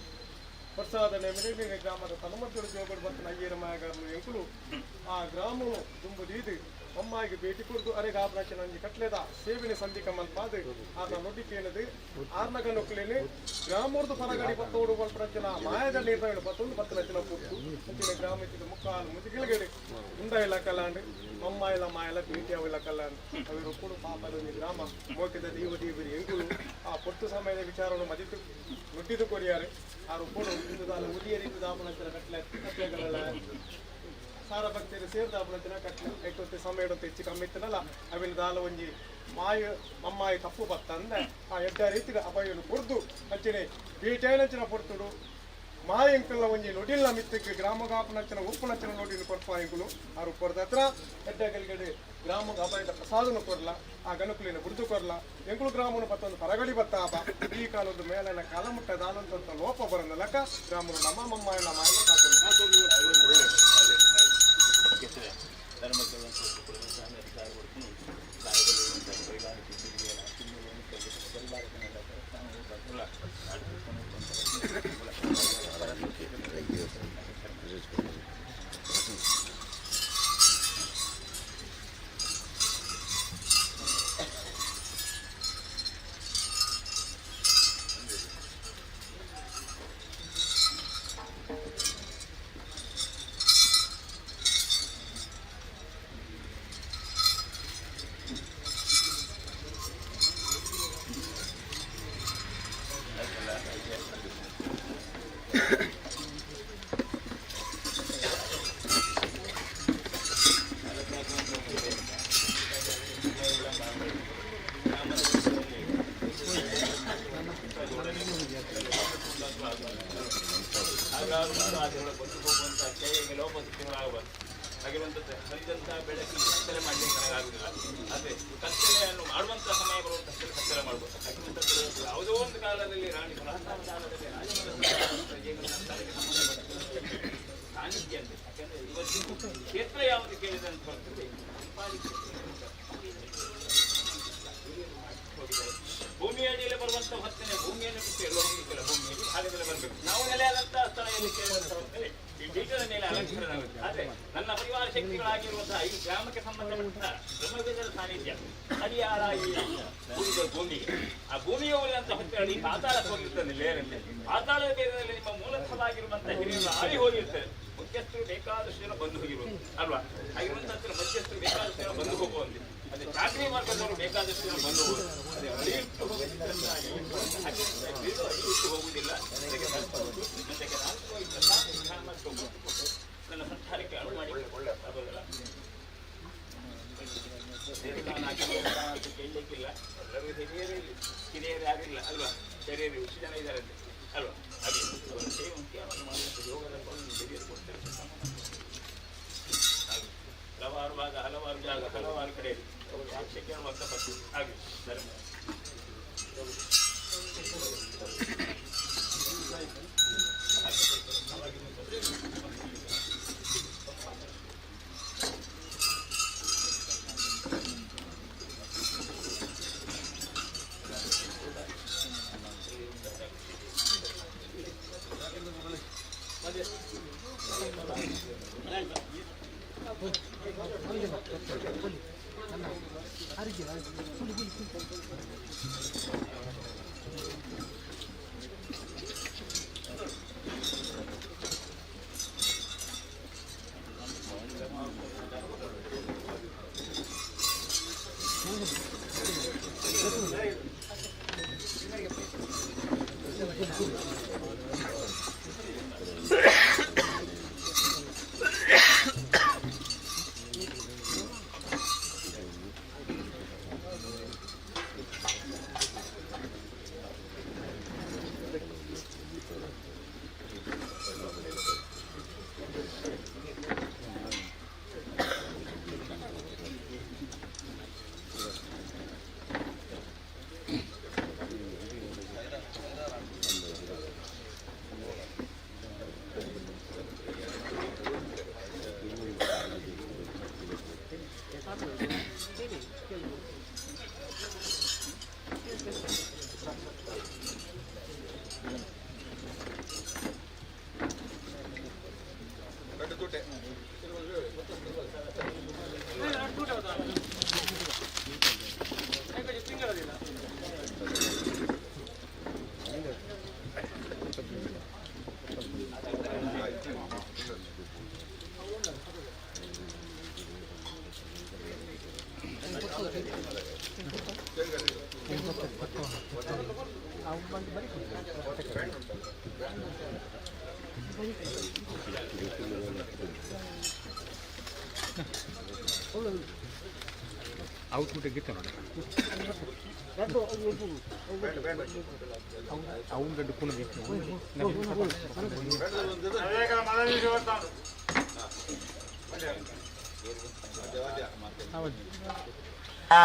ವರ್ಷಾದ ನೇಮನೀರಿ ಗ್ರಾಮದ ತಲಮದ್ದಳು ಜೋಗಡು ಬತ್ತನ ಅಯ್ಯರ ಮಾಯಗಾರನು ಎಂಕುಲು ಆ ಗ್ರಾಮನು ದುಂಬು ದೀದು ಮಮ್ಮಾಯಿಗೆ ಭೇಟಿ ಕೊಡ್ದು ಅರೆ ಗಾಬ್ರಾಚಿನ ಒಂಜಿ ಕಟ್ಲೆದ ಸೇವಿನ ಸಂಧಿ ಕಮಲ್ಪಾದು ಆರ್ನ ನೊಡ್ಡಿ ಕೇಳದು ಆರ್ನ ಗನುಕ್ಲೇನೆ ಗ್ರಾಮರ್ದು ಪರಗಡಿ ಬತ್ತೋಡು ಬಲ್ಪನಂಚಿನ ಮಾಯದ ನೀರ್ನ ಬತ್ತೊಂದು ಬತ್ತನಂಚಿನ ಪುಟ್ಟು ಅಂಚಿನ ಗ್ರಾಮ ಇತ್ತಿದ ಮುಕ್ಕಾಲು ಮುಜಿಗಿಳಗಡೆ ಉಂಡ ಇಲ್ಲ ಕಲ್ಲಾಂಡ್ ಮಮ್ಮಾಯಿಲ ಮಾಯಲ ಭೇಟಿ ಅವಿಲ್ಲ ಕಲ್ಲಾಂಡ್ ಅವಿರು ಕೂಡ ಪಾಪದ ಒಂಜಿ ಗ್ರಾಮ ಮೋಕಿದ ದೀವ ದೀವರಿ ಎಂಕುಲು ಆ ಪೊಟ್ಟು ಸಮಯದ ವಿಚಾರವನ್ನು ಮದಿತು ನುಡ್ಡಿದು ಕೊರಿಯಾರೆ ಆರು ಕೊಡು ಇಂದು ಉದಿಯರಿದ್ದು ದಾಪನಂಚಿನ ಕಟ್ಲೆ ಕಟ್ಲೆಗಳೆಲ್ಲ ಸಾರ ಭಕ್ತರು ಸೇರ್ದ ಅಪನಂಚಿನ ಕಟ್ಲೆ ಐಟೊತ್ತಿ ಸಮಯ ಹೆಚ್ಚು ಕಮ್ಮಿ ಇತ್ತನಲ್ಲ ಅವಿನ ದಾಲ ಒಂಜಿ ಮಾಯ ಮಮ್ಮಾಯಿ ತಪ್ಪು ಬತ್ತಂದೆ ಆ ಎಡ್ಡ ರೀತಿದ ಅಭಯನು ಕೊರ್ದು ಅಂಚನೆ ಬೀಟೈನಂಚಿನ ಪೊರ್ತುಡು ಮಾಯಂಕಲ್ಲ ಒಂಜಿ ನೊಡಿಲ್ಲ ಮಿತ್ತಕ್ಕೆ ಗ್ರಾಮಗಾಪನಂಚಿನ ಉಪ್ಪುನಂಚಿನ ನೊಡಿನ ಕೊರ್ಪಾಯಿಂಕುಲು ಆರು ಕೊರ್ದತ್ರ ಎಡ್ಡ ಗಲ್ಗಡೆ ಗ್ರಾಮಗ ಅಭಯದ ಪ್ರಸಾದನು ಕೊರ್ಲ ಆ ಗಣಕುಲಿನ ಬುಡ್ದು ಕೊರ್ಲ ಎಂಕುಲು ಗ್ರಾಮನು ಬತ್ತೊಂದು ಪರಗಡಿ ಬತ್ತಾಪ ಈ ಕಾಲದ ಮೇಲನ ಕಾಲಮುಟ್ಟ ದಾಲಂತ ಲೋಪ ಬರಂದಲಕ ಗ್ರಾಮನು ನಮ್ಮ ಮಮ್ಮಾಯನ ಮಾಯನ ಕಾತುಂಡು. ಧರ್ಮ ಅಧಿಕಾರ ಕೊಡ್ತೀನಿ. ಹಾಗಿರುವಂಥದ್ದು ಹರಿದಂಥ ಬೆಳಕಿಗೆ ಕತ್ತಲೆ ಮಾಡಲಿಕ್ಕೆ ನನಗಾಗುವುದಿಲ್ಲ. ಆದರೆ ಕತ್ತಲೆಯನ್ನು ಮಾಡುವಂಥ ಸಮಯ ಬರುವಂಥ ಕತ್ತಲೆ ಮಾಡಬಹುದು. ಹಾಗಿರುವಂಥದ್ದು ಯಾವುದೋ ಒಂದು ಕಾಲದಲ್ಲಿ ರಾಣಿ ಬೃಹಸ್ಪತಿ ಕಾಲದಲ್ಲಿ ರಾಜಮನೆತನಕ್ಕೆ ಸಂಬಂಧಪಟ್ಟ ಸಾನ್ನಿಧ್ಯ ಅಂತ. ಯಾಕಂದ್ರೆ ಇವತ್ತಿಗೂ ಕ್ಷೇತ್ರ ಯಾವುದು ಕೇಳಿದೆ ಅಂತ ಬರ್ತದೆ, ಭೂಮಿಯ ಅಡಿಯಲ್ಲಿ ಬರುವಂತ ಹೊತ್ತನೆ ಭೂಮಿಯನ್ನು ಬಿಟ್ಟು ಎಲ್ಲೋ ಹೋಗ್ಲಿಕ್ಕಿಲ್ಲ. ಭೂಮಿಯಲ್ಲಿ ಭಾಗದಲ್ಲಿ ಬರಬೇಕು. ನಾವು ನೆಲೆಯಾದಂತಹ ಸ್ಥಳ ಎಲ್ಲಿ ಕೇಳುವಂತ ಹೊತ್ತನೆ ಈ ಬೀಜದ ಮೇಲೆ ಅಲಂಕರಣವಾಗುತ್ತೆ. ಆದ್ರೆ ನನ್ನ ಪರಿವಾರ ಶಕ್ತಿಗಳಾಗಿರುವಂತಹ ಈ ಗ್ರಾಮಕ್ಕೆ ಸಂಬಂಧಪಟ್ಟ ಬ್ರಹ್ಮವೇದರ ಸಾನ್ನಿಧ್ಯ ಹರಿಯಾಳ ಈ ಉಳಿದ ಭೂಮಿಗೆ, ಆ ಭೂಮಿಯ ಉಳಿದಂತ ಹೊತ್ತಲ್ಲಿ ಪಾತಾಳಕ್ಕೆ ಹೋಗಿರ್ತದೆ. ಲೇರಲ್ಲಿ ಪಾತಾಳದ ಬೇರೆಯಲ್ಲಿ ನಿಮ್ಮ ಮೂಲಸ್ಥವಾಗಿರುವಂತಹ ಹಿರಿಯರು ಆಳಿ ಹೋಗಿರ್ತದೆ. ಮುಖ್ಯಸ್ಥರು ಬೇಕಾದಷ್ಟು ಜನ ಬಂದು ಹೋಗಿರುವುದು ಅಲ್ವಾ? ಹಾಗಿರುವಂತಹ ಮಧ್ಯಸ್ಥರು ಬೇಕಾದಷ್ಟು ಜನ ಬಂದು ಹೋಗುವಂತೆ, ಅದೇ ಚಾಕರಿ ಮಾರ್ಗದವರು ಬೇಕಾದಷ್ಟು ಜನ ಬಂದು ಹೋಗುವುದು. ಅದೇ ಅಡಿಯಿಟ್ಟು ಅಡಿಯಿಟ್ಟು ಹೋಗುವುದಿಲ್ಲ. ಜೊತೆಗೆ ನಾಲ್ಕು ಪ್ರಸಾದ ವಿಧಾನ ಮತ್ತು ನನ್ನ ಸಂಚಾರಕ್ಕೆ ಅನುವು ಮಾಡಿ ಆಗೋದಿಲ್ಲ. ದೇವಸ್ಥಾನ ಅಂತ ಕೇಳಲಿಕ್ಕಿಲ್ಲ. ಎಲ್ಲರೂ ಹಿರಿಯರು, ಇಲ್ಲಿ ಕಿರಿಯರು ಯಾರಿಲ್ಲ ಅಲ್ವಾ? ಹಿರಿಯರು ಇಷ್ಟು ಜನ ಇದ್ದಾರೆ ಅಲ್ವಾ? ಹಾಗೆ ಅವರ ಸೇವಂತಿಯನ್ನು ಮಾಡುವಂಥ ಯೋಗದ ಹಿರಿಯರು ಕೊಡ್ತಾರೆ. ಹಾಗೆ ಹಲವಾರು ಭಾಗ, ಹಲವಾರು ಜಾಗ, ಹಲವಾರು ಕಡೆ ಅವರು ಸಾಕ್ಷ್ಯ ಕೇಳುವಂಥ ಪಟ್ಟು. ಹಾಗೆ ಧರ್ಮ ಆ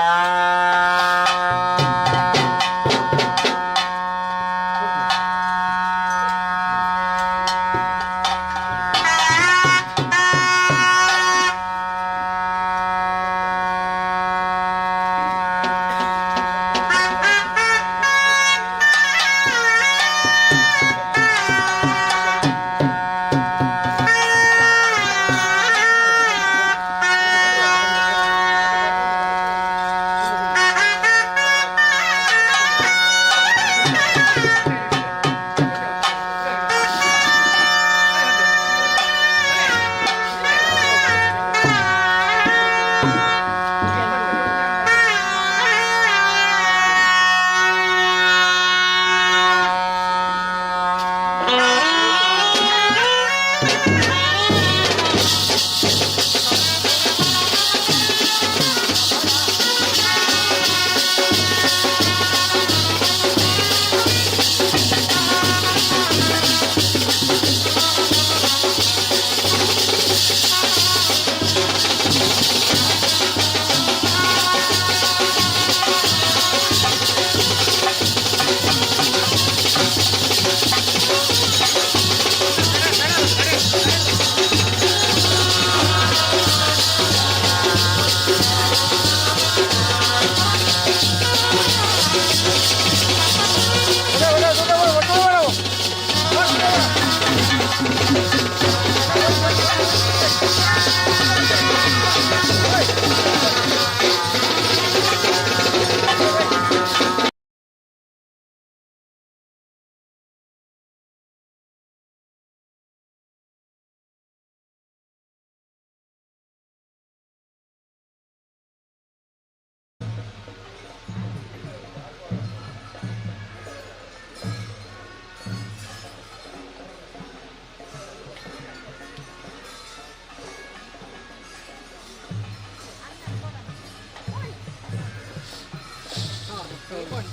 Thank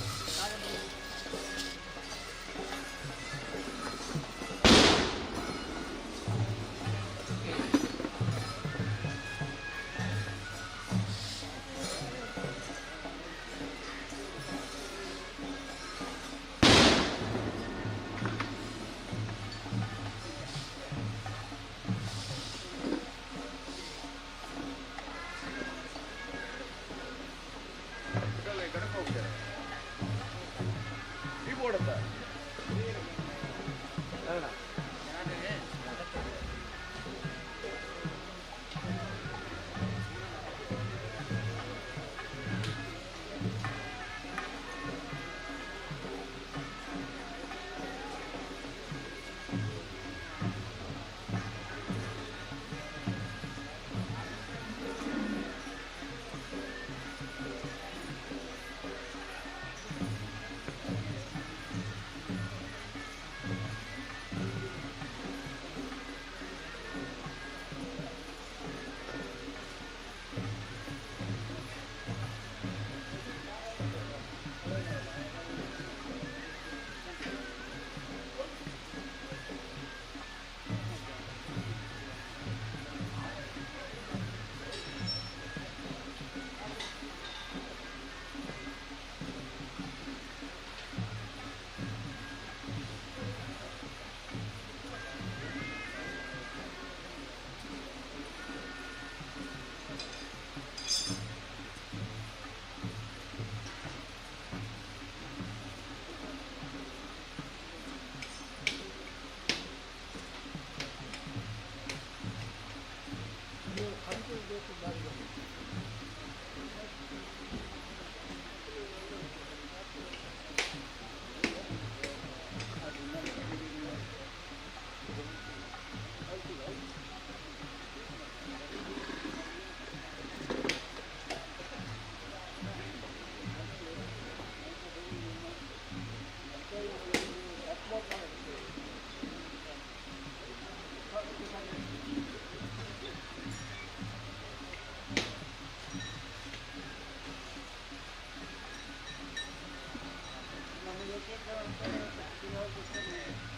you.